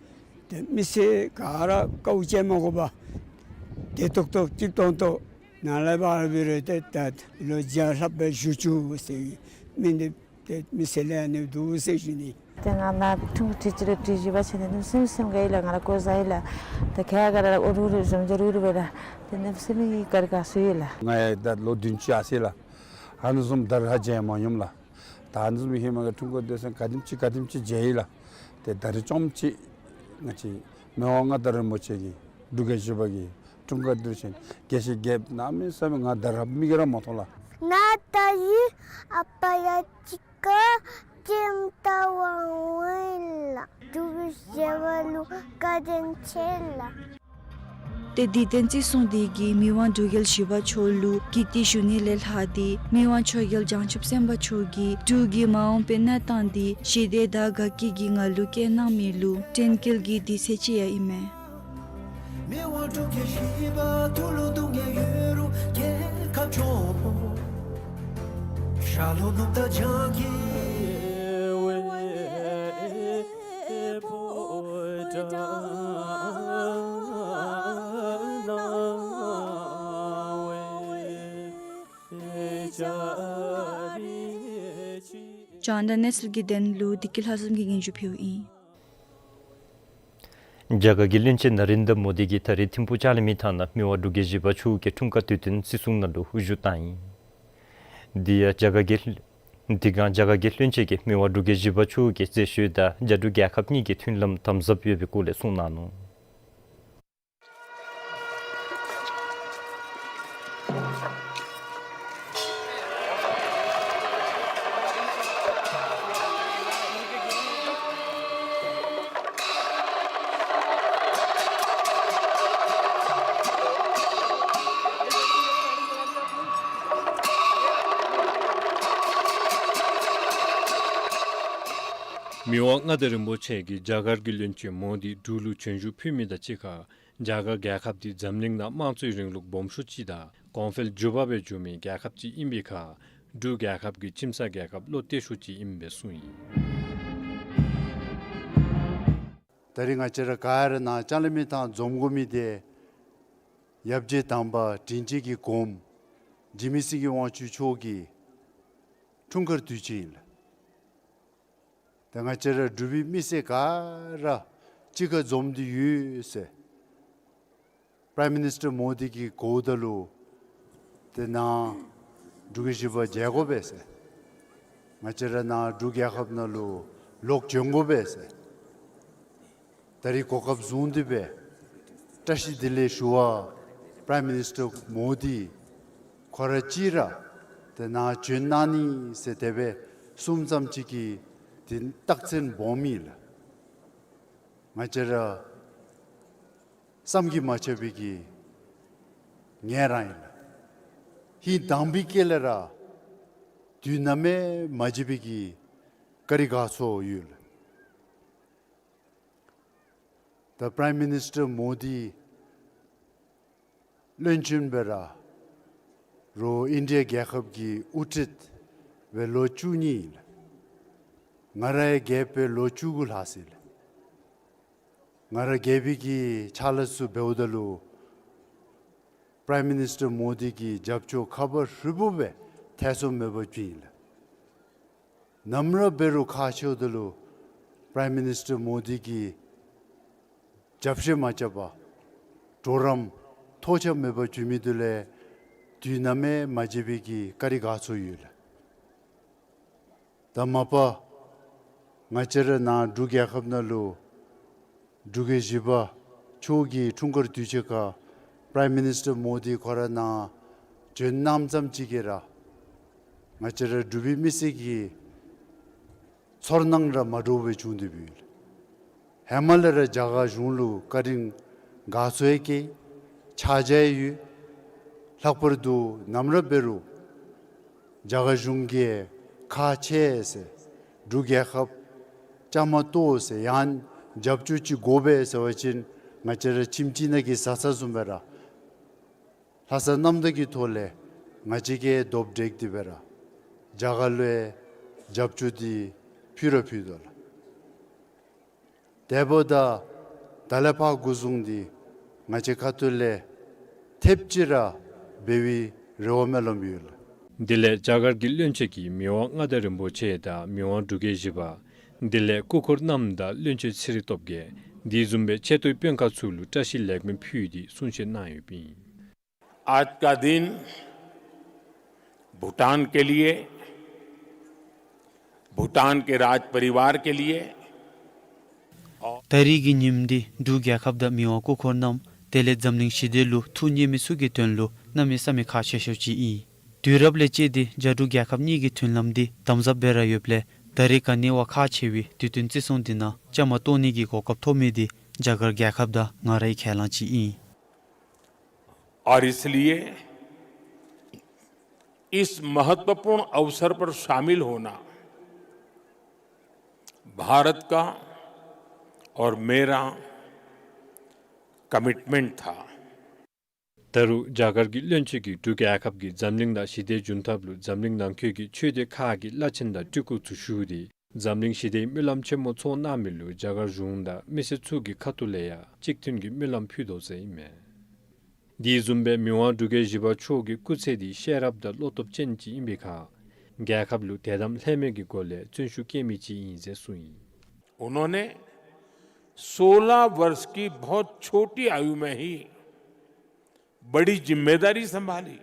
ཏེ་མི་སེར་ག་ར་དཀའཝ་སྤྱད་མ་དགོ་པར་བདེ་ཏོག་ཏོ་སྐྱིད་ཏོང་ཏོ་ནཱ་ལས་འབད་རུང་ཏེ་ད་ལོ་བརྒྱ་ལྷགཔ་སྦེ་བཞུགས་བཅུག་ཟེར་མི་འདི་ཏེ་མི་སེར་ལས་ཨ་ནི་འདུག་ཟེར་ཞུ་ནི། ཏེ་ང་ནཱ་འཁྲུངས་སྐར་དུས་ཅི་ལུ་དུས་བཞི་པ་ཆགས་ནི་གནམ་མེད་ས་མེད་སེམས་དགའ་ཡི་ལགས། ང་ར་གོ་ས་ཡི་ལགས། ཏེ་ཁ་ཡང་ག་ར་ལགས་འོ་རུ་རུ་འཇམ་འཇམ་རུ་རུ་སྦེ་ལགས། ཏེ་གནམ་མེད་ས་མེད་བཀའ་དྲིན་དགའ་ཚོར་ཡི་ལགས། ང་ཡང་ད་ལོ་བདུན་ཅུ་ཡར་སོ་ཡི་ལགས། ཨ་ནི་བཟུམ་ད་རེས་ཧ་མཇལ་མ་མྱོངམ་ལགས། ད་ཨ་ནི་བཟུམ་ཧེ་མ་གི་འཁྲུངས་སྐར་དུས་ཚོད་ག་དེམ་ཅིག་ག་དེམ་ཅིག་མཇལ་ཡི་ལགས། ཏེ་ད་རེས་རྐྱངམ་ཅིག་ང་བཅས་མི་དབང་མངའ་བདག་རིན་པོ་ཆེ་གི་འབྲུག་རྒྱལ་བཞི་པ་གི་འཁྲུངས་སྐར་དུས་ཆེན་དགེ་བཤེས་རྒྱལཔོ་གནམ་མེད་ས་མེད་ང་ད་རེས་མིག་གིས་ར་མ་མཐོང་ལགས། ང་ད་རེས་ཨ་པ་ཡང་གཅིག་ཁར་ལྕམ་དང་ཝང་ཝང་ལགས། འབྲུག་རྒྱལ་བཞི་པ་ལུ་བཀའ་དྲིན་ཆེ་ལགས། ཏེ་དུས་སྟོན་བརྩི་སྲུང་འདི་གིས་མི་དབང་འབྲུག་རྒྱལ་བཞི་པ་མཆོག་ལུ་ཀིརྟི་ཞུ་ནི་ལས་ལྷག་སྟེ་མི་དབང་ཆོས་རྒྱལ་བྱང་ཆུབ་སེམས་དཔའ་མཆོག་གིས་འབྲུག་གི་མ་འོངས་པའི་གནས་སྟངས་འདི་ཞི་བདེ་དང་དགའ་སྐྱིད་ཀྱི་ངང་ལུ་བསྐྱལ་གནང་མི་ལུ་དྲན་སྐུལ་གྱི་དུས་ཚོད་ཅིག་ཡང་ཨིན་མས། རྒྱང་བསྒྲགས་གནས་ཚུལ་གྱི་དོན་ལུ་བདེ་སྐྱིད་ལྷ་འཛོམས་ཀྱིས་སྙན་ཞུ་ཕུལཝ་ཨིན། རྒྱ་གར་གྱི་བློན་ཆེན་ན་རེན་དྲ་མོ་དི་གིས་ད་རིས་ཐིམ་ཕུག་ལྕང་གླིང་མི་ཐང་ནང་མི་དབང་འབྲུག་རྒྱལ་བཞི་པ་མཆོག་གི་འཁྲུངས་སྐར་དུས་སྟོན་བརྩི་སྲུང་ནང་ལུ་བཞུགས་གནང་ཡི། དེ་ཡང་རྒྱ་གར་གྱི་དེ་སྒང་རྒྱ་གར་གྱི་བློན་ཆེན་གྱིས་མི་དབང་འབྲུག་རྒྱལ་བཞི་པ་མཆོག་གི་མཛད་བཞུགས་དང་རྒྱ་འབྲུག་རྒྱལ་ཁབ་གཉིས་ཀྱི་མཐུན་ལམ་དམ་ཟབ་ཡོད་པའི་སྐོར་ལས་གསུངས་གནང་ནུག། མི་དབང་མངའ་བདག་རིན་པོ་ཆེ་གིས་རྒྱ་གར་གྱི་བློན་ཆེན་མོ་དི་འབྲུག་ལུ་བྱོན་བཞུགས་ཕུལ་མི་དང་གཅིག་ཁར་རྒྱ་གར་རྒྱལ་ཁབ་འདི་འཛམ་གླིང་ནང་དམངས་གཙོའི་རིང་ལུགས་སྦོམ་ཤོས་ཅིག་དང་གོང་འཕེལ་མགྱོགས་པ་སྦེ་འགྱོ་མི་རྒྱལ་ཁབ་ཅིག་ཨིན་པའི་ཁར་འབྲུག་རྒྱལ་ཁབ་ཀྱི་ཁྱིམ་ཚང་རྒྱལ་ཁབ་བློ་གཏད་ཤོས་ཅིག་ཨིན་པས་གསུངས་ཡི། ད་རིས་ང་བཅས་ར་ག་ར་ནཱ་ལྕང་གླིང་མི་ཐང་འཛོམས་དགོ་མི་འདི་ཡབ་རྗེ་དམ་པ་དྲིན་ཅན་གྱི་གོངམ་འཇིགས་མེད་སེང་གེ་དབང་ཕྱུག་མཆོག་གི་འཁྲུངས་སྐར་དུས་ཆེན་ཨིན་ལགས། ད་ང་བཅས་ར་འབྲུག་པའི་མི་སེར་ག་ར་གཅིག་ཁར་འཛོམས་ཏེ་ཡོད་ཟེར་པ་རའིམ་མི་ནིས་ཊར་མོ་དི་གིས་གོཝ་ད་ལུ་ཏེ་ནཱ་འབྲུག་རྒྱལ་བཞི་པ་མཇལ་དགོ་པས་ཟེར། ང་བཅས་ར་ནཱ་འབྲུག་རྒྱལ་ཁབ་ནང་ལུ་ལོག་བྱོན་དགོ་པས་ཟེར། ད་རིས་གོ་སྐབས་བཟུང་སྟེ་སྦེ་བཀྲ་ཤིས་བདེ་ལེགས་ཞུ་བར་པ་རའིམ་མི་ནིས་ཊར་མོ་དི་ཁོ་ར་གཅིག་ར་ཏེ་ནཱ་བྱོན་གནང་ནི་ཟེར་དེ་སྦེ་གསུངམ་ཙམ་ཅིག་གིས་ཏེ་རྟགས་མཚན་སྦོམ་ཨིན་ལགས། ང་བཅས་ར་བསམ་གྱིས་མ་ཁྱབ་པའི་གི་ངལ་རངས་ཨིན་ལགས། ཧིང་དྭངས་པའི་དཀྱིལ་ལས་ར་དུས་ནམ་ཡང་མ་བརྗེད་པའི་གི་བཀའ་དྲིན་དགའ་ཚོར་ཡོད་ལགས། ད་པ་རའིམ་མི་ནིས་ཊར་མོ་དི་བློན་ཆེན་སྦེ་ར་རོགས་ཨིན་ཌི་ཡ་རྒྱལ་ཁབ་ཀྱི་དབུ་ཁྲིད་སྦེ་ལོ་བཅུ་གཉིས་ཨིན་ལགས། ང་ར་ཡང་རྒྱལཔོ་སྦེ་ལོ་བཅུ་དགུ་ལྷག་ཅི་ལགས། ང་ར་རྒྱལ་པོའི་གི་ཕྱག་ལཱ་ཚུ་འབདཝ་ད་ལུ་པ་རའིམ་མི་ནིས་ཊར་མོ་དི་གི་རྒྱབ་སྐྱོར་ཁ་བ་ཧྲིལ་བུ་སྦེ་ཐེ་ཚོམ་མེད་པར་བྱིན་ཡི་ལགས། ནམ་ར་འབད་རུང་ཁག་ཆེཝ་ད་ལུ་པ་རའིམ་མི་ནིས་ཊར་མོ་དི་གིས་རྒྱབ་བཤུད་མ་རྐྱབ་པར་གྲོགས་རམ་ཐོགས་ཆགས་མེད་པར་བྱིན་མི་འདི་ལས་དུས་ནམ་ཡང་མ་བརྗེད་པའི་གི་བཀའ་དྲིན་དགའ་ཚོར་ཡོད་ལགས། ད་མ་པ་ང་བཅས་ར་ནཱ་འབྲུག་རྒྱལ་ཁབ་ནང་ལུ་ འབྲུག་རྒྱལ་བཞི་པ་མཆོག་གི་འཁྲུངས་སྐར་དུས་ཆེན་ཁར་པྲའིམ་མི་ནིསི་ཊར་མོ་དི་ཁོ་ར་ནཱ་བྱོན་གནངམ་ཙམ་ཅིག་གིས་ར་ང་བཅས་ར་འབྲུག་པའི་མི་སེར་གྱི་ཚོར་སྣང་ར་མ་འདྲཝ་སྦེ་བྱུང་སྟེ་འབད་ཡོད། ཧེ་མ་ལས་ར་རྒྱ་གར་གཞུང་ལུ་བཀའ་དྲིན་དགའ་ཚོར་ཡང་བསྐྱེད། ཕྱག་རྗེས་ཡང་ཡོད། ལྷག་པར་དུ་ནམ་ར་འབད་རུང་རྒྱ་གར་གཞུང་གིས་ཁག་ཆེ་ཟེར་འབྲུག་རྒྱལ་ཁབ་བཅའ་མར་གཏོགས་ཟེར་ཡང་རྒྱབ་སྐྱོར་ཅིག་དགོ་པས་ཟེར་བ་ཅིན་ང་བཅས་ར་ཁྱིམ་གཅིག་ནང་གི་བཟའ་ཚང་བཟུམ་སྦེ་ར་ལྷག་བསམ་རྣམ་དག་གི་ཐོག་ལས་ང་བཅས་ཀྱིས་རྡོག་བསྒྲིལ་ཏེ་འབད་ར་རྒྱ་གར་ལུ་ཡང་རྒྱབ་སྐྱོར་འདི་ཕུལ་ར་ཕུལ་དོ་ལགས། དེ་འབདཝ་ད་ད་ལས་ཕར་འགོ་བཟུང་སྟེ་ང་བཅས་ཁ་ཐུག་ལས་ཐེབས་ཅིག་ར་འབད་བའི་རེ་བ་སྨོན་ལམ་ཡོད་ལགས། དེ་ལས་རྒྱ་གར་གྱི་བློན་ཆེན་གྱིས་མི་དབང་མངའ་བདག་རིན་པོ་ཆེ་དང་མི་དབང་འབྲུག་རྒྱལ་བཞི་པ་དེ་ལས་སྐུ་འཁོར་རྣམས་དང་བློན་ཆེན་ཚེ་རིང་སྟོབས་རྒྱས་དེ་བཟུམ་སྦེ་ཆེ་མཐོའི་དཔོན་ཁག་ཚུ་ལུ་བཀྲ་ཤིས་ལེགས་སྨོན་ཕུལ་ཏེ་གསུང་བཤད་གནང་ཡོདཔ་ཨིན། आज का दिन भूटान के लिए, भूटान के राज परिवार के लिए, ད་རིས་ཀྱི་ཉིནམ་འདི་འབྲུག་རྒྱལ་ཁབ་དང་མི་དབང་སྐུ་འཁོར་རྣམས་དེ་ལས་འཛམ་གླིང་ཞི་བདེ་ལུ་ཐུགས་མཉེས་མི་ཚུ་གི་དོན་ལུ་གནམ་མེད་ས་མེད་ཁག་ཆེ་ཤོས་ཅིག་ཨིན། དུས་རབས་ལས་བཅད་དེ་རྒྱ་འབྲུག་རྒྱལ་ཁབ་གཉིས་ཀྱི་མཐུན་ལམ་འདི་དམ་ཟབ་འབད་ར་ཡོདཔ་ལས་ད་རིས་ག་ནི་བ་ཁག་ཆེ་བའི་དུས་སྟོན་བརྩི་སྲུང་འདི་ནང་བཅའ་མར་གཏོགས་ནི་གི་གོ་སྐབས་ཐོབ་མི་འདི་རྒྱ་གར་རྒྱལ་ཁབ་དང་ང་རའི་ཁས་བླངས་ཅིག་ཨིན། और इसलिए इस महत्वपूर्ण अवसर पर शामिल होना भारत का और मेरा कमिटमेंट था। ད་རུང་རྒྱ་གར་གྱི་བློན་ཆེན་གྱིས་འབྲུག་རྒྱལ་ཁབ་ཀྱིས་འཛམ་གླིང་ནང་ཞི་བདེ་འབྱུང་ཐབས་ལུ་འཛམ་གླིང་ནང་འཁོད་ཀྱི་ཆོས་སྡེ་ཁག་གི་བླ་ཆེན་དང་སྤྲུལ་སྐུ་ཚུ་ཞུ་སྟེ་འཛམ་གླིང་ཞི་བདེའི་སྨོན་ལམ་ཆེན་མོ་ཚོགས་གནང་མི་ལུ་རྒྱ་གར་གཞུང་དང་མི་སེར་ཚུ་གི་ཁ་ཐུག་ལས་ཡང་གཅིག་མཐུན་གྱི་སྨོན་ལམ་ཕུལ་དོ་ཟེར་ཨིན་མས། དེ་བཟུམ་སྦེ་མི་དབང་འབྲུག་རྒྱལ་བཞི་པ་མཆོག་གི་སྐུ་ཚེ་འདི་ཤེས་རབ་དང་བློ་སྟོབས་ཅན་ཅིག་ཨིན་པའི་ཁར་རྒྱལ་ཁབ་ལུ་དད་དམ་ལྷད་མེད་ཀྱི་སྒོ་ལས་བརྩོན་ཤུགས་བསྐྱེད་མི་ཅིག་ཨིན་ཟེར་གསུངས་ཡི། उन्होंने सोलह वर्ष की बहुत छोटी आयु में ही बड़ी जिम्मेदारी संभाली।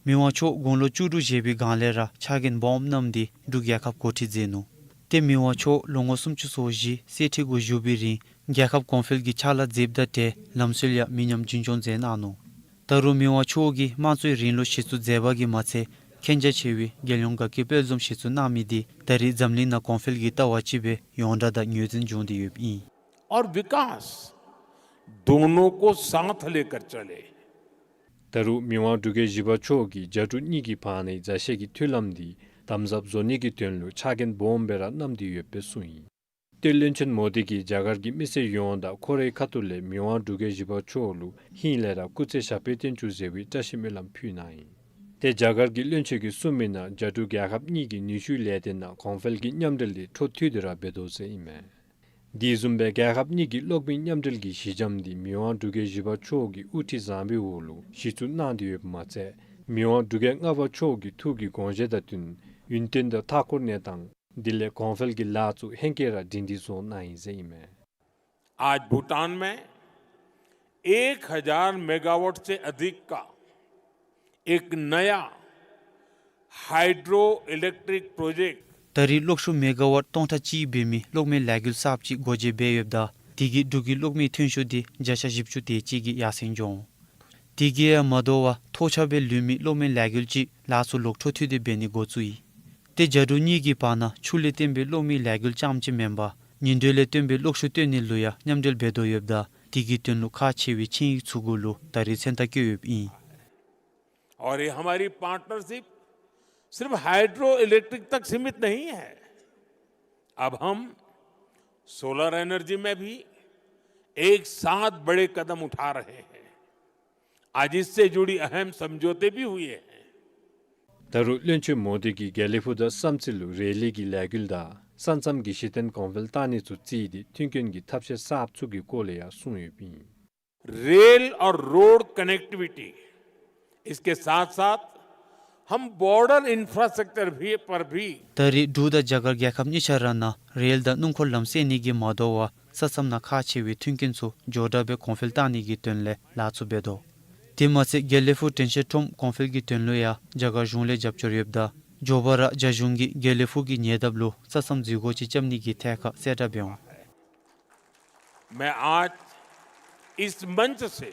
མི་དབང་མཆོག་དགུང་ལོ་བཅུ་དྲུག་བཞེས་པའི་སྒང་ལས་ར་ཕྱག་འགན་སྦོམ་བསྣམས་ཏེ་འབྲུག་རྒྱལ་ཁབ་འགོ་ཁྲིད་མཛད་ནུག། ཏེ་མི་དབང་མཆོག་ལོ་ངོ་སུམ་ཅུ་སོ་བཞི་གསེར་ཁྲི་གུ་བཞུགས་པའི་རིང་རྒྱལ་ཁབ་གོང་འཕེལ་གྱི་ཕྱག་ལཱ་མཛདཔ་དང་འབྲེལ་ལམ་སྲོལ་ཡང་མི་ཉམས་རྒྱུན་འཁྱོངས་མཛད་གནང་ནུག། ད་རུང་མི་དབང་མཆོག་གིས་དམངས་གཙོའི་རིང་ལུགས་གཞི་བཙུགས་མཛད་པ་གིས་མ་ཚད་མཁྱེན་རྒྱ་ཆེ་བའི་རྒྱལ་ཡོངས་དགའ་སྐྱིད་དཔལ་འཛོམས་གཞི་བཙུགས་གནང་མི་འདི་ད་རིས་འཛམ་གླིང་ནང་གོང་འཕེལ་གྱི་ལྟ་བ་ཅིག་སྦེ་ཡོངས་གྲགས་དང་ངོས་འཛིན་བྱུང་སྟེ་ཡོདཔ་ཨིན། और विकास दोनों को साथ लेकर चले। ད་རུང་མི་དབང་འབྲུག་རྒྱལ་བཞི་པ་མཆོག་གིས་རྒྱ་འབྲུག་གཉིས་ཀྱི་བར་ནའི་མཛའ་བཤེས་ཀྱི་མཐུན་ལམ་འདི་དམ་ཟབ་བཟོ་ནི་གི་དོན་ལུ་ཕྱག་འགན་སྦོམ་སྦེ་ར་བསྣམས་ཏེ་ཡོདཔ་སྦེ་གསུངས་ཡི། ཏེ་བློན་ཆེན་མོ་དི་གིས་རྒྱ་གར་གྱི་མི་སེར་ཡོངས་དང་ཁོ་རའི་ཁ་ཐུག་ལས་མི་དབང་འབྲུག་རྒྱལ་བཞི་པ་མཆོག་ལུ་ཧིང་ལས་ར་སྐུ་ཚེ་ཞབས་པད་བརྟན་བཅུག་ཟེར་བའི་བཀྲ་ཤིས་སྨོན་ལམ་ཕུལ་གནང་ཡི། ཏེ་རྒྱ་གར་གྱི་བློན་ཆེན་གྱིས་གསུངས་མི་ནང་རྒྱ་འབྲུག་རྒྱལ་ཁབ་གཉིས་ཀྱི་ནུས་ཤུགས་ལས་ཏེ་ནཱ་གོང་འཕེལ་གྱི་མཉམ་འབྲེལ་འདི་འཕྲོ་མཐུད་དེ་ར་འབད་དོ་ཟེར་ཨིན་མས། དེ་བཟུམ་སྦེ་རྒྱལ་ཁབ་གཉིས་ཀྱི་གློག་མེའི་མཉམ་འབྲེལ་གྱི་གཞི་འགྱམ་འདི་མི་དབང་འབྲུག་རྒྱལ་བཞི་པ་མཆོག་གི་དབུ་ཁྲིད་བཟང་པོའི་འོག་ལུ་གཞི་བཙུགས་གནང་སྟེ་ཡོདཔ་མ་ཚད་མི་དབང་འབྲུག་རྒྱལ་ལྔ་པ་མཆོག་གི་ཐུགས་ཀྱི་དགོངས་བཞེད་དང་བསྟུན་ཡུན་བརྟན་དང་མཐའ་འཁོར་གནས་སྟངས་དེ་ལས་གོང་འཕེལ་གྱི་ལཱ་ཚུ་ཧེང་སྐལ་ར་སྒྲིང་སྒྲི་བཟོ་གནང་ཡི་ཟེར་ཨིན་མས། आज भूटान में एक हज़ार मेगावाट से अधिक का एक नया हाइड्रो इलेक्ट्रिक प्रोजेक्ट ད་རིས་གློག་ཤུགས་མེ་ག་ཝཊ་སྟོང་ཕྲག་གཅིག་འབད་མི་གློག་མེའི་ལས་འགུལ་གསརཔ་ཅིག་སྒོ་འབྱེད་འབད་ཡོདཔ་ད་དེ་གིས་འབྲུག་གི་གློག་མེའི་ཐོན་ཤུགས་འདི་བརྒྱ་ཆ་བཞི་བཅུ་དེ་ཅིག་གིས་ཡར་སེང་འགྱོ་འོང་། དེ་གིས་ཡང་མ་དོ་བར་ཐོགས་ཆགས་སྦེ་ལུས་མི་གློག་མེའི་ལས་འགུལ་ཅིག་ལཱ་ཚུ་ལོག་འཕྲོ་མཐུད་དེ་འབད་ནི་འགོ་བཙུགས་ཡི། ཏེ་རྒྱ་འབྲུག་གཉིས་ཀྱི་བར་ན་ཆུ་ལས་བཏོན་པའི་གློག་མེའི་ལས་འགུལ་རྐྱངམ་ཅིག་མེན་པར་ཉི་འགྲོས་ལས་བཏོན་པའི་གློག་ཤུགས་བཏོན་ནི་ལུ་ཡང་མཉམ་འབྲེལ་འབད་དོ་ཡོདཔ་ད་དེ་གི་དོན་ལུ་ཁག་ཆེ་བའི་ཆིངས་ཡིག་ཚུ་གུ་ལུ་ད་རིས་མཚན་རྟགས་བཀོད་ཡོདཔ་ཨིན། और ये हमारी पार्टनरशिप सिर्फ हाइड्रो इलेक्ट्रिक तक सीमित नहीं है। अब हम सोलर एनर्जी में भी एक साथ बड़े कदम उठा रहे हैं। आज इससे जुड़ी अहम समझौते भी हुए हैं। ད་རུང་བློན་ཆེན་མོ་དི་གིས་དགེ་ལེགས་ཕུག་དང་བསམ་རྩེ་ལུ་རེལ་ལི་གི་ལས་འགུལ་དང་ས་མཚམས་ཀྱི་གཞི་རྟེན་གོང་འཕེལ་བཏང་ནི་ཚུ་བརྩིས་ཏེ་མཐུན་རྐྱེན་གྱི་ཐབས་ཤེས་གསརཔ་ཚུ་གི་སྐོར་ལས་ཡང་གསུངས་ཡོདཔ་ཨིན། रेल और रोड कनेक्टिविटी, इसके साथ साथ हम बॉर्डर इंफ्रास्ट्रक्चर भी, पर भी ད་རིས་འབྲུག་དང་རྒྱ་གར་རྒྱལ་ཁབ་གཉིས་ཆ་ར་ནང་རེལ་དང་སྣུམ་འཁོར་ལམ་བསལ་ནི་གིས་མ་དོ་བར་ས་མཚམས་ནང་ཁག་ཆེ་བའི་མཐུན་རྐྱེན་ཚུ་མགྱོགས་དྲགས་སྦེ་གོང་འཕེལ་བཏང་ནི་གི་དོན་ལས་ལཱ་ཚུ་འབད་དོ། དེ་མ་ཚད་དགེ་ལེགས་ཕུག་དྲན་ཤེས་ཁྲོམ་གོང་འཕེལ་གྱི་དོན་ལུ་ཡང་རྒྱ་གར་གཞུང་ལས་རྒྱབ་སྐྱོར་ཡོདཔ་ད་མགྱོགས་པ་ར་རྒྱ་གཞུང་གིས་དགེ་ལེགས་ཕུག་གི་ཉེ་འདབས་ལུ་ས་མཚམས་འཛུལ་སྒོ་ཅིག་རྐྱབ་ནི་གི་ཐད་ཁར་གསལ་བསྒྲགས་འབད་འོང་། मैं आज इस मंच से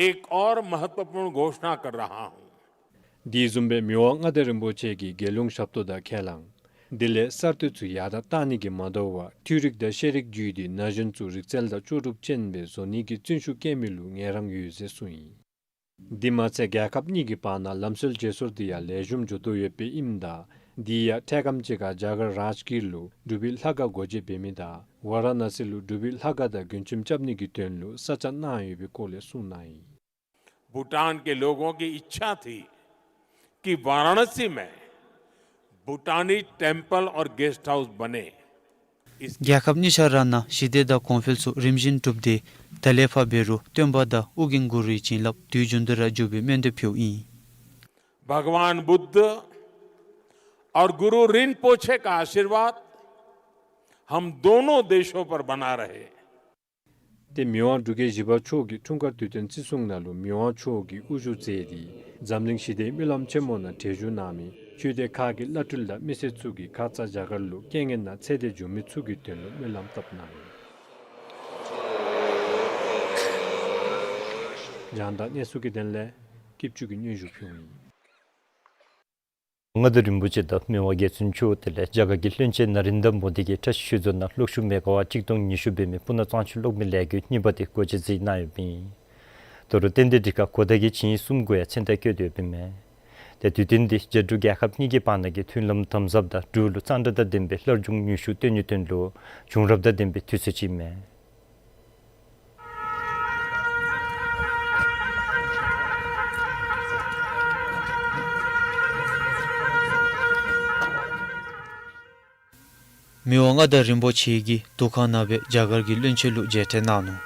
एक और महत्वपूर्ण घोषणा कर रहा हूं। དེ་བཟུམ་སྦེ་མི་དབང་མངའ་བདག་རིན་པོ་ཆེ་གིས་རྒྱལ་ཡོངས་ཞབས་ཏོག་དང་ཁས་བླངས། དེ་ལས་གསར་གཏོད་ཚུ་ཡར་དྲག་གཏང་ནི་གི་མ་དོ་བར་འཕྲུལ་རིག་དང་ཤེས་རིག་བརྒྱུད་དེ་ན་གཞོན་ཚུ་རིག་རྩལ་དང་ལྕོགས་གྲུབ་ཅན་སྦེ་བཟོ་ནི་གི་བརྩོན་ཤུགས་བསྐྱེད་མི་ལུ་ངལ་རངས་ཡོད་ཟེར་གསུངས་ཡི། དེ་མ་ཚད་རྒྱལ་ཁབ་གཉིས་ཀྱི་བར་ན་ལམ་སྲོལ་བརྗེ་སོར་དེ་ཡང་ལེགས་ཤོམ་འགྱོ་དོ་ཡོདཔ་ཨིནམ་ད་དེ་ཡང་འཕྲལ་ཁམས་ཅིག་ཁར་རྒྱ་གར་རཱཇ་གིར་ལུ་འབྲུག་པའི་ལྷ་ཁང་སྒོ་འབྱེད་འབད་མི་དང་ཝ་ར་ཎ་སི་ལུ་འབྲུག་པའི་ལྷ་ཁང་དང་མགོན་ཁྱིམ་རྐྱབ་ནི་གི་དོན་ལུ་ས་ཆ་གནང་ཡོད་པའི་སྐོར་ལས་གསུངས་གནང་ཡི། भूटान के लोगों की इच्छा थी कि वाराणसी में भूटानी टेम्पल और गेस्ट हाउस बने। རྒྱལ་ཁབ་གཉིས་ཆ་ར་ནང་ཞི་བདེ་དང་གོང་འཕེལ་ཚུ་རིམ་བཞིན་གྲུབ་སྟེ་ད་ལས་ཕར་འབད་རུང་སྟོན་པ་དང་ཨོ་རྒྱན་གུ་རུའི་བྱིན་རླབས་དུས་རྒྱུན་དུ་ར་འགྱོ་བའི་སྨོན་འདུན་ཕུལཝ་ཨིན། भगवान बुद्ध और गुरु रिनपोछे का आशीर्वाद हम दोनों देशों पर बना रहे। ཏེ་མི་དབང་འབྲུག་རྒྱལ་བཞི་པ་མཆོག་གིས་འཁྲུངས་སྐར་དུས་སྟོན་བརྩི་སྲུང་ནང་ལུ་མི་དབང་མཆོག་གིས་དབུ་བཞུགས་མཛད་དེ་འཛམ་གླིང་ཞི་བདེའི་སྨོན་ལམ་ཆེན་མོ་ནང་གྲལ་བཞུགས་གནང་མི་ཆོས་སྡེ་ཁག་གི་བླ་སྤྲུལ་དང་མི་སེར་ཚུ་གིས་ཁ་ཙ་རྒྱ་གར་ལུ་རྐྱེན་ངན་ནང་ཚེ་འདས་འབྱོན་མི་ཚུ་གི་དོན་ལུ་སྨོན་ལམ་བཏབ་གནང་ཡི། རྒྱང་བསྒྲགས་གནས་ཚུལ་གྱི་དོན་ལས་སྐྱིད་ཆུ་གིས་སྙན་ཞུ་ཕུལཝ་ཨིན། མངའ་བདག་རིན་པོ་ཆེ་དང་མི་དབང་རྒྱལ་བཙུན་མཆོག་དེ་ལས་རྒྱ་གར་གྱི་བློན་ཆེན་ན་རེན་དྲ་མོ་དི་གིས་བཀྲ་ཤིས་ཆོས་རྫོང་ནང་གློག་ཤུགས་མེ་ག་ཝཊ་གཅིག་སྟོང་ཉི་ཤུ་འབད་མི་སྤུ་ན་གཙང་ཆུ་གློག་མེ་ལས་འགུལ་གཉིས་པ་དེ་སྒོ་འབྱེད་མཛད་གནང་ཡོདཔ་ཨིན། ད་རུང་རྟེན་འབྲེལ་སྒྲིག་ཁར་གོ་བརྡ་གི་ཆིངས་ཡིག་གསུམ་གུ་ཡང་མཚན་རྟགས་བཀོད་དེ་ཡོདཔ་ཨིན་མས། ཏེ་དུས་སྟོན་འདི་རྒྱ་འབྲུག་རྒྱལ་ཁབ་གཉིས་ཀྱི་བར་ན་གི་མཐུན་ལམ་དམ་ཟབ་དང་འབྲུག་ལུ་གཙང་སྦྲ་དང་ལྡན་པའི་སླར་འབྱུང་ནུས་ཤུགས་བཏོན་ནིའི་དོན་ལུ་བྱུང་རབས་དང་ལྡན་པའི་དུས་ཚོད་ཅིག་ཨིན་མས། མི་དབང་མངའ་བདག་རིན་པོ་ཆེ་གིས་འདུ་ཁང་ནང་སྦེ་རྒྱ་གར་གྱི་བློན་ཆེན་ལུ་མཇལ་འཕྲད་གནང་ནུག།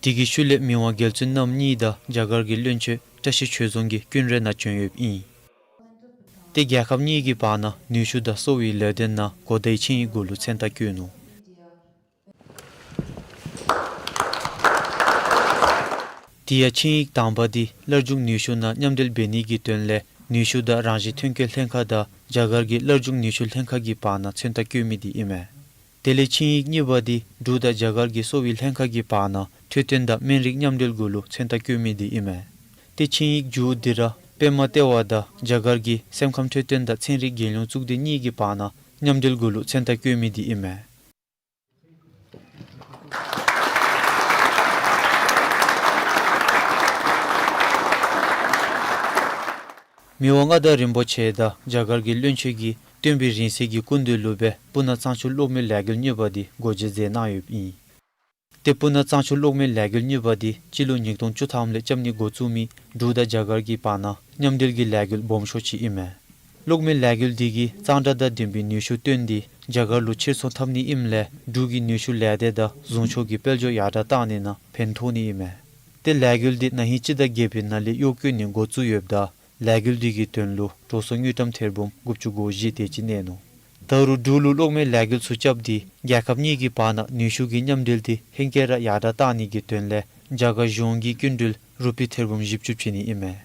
དེ་གི་ཤུལ་ལས་མི་དབང་རྒྱལ་བཙུན་རྣམ་གཉིས་དང་རྒྱ་གར་གྱི་བློན་ཆེན་བཀྲ་ཤིས་ཆོས་རྫོང་གིས་ཀུན་ར་ནང་བྱོན་ཡོདཔ་ཨིན། ཏེ་རྒྱལ་ཁབ་གཉིས་ཀྱི་བར་ན་ནུས་ཤུགས་དང་གསོ་བའི་ལས་དོན་ནང་གོ་བརྡའི་ཆིངས་ཡིག་གུ་ལུ་མཚན་རྟགས་བཀོད་ནུག། དེ་ཡང་ཆིངས་ཡིག་དང་པ་འདི་སླར་འབྱུང་ནུས་ཤུགས་ནང་མཉམ་འབྲེལ་འབད་ནི་གི་དོན་ལས་ནུས་ཤུགས་དང་རང་བཞིན་ཐོན་སྐྱེད་ལྷན་ཁག་དང་རྒྱ་གར་གྱི་སླར་འབྱུང་ནུས་ཤུགས་ལྷན་ཁག་གི་བར་ན་མཚན་རྟགས་བཀོད་མི་འདི་ཨིན་མས། དེ་ལས་ཆིངས་ཡིག་གཉིས་པ་འདི་འབྲུག་དང་རྒྱ་གར་གྱི་གསོ་བའི་ལྷན་ཁག་གི་བར་ན་འཕྲོད་བསྟེན་དང་སྨན་རིགས་མཉམ་འབྲེལ་གུ་ལུ་མཚན་རྟགས་བཀོད་མི་འདི་ཨིན་མས། ཏེ་ཆིངས་ཡིག་མཇུག་འདི་ར་པདྨ་ལྟེ་བ་དང་རྒྱ་གར་གྱི་སེམས་ཁམས་འཕྲོད་བསྟེན་དང་ཚན་རིག་རྒྱལ་ཡོངས་གཙུག་སྡེ་གཉིས་ཀྱི་བར་ན་མཉམ་འབྲེལ་གུ་ལུ་མཚན་རྟགས་བཀོད་མི་འདི་ཨིན་མས། མི་དབང་མངའ་བདག་རིན་པོ་ཆེ་དང་རྒྱ་གར་གྱི་བློན་ཆེན་གྱིས་སྟོན་པའི་རིང་བསྲེལ་གྱི་སྐུ་མདུན་ལུ་སྦེ་སྤུ་ན་གཙང་ཆུ་གློག་མེ་ལས་འགུལ་གཉིས་པ་འདི་སྒོ་འབྱེད་མཛད་གནང་ཡོདཔ་ཨིན། ཏེ་སྤུ་ན་གཙང་ཆུ་གློག་མེ་ལས་འགུལ་གཉིས་པ་འདི་སྤྱི་ལོ་ཉིས་སྟོང་བཅུ་ཐམ་ལས་རྐྱབ་ནི་འགོ་བཙུགས་མི་འབྲུག་དང་རྒྱ་གར་གྱི་བར་ན་མཉམ་འབྲེལ་གྱི་ལས་འགུལ་སྦོམ་ཤོས་ཅིག་ཨིན་མས། གློག་མེ་ལས་འགུལ་འདི་གིས་གཙང་སྦྲ་དང་ལྡན་པའི་ནུས་ཤུགས་བཏོན་ཏེ་རྒྱ་གར་ལུ་ཕྱིར་ཚོང་འཐབ་ནི་ཨིནམ་ལས་འབྲུག་གི་ནུས་ཤུགས་ལས་སྡེ་དང་བཟུང་ཆོག་གི་དཔལ་འབྱོར་ཡར་དྲག་གཏང་ནི་ནང་ཕན་ཐོགས་ནི་ཨིན་མས། ཏེ་ལས་འགུལ་འདི་ན་ཧིང་སྤྱི་ཟླ་བརྒྱད་པའི་ནང་ལས་གཡོག་བཀོལ་ནི་འགོ་བཙུགས་ཡོདཔ་ད་ལས་འགུལ་འདི་གི་དོན་ལུ་འགྲོ་སོང་དངུལ་ཀྲམ་ཐེར་འབུམ་དགུ་བཅུ་གོ་བཞི་དེ་ཅིག་གནས་ནུག། ད་རུང་འབྲུག་ལུ་གློག་མེ་ལས་འགུལ་ཚུ་རྐྱབ་སྟེ་རྒྱལ་ཁབ་གཉིས་ཀྱི་བར་ན་ནུས་ཤུགས་ཀྱི་མཉམ་འབྲེལ་འདི་ཧེང་སྐལ་ར་ཡར་དྲག་གཏང་ནི་གི་དོན་ལས་རྒྱ་གར་གཞུང་གིས་སྐྱིན་འགྲུལ་རུ་པི་ཐེར་འབུམ་བཞི་བཅུ་བྱིན་ནི་ཨིན་མས།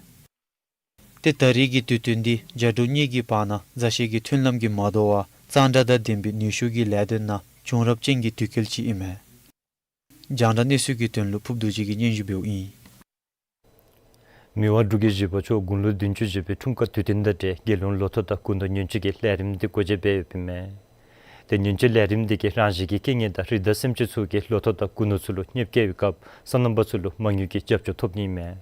ཏེ་ད་རེས་ཀྱི་དུས་སྟོན་འདི་རྒྱ་འབྲུག་གཉིས་ཀྱི་བར་ན་མཛའ་བཤེས་ཀྱི་མཐུན་ལམ་གྱི་མ་དོ་བར་གཙང་སྦྲ་དང་ལྡན་པའི་ནུས་ཤུགས་ཀྱི་ལས་དོན་ནང་བྱུང་རབས་ཅན་གྱི་དུས་སྐབས་ཅིག་ཨིན་མས། རྒྱང་བསྒྲགས་གནས་ཚུལ་གྱི་དོན་ལུ་ཕུབ་རྡོ་རྗེ་གིས་སྙན་ཞུ་འབདཝ་ཨིན། མི་དབང་འབྲུག་རྒྱལ་བཞི་པ་མཆོག་དགུང་ལོ་བདུན་ཅུ་བཞེས་པའི་འཁྲུངས་སྐར་དུས་སྟོན་དང་འབྲེལ་རྒྱལ་ཡོངས་ལོ་ཐོག་དང་སྐུ་ནོར་ཉིན་བཅུ་གི་ལས་རིམ་འདི་སྒོ་འབྱེད་འབད་ཡོདཔ་ཨིན་མས། ཏེ་ཉིན་བཅུའི་ལས་རིམ་འདི་གིས་རང་བཞིན་གྱི་རྐྱེན་ངན་དང་རི་དྭགས་སེམས་ཅན་ཚུ་གིས་ལོ་ཐོག་དང་སྐུ་ནོར་ཚུ་ལུ་གནོདཔ་བཀལ་བའི་སྐབས་སོ་ནམ་པ་ཚུ་ལུ་མ་དངུལ་གྱི་རྒྱབ་སྐྱོར་ཐོབ་ནི་ཨིན་མས།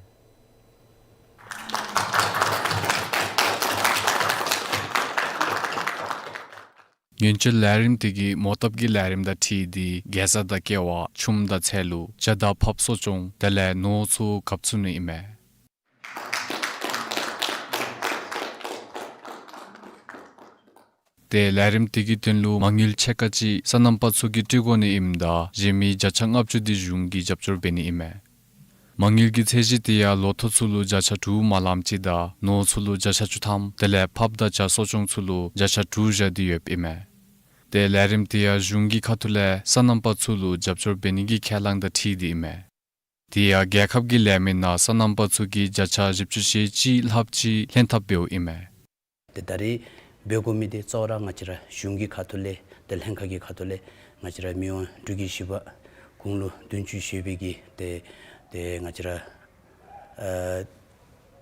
ཉིན་བཅུའི་ལས་རིམ་འདི་གིས་མོ་བཏབ་ཀྱི་ལས་རིམ་དང་འཁྲིལ་ཏེ་གེ་ཛ་དང་ཀེ་བ་ཆུམ་དང་ཚལ་ལུ་བྱ་དང་ཕགཔ་གསོ་སྐྱོང་དེ་ལས་ནོར་ཚུ་གབ་ཚུགས་ནི་ཨིན་མས། ཏེ་ལས་རིམ་འདི་གི་དོན་ལུ་མ་དངུལ་ཕྱེད་ཀ་ཅིག་སོ་ནམ་པ་ཚུ་གིས་སྤྲོད་དགོ་ནི་ཨིནམ་ད་གཞན་མི་བརྒྱ་ཆ་ལྔ་བཅུ་འདི་གཞུང་གིས་རྒྱབ་སྐྱོར་འབད་ནི་ཨིན་མས། མ་དངུལ་གྱི་ཚད་གཞི་འདི་ཡང་ལོ་ཐོག་ཚུ་ལུ་བརྒྱ་ཆ་དྲུག་མ་ལངམ་ཅིག་དང་ནོར་ཚུ་ལུ་བརྒྱ་ཆ་བཅུ་ཐམ་དེ་ལས་ཕགཔ་དང་བྱ་གསོ་སྐྱོང་ཚུ་ལུ་བརྒྱ་ཆ་དྲུག་བཞག་སྟེ་ཡོདཔ་ཨིན་མས། ཏེ་ལས་རིམ་འདི་ཡང་གཞུང་གི་ཁ་ཐུག་ལས་སོ་ནམ་པ་ཚུ་ལུ་རྒྱབ་སྐྱོར་འབད་ནི་གི་ཁས་བླངས་དང་འཁྲིལ་ཏེ་ཨིན་མས། དེ་ཡང་རྒྱལ་ཁབ་ཀྱི་ལས་མི་ནང་སོ་ནམ་པ་ཚུ་གིས་བརྒྱ་ཆ་བཞི་བཅུ་ཞེ་གཅིག་ལྷགཔ་ཅིག་ལྷན་ཐབས་འབདཝ་ཨིན་མས། ཏེ་ད་རེས་འབད་དགོ་མི་འདི་གཙོ་བོ་ར་ང་བཅས་ར་གཞུང་གི་ཁ་ཐུག་ལས་ཏེ་ལྷན་ཁག་གི་ཁ་ཐུག་ལས་ང་བཅས་ར་མི་དབང་འབྲུག་རྒྱལ་བཞི་པ་དགུང་ལོ་བདུན་ཅུ་བཞེས་པའི་གི་ཏེ་ཏེ་ང་བཅས་ར་ཨ་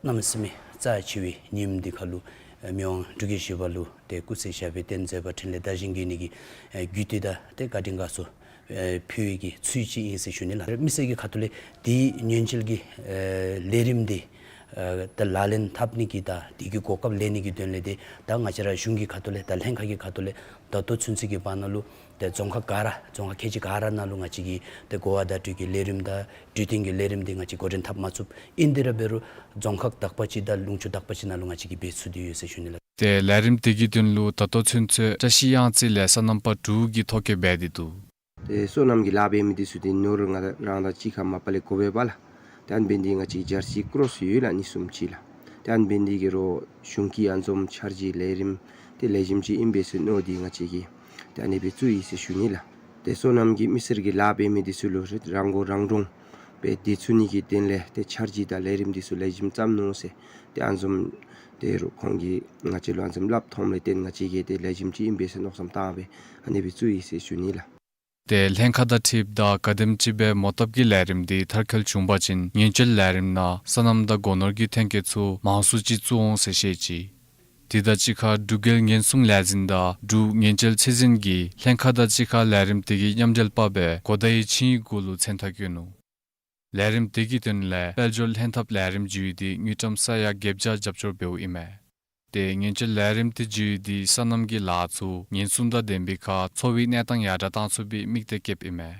གནམ་མེད་ས་མེད་རྩ་ཆེ་བའི་ཉིནམ་འདི་ཁར་ལུ་ཨ་མི་དབང་འབྲུག་རྒྱལ་བཞི་པ་ལུ་ཏེ་སྐུ་ཚེ་ཞབས་པད་བརྟན་མཛད་པ་འཕྲིན་ལས་དར་ཞིང་རྒྱས་ནི་གི་ཨ་རྒྱུ་དེ་དང་ཏེ་བཀའ་དྲིན་དགའ་ཚོར་ཨེ་ཕུལ་བའི་གི་ཚུལ་ཅིག་ཨིན་ཟེར་ཞུ་ནི་ལགས། མི་སེར་གྱི་ཁ་ཐུག་ལས་དེའི་ཉེན་བཅོལ་གྱི་ཨེ་ལས་རིམ་འདི་ཨེ་ད་ལག་ལེན་འཐབ་ནི་གི་དང་དེ་གི་གོ་སྐབས་ལེན་ནི་གི་དོན་ལས་ཏེ་ད་ང་བཅས་ར་གཞུང་གི་ཁ་ཐུག་ལས་ད་ལྷན་ཁག་གི་ཁ་ཐུག་ལས་ད་ལྟོ་ཚུན་ཚོད་ཀྱི་བར་ན་ལུ་ཏེ་རྫོང་ཁག་ག་ར་རྫོང་ཁག་ཁལ་གཅིག་ག་ར་ནང་ལུ་ང་བཅས་ཀྱིས་ཏེ་གོ་བ་བརྡ་སྤྲོད་ཀྱི་ལས་རིམ་དང་འཕྲོད་བསྟེན་གྱི་ལས་རིམ་འདི་ང་བཅས་འགོ་འདྲེན་འཐབ་མ་ཚུགས། ཨིན་དེ་ར་འབད་རུང་རྫོང་ཁག་དག་པ་ཅིག་དང་ལུང་ཕྱོགས་དག་པ་ཅིག་ནང་ལུ་ང་བཅས་ཀྱིས་འབད་ཚུགས་ཏེ་ཡོད་ཟེར་ཞུ་ནི་ལགས། ཏེ་ལས་རིམ་དེ་གི་དོན་ལུ་ད་ལྟོ་ཚུན་ཚོད་བཀྲ་ཤིས་གཡང་རྩེ་ལས་སོ་ནམ་པ་དྲུག་གིས་ཐོ་བཀོད་འབད་དེ་འདུག། ཏེ་སོ་ནམ་གྱི་ལཱ་འབད་མི་འདི་ཚུ་ཏེ་ནོར་ང་རང་དང་གཅིག་ཁར་མ་པ་ལས་དགོ་པས་པ་ལགས། ཏེ་ཨ་ནི་འབད་ནི་འདི་ང་བཅས་ཀྱི་ཇར་སི་ཀོརོསི་ཡོད་ལགས་གཉིས་གསུམ་ཅིག་ལགས། ཏེ་ཨ་ནི་འབད་ནི་འདི་གིས་རོགས་གཞུང་གི་ཨ་ནི་བཟུམ་འཆར་གཞི་ལས་རིམ་ཏེ་ལེགས་ཤོམ་ཅིག་ཨིན་པས་ཟེར་མནོ་སྟེ་ང་བཅས་ཀྱིས་ཏེ་ཨ་ནི་སྦེ་བཙུགས་ཡི་ཟེར་ཞུ་ནི་ལགས། ཏེ་སོ་ནམ་གྱི་མི་སེར་གྱི་ལཱ་འབད་མི་འདི་ཚུ་ལུ་རང་མགོ་རང་འདྲོངས་སྦེ་སྡོད་ཚུགས་ནི་གི་དོན་ལས་ཏེ་འཆར་གཞི་དང་ལས་རིམ་འདི་ཚུ་ལེགས་ཤོམ་བརྩམ་ནུག་ཟེར་ཏེ་ཨ་ནི་བཟུམ་ཏེ་རོགས་ཁོང་གིས་ང་བཅས་ལུ་ཨ་ནི་བཟུམ་སླབ་ཐོནམ་ལས་བརྟེན་ང་བཅས་ཀྱིས་ཏེ་ལེགས་ཤོམ་ཅིག་ཨིན་པས་ཟེར་མནོ་བསམ་བཏང་སྦེ་ཨ་ནི་སྦེ་བཙུགས་ཡི་ཟེར་ཞུ་ནི་ལགས། ཏེ་ལྷན་ཁག་དང་འཁྲིལཝ་ད་ག་དེམ་ཅིག་སྦེ་མོ་བཏབ་ཀྱི་ལས་རིམ་འདི་མཐར་འཁྱོལ་བྱུང་པ་ཅིན་ཉེན་བཅོལ་ལས་རིམ་ནང་སོ་ནམ་དང་སྒོ་ནོར་གྱི་ཐོན་སྐྱེད་ཚུ་མང་སུ་ཅིག་བཙུགས་འོང་ཟེར་བཤད་ཅི། དེ་དང་གཅིག་ཁར་འབྲུག་རྒྱལ་ཉེན་སྲུང་ལས་འཛིན་དང་འབྲུག་ཉེན་བཅོལ་ཚད་འཛིན་གྱིས་ལྷན་ཁག་དང་གཅིག་ཁར་ལས་རིམ་དེ་གི་མཉམ་འབྲེལ་པ་སྦེ་གོ་བརྡའི་ཆིངས་ཡིག་གུ་ལུ་མཚན་རྟགས་བཀོད་ནུག། ལས་རིམ་དེ་གི་དོན་ལས་དཔལ་འབྱོར་ལྷན་ཐབས་ལས་རིམ་བརྒྱུད་དེ་དངུལ་ཀྲམ་ས་ཡ་བརྒྱད་བརྒྱ་རྒྱབ་སྐྱོར་འབདཝ་ཨིན་མས། ཏེ་ཉེན་བཅོལ་ལས་རིམ་དེ་བརྒྱུད་དེ་སོ་ནམ་གྱི་ལཱ་ཚུ་ཉེན་སྲུང་དང་ལྡན་པའི་ཁར་འཚོ་བའི་གནས་སྟངས་ཡར་དྲག་གཏང་ཚུགས་པའི་དམིགས་གཏད་བསྐྱེདཔ་ཨིན་མས།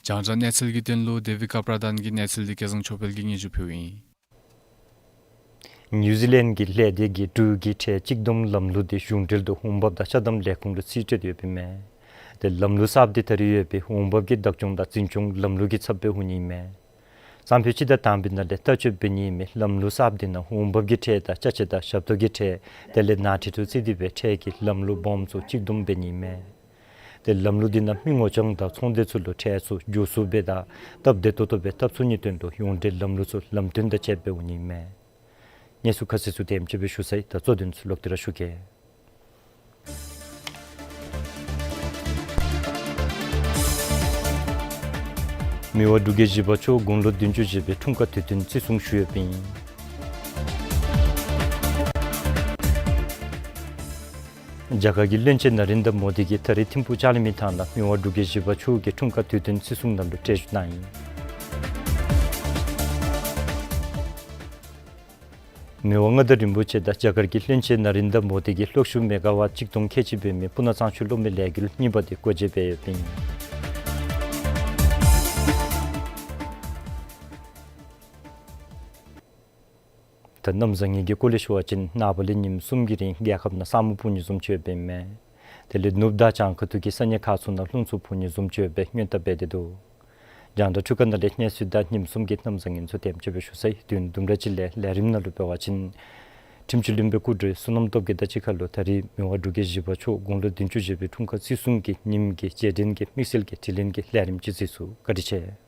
རྒྱང་བསྒྲགས་གནས་ཚུལ་གྱི་དོན་ལུ་དེ་བི་ཀ་པྲ་དཱན་གྱི་གནས་ཚུལ་འདི་སྐལ་བཟང་ཆོས་འཕེལ་གྱིས་སྙན་ཞུ་ཕུལཝ་ཨིན། ནིའུ་ཛི་ལེནཌ་གི་ལྷན་སྡེ་གིས་འབྲུག་གི་ཁྲལ་གཅིག་བསྡོམས་ལམ་ལུགས་དེ་གཞུང་འབྲེལ་དུ་འོང་འབབ་དང་ཅ་དམ་ལས་ཁུངས་ལུ་རྩིས་སྤྲོད་ཡོདཔ་ཨིན་མས། ཏེ་ལམ་ལུགས་གསརཔ་དེ་ད་རེས་ཡོད་པའི་འོང་འབབ་ཀྱི་བདག་སྐྱོང་དང་འཛིན་སྐྱོང་ལམ་ལུགས་ཀྱི་ཚབ་སྦེ་འོང་ནི་ཨིན་མས། བསམ་ཕོད་སྤྱི་ཟླ་དང་པའི་ནང་ལས་ལྟ་སྤྱོད་འབད་ནི་ཨིན་མས། ལམ་ལུགས་གསརཔ་དེ་ནང་འོང་འབབ་ཀྱི་ཁྲལ་དང་ཅ་ཆས་དང་ཞབས་ཏོག་གི་ཁྲལ་དེ་ལས་ནང་ཁྲལ་ཚུ་རྩིས་ཏེ་སྦེ་ཁྲལ་གྱི་ལམ་ལུགས་སྦོམ་ཚུ་གཅིག་བསྡོམས་འབད་ནི་ཨིན་མས། ཏེ་ལམ་ལུགས་འདི་ནང་མི་ངོ་རྐྱང་དང་ཚོང་སྡེ་ཚུ་ལུ་ཁྲལ་ཚུ་བསྒྱུར་བཅོས་འབད་དང་སྟབས་བདེ་ཏོག་ཏོ་སྦེ་འཐབ་ཚུགས་ནིའི་དོན་ལུ་ཡོངས་འབྲེལ་ལམ་ལུགས་ཚུ་ལམ་སྟོན་དང་བཅསཔ་སྦེ་འོང་ནི་ཨིན་མས། གནས་ཚུལ་ཁ་གསལ་ཚུ་དེམ་ཅིག་སྦེ་ཞུ་ཚར་ཡི། ད་གཙོ་དོན་ཚུ་ལོག་སྟེ་ར་ཞུ་གེ། མི་དབང་འབྲུག་རྒྱལ་བཞི་པ་མཆོག་དགུང་ལོ་བདུན་ཅུ་བཞེས་པའི་འཁྲུངས་སྐར་དུས་སྟོན་བརྩི་སྲུང་ཞུ་ཡོདཔ་ཨིན། རྒྱ་གར་གྱི་བློན་ཆེན་ནཱ་རེནྡྲ་མོ་དི་གིས་ད་རིས་ཐིམ་ཕུག་ལྕང་གླིང་མི་ཐང་ནང་མི་དབང་འབྲུག་རྒྱལ་བཞི་པ་མཆོག་གི་འཁྲུངས་སྐར་དུས་སྟོན་བརྩི་སྲུང་ནང་ལུ་གྲལ་བཞུགས་གནང་ཡི། མི་དབང་མངའ་བདག་རིན་པོ་ཆེ་དང་རྒྱ་གར་གྱི་བློན་ཆེན་ནཱ་རེནྡྲ་མོ་དི་གིས་གློག་ཤུགས་མེ་ག་ཝཊ་གཅིག་སྟོང་ཁལ་གཅིག་འབད་མི་སྤུ་ན་གཙང་ཆུ་གློག་མེ་ལས་འགུལ་གཉིས་པ་དེ་སྒོ་འབྱེད་འབད་ཡོདཔ་ཨིན། ད་གནམ་བཟང་ངན་གྱི་སྐོར་ལས་ཞུ་བ་ཅིན་ནངས་པ་ལས་ཉིནམ་གསུམ་གྱི་རིང་རྒྱལ་ཁབ་ནང་ས་སྨུག་ཕུབ་ནི་བཟུམ་ཅིག་ཡོདཔ་ཨིན་མས། དེ་ལས་ནུབ་དང་བྱང་ཁ་ཐུག་གི་ས་གནས་ཁག་ཚུ་ནང་རླུང་འཚུབ་འཕུ་ནི་བཟུམ་ཅིག་ཡོད་པའི་སྔོན་བརྡ་འབད་དེ་འདུག། རྒྱང་བསྒྲགས་འཕྲུལ་ཁང་ནང་ལས་གནས་ཚུལ་དང་ཉིནམ་གསུམ་གྱི་གནམ་བཟང་ངན་ཚུ་དེམ་ཅིག་སྦེ་ཞུ་ཚར་ཡི། དུས་ཡུན་དུམ་གྲ་ཅིག་ལས་ལས་རིམ་ནང་ལུ་འབད་བ་ཅིན་ཁྲིམས་སྤྱི་བློན་པོའི་སྐུ་མགྲོན་བསོད་ནམས་སྟོབས་རྒྱས་དང་གཅིག་ཁར་ལུ་ད་རིས་མི་དབང་འབྲུག་རྒྱལ་བཞི་པ་མཆོག་དགུང་ལོ་བདུན་ཅུ་བཞེས་པའི་འཁྲུངས་སྐར་བརྩི་སྲུང་གི་ཉིནམ་གྱི་རྗེས་དྲན་གྱི་དམིགས་བསལ་གྱི་དྲི་ལན་གྱི་ལས་རིམ་ཅིག་བརྩིས་སོ། བཀའ་དྲིན་ཆེ།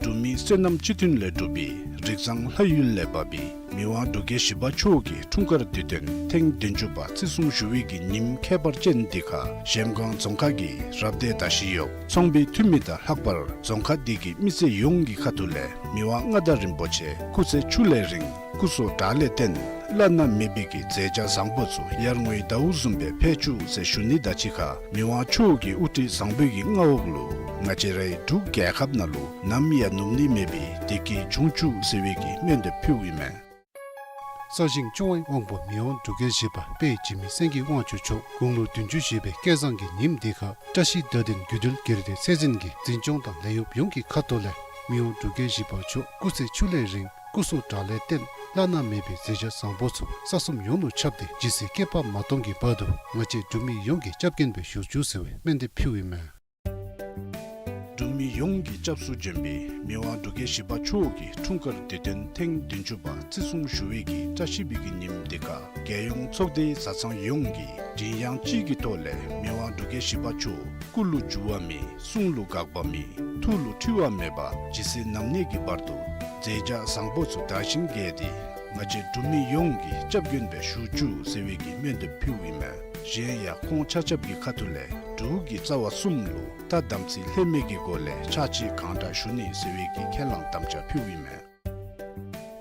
འབྲུག་མིའི་བསོད་ནམས་སྤྱི་མཐུན་ལས་གྲུབ་པའི་རིགས་བཟང་ལྷ་ཡུལ་ལས་བབས་པའི་མི་དབང་འབྲུག་རྒྱལ་བཞི་པ་མཆོག་གི་འཁྲུངས་སྐར་དུས་སྟོན་ཐེངས་བདུན་ཅུ་པ་བརྩི་སྲུང་ཞུ་བའི་གི་ཉིནམ་ཁྱད་པར་ཅན་འདི་ཁར་གཞལམ་སྒང་རྫོང་ཁག་གི་རབ་སྡེ་ད་ཞི་གཡོག་ཚོང་པའི་འཐུས་མི་དང་ལྷག་པར་རྫོང་ཁག་འདི་གི་མི་སེར་ཡོངས་ཀྱི་ཁ་ཐུག་ལས་མི་དབང་མངའ་བདག་རིན་པོ་ཆེ་སྐུ་ཚེ་ཆུ་ལས་རིང་སྐུ་གསུང་དགྲ་ལས་བརྟན་བླ་ན་མེད་པའི་གི་མཛད་བྱ་བཟང་པོ་ཚུ་ཡར་ངོའི་ཟླཝ་བཟུམ་སྦེ་འཕེལ་བཅུག་ཟེར་ཞུ་ནི་དང་གཅིག་ཁར་མི་དབང་མཆོག་གི་དབུ་ཁྲིད་བཟང་པོའི་གི་མངའ་འོག་ལུ་ང་བཅས་རའི་འབྲུག་རྒྱལ་ཁབ་ནང་ལུ་ནམ་ཡང་ནུབ་ནི་མེད་པའི་བདེ་སྐྱིད་འབྱུང་བཅུག་ཟེར་བའི་གི་སྨོན་འདེབས་ཕུལཝ་ཨིན་མས། ས་ཞིང་སྐྱོང་བའི་དབང་པོ་མི་དབང་འབྲུག་རྒྱལ་བཞི་པ་དཔལ་འཇིགས་མེད་སེང་གེ་དབང་ཕྱུག་མཆོག་དགུང་ལོ་བདུན་ཅུ་བཞེས་པའི་སྐལ་བཟང་གི་ཉིནམ་འདི་ཁར་བཀྲ་ཤིས་བརྡ་དོན་རྒྱུད་འགྲེལ་དགེ་ལྡན་ཚེ་བཙུན་གྱིས་འཛིན་སྐྱོང་དང་ལས་གཡོགཔ་ཡོངས་ཀྱི་ཁ་ཐུག་ལས་མི་དབང་འབྲུག་རྒྱལ་བཞི་པ་མཆོག་སྐུ་ཚེ་ཕྱུགས་ལས་རིང་སྐུ་གསུང་དགྲ་ལྷའི་རྟེན་བླ་ན་མེད་པའི་མཛད་བྱ་བཟང་པོ་ཚུ་ས་གསུམ་ཡོངས་ལུ་ཁྱབ་སྟེ་ཇི་སྲིད་བསྐལ་པ་མ་སྟོངས་ཀྱི་བར་དུ་ང་བཅས་འབྲུག་མི་ཡོངས་ཀྱི་སྐྱབས་མགོན་སྦེ་བཞུགས་བཅུག་ཟེར་བའི་སྨོན་འདེབས་ཕུལཝ་ཨིན་མས། འབྲུག་མི་ཡོངས་ཀྱི་སྐྱབས་སུ་བྱོན་པའི་མི་དབང་འབྲུག་རྒྱལ་བཞི་པ་མཆོག་གི་འཁྲུངས་སྐར་དུས་སྟོན་ཐེངས་བདུན་ཅུ་པ་བརྩི་སྲུང་ཞུ་བའི་གི་བཀྲ་ཤིས་པའི་གི་ཉིནམ་འདི་ཁར་རྒྱལ་ཡོངས་ཚོགས་སྡེའི་བཟའ་ཚང་ཡོངས་ཀྱིས་མགྲིན་དབྱངས་གཅིག་གི་ཐོག་ལས་མི་དབང་འབྲུག་རྒྱལ་བཞི་པ་མཆོག་སྐུ་ལུ་འགྱུར་བ་མེད། གསུང་ལུ་འགག་པ་མེད། ཐུགས་ལུ་འཁྲི་བ་མེད་པར་ཇི་སྲིད་ནམ་གནས་ཀྱི་བར་དུ་མཛད་བྱ་བཟང་པོ་ཚུ་དར་ཞིང་རྒྱས་ཏེ་ང་བཅས་འབྲུག་མི་ཡོངས་ཀྱི་སྐྱབས་མགོན་སྦེ་བཞུགས་བཅུག་ཟེར་བའི་གི་སྨོན་འདེབས་ཕུལཝ་ཨིན་མས། གཞན་ཡང་ཁོང་ཆ་ཁྱབ་ཀྱི་ཁ་ཐུག་ལས་འབྲུག་གི་རྩ་བ་གསུམ་ལུ་ཐ་དམ་ཚིག་ལྷད་མེད་ཀྱི་སྒོ་ལས་ཕྱག་ཕྱི་གང་དྲག་ཞུ་ནི་ཟེར་བའི་གི་ཁས་བླངས་དམ་བཅའ་ཕུལཝ་ཨིན་མས།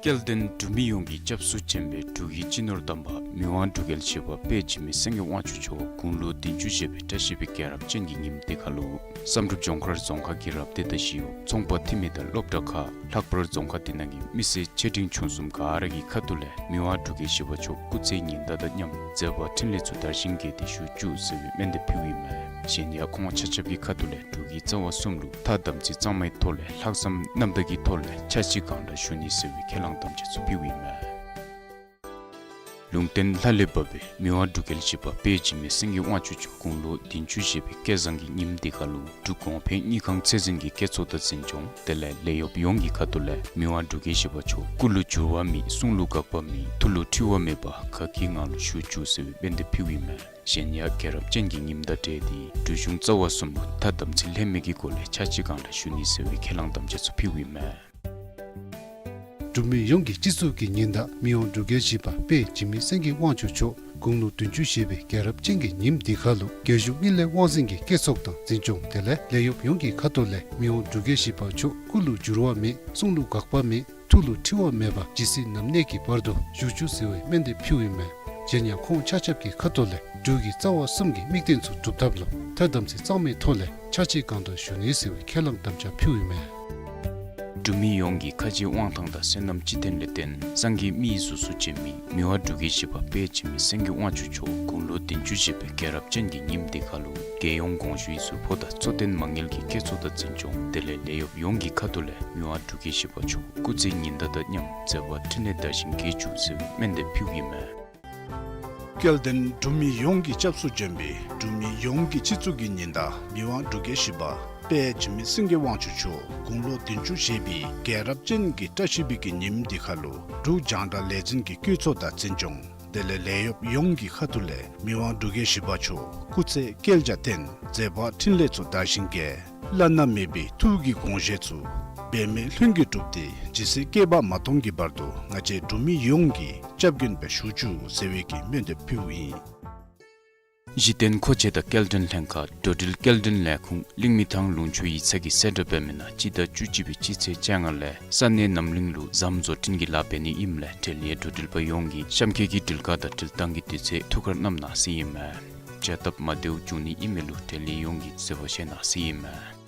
སྐལ་ལྡན་འབྲུག་མི་ཡོངས་ཀྱི་སྐྱབས་སུ་བྱོན་པའི་འབྲུག་གི་སྤྱི་ནོར་དམ་པ་མི་དབང་འབྲུག་རྒྱལ་བཞི་པ་དཔལ་འཇིགས་མེད་སེང་གེ་དབང་ཕྱུག་མཆོག་དགུང་ལོ་བདུན་ཅུ་བཞེས་པའི་བཀྲ་ཤིས་པའི་རྒྱལ་རབས་ཅན་གྱི་ཉིནམ་འདི་ཁར་ལུ་བསམ་གྲུབ་ལྗོངས་མཁར་རྫོང་ཁག་གི་རབ་སྡེ་བརྡ་བཞིའི་ཚོང་པ་འཐུས་མི་དང་སློབ་གྲྭ་ཁག་ལྷག་པར་རྫོང་ཁག་དེ་ནང་གི་མི་སེར་ཆེ་འབྲིང་ཆུང་གསུམ་ག་ར་གི་ཁ་ཐུག་ལས་མི་དབང་འབྲུག་རྒྱལ་བཞི་པ་མཆོག་སྐུ་ཚེ་ཉིན་ཟླ་དང་མཉམ་མཛད་པ་འཕྲིན་ལས་ཚུ་དར་ཞིང་རྒྱས་ཏེ་བཞུགས་བཅུག་ཟེར་བའི་སྨོན་འདེབས་ཕུལཝ་ཨིན་མས། གཞན་ཡང་ཁོང་ཆ་ཁྱབ་ཀྱི་ཁ་ཐུག་ལས་འབྲུག་གི་རྩ་བ་གསུམ་ལུ་ཐ་དམ་ཚིག་གཙང་མའི་ཐོག་ལས་ལྷག་བསམ་རྣམ་དག་གི་ཐོག་ལས་ཕྱག་ཕྱི་གང་དྲག་ཞུ་ནི་ཟེར་བའི་ཁས་བླངས་དམ་བཅའ་ཚུ་ཕུལཝ་ཨིན་མས། ལུང་བསྟན་ལྷ་ལས་བབས་པའི་མི་དབང་འབྲུག་རྒྱལ་བཞི་པ་དཔལ་འཇིགས་མེད་སེང་གེ་དབང་ཕྱུག་མཆོག་དགུང་ལོ་བདུན་ཅུ་བཞེས་པའི་སྐལ་བཟང་གི་ཉིནམ་འདི་ཁར་ལུ་འབྲུག་གོང་འཕེལ་དངུལ་ཁང་ཚད་འཛིན་གྱི་བཀོད་ཚོགས་དང་འཛིན་སྐྱོང་དེ་ལས་ལས་གཡོགཔ་ཡོངས་ཀྱི་ཁ་ཐུག་ལས་མི་དབང་འབྲུག་རྒྱལ་བཞི་པ་མཆོག་སྐུ་ལུ་འགྱུར་བ་མེད། གསུང་ལུ་འགག་པ་མེད། ཐུགས་ལུ་འཁྲི་བ་མེད་པར་ག་གི་ངང་ལུ་བཞུགས་བཅུག་ཟེར་བའི་སྨོན་འདེབས་ཕུལཝ་ཨིན་མས། གཞན་ཡང་རྒྱལ་རབས་ཅན་གྱི་ཉིནམ་དང་འབྲེལ་ཏེ་འབྲུག་གཞུང་རྩ་བ་གསུམ་ལུ་ཐ་དམ་ཚིག་ལྷད་མེད་ཀྱི་སྒོ་ལས་ཕྱག་ཕྱི་གང་དྲག་ཞུ་ནི་ཟེར་བའི་ཁས་བླངས་དམ་བཅའ་ཚུ་ཕུལཝ་ཨིན་མས། འབྲུག་མི་ཡོངས་ཀྱི་སྤྱི་གཙུག་གི་ཉི་ཟླ་མི་དབང་འབྲུག་རྒྱལ་བཞི་པ་དཔལ་འཇིགས་མེད་སེང་གེ་དབང་ཕྱུག་མཆོག་དགུང་ལོ་བདུན་ཅུ་བཞེས་པའི་རྒྱལ་རབས་ཅན་གྱི་ཉིནམ་འདི་ཁར་ལུ་རྒྱལ་གཞུང་དངུལ་ལས་དབང་འཛིན་གྱི་བཀོད་ཚོགས་དང་འཛིན་སྐྱོང་དེ་ལས་ལས་གཡོགཔ་ཡོངས་ཀྱི་ཁ་ཐུག་ལས་མི་དབང་འབྲུག་རྒྱལ་བཞི་པ་མཆོག་སྐུ་ལུ་འགྱུར་བ་མེད། གསུང་ལུ་འགག་པ་མེད། ཐུགས་ལུ་འཁྲི་བ་མེད་པར་ཇི་སྲིད་ནམ་གནས་ཀྱི་བར་དུ་བཞུགས་བཅུག་ཟེར་བའི་སྨོན་འདེབས་ཕུལཝ་ཨིན་མས། གཞན་ཡང་ཁོང་ཆ་ཁྱབ་ཀྱི་ཁ་ཐུག་ལས་འབྲུག་གི་རྩ་བ་གསུམ་གྱི་དམིགས་དོན་ཚུ་སྒྲུབ་ཐབས་ལུ་ཐ་དམ་ཚིག་གཙང་མའི་ཐོག་ལས་ཕྱག་ཕྱི་གང་དྲག་ཞུ་ནི་ཟེར་བའི་ཁས་བླངས་དམ་བཅའ་ཕུལཝ་ཨིན་མས། འབྲུག་མི་ཡོངས་ཀྱི་ཁ་རྗེ་དབང་ཐང་དང་བསོད་ནམས་སྤྱི་དོན་ལས་བརྟེན་སངས་རྒྱས་མི་ཡི་གཟུགས་སུ་བྱོན་མི་མི་དབང་འབྲུག་རྒྱལ་བཞི་པ་དཔལ་འཇིགས་མེད་སེང་གེ་དབང་ཕྱུག་མཆོག་དགུང་ལོ་བདུན་ཅུ་བཞེས་པའི་རྒྱལ་རབས་ཅན་གྱི་ཉིནམ་འདི་ཁར་ལུ་རྒྱལ་ཡོངས་དགོངས་ཞུའི་ཟུར་ཕོགས་དང་གཙོ་བསྟེན་མ་དངུལ་གྱི་བཀོད་ཚོགས་དང་འཛིན་སྐྱོང་དེ་ལས་ལས་གཡོགཔ་ཡོངས་ཀྱི་ཁ་ཐུག་ལས་མི་དབང་འབྲུག་རྒྱལ་བཞི་པ་མཆོག་སྐུ་ཚེ་ཉི་ཟླ་དང་མཉམ་མཛད་པ་འཕྲིན་ལས་དར་ཞིང་རྒྱས་བཅུག་ཟེར་བའི་སྨོན་འདེབས་ཕུལཝ་ཨིན་མས། སྐལ་ལྡན་འབྲུག་མི་ཡོངས་ཀྱི་སྐྱབས་སུ་བྱོན་པའི་འབྲུག་མི་ཡོངས་ཀྱི་སྤྱི་གཙུག་གི་ཉི་ཟླ་མི་དབང་འབྲུག་རྒྱལ་བཞི་པ་དཔལ་འཇིགས་མེད་སེང་གེ་དབང་ཕྱུག་མཆོག་དགུང་ལོ་བདུན་ཅུ་བཞེས་པའི་རྒྱལ་རབས་ཅན་གྱི་བཀྲ་ཤིས་པའི་གི་ཉིནམ་འདི་ཁར་ལུ་འབྲུག་རྒྱང་བསྒྲགས་ལས་འཛིན་གྱི་བཀོད་ཚོགས་དང་འཛིན་སྐྱོང་དེ་ལས་ལས་གཡོགཔ་ཡོངས་ཀྱི་ཁ་ཐུག་ལས་མི་དབང་འབྲུག་རྒྱལ་བཞི་པ་མཆོག་སྐུ་ཚེ་བསྐལ་བརྒྱར་བརྟན། མཛད་པ་འཕྲིན་ལས་ཚུ་དར་ཞིང་རྒྱས། བླ་ན་མེད་པའི་ཐུགས་ཀྱི་དགོངས་བཞེད་ཚུ་འབད་མེད་ལྷུན་གྱིས་གྲུབ་སྟེ་ཇི་སྲིད་བསྐལ་པ་མ་སྟོངས་ཀྱི་བར་དུ་ང་བཅས་འབྲུག་མི་ཡོངས་ཀྱི་སྐྱབས་མགོན་སྦེ་བཞུགས་བཅུག་ཟེར་བའི་གི་སྨོན་འདེབས་ཕུལཝ་ཨིན། གཞི་རྟེན་མཁོ་ཆས་དང་སྐྱེལ་འདྲེན་ལྷན་ཁག་འགྲོ་འགྲུལ་སྐྱེལ་འདྲེན་ལས་ཁུངས་གླིང་མི་ཐང་ལུང་ཕྱོགས་ཡིག་ཚང་གིས་གསལ་བསྒྲགས་འབད་མི་ནང་སྤྱི་ཟླ་བཅུ་གཅིག་པའི་སྤྱི་ཚེས་བཅོ་ལྔ་ལས་ས་གནས་རྣམ་གླིང་ལུ་ཟམ་བཟོ་སྐྲུན་གྱི་ལཱ་འབད་ནི་ཨིནམ་ལས་འབྲེལ་ཡོད་འགྲོ་འགྲུལ་པ་ཡོངས་ཀྱིས་གཤམ་འཁོད་ཀྱི་འགྲུལ་ཁག་དང་འགྲུལ་བཏང་གི་དུས་ཚོད་ཐུགས་ཁར་བསྣམ་གནང་ཟེར་ཨིན་མས། བྱ་སྟབས་མ་བདེཝ་འབྱུང་ནི་ཨིན་མི་ལུ་འབྲེལ་ཡོད་ཡོངས་ཀྱིས་གསོལ་བ་བཞེས་གནང་ཟེར་ཨིན་མས།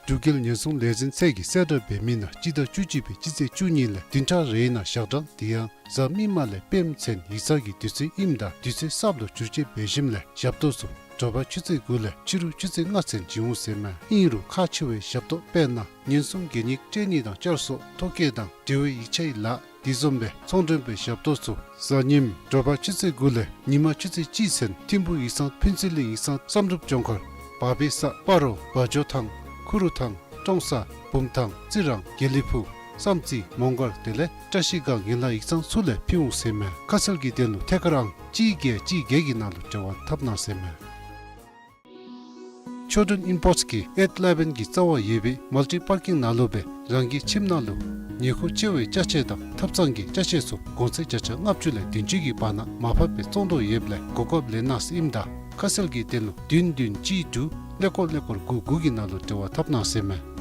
འབྲུག་རྒྱལ་ཉེན་སྲུང་ལས་འཛིན་ཚད་ཀྱིས་གསལ་བསྒྲགས་འབད་མི་ནང་སྤྱི་ཟླ་བཅུ་གཅིག་པའི་སྤྱི་ཚེས་བཅུ་གཉིས་ལས་བདུན་ཕྲག་རེའི་ནང་ཞག་གྲངས་དེ་ཡང་གཟའ་མིག་དམར་ལས་སྤེན་པ་ཚུན་ཡིག་ཚང་གི་དུས་ཚོད་ཨིནམ་ད་དུས་ཚོད་གསརཔ་ལུ་བསྒྱུར་བཅོས་འབད་ཞིནམ་ལས་ཞབས་ཏོག་ཚུ་དྲོ་པ་ཆུ་ཚོད་དགུ་ལས་ཕྱི་རུ་ཆུ་ཚོད་ལྔ་ཚུན་བྱིན་འོང་ཟེར་མས། ཨིན་རུང་ཁག་ཆེ་བའི་ཞབས་ཏོག་དཔེར་ན་ཉེན་སྲུང་གད་སྙིགས་སྤྲོད་ནི་དང་བསྐྱར་གསོ་ཐོ་བཀོད་དང་འབྲེལ་བའི་ཡིག་ཆའི་ལཱ་དེ་བཟུམ་སྦེ་ཚོང་མགྲོན་པའི་ཞབས་ཏོག་ཚུ་གཟའ་ཉིམ་དྲོ་པ་ཆུ་ཚོད་དགུ་ལས་ཉི་མ་ཆུ་ཚོད་གཅིག་ཚུན་ཐིམ་ཕུག་ཡིག་ཚང་ཕུན་ཚོགས་གླིང་ཡིག་ཚང་བསམ་གྲུབ་ལྗོངས་མཁར་བ་བེ་ས་སྤ་རོ་བ་འཇོ་ཐང་ཁུ་རུ་ཐང་ཀྲོང་གསར་བུམ་ཐང་རྩི་རང་དགེ་ལེགས་ཕུག་བསམ་རྩེ་མོང་སྒར་དེ་ལས་བཀྲ་ཤིས་སྒང་ཡན་ལག་ཡིག་ཚང་ཚུ་ལས་ཕུལ་འོང་ཟེར་མས། ཁ་གསལ་གྱི་དོན་ལུ་ཐད་ཀར་ཨང་གཅིག་བརྒྱད་གཅིག་བརྒྱད་ཀྱི་ནང་ལུ་འབྲེལ་བ་འཐབ་གནང་ཟེར་མས། ཆོས་སྒྲོན་ཨིམ་པོརཊསི་གིས་ཨེཊ་ཨི་ལེ་བཱན་གྱི་རྩ་བར་ཡོད་པའི་མལ་ཊི་པར་ཀིང་ནང་ལུ་སྦེ་རང་གི་ཁྱིམ་ནང་ལུ་ཉེ་འཁོར་བཅོ་བའི་ཅ་ཆས་དང་ཐབ་ཚང་གི་ཅ་ཆས་ཚུ་གོང་ཚད་བརྒྱ་ཆ་ལྔ་བཅུ་ལས་བདུན་ཅུ་གི་བར་ན་མར་ཕབ་སྦེ་བཙོང་དོ་ཡོདཔ་ལས་གོ་སྐབས་ལེན་གནང་ཟེར་ཨིནམ་ད་ཁ་གསལ་གྱི་དོན་ལུ་བདུན་བདུན་གཅིག་དྲུག་ཀླད་ཀོར་ཀླད་ཀོར་དགུ་དགུ་གི་ནང་ལུ་འབྲེལ་བ་འཐབ་གནང་ཟེར་མས།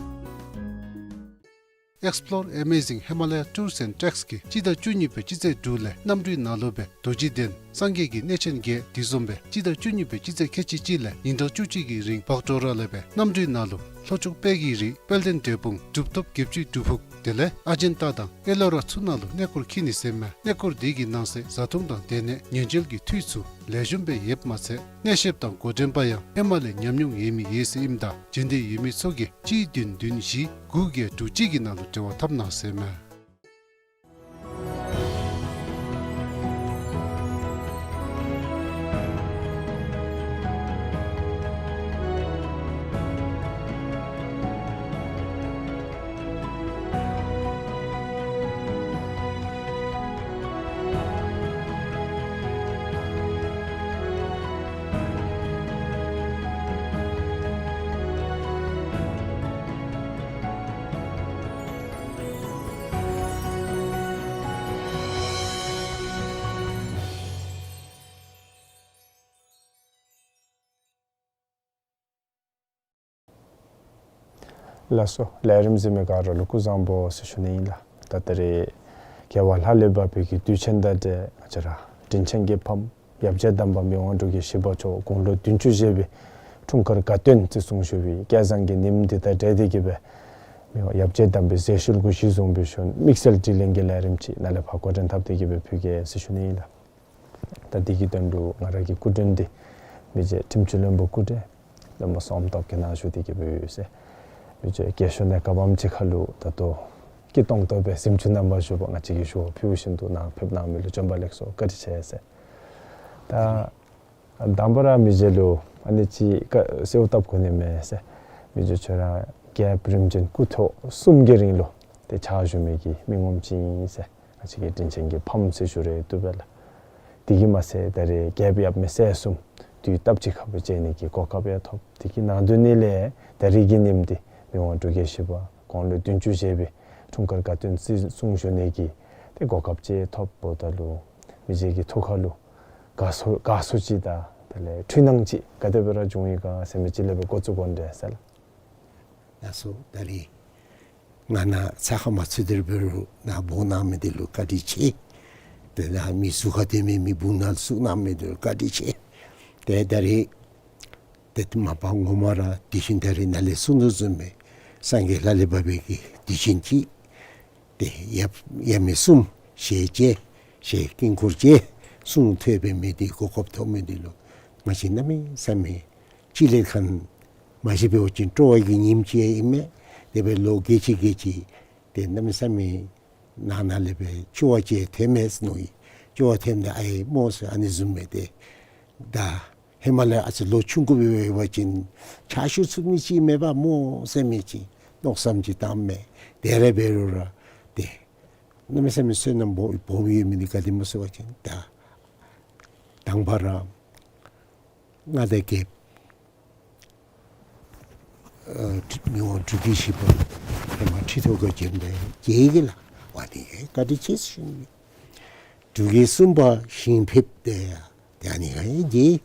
Explore Amazing Himalaya Tours and Treks གིས་སྤྱི་ཟླ་བཅུ་གཉིས་པའི་སྤྱི་ཚེས་དྲུག་ལས་གནམ་གྲུའི་ནང་ལུ་སྦེ་རྡོ་རྗེ་གདན་སངས་རྒྱས་ཀྱི་གནས་ཆེན་བརྒྱད་དེ་བཟུམ་སྦེ་སྤྱི་ཟླ་བཅུ་གཉིས་པའི་སྤྱི་ཚེས་ཁལ་གཅིག་གཅིག་ལས་ཉིན་གྲངས་བཅུ་གཅིག་གི་རིང་བག་གྲོ་ར་ལས་སྦེ་གནམ་གྲུའི་ནང་ལུ་ ལྷོ་ཕྱོགས་དཔལ་གྱི་རི་དཔལ་ལྡན་འབྲས་སྤུངས་གྲུབ་ཐོབ་བརྒྱད་ཅུའི་སྒྲུབ་ཕུག་དེ་ལས་ཨ་ཇན་ཏ་དང་ཨེ་ལོ་ར་ཚུ་ནང་ལུ་གནས་སྐོར་འཁྱིད་ནི་ཟེར་མས། གནས་སྐོར་འདི་གི་ནང་གསེས་བཟའ་འཐུང་དང་སྡོད་གནས་ཉེན་བཅོལ་གྱི་འཐུས་ཚུ་ལེགས་ཤོམ་སྦེ་ཡོདཔ་མ་ཚད་གནས་བཤདཔ་དང་འགོ་འདྲེན་པ་ཡང་ཧེ་མ་ལས་ཉམས་མྱོང་ཡོད་མི་ཡོད་ཟེར་ཨིནམ་ད་བྱོན་འདོད་ཡོད་མི་ཚུ་གིས་གཅིག་བདུན་བདུན་བཞི་དགུ་བརྒྱད་དྲུག་གཅིག་གི་ནང་ལུ་འབྲེལ་བ་འཐབ་གནང་ཟེར་མས། ལགས་སོ། ལས་རིམ་གཟིགས་མི་ག་ར་ལུ་སྐུ་གཟུགས་བཟང་པོ་ཟེར་ཞུ་ནི་ཨིན་ལགས། ད་ད་རེས་རྒྱལ་བ་ལྷ་ལས་བབས་པའི་གི་དུས་ཆེན་དང་འབྲེལ་ང་བཅས་ར་དྲིན་ཅན་གྱི་ཕམ་ཡབ་རྗེ་དམ་པ་མི་དབང་འབྲུག་རྒྱལ་བཞི་པ་མཆོག་དགུང་ལོ་བདུན་ཅུ་བཞེས་པའི་འཁྲུངས་སྐར་དགའ་སྟོན་བརྩི་སྲུང་ཞུ་བའི་སྐལ་བཟང་གི་ཉིནམ་འདི་དང་འབྲེལ་ཏེ་གི་སྦེ་མི་དབང་ཡབ་རྗེ་དམ་པའི་ཟས་ཤུལ་གུ་གཞི་བཟུང་སྦེ་ཞུ་དམིགས་བསལ་དྲི་ལན་གྱི་ལས་རིམ་ཅིག་ནཱ་ལས་ཕར་འགོ་འདྲེན་འཐབ་སྟེ་གི་སྦེ་ཕུལ་གེ་ཟེར་ཞུ་ནི་ཨིན་ལགས། ད་འདི་གི་དོན་ལུ་ང་ར་གི་སྐུ་མགྲོན་འདི་མི་རྗེ་ཁྲིམས་སྤྱི་བློན་པོ་སྐུ་བགྲེས་བློན་པོ་བསོད་ནམས་སྟོབས་རྒྱས་ནཱ་བཞུགས་ཏེ་གི་སྦེ་ཡོད་ཟེར། མི་རྗེ་རྒས་ཤོས་ནཱ་སྐབས་ལམ་ཅིག་ཁར་ལུ་ད་ལྟོ་སྐྱིད་ཏོང་ཏོ་སྦེ་གཟིམ་ཅུང་ནང་ཕར་བཞུགས་པར་ང་བཅས་ཀྱིས་ཞུ་བ་ཕུལ་བཞིན་དུ་ནཱ་ཕེབས་གནང་མི་ལུ་བྱོན་པ་ལེགས་སོ། བཀའ་དྲིན་ཆེ་ཟེར། ད་དང་པ་ར་མི་རྗེ་ལུ་ཨ་ནི་ཅིག་བཀའ་གསོལཝ་བཏབ་དགོ་ནི་མས་ཟེར། མི་རྗེ་ཁྱོད་ར་རྒྱལཔོ་རིམ་བྱོན་སྐུ་ཐོག་གསུམ་གྱི་རིང་ལུ་ཏེ་ཕྱག་ཞུ་མི་གི་མི་ངོམ་ཅིག་ཨིན་ཟེར། ང་བཅས་ཀྱི་དྲིན་ཅན་གྱི་ཕམ་ཟེར་ཞུ་རུང་བཏུབ་པས་ལགས། དེ་གིས་མ་ཚད་ད་རེས་རྒྱལཔོ་ཡབ་མེས་སྲས་གསུམ་དུས་སྟབས་གཅིག་ཁར་སྦེ་མཇལ་ནི་གི་གོ་སྐབས་ཡང་ཐོབ། དེ་གི་ནང་དོན་ནི་ལས་ད་རེས་ཀྱི་ཉིནམ་འདི་མི་དབང་འབྲུག་རྒྱལ་བཞི་པ་དགུང་ལོ་བདུན་ཅུ་བཞེས་པའི་འཁྲུངས་སྐར་དགའ་སྟོན་བརྩི་སྲུང་ཞུ་ནི་གི་ཏེ་གོ་སྐབས་ཅིག་ཐོབ་འབདཝ་ད་ལུ་མི་རྗེ་གི་ཐུགས་ཁར་ལུ་དགའ་ཚོར་དགའ་ཚོར་ཅིག་དང་དེ་ལས་འཁྲུལ་སྣང་ཅིག་ག་དེ་སྦེ་ར་བྱུང་ཡི་ག་ཟེར་མི་ཅིག་ལས་སྦེ་འགོ་བཙུགས་དགོ་འདྲས་ཟེར་ལགས། ལགས་སོ། ད་རེས་ང་ནཱ་ཚ་ཁ་མ་ཚུད་དེ་འབད་རུང་ནཱ་འབོ་གནང་མི་འདི་ལུ་བཀའ་དྲིན་ཆེ། ཏེ་ནཱ་མི་ཟུར་ཁར་སྡོད་མི་མི་སྦུག་ནང་བཙུགས་གནང་མི་འདི་ལུ་བཀའ་དྲིན་ཆེ། ཏེ་ད་རེས་ཏེ་མ་པ་ངོ་མ་ར་དེ་བཞིན་ད་རེས་ནཱ་ལས་གསུང་དོ་བཟུམ་སྦེ་སངས་རྒྱས་ལྷ་ལས་བབས་པའི་གི་དུས་ཆེན་ཅིག་ཏེ་ཡབ་ཡབ་མེས་གསུམ་ཞལ་མཇལ་ཞལ་དཀྱིལ་འཁོར་མཇལ་གསུང་ཐོས་པའི་མི་འདི་གོ་སྐབས་ཐོབ་མི་འདི་ལུ་ང་བཅས་གནམ་མེད་ས་མེད་ཅིག་ལས་ཁར་མ་གཞི་འབད་བ་ཅིན་སྤྲོ་བ་གི་ཉིནམ་ཅིག་ཨིན་མས། དེ་སྦེ་ལོ་རྒས་ཅི་རྒས་ཅི་ཏེ་གནམ་མེད་ས་མེད་ནང་ན་ལས་སྦེ་སྐྱོ་བ་ཅིག་ཐོན་མས་མནོ་ཡི། སྐྱོ་བ་ཐོནམ་ད་ཨའི་སྨོ་ཟེར་ཨ་ནི་བཟུམ་སྦེ་ཏེ་ད་ཧེ་མ་ལས་ཨ་ཙི་ལོ་ཆུང་ཀུ་སྦེ་འབད་བ་ཅིན་ཕྱག་ཞུ་ཚུགས་ནི་ཅིག་མེད་པ་སྨོ་ཟེར་མི་ཅིག་མནོ་བསམ་ཅིག་བཏངམ་མས། དེ་ར་འབད་རུང་ར་ཏེ་གནམ་མེད་ས་མེད་བསོད་ནམས་སྦོམ་སྦོམ་ཡོད་མི་འདི་ག་དེ་སྨོ་ཟེར་བ་ཅིན་ད་དང་པ་ར་མངའ་བདག་རྒྱལཔོ་ཨ་མི་དབང་འབྲུག་རྒྱལ་བཞི་པ་ཧེ་མ་ཁྲི་ཐོག་ཁར་བྱོནམ་ད་མཇལ་གེ་ལགས། ཝ་ནི་ཡང་བཀའ་དྲིན་ཆེ་ཟེར་ཞུ་ནི། འབྲུག་རྒྱལ་གསུམ་པ་ཞིང་ཕེབས་ཏེ་ཡང་ཏེ་ཨ་ནི་ཡང་མཇལ།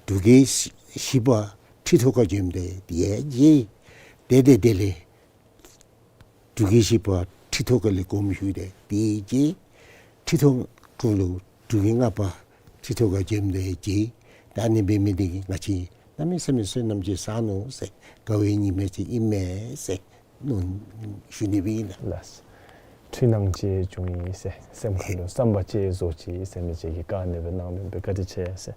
འབྲུག་རྒྱལ་བཞི་པ་ཁྲི་ཐོག་ཁར་བྱོནམ་ད་ཏེ་ཡང་མཇལ། ཏེ་ཏེ་དེ་ལས་འབྲུག་རྒྱལ་བཞི་པ་ཁྲི་ཐོག་ཁ་ལས་དགོངསམ་ཞུ་སྟེ་ཏེ་མཇལ། ཁྲི་ཐོག་ཁ་ལུ་འབྲུག་རྒྱལ་ལྔ་པ་ཁྲི་ཐོག་ཁར་བྱོནམ་ད་མཇལ། ད་ཨ་ནི་འབད་མི་འདི་གིས་ང་བཅས་གནམ་མེད་ས་མེད་བསོད་ནམས་ཅིག་བསགས་ནུག་ཟེར་དགའ་བའི་ཉི་མ་ཅིག་ཨིན་མས་ཟེར་མནོ་ཞུ་ནི་སྦེ་ཨིན་ལགས། ལགས། འཁྲུལ་སྣང་ཅིག་བྱུང་ཡི་ཟེར་སེམས་ཁ་ལུ་བསམ་པ་ཅིག་བཟོ་ཅི་ཟེར་མི་ཅིག་གིས་བཀའ་ཨ་ནི་སྦེ་གནང་མི་འབད་བཀའ་དྲིན་ཆེ་ཟེར།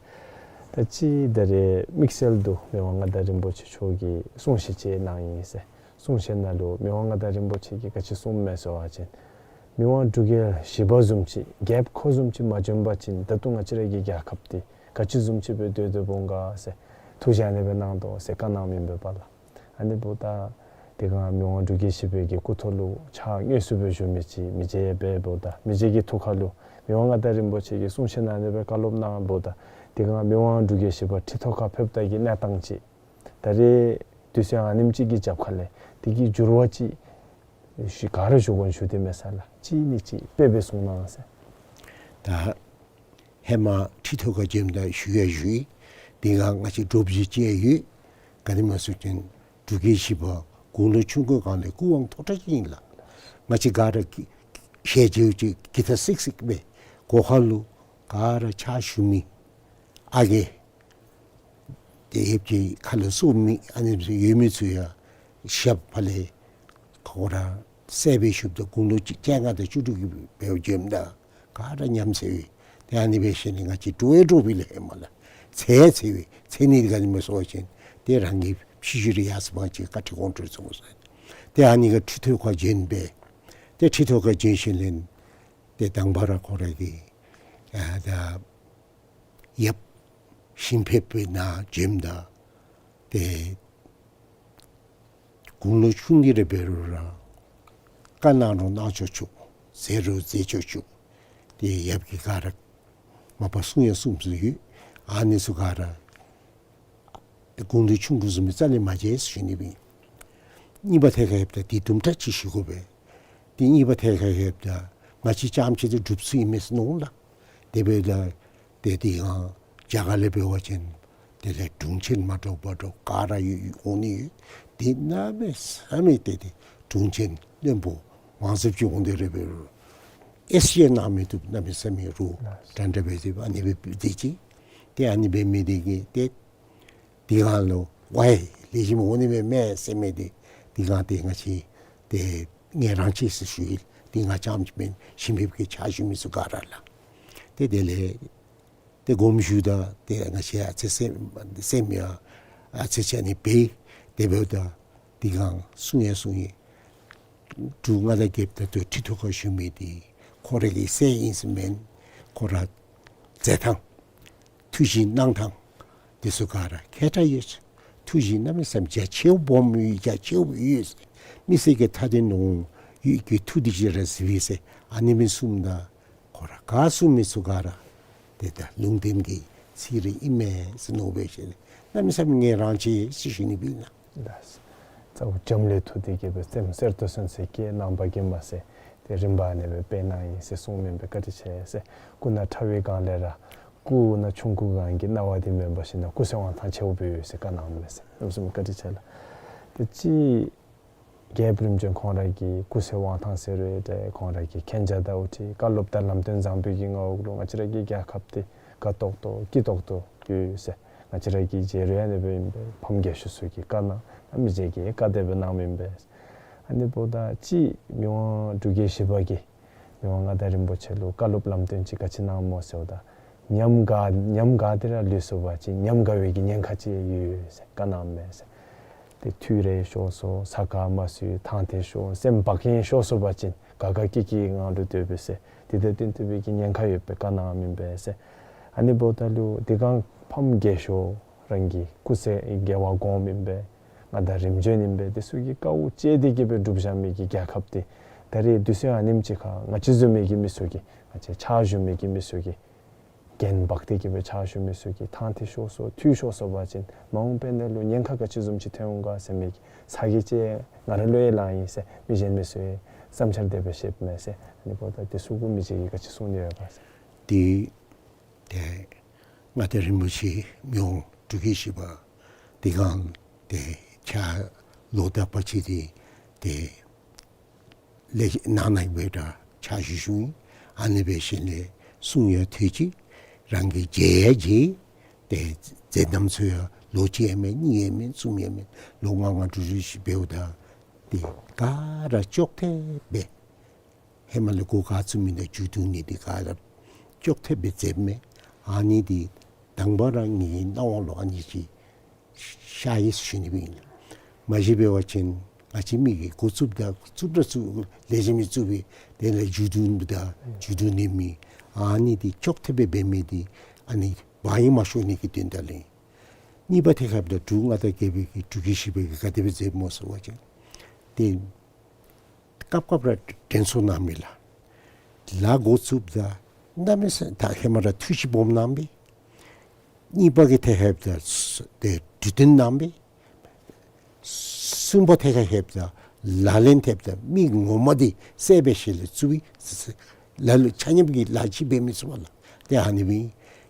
ད་ཅི་ད་རེས་དམིགས་བསལ་དུ་མི་དབང་མངའ་བདག་རིན་པོ་ཆེ་མཆོག་གིས་གསུང་བཤད་ཅིག་གནང་ཡི་ཟེར། གསུང་བཤད་ནང་ལུ་མི་དབང་མངའ་བདག་རིན་པོ་ཆེ་གིས་ག་ཅི་གསུངམ་མས་ཟེར་བ་ཅིན་མི་དབང་འབྲུག་རྒྱལ་བཞི་པ་བཟུམ་ཅིག་རྒྱལཔོ་ཁོ་བཟུམ་ཅིག་མ་བྱོན་པ་ཅིན་ད་ལྟོ་ང་བཅས་ར་གི་རྒྱལ་ཁབ་འདི་ག་ཅི་བཟུམ་ཅིག་སྦེ་སྡོད་སྡོདཔ་འོང་ག་ཟེར་ཐུགས་བཞེད་ཨ་ནི་སྦེ་གནང་དོ་ཟེར་བཀའ་གནང་མི་འབདཝ་ལགས། ཨ་ནི་འབདཝ་ད་དེ་སྒང་མི་དབང་འབྲུག་རྒྱལ་བཞི་པའི་གི་སྐུ་ཐོག་ལུ་ཕྱག་དངོས་སུ་སྦེ་ཞུ་མི་ཅིག་མི་རྗེ་འབདཝ་ད་མི་རྗེ་གི་ཐུགས་ཁར་ལུ་མི་དབང་མངའ་བདག་རིན་པོ་ཆེ་གིས་གསུང་བཤད་ནང་ཨ་ནི་སྦེ་བཀའ་སློབ་གནང་འབདཝ་ད་དེ་སྒང་མི་དབང་འབྲུག་རྒྱལ་བཞི་པ་ཁྲི་ཐོག་ཁར་ཕེབས་ད་གི་གནས་སྟངས་ཅིག་ད་རེས་དུས་ཚོད་ཨ་ནེམ་ཅིག་གི་རྒྱབ་ཁ་ལས་དེ་གི་འགྱུར་བ་ཅིག་ཞུ་ག་ར་ཞུ་དགོ་ཞུ་སྟེ་མེད་ས་ལགས། གཅིག་ནི་གཅིག་དཔེ་སྦེ་གསུང་གནང་ཟེར། ད་ཧེ་མ་ཁྲི་ཐོག་ཁར་བྱོནམ་ད་ཞུ་ཡང་ཞུ་ཡི། དེ་སྒང་ང་བཅས་འདྲོག་པ་ཅིག་ཡང་ཡོད། ག་ནི་སྨོ་ཟེར་བ་ཅིན་འབྲུག་རྒྱལ་བཞི་པ་དགུང་ལོ་ཆུང་ཀུའི་སྒང་ལས་སྐུ་དབང་མཐོ་དྲགས་ཅིག་ཨིན་ལགས། ང་བཅས་ག་ར་གི་ཞལ་མཇལཝ་ཅིག་གི་ཐ་སིག་སིག་སྦེ་སྒོ་ཁ་ལུ་ག་ར་ཕྱག་ཞུ་མི་ཨ་རྒས་ཏེ་ཡབ་ཀྱི་ཁ་ལུ་གསོལཝ་མི་ཨ་ནི་ཡོད་མི་ཚུ་ཡང་ ཞབས་ཕར་ལས་ཁོ་ར་བསད་སྦེ་བཤུབ་ད་དགུང་ལོ་བཅོ་ལྔ་དང་བཅུ་དྲུག་གི་སྦེ་བྱོནམ་ད་ག་ར་ཉམས་སད་ཡི། ཏེ་ཨ་ནི་འབད་ཞིནམ་ལས་ང་བཅས་འདྲོག་ཡང་འདྲོག་པས་ལགས། ཧེ་མ་ལས་འཚེར་འཚེར་བས། འཚེར་ནི་འདི་ག་ཅི་སྨོ་ཟེར་བ་ཅིན་ཏེ་རང་གི་ཕྱི་ཤུལ་ར་ཡར་སོང་པ་ཅིན་བཀའ་ཁྲི་དགོངས་ཁྲེལ་སོང་ཟེར། ཏེ་ཨ་ནི་ག་ཁྲི་ཐོག་ཁར་བྱོན་སྦེ་ཏེ་ཁྲི་ཐོག་ཁར་བྱོན་ཞིནམ་ལས་ཏེ་དང་པ་ར་ཁོ་ར་གི་ཨ་ད་ཡབ་ཞིང་ཕེབས་པའི་ནང་བྱོནམ་ད་ཏེ་དགུང་ལོ་ཆུང་གི་ར་འབད་རུང་ར་བཀའ་གནང་རུང་གནང་ཆོག་ཆོག། མཛད་རུང་མཛད་ཆོག་ཆོག། ཏེ་ཡབ་ཀྱིས་ག་ར་མ་པ་གསུང་ཡང་གསུངམ་ཚུ་ཡོད། ཨ་ནི་ཚུ་ག་ར་ཏེ་དགུང་ལོ་ཆུང་ཀུ་བཟུམ་སྦེ་རྩ་ལས་མ་མཛད་ཟེར་ཞུ་ནི་སྦེ། གཉིས་པ་ཐད་ཁར་ལྷོདཔ་ད་དེ་དུམ་གྲ་ཅིག་ཞུ་དགོ་པས། ཏེ་གཉིས་པ་ཐད་ཁར་ལྷོདཔ་ད་ང་བཅས་རྐྱངམ་ཅིག་ཏེ་སྒྲུབ་ཚུགས་ཨིན་མས་ཟེར་མནོཝ་ལགས། དེ་འབདཝ་ད་ཏེ་དེ་ཡང་རྒྱ་གར་ལས་འབད་བ་ཅིན་དེ་ལས་དྲུང་ཆེན་མ་འདྲཝ་མ་འདྲཝ་ག་ར་ཡོད་ཡོད་འོང་ནི་ཡོད། དེ་གནམ་མེད་ས་མེད་ཏེ་ཏེ་དྲུང་ཆེན་བློན་པོ་མང་སུ་ཅིག་འོང་དེ་ར་འབད་རུང་ཨེས་ཅི་གནང་མི་བཏུབ། གནམ་མེད་ས་མེད་རུང་འདྲན་འདྲ་སྦེ་ཏེ་ཨ་ནི་སྦེ་སྡོད་ཅི། ཏེ་ཨ་ནི་འབད་མི་དེ་གིས་ཏེ་དེ་སྒང་ལུ་ཝའི་ལེགས་ཤོམ་འོང་ནི་མས་མས་ཟེར་མི་དེ་དེ་སྒང་ཏེ་ང་བཅས་ཏེ་ངལ་རངས་ཅི་ཟེར་ཞུ་ཡི། ཏེ་ང་རྐྱངམ་ཅིག་མེན། ཞིང་ཕེབས་ཀྱི་ཕྱག་ཞུ་མི་ཚུ་ག་ར་ལགས། ཏེ་དེ་ལས་ཏེ་དགོངསམ་ཞུཝ་ད་ཏེ་ང་བཅས་ཨ་ཙི་སེམས་སེམས་ཡང་ཨ་ཙི་ཅིག་ཨ་ནི་འབད། དེ་འབདཝ་ད་དེ་སྒང་གསུང་ཡང་གསུང་ཡི། འབྲུག་མངའ་བདག་རྒྱལཔོ་ད་ལྟོ་ཁྲི་ཐོག་ཁར་བཞུགས་མི་འདི་ཁོ་ར་གི་སྲས་ཨིན་ཟེར་མེན། ཁོ་ར་མཛད་ཐངས་ཐུགས་བཞེད་གནང་ཐངས་འདི་ཚུ་ག་ར་མཁས་དྲགས་ཡོད། ཐུགས་བཞེད་གནམ་མེད་ས་མེད་རྒྱ་ཆེཝ་སྦོམ་ཡོད། རྒྱ་ཆེཝ་ཡོད། མི་སེར་གྱི་མཐའ་དོན་ནང་ཡུལ་གྱི་ཐུགས་བདེ་ཅིག་ར་གཟིགས་པས་ཟེར་ཨ་ནི་སྦེ་གསུངམ་ད་ཁོ་ར་ག་གསུང་མི་ཚུ་ག་ར་ཏེ་ད་ལུང་བསྟན་གྱི་ཚིག་རེ་ཨིན་མས་ཟེར་མནོ་སྦེ་ཞིནམ་ལས་གནམ་མེད་ས་མེད་ངལ་རངས་ཅི་ཟེར་ཞུ་ནི་སྦེ་ཨིན་ལགས། ལགས། རྩ་བོ་འཇམ་ལུས་ཐུགས་བདེ་གིས་སྦེ་སེམས་གསར་དུ་གསོན་ཟེར་བཀའ་གནང་བ་གིས་མ་ཚད་ཏེ་རིམ་པ་ཨ་ནི་སྦེ་སྤེལ་གནང་ཡི་ཟེར་གསུངམ་ཨིན་པས། བཀའ་དྲིན་ཆེ་ཟེར། སྐུ་ན་ཕྲ་བའི་སྒང་ལས་ར་སྐུ་ན་ཆུང་ཀུ་སྒང་གི་སྣང་བ་འདི་མེན་པར་ཞིནམ་ལས་སྐུ་ཚེ་དབང་ཐང་ཆེཝ་སྦེ་ཡོད་ཟེར་བཀའ་གནངམ་མས་ཟེར། གནམ་མེད་ས་མེད་བཀའ་དྲིན་ཆེ་ལགས། ཏེ་ཅིག་རྒྱལཔོ་རིམ་བྱོན་ཁོང་ར་གི་སྐུ་ཚེ་དབང་ཐང་ཟེར་རུང་ཏེ་ཁོང་ར་གི་མཁྱེན་རྒྱ་དང་འུ་ཅིག་བཀའ་སློབ་དང་ལམ་སྟོན་བཟང་པོའི་གི་མངའ་འོག་ལུ་ང་བཅས་ར་གི་རྒྱལ་ཁབ་འདི་དགའ་ཏོག་ཏོ་སྐྱིད་ཏོག་ཏོ་ཡོད་ཟེར། ང་བཅས་ར་གི་རྗེ་རི་ཨ་ནི་སྦེ་ཨིན་པས། ཕམ་རྒས་ཤོས་ཚུ་གིས་བཀའ་གནང་། ཨ་མི་རྗེ་གིས་བཀའ་དེ་སྦེ་གནངམ་ཨིན་པས། ཨ་ནི་འབདཝ་ད་ཅིག་མི་དབང་འབྲུག་རྒྱལ་བཞི་པ་གིས་མི་དབང་མངའ་བདག་རིན་པོ་ཆེ་ལུ་བཀའ་སློབ་ལམ་སྟོན་ཅིག་ག་ཅི་གནངམ་སྨོ་ཟེརཝ་ད་ཉམས་དགའ་ཉམས་དགའ་སྟེ་ར་ལུས་སོང་པ་ཅིན་ཉམས་དགའ་བའི་གི་ཉེན་ཁ་ཅིག་ཡོད་ཟེར་བཀའ་གནངམ་མས་ཟེར། ཏེ་ཐུགས་རེ་ཤོར་སོང་ས་ཁར་མ་བཟོད་ཐང་ཐད་ཤོར་སེམས་བག་གཡེང་ཤོར་སོང་པ་ཅིན་དགའ་དགའ་སྐྱིད་སྐྱིད་ངང་ལུ་སྡོད་པས་ཟེར། དེ་དང་བསྟུན་ཏེ་སྦེ་གི་ཉེན་ཁ་ཡོད་པའི་བཀའ་གནངམ་ཨིན་པས་ཟེར། ཨ་ནི་འབདཝ་ད་ལུ་དེ་སྒང་ཕམ་རྒས་ཤོས་རང་གི་སྐུ་ཚེ་རྒྱལ་བ་དགོངསམ་ཨིན་པས། མངའ་བདག་རིམ་བྱོན་ཨིན་པས། དེ་ཚུ་གི་དཀའཝ་སྤྱད་དེ་གིས་སྦེ་སྒྲུབ་བཞག་མི་གི་རྒྱལ་ཁབ་འདི་ད་རེས་དུས་ཚོད་ཨ་ནེམ་ཅིག་ཁར་ང་བཅས་བཟུམ་མའི་གི་མི་ཚུ་གིས་ང་བཅས་ཕྱག་ཞུ་མི་གི་མི་ཚུ་གིས་འགན་འབག་སྟེ་གིས་སྦེ་ཕྱག་ཞུ་མི་ཚུ་གིས་ཐང་ཐད་ཤོར་སོང་འཐུས་ཤོར་སོང་པ་ཅིན་མ་འོངས་པའི་ནང་ལུ་ཉེན་ཁ་ག་ཅི་བཟུམ་ཅིག་ཐོན་འོང་ག་ཟེར་མི་གི་ཚ་གྱང་ཅིག་ང་ར་ལུ་ཡང་ལངས་ཡི་ཟེར། མི་གཞན་མི་ཚུ་ཡང་བསམ་འཆར་དེ་སྦེ་བཤདཔ་མས་ཟེར། ཨ་ནི་འབདཝ་ད་དེ་ཚུ་གུ་མི་རྗེ་གིས་ག་ཅི་གསུང་ནི་ཡོད་ག་ཟེར། ཏེ་ཏེ་མངའ་བདག་རིན་པོ་ཆེ་མི་དབང་འབྲུག་རྒྱལ་བཞི་པ་དེ་སྒང་ཏེ་ཕྱག་ལོག་ད་པ་ཅིན་ཏེ་ཏེ་ལས་ནང་ན་སྦེ་ད་ཕྱག་ཞུ་ཞུཝ་ཨིན། ཨ་ནི་འབད་ཞིནམ་ལས་གསུང་ཡང་ཐོས་ཅི། རང་གིས་མཇལ་ཡང་མཇལ། ཏེ་མཛད་རྣམ་ཚུ་ཡང་ལོ་གཅིག་ཡང་མེན་གཉིས་ཡང་མེན་གསུམ་ཡང་མེན་ལོ་ལྔ་ལྔ་དྲུག་དྲུག་ཅིག་འབདཝ་ད་ཏེ་ག་ར་ཅོག་འཐདཔ་སྦེ་ཧེ་མ་ལས་འགོ་ག་བཙུགས་མི་དང་མཇུག་བསྡུ་ནི་འདི་ག་ར་ཅོག་འཐདཔ་སྦེ་མཛདཔ་མས། ཨ་ནི་འདི་དང་པ་ར་ངེའི་སྣང་བ་ལུ་ཨ་ནི་ཅིག་ཤར་ཡི་ཟེར་ཞུ་ནི་སྦེ་ཨིན། མ་གཞི་འབད་བ་ཅིན་ང་བཅས་མི་གིས་འགོ་བཙུགསཔ་ད་བཙུགསཔ་ར་བཙུགས་ལེགས་ཤོམ་སྦེ་བཙུགས་སྦེ་དེ་ལས་མཇུག་བསྡུཝ་ད་མཇུག་བསྡུ་ནི་མེད། ཨ་ནི་འདི་ཅོག་འཐདཔ་སྦེ་འབད་མི་འདི་ཨ་ནི་བག་ཡངས་མ་ཤོར་ནི་གི་དོན་དག་ལས། གཉིས་པ་ཐད་ཁར་ལྷོདཔ་ད་འབྲུག་མངའ་བདག་རྒྱལ་པོ་གིས་འབྲུག་རྒྱལ་བཞི་པ་གིས་ག་དེ་སྦེ་མཛདཔ་སྨོ་ཟེར་བ་ཅིན་ཏེ་སྐབས་སྐབས་ར་དྲན་གསོ་གནང་མི་ལགས། ལཱ་འགོ་བཙུགསཔ་ད་གནམ་མེད་ས་ད་ཧེ་མ་ར་ཐུགས་བཞེད་སྦོམ་གནང་མི། གཉིས་པ་གི་ཐད་ཁར་ལྷོདཔ་ད་ཏེ་གྲོས་བསྟུན་གནང་མི། གསུམ་པ་ཐད་ཁར་ལྷོདཔ་ད་ལག་ལེན་འཐབ་ད་མི་ངོ་མ་འདི་བསད་སྦེ་ཞིནམ་ལས་བཙུགས་པའི་ལ་ལུ་ཆ་མཉམ་གྱི་ལཱ་ཅིག་འབད་མི་ཚུགས་པས་ལགས། ཏེ་ཨ་ནི་སྦེ་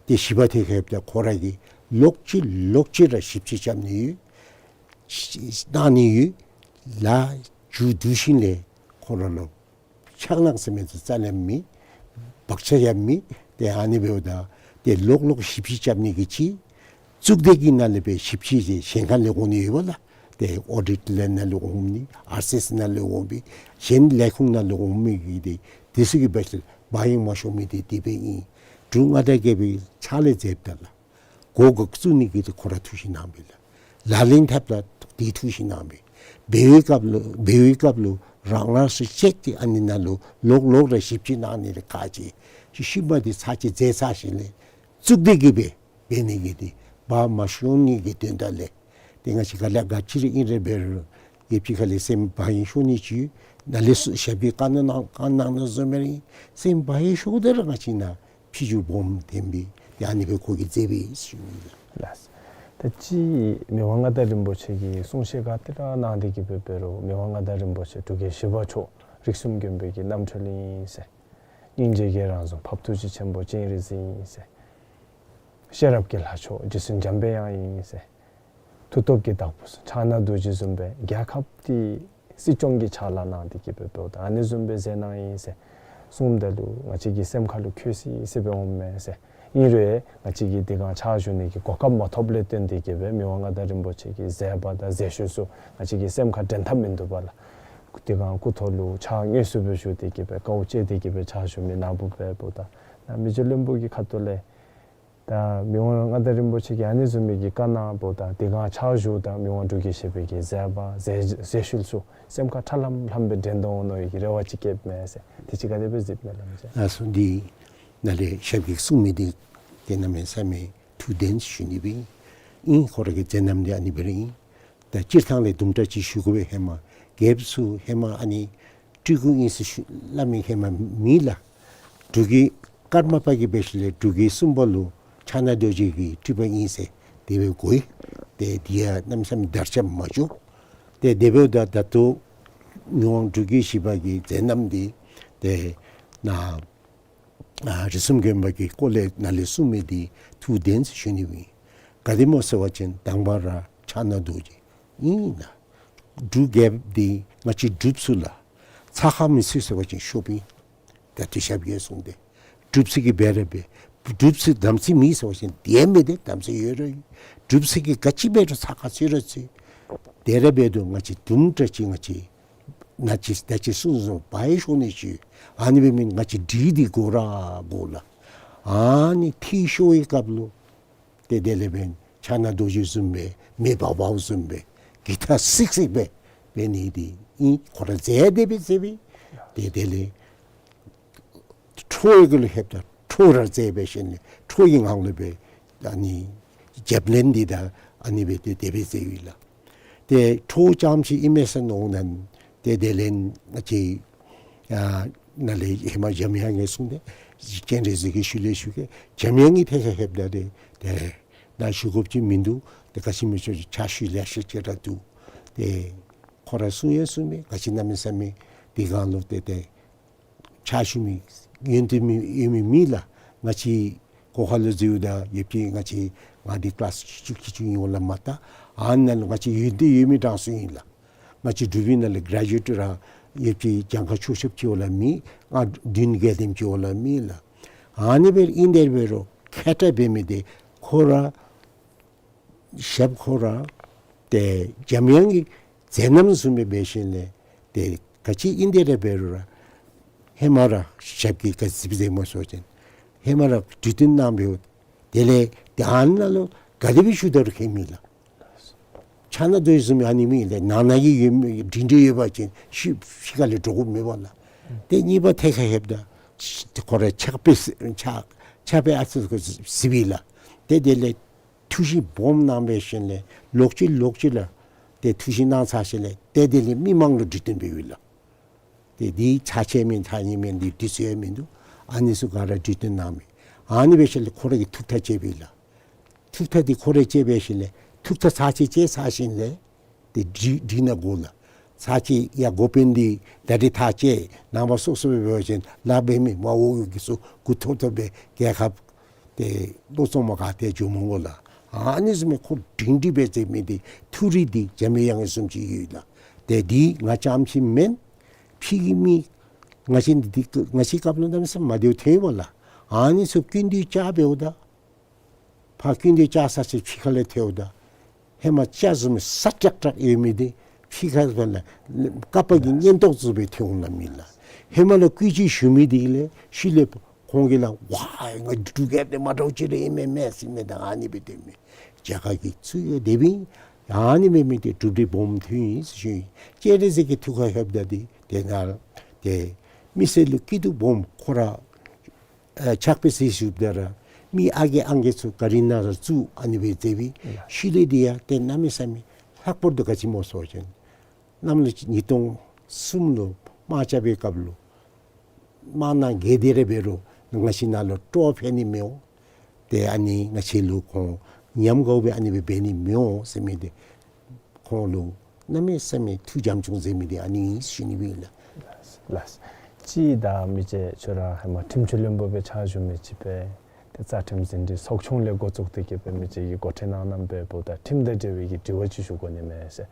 ཏེ་བཞི་པ་ཐད་ཁར་ལྷོདཔ་ད་ཁོ་ར་གིས་ལོག་ཅི་ལོག་ཅི་ར་ཞིབ་དཔྱད་རྐྱབ་ནི་ཡོད། གནང་ནི་ཡོད། ལཱ་མཇུག་བསྡུ་ཞིནམ་ལས་ཁོ་ར་ལུ་ཕྱག་ལཱ་ཟེར་མི་འདི་རྩ་ལས་མེད། བག་ཆགས་ཡང་མེད། ཏེ་ཨ་ནི་འབདཝ་ད་ཏེ་ལོག་ལོག་ཞིབ་དཔྱད་རྐྱབ་ནི་གི་ཅིག་གཙུག་སྡེ་གི་ནང་ལས་སྦེ་ཞིབ་དཔྱད་ཅིག་གཞན་ཁར་ལས་འོང་ནི་ཡོད་པས་ལགས། ཏེ་ཨོ་ཌིཊ་ལས་ནང་ལུ་འོང་མི་ཨར་སི་ཨེསི་ནང་ལུ་འོང་མི་གཞན་ལས་ཁུངས་ནང་ལུ་འོང་མི་གི་ཏེ་དེ་ཚུ་གི་འབད་ཞིནམ་ལས་བག་ཡངས་མ་ཤོར་མི་འདི་དེ་སྦེ་ཨིན། འབྲུག་མངའ་བདག་རྒྱལ་པོའི་ཕྱག་ལས་མཛདཔ་ད་ལགས། གོ་ག་བཙུགས་ནི་གི་ཏེ་ཁོ་ར་ཐུགས་བཞེད་གནང་པས་ལགས། ལག་ལེན་འཐབ་ད་ལགས་དེ་ཐུགས་བཞེད་གནང་པས། འབད་བའི་སྐབས་ལུ་འབད་བའི་སྐབས་ལུ་རང་རང་སོ་སོ་ཅིག་ཏེ་ཨ་ནི་ནང་ལུ་ལོག་ལོག་ར་ཞིབ་དཔྱད་གནང་ནི་རེ་ཁག་ཆེ། ཤུལ་མ་འདི་ཚར་གཅིག་མཛད་ཚར་ཞིནམ་ལས་བཙུགས་ཏེ་གི་སྦེ་འབད་ནི་གི་ཏེ་བག་མ་ཤོར་ནི་གི་དོན་དག་ལས་ཏེ་ང་བཅས་ག་ལས་ག་ཅི་ར་ཨིན་རུང་འབད་རུང་ཡོད་པའི་ཁ་ལས་སེམས་བག་ཡངས་ཤོར་ནི་ཅིག་ནཱ་ལས་ཚུར་ཞབས་ཀྱིས་བཀའ་གནང་གནང་གནང་ནི་བཟུམ་སྦེ་ར་ཨིན། སེམས་བག་ཡངས་ཤོརཝ་ད་ར་ང་བཅས་ནཱ་ཕྱི་འགྱུར་སྦོམ་ཐོན་པས། ཏེ་ཨ་ནི་སྦེ་ཁོ་གིས་མཛད་པས་ཟེར་ཞུ་ནི་ལགས། ལགས། ད་ཅི་མི་དབང་མངའ་བདག་རིན་པོ་ཆེ་གིས་གསུང་བཤད་ག་ཏེ་ར་གནང་སྟེ་གི་སྦེ་འབད་རུང་མི་དབང་མངའ་བདག་རིན་པོ་ཆེ་འབྲུག་རྒྱལ་བཞི་པ་མཆོག་རིགས་གསུམ་མགོན་པོའི་གི་རྣམ་འཕྲུལ་ཨིན་ཟེར། སྙིང་རྗེ་གི་རང་གཟུགས་འཕགས་པ་ཐུགས་རྗེ་ཆེན་པོ་སྤྱན་རས་གཟིགས་ཨིན་ཟེར། ཤེས་རབ་ཀྱི་ལྷ་མཆོག་རྗེ་བཙུན་འཇམ་པའི་དབྱངས་ཨིན་ཟེར། མཐུ་སྟོབས་ཀྱི་བདག་པོ་ཕྱག་ན་རྡོ་རྗེ་བཟུམ་སྦེ་རྒྱལ་ཁབ་འདི་སྲིད་སྐྱོང་གི་ཕྱག་ལཱ་གནང་སྟེ་གི་སྦེ་འབདཝ་ད་ཨ་ནི་བཟུམ་སྦེ་མཛད་གནང་ཡི་ཟེར་གསུངམ་ད་ལུ་ང་བཅས་ཀྱི་སེམས་ཁ་ལུ་འཁོད་སི་སི་སྦེ་འོངམ་མས་ཟེར། ཨིན་རུང་ང་བཅས་ཀྱིས་དེ་སྒང་ཕྱག་ཞུ་ནི་གི་གོ་སྐབས་མ་ཐོབ་ལས་བརྟེན་ཏེ་གི་སྦེ་མི་དབང་མངའ་བདག་རིན་པོ་ཆེ་གི་མཛད་པ་དང་མཛད་བཤུལ་ཚུ་ང་བཅས་ཀྱི་སེམས་ཁར་དྲན་ཐབས་མིན་འདུག་པ་ལགས། དེ་སྒང་སྐུ་ཐོག་ལུ་ཕྱག་དངོས་སུ་སྦེ་ཞུ་སྟེ་གི་སྦེ་དཀའཝ་སྤྱད་དེ་གི་སྦེ་ཕྱག་ཞུ་མི་ནཱ་བུ་སྦེ་འབདཝ་ད་ནཱ་མི་རྗེ་བློན་པོ་གི་ཁ་ཐུག་ལས་ད་མི་དབང་མངའ་བདག་རིན་པོ་ཆེ་གིས་ཨ་ནི་བཟུམ་མའི་གི་བཀའ་གནང་འབདཝ་ད་དེ་སྒང་ཕྱག་ཞུཝ་ད་མི་དབང་འབྲུག་རྒྱལ་བཞི་པའི་གི་མཛད་པ་མཛད་མཛད་བཤུལ་ཚུ་སེམས་ཁར་ཁྲ་ལམ་ལམ་སྦེ་དྲན་དོ་འོང་མནོ་བའི་གི་རེ་བ་ཅིག་བསྐྱེདཔ་མས་ཟེར། དེ་ཅིག་ག་དེ་སྦེ་གཟིགསཔ་མས་ལགས་སྨོ་ཟེར། ཨ་སོ་འདི་ནཱ་ལས་ཞབས་ཀྱིས་གསུང་མི་འདི་ཏེ་གནམ་མེད་ས་མེད་ཐུགས་བདེན་ཞུ་ནི་སྦེ་ཨིན། ཁོ་ར་གི་མཛད་རྣམ་འདི་ཨ་ནི་སྦེ་ར་ཨིན། ད་སྤྱིར་བཏང་ལས་དུམ་གྲ་ཅིག་ཞུ་དགོ་པས། ཧེ་མ་རྒྱལཔོ་ཚུ་ཧེ་མ་ཨ་ནི་སྤྲུལ་སྐུ་ཨིན་ཟེར་ཞུ་སླབ་མི་ཧེ་མ་མེད་ལགས། འབྲུག་རྒྱལ་ཀརྨ་པ་གིས་འབད་ཞིནམ་ལས་འབྲུག་རྒྱལ་གསུམ་པ་ལུ་ཕྱག་ན་རྡོ་རྗེ་གི་སྤྲུལ་པ་ཨིན་ཟེར་དེ་སྦེ་གོ་ཡི། ཏེ་འདི་ཡང་གནམ་མེད་ས་མེད་དར་ཁྱབ་མ་བྱུང་། ཏེ་དེ་འབདཝ་ད་ད་ལྟོ་མི་དབང་འབྲུག་རྒྱལ་བཞི་པ་གི་མཛད་རྣམ་འདི་ཏེ་ནཱ་ཨ་རིགས་གསུམ་མགོན་པོ་གི་སྐོར་ལས་ནཱ་ལས་གསུང་མི་འདི་ཐུགས་བདེན་ཟེར་ཞུ་ནི་སྦེ་ཨིན། ག་དེ་སྨོ་ཟེར་བ་ཅིན་དང་པ་ར་ཕྱག་ན་རྡོ་རྗེ་ཨིན་ལགས། འབྲུག་རྒྱལཔོ་འདི་ང་བཅས་འབྲུགཔ་ཚུ་ལུ་ཚ་ཁ་མི་ཚུད་ཟེར་བ་ཅིན་ཤོབ་ཨིན། ད་ལྟོ་ཞབས་ཀྱིས་གསུངས་ཏེ་འབྲུགཔ་ཚུ་གིས་འབད་ར་འབད། འབྲུགཔ་ཚུ་དམ་ཚིག་མེད་ཟེར་བ་ཅིན་དེ་མེད་དེ་དམ་ཚིག་ཡོད་ར་ཡོད། འབྲུགཔ་ཚུ་གིས་ག་ཅི་འབད་རུང་ཚ་ཁ་ཚུད་ར་ཚུད། དེ་ར་འབད་དོ་ང་བཅས་དུམ་གྲ་ཅིག་ང་བཅས་ནཱ་ཅིག་ད་ཅི་གསུངས་སོང་བ་ཡི་ཤོ་ནི་ཅིག་ཨ་ནི་འབད་མི་ང་བཅས་འདི་འདི་དགོ་ར་དགོ་ལགས། ཨ་ནི་ཐིག་ཤོར་བའི་སྐབས་ལུ་ཏེ་དེ་ལས་འབདན་ཕྱག་ན་རྡོ་རྗེ་བཟུམ་སྦེ་མེ་འབར་བ་བཟུམ་སྦེ་གི་ཐག་སིག་སིག་སྦེ་འབད་ནི་འདི་ཨིན། ཁོ་ར་མཛད་དེ་སྦེ་མཛད་པས། ཏེ་དེ་ལས་ཁྲོ་བོའི་གུ་ལུ་ལྷོདཔ་ད་ཁྲོ་ར་མཛད་འབད་ཞིནམ་ལས་ཁྲོ་བོའི་ངང་ལུ་སྦེ་ཨ་ནི་རྒྱབ་ལེན་འདི་དང་ཨ་ནི་སྦེ་ཏེ་དེ་སྦེ་མཛད་ཡི་ལགས། ཏེ་ཁྲོ་བོ་རྐྱངམ་ཅིག་ཨིན་མས་ཟེར་མནོཝ་ད་ཏེ་དེ་ལས་ང་བཅས་ཨ་ནཱ་ལས་ཧེ་མ་འཇམ་དབྱངས་ཀྱིས་གསུངས་ཏེ་སྤྱན་རས་གཟིགས་ཀྱི་ཤུལ་ལས་ཞུ་གེ། འཇམ་དབྱངས་ཀྱིས་ཐད་ཁར་ལྷོདཔ་ད་ཏེ་ཏེ་ནཱ་ཞུ་དགོཔ་ཅིག་མིན་འདུག། ཏེ་ག་ཅི་སྨོ་ཟེར་བ་ཅིན་ཕྱག་ཞུ་ལེ་ཤ་ཅིག་ར་འདུག། ཏེ་ཁོ་ར་གསུང་ཡང་གསུངས་མས། ག་ཅི་གནམ་མེད་ས་མེད་དེ་སྒང་ལུ་ཏེ་ཏེ་ཕྱག་ཞུ་མི་ཡོན་ཏན་མི་ཡོད་མི་མེད་ལགས། ང་བཅས་སྒོ་ཁ་ལུ་འཛུལཝ་ད་ཡོད་པའི་ང་བཅས་ང་འདི་ཀི་ལཱསི་བཅུ་གཅིག་བཅུ་གཉིས་འོང་ལ་མ་ལྟ། ཨ་ནཱ་ལུ་ང་བཅས་ཡོན་ཏན་ཡོད་མི་གྲངས་སུ་ཨིན་ལགས། ང་བཅས་འབྲུག་པའི་ནང་ལས་གྲ་ཇུ་ཨེཊ་ར་ཡོད་པའི་གྱངས་ཁ་ཆོག་ཆོགཔ་ཅིག་འོང་ལ་མེད། ཨ་བདུན་བརྒྱད་དེམ་ཅིག་འོང་ལ་མེད་ལགས། ཨ་ནི་སྦེ་ཨིན་དེ་འབད་རུང་མཁས་དྲགས་འབད་མི་འདི་ཁོ་ར་ཞབས་ཁོ་ར་ཏེ་འཇམ་དབྱངས་ཀྱི་མཛད་རྣམ་བཟུམ་སྦེ་འབད་ཞིནམ་ལས་ཏེ་ག་ཅི་ཨིན་དེ་ར་འབད་རུང་ར་ཧེ་མ་ར་ཞབས་ཀྱིས་ག་ཅི་སྦེ་མཛད་སྨོ་ཟེར་བ་ཅིན་ཧེ་མ་ར་གྲོས་བསྟུན་གནང་འབདཝ་དེ་ལས་ཏེ་ཨ་ནཱ་ལུ་ག་དེ་སྦེ་ཞུ་ད་རུང་ཁྱད་མེད་ལགས། ཕྱག་ན་རྡོ་རྗེ་བཟུམ་ཨ་ནི་མེད་ལགས། ནང་ན་གི་ཡོད་མི་སྒྲིང་སྒྲི་ཡོད་པ་ཅིན་ཕྱི་ཕྱི་ཁ་ལས་འགྲོ་དགོཔ་མེད་པ་ལགས། ཏེ་གཉིས་པ་ཐད་ཁར་ལྷོདཔ་ད་ཁོ་ར་ཕྱག་དཔེ་ཕྱག་ཕྱག་དཔེ་ཨ་ཙི་ཙི་གཟིགས་པས་ལགས། ཏེ་དེ་ལས་ཐུགས་བཞེད་སྦོམ་གནང་འབད་ཞིནམ་ལས་ལོག་ཅི་ལོག་ཅི་ལགས། ཏེ་ཐུགས་བཞེད་གནང་ཚར་ཞིནམ་ལས་ཏེ་དེ་ལས་མི་མང་ལུ་གྲོས་བསྟུན་འབདཝ་ཨིན་ལགས། ཏེ་འདི་ཚར་གཅིག་མེན་ཚར་གཉིས་མེན་འདི་དུས་ཚོད་ཡང་མིན་འདུག། ཨ་ནི་ཚུ་ག་ར་གྲོས་བསྟུན་གནང་མི། ཨ་ནི་འབད་ཞིནམ་ལས་ཁོ་ར་གིས་ཐུགས་ཐག་བཅད་པས་ལགས། ཐུགས་ཐག་འདི་ཁོ་ར་བཅད་འབད་ཞིནམ་ལས་ཐུགས་ཐག་ཚར་གཅིག་བཅད་ཚར་ཞིནམ་ལས་ཏེ་འགྲིག་འགྲིག་ན་དགོ་ལགས། ཚར་གཅིག་ཡ་འགོ་དཔོན་འདི་ད་རིས་ཐག་བཅད་ནངས་པ་སོ་སོ་སྦེ་འབད་བ་ཅིན་ལཱ་འབད་མི་མ་འོག་གི་ཚུ་མགུ་འཐོམ་འཐོམ་སྦེ་རྒྱལ་ཁབ་ཏེ་བློ་བཟང་མ་ག་ཏེ་འགྱོ་མི་དགོ་ལགས། ཨ་ནི་བཟུམ་སྦེ་ཁོ་སྒྲིང་སྒྲི་སྦེ་མཛད་མི་འདི་ཐུགས་རིག་འདི་འཇམ་དབྱངས་བཟུམ་ཅིག་ཡོད་ལགས། ཏེ་འདི་ང་རྐྱངམ་ཅིག་མེན། ཕྱི་གི་མི་ང་བཅས་འདི་ང་བཅས་སྐབས་ལུ་གནམ་མེད་ས་མེད་མ་བདེཝ་ཐོན་པས་ལགས། ཨ་ནི་ཚུ་སྐུ་མདུན་བཅར་འབདཝ་ད་ཕར་སྐུ་མདུན་བཅར་ས་ཅིག་ཕྱི་ཁ་ལས་ཐལཝ་ད་ ཧེ་མ་ལྕགས་བཟུམ་སྲ་ཀྲག་ཀྲག་ཡོད་མི་འདི་ཕྱི་ཁར་ལས་ཀ་པ་གི་ལགས། སྙན་ཏོག་བཟུམ་སྦེ་ཐོན་འོང་ལགས་མི་ལགས། ཧེ་མ་ལུ་སྐུལ་ལྕི་ཞུ་མི་འདི་ལས་ཤུལ་ལས་ཁོང་གིས་ལགས་ཝའི་ང་འབྲུག་རྒྱལཔོ་འདི་མ་འདྲཝ་ཅིག་ར་ཨིན་མས་མས་ཟེར་མི་དང་ཨ་ནི་སྦེ་སྡོད་མི་རྒྱ་གར་གྱི་ཚུ་ཡང་དེ་སྦེ་ཨིན། ཨ་ནི་སྦེ་མི་འདི་གྲུབ་འབྲས་སྦོམ་ཐོན་ཡི་ཟེར་ཞུ་ཡི། སྤྱན་རས་གཟིགས་ཀྱི་ཐུགས་ཁར་ལྷོདཔ་ད་འདི་དེ་ནང་ཏེ་མི་སེར་ལུ་སྐྱིད་སྡུག་སྦོམ་ཁོ་ར་ཨ་ཕྱག་དཔེ་གཟིགས་ཞུཝ་ད་ར་མི་ཨ་རྒས་ཨང་རྒས་ཚུ་ག་རི་ནང་ར་བཙུགས་ཨ་ནི་སྦེ་མཛད་པའི་ལགས། ཤུལ་ལས་འདི་ཡང་ཏེ་གནམ་མེད་ས་མེད་ལྷག་པར་དུ་ག་ཅི་སྨོ་ཟེར་བ་ཅིན་གནམ་ལོ་ཉིས་སྟོང་གསུམ་ལུ་དམག་རྐྱབ་པའི་སྐབས་ལུ་དམག་ནང་འགལ་ཏེ་ར་འབད་རུང་ང་བཅས་ནང་ལུ་སྤྲོ་བ་འཕེལ་ནི་མི་འོང་། ཏེ་ཨ་ནི་ང་བཅས་ལུ་ཁོང་ཉམས་དགའཝ་སྦེ་ཨ་ནི་སྦེ་འབད་ནི་མི་འོང་ཟེར་མི་འདི་ཁོང་ལུ་གནམ་མེད་ས་མེད་ཐུགས་བྱམས་སྐྱོང་མཛད་མི་འདི་ཨ་ནི་ཨིན་ཟེར་ཞུ་ནི་སྦེ་ཨིན་ལགས། ལགས། ལགས། གཅིག་ད་མི་རྗེ་ཁྱོད་ར་ཧེ་མ་ཁྲིམས་སྤྱི་བློན་པོ་སྦེ་ཕྱག་ཞུ་མི་ཅིག་སྦེ་ཏེ་རྩ་ཁྲིམས་ཟིན་བྲིས་ཚོགས་ཆུང་ལས་འགོ་བཙུགས་ཏེ་གི་སྦེ་མི་རྗེ་གིས་འགོ་ཁྲིད་གནང་གནངམ་སྦེ་འབདཝ་ད་ཁྲིམས་དང་འབྲེལ་བའི་གི་དྲི་བ་ཅིག་ཞུ་དགོ་ནི་མས་ཟེར།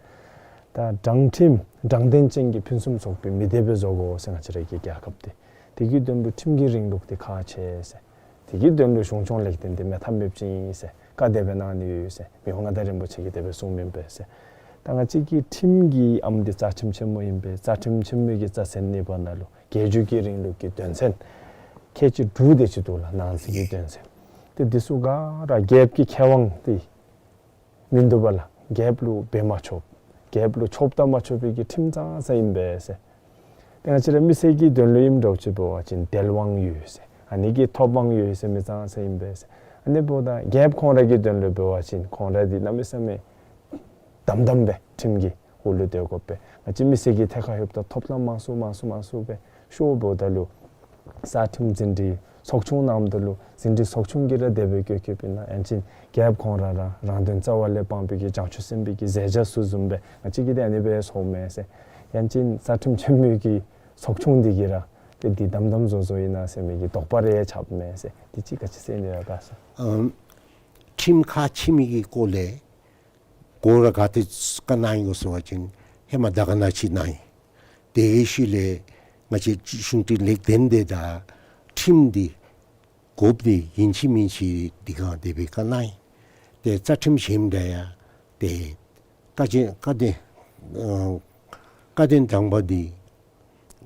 ད་དྲང་ཁྲིམས་དྲང་བདེན་ཅན་གྱི་ཕུན་སུམ་ཚོགས་པའི་མི་སྡེ་སྦེ་བཟོ་དགོ་ཟེར་ང་བཅས་ར་གི་རྒྱལ་ཁབ་འདི། དེ་གི་དོན་ལུ་ཁྲིམས་ཀྱི་རིང་ལུགས་འདི་ཁག་ཆེ་ཟེར། དེ་གི་དོན་ལུ་གཞུང་སྐྱོང་ལེགས་ལྡན་འདི་མེད་ཐབས་མེདཔ་ཅིག་ཨིན་ཟེར་བཀའ་དེ་སྦེ་གནང་ནི་ཡོད་ཟེར་མི་དབང་མངའ་བདག་རིན་པོ་ཆེ་གིས་དེ་སྦེ་གསུངམ་ཨིན་པས་ཟེར། ད་ང་བཅས་ཀྱི་ཁྲིམས་ཀྱི་ཨམ་འདི་རྩ་ཁྲིམས་ཆེན་མོ་ཨིན་པས། རྩ་ཁྲིམས་ཆེན་མོའི་གི་རྩ་ཚན་གཉིས་པ་ནང་ལུ་རྒྱལ་བརྒྱུད་ཀྱི་རིང་ལུགས་ཀྱི་དོན་ཚན་ཁལ་གཅིག་དྲུག་དེ་ཅིག་འདུག་ལགས། ནང་གསེས་ཀྱི་དོན་ཚན། ཏེ་འདི་ཚུ་ག་ར་རྒྱལཔོ་གི་ཁེ་དབང་འདི་མིན་འདུག་པ་ལགས། རྒྱལཔོ་ལུ་འབད་མ་ཆོགཔ་རྒྱལཔོ་ལུ་ཆོགཔ་དང་མ་ཆོག་པའི་གི་ཁྲིམས་ཙང་ཙང་ཨིན་པས་ཟེར། ཏེ་ང་བཅས་ར་མི་སེར་གྱི་དོན་ལུ་ཨིནམ་འདྲཝ་ཅིག་འབད་བ་ཅིན་དལ་དབང་ཡོད་ཟེར་ཨ་ནི་གི་ཐོབ་དབང་ཡོད་ཟེར་མི་ཙང་ཙང་ཨིན་པས་ཟེར། ཨ་ནི་འབདཝ་ད་རྒྱལཔོ་ཁོང་ར་གི་དོན་ལུ་འབད་བ་ཅིན་ཁོང་ར་འདི་གནམ་མེད་ས་མེད་དམ་དམ་སྦེ་ཁྲིམས་ཀྱི་འོག་ལུ་སྡོད་དགོ་པས། ང་བཅས་མི་སེར་གྱི་ཐད་ཁར་ལྷོདཔ་ད་ཐོབ་ཐང་མང་སུ་མང་སུ་མང་སུ་སྦེ་ཤོརཝ་ད་ལུ་རྩ་ཁྲིམས་ཟིན་བྲིས་ཚོགས་ཆུང་གནངམ་ད་ལུ་ཟིན་བྲིས་ཚོགས་ཆུང་གིས་ར་དེ་སྦེ་བཀོད་བཀོདཔ་ཨིན་ན་ཡང་ཅིན་རྒྱལཔོ་ཁོང་ར་ར་རང་དོན་རྩ་བ་ལས་སྤངས་པའི་གི་བྱང་ཆུབ་སེམས་དཔའི་གི་མཛད་བྱ་ཚུ་བཟུམ་སྦེ་ང་བཅས་ཀྱིས་ཏེ་ཨ་ནི་སྦེ་ཚོརཝ་མས་ཟེར། ཡང་ཅིན་རྩ་ཁྲིམས་ཆེན་མོའི་གི་ཚོགས་ཆུང་འདི་གིས་ར་ཏེ་འདི་དམ་དམ་བཟོ་བཟོཝ་ཨིན་ན་ཟེར་མི་གི་དོགས་པ་རེ་ཁྱབ་མས་ཟེར། འདི་ཅིག་ག་ཅི་ཟེར་ནི་ཡོད་ག་ཟེར། ཨམ་ཁྲིམས་ཁག་ཆེ་མི་གི་སྐོར་ལས་གོང་ར་ག་ཏེ་བཀའ་གནང་ཡི་གོ་ཟེར་བ་ཅིན་ཧེ་མ་དར་དཀར་ན་ཅིག་གནང་ཡི། དེ་གི་ཤུལ་ལས་ང་བཅས་གཞུང་སྒྲིག་ལེགས་ལྡན་འདི་དང་ཁྲིམས་འདི་དགོཔ་འདི་ཨིན་ཅི་མིན་ཅི་འདི་གང་དེ་སྦེ་བཀའ་གནང་ཡི། ཏེ་རྩ་ཁྲིམས་ཆེནམ་ད་ཡང་ཏེ་བཀའ་ཆེན་བཀའ་བདེན་ཨ་བཀའ་བདེན་དང་པ་འདི་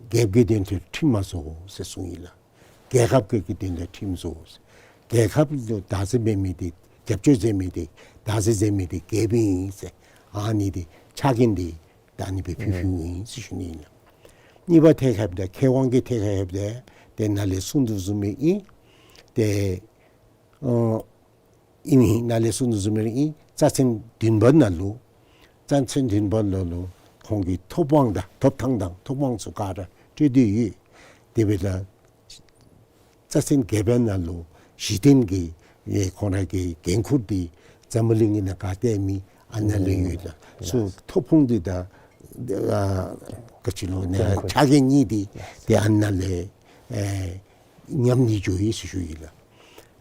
རྒྱལཔོ་གི་དོན་དུ་ཁྲིམས་མ་བཟོ་ཟེར་གསུངས་ཡི་ལགས། རྒྱལ་ཁབ་ཀྱི་གི་དོན་དུ་ཁྲིམས་བཟོ། རྒྱལ་ཁབ་ལུ་བདག་འཛིན་འབད་མི་འདི་རྒྱབ་སྐྱོར་མཛད་མི་འདི་བདག་འཛིན་མཛད་མི་འདི་རྒྱལཔོ་ཨིན་ཟེར་ཨ་ནི་འདི་ཕྱག་འགན་འདི་ད་ཨ་ནི་སྦེ་ཕུལ་ཕུལཝ་ཨིན་ཟེར་ཞུ་ནི་ཨིན་ལགས། གཉིས་པ་ཐད་ཁར་ལྷོདཔ་ད་ཁེ་དབང་གི་ཐད་ཁར་ལྷོདཔ་ད་ཏེ་ནཱ་ལས་གསུངས་དོ་བཟུམ་སྦེ་ཨིན། ཏེ་ཨ་ཨིན་ཨིན་ནཱ་ལས་གསུངས་དོ་བཟུམ་སྦེ་ཨིན། རྩ་ཚན་བདུན་པ་ནང་ལུ་རྩ་ཚན་བདུན་པ་ནང་ལུ་ཁོང་གི་ཐོབ་དབང་དང་ཐོབ་ཐང་དང་ཐོབ་དབང་ཚུ་ག་ར་སྤྲོད་དེ་ཡོད། དེ་འབདཝ་ད་རྩ་ཚན་བརྒྱད་པ་ནང་ལུ་གཞི་རྟེན་གྱི་ཨེ་ཁོང་ར་གི་འགན་ཁུར་འདི་འཛམ་བུ་གླིང་གི་ནང་ག་ཏེ་མེད་ཨ་ནཱ་ལུ་ཡོད་ལགས། སོ་ཐོབ་ཁུངས་འདི་དང་ཨ་ག་ཅི་ལོ་ནཱ་འགན་ཁུར་ཕྱག་འགན་གཉིས་འདི་ཏེ་ཨ་ནཱ་ལས་ཨེ་མཉམ་ནི་འགྱོ་ཡི་ཟེར་ཞུ་ཡི་ལགས།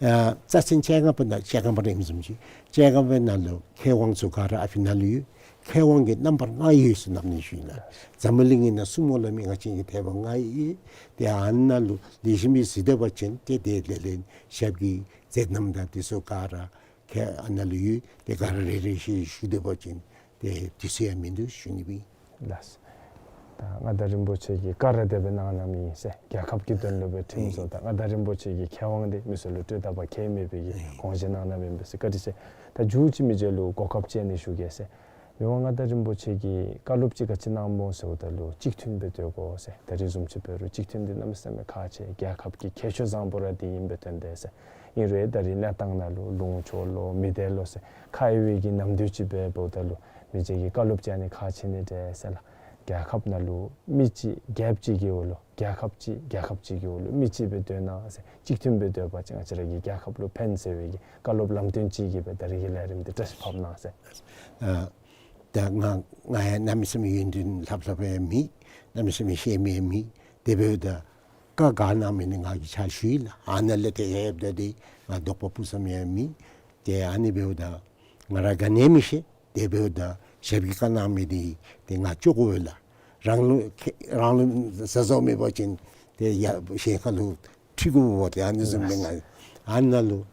ཨ་རྩ་ཚན་བཅོ་ལྔ་པ་ནང་བཅོ་ལྔ་པ་ར་ཨིནམ་བཟུམ་ཅིག་བཅོ་ལྔ་པའི་ནང་ལུ་ཁེ་དབང་ཚུ་ག་ར་ཨ་ཕི་ནང་ལུ་ཡོད། ཁེ་དབང་གི་རྣམ་པ་ལྔ་ཡོད་ཟེར་གནང་ནི་ཞུ་ཡི་ལགས། འཛམ་བུ་གླིང་གི་ནང་གསུམ་འོག་ལུ་མི་ང་བཅས་ཀྱི་ཐེག་པ་ལྔ་ཡོད། ཏེ་ཨ་ནཱ་ལུ་ལེགས་ཤོམ་སྦེ་གཟིགས་ད་པ་ཅིན་ཏེ་དེ་ལས་ལེན་ཞབས་ཀྱི་མཛད་རྣམ་དང་དེ་ཚུ་ག་ར་ཁེ་ཨ་ནཱ་ལུ་ཡོད། ཏེ་ག་ར་རེ་རེ་བཞིན་ཞུ་ད་པ་ཅིན་ཏེ་དུས་ཚོད་ཡང་མིན་འདུག་ཞུ་ནི་སྦེ། ལགས། ད་མངའ་བདག་རིན་པོ་ཆེ་གིས་བཀའ་ར་དེ་སྦེ་གནང་གནངམ་ཨིན་ཟེར། རྒྱལ་ཁབ་ཀྱི་དོན་ལུ་སྦེ་ཁྲིམས་བཟོ། ད་མངའ་བདག་རིན་པོ་ཆེ་གི་ཁེ་དབང་འདི་མི་སེར་ལུ་སྤྲོད་ད་པ་ཁྱད་མེད་པའི་གི་དགོངས་བཞེད་གནང་གནངམ་ཨིན་པས་ཟེར། བཀའ་དྲིན་ཆེ། ད་མཇུག་ཅིག་མི་རྗེ་ལུ་གོ་སྐབས་སྤྱད་ནི་ཞུ་གེ་ཟེར། མི་དབང་མངའ་བདག་རིན་པོ་ཆེ་གིས་བཀའ་སློབ་ཅིག་ག་ཅི་གནངམ་སྨོ་ཟེརཝ་ད་ལུ་གཅིག་མཐུན་སྦེ་སྡོད་དགོ་ཟེར། ད་རིས་བཟུམ་ཅིག་འབད་རུང་གཅིག་མཐུན་འདི་གནམ་མེད་ས་མེད་ཁག་ཆེ། རྒྱལ་ཁབ་ཀྱི་ཁྱད་ཆོས་བཟང་པོ་ར་འདི་ཨིན་པའི་དོན་དེ་ཟེར། ཨིན་རུང་ད་རིས་གནས་སྟངས་ནང་ལུ་ལུང་ཕྱོགས་ལོག་མི་བདེ་ལོག་ཟེར་ཁ་གཡེང་བའི་གི་ནམ་དུས་ཅིག་འབདཝ་ད་ལུ་མི་རྗེ་གིས་བཀའ་སློབ་ཅིག་ཨ་ནི་ཁག་ཆེ་ནི་འདྲས་ཟེར་ལགས། རྒྱལ་ཁབ་ནང་ལུ་མི་གཅིག་རྒྱལཔོ་གཅིག་གི་འོག་ལུ་རྒྱལ་ཁབ་གཅིག་རྒྱལ་ཁབ་གཅིག་གི་འོག་ལུ་མི་གཅིག་སྦེ་སྡོད་གནང་ཟེར། གཅིག་མཐུན་སྦེ་སྡོད་པ་ཅིན་ང་བཅས་ར་གི་རྒྱལ་ཁབ་ལུ་ཕན་ཟེར་བའི་གི་བཀའ་སློབ་ལམ་སྟོན་ཅིག་གི་སྦེ་ད་རིས་ཀྱི་ལས་རིམ་འདི་བཀྲ་ཤིས་ཕབ་གནང་ཟེར། ཨ་ད་ང་ང་ཡང་གནམ་མེད་ས་མེད་ཡོན་ཏན་ལྷབ་ལྷབ་ཡང་མེད། གནམ་མེད་ས་མེད་ཤེས་མི་ཡང་མེད། དེ་འབདཝ་ད་བཀའ་ག་གནང་མི་ནི་ང་གིས་ཕྱག་ཞུ་ཡི་ལགས། ཨ་ནཱ་ལས་ཏེ་ཡར་ལྷོདཔ་ད་འདི་ང་དོགས་པ་སྤུ་ཙམ་ཡང་མེད། ཏེ་ཨ་ནི་འབདཝ་ད་ང་ར་ག་ནི་ཡང་མི་ཤེས། དེ་འབདཝ་ད་ཞབས་ཀྱིས་བཀའ་གནང་མི་འདི་ཏེ་ང་ལྕོགས་དགོ་པས་ལགས། རང་ལུ་ཁེ་རང་ལུ་ཟ་ཟཝ་མེད་པ་ཅིན་ཏེ་ཡ་གཞན་ཁ་ལུ་ཁྲིད་དགོ་པས། ཏེ་ཨ་ནི་བཟུམ་སྦེ་ང་ཨ་ནཱ་ལུ་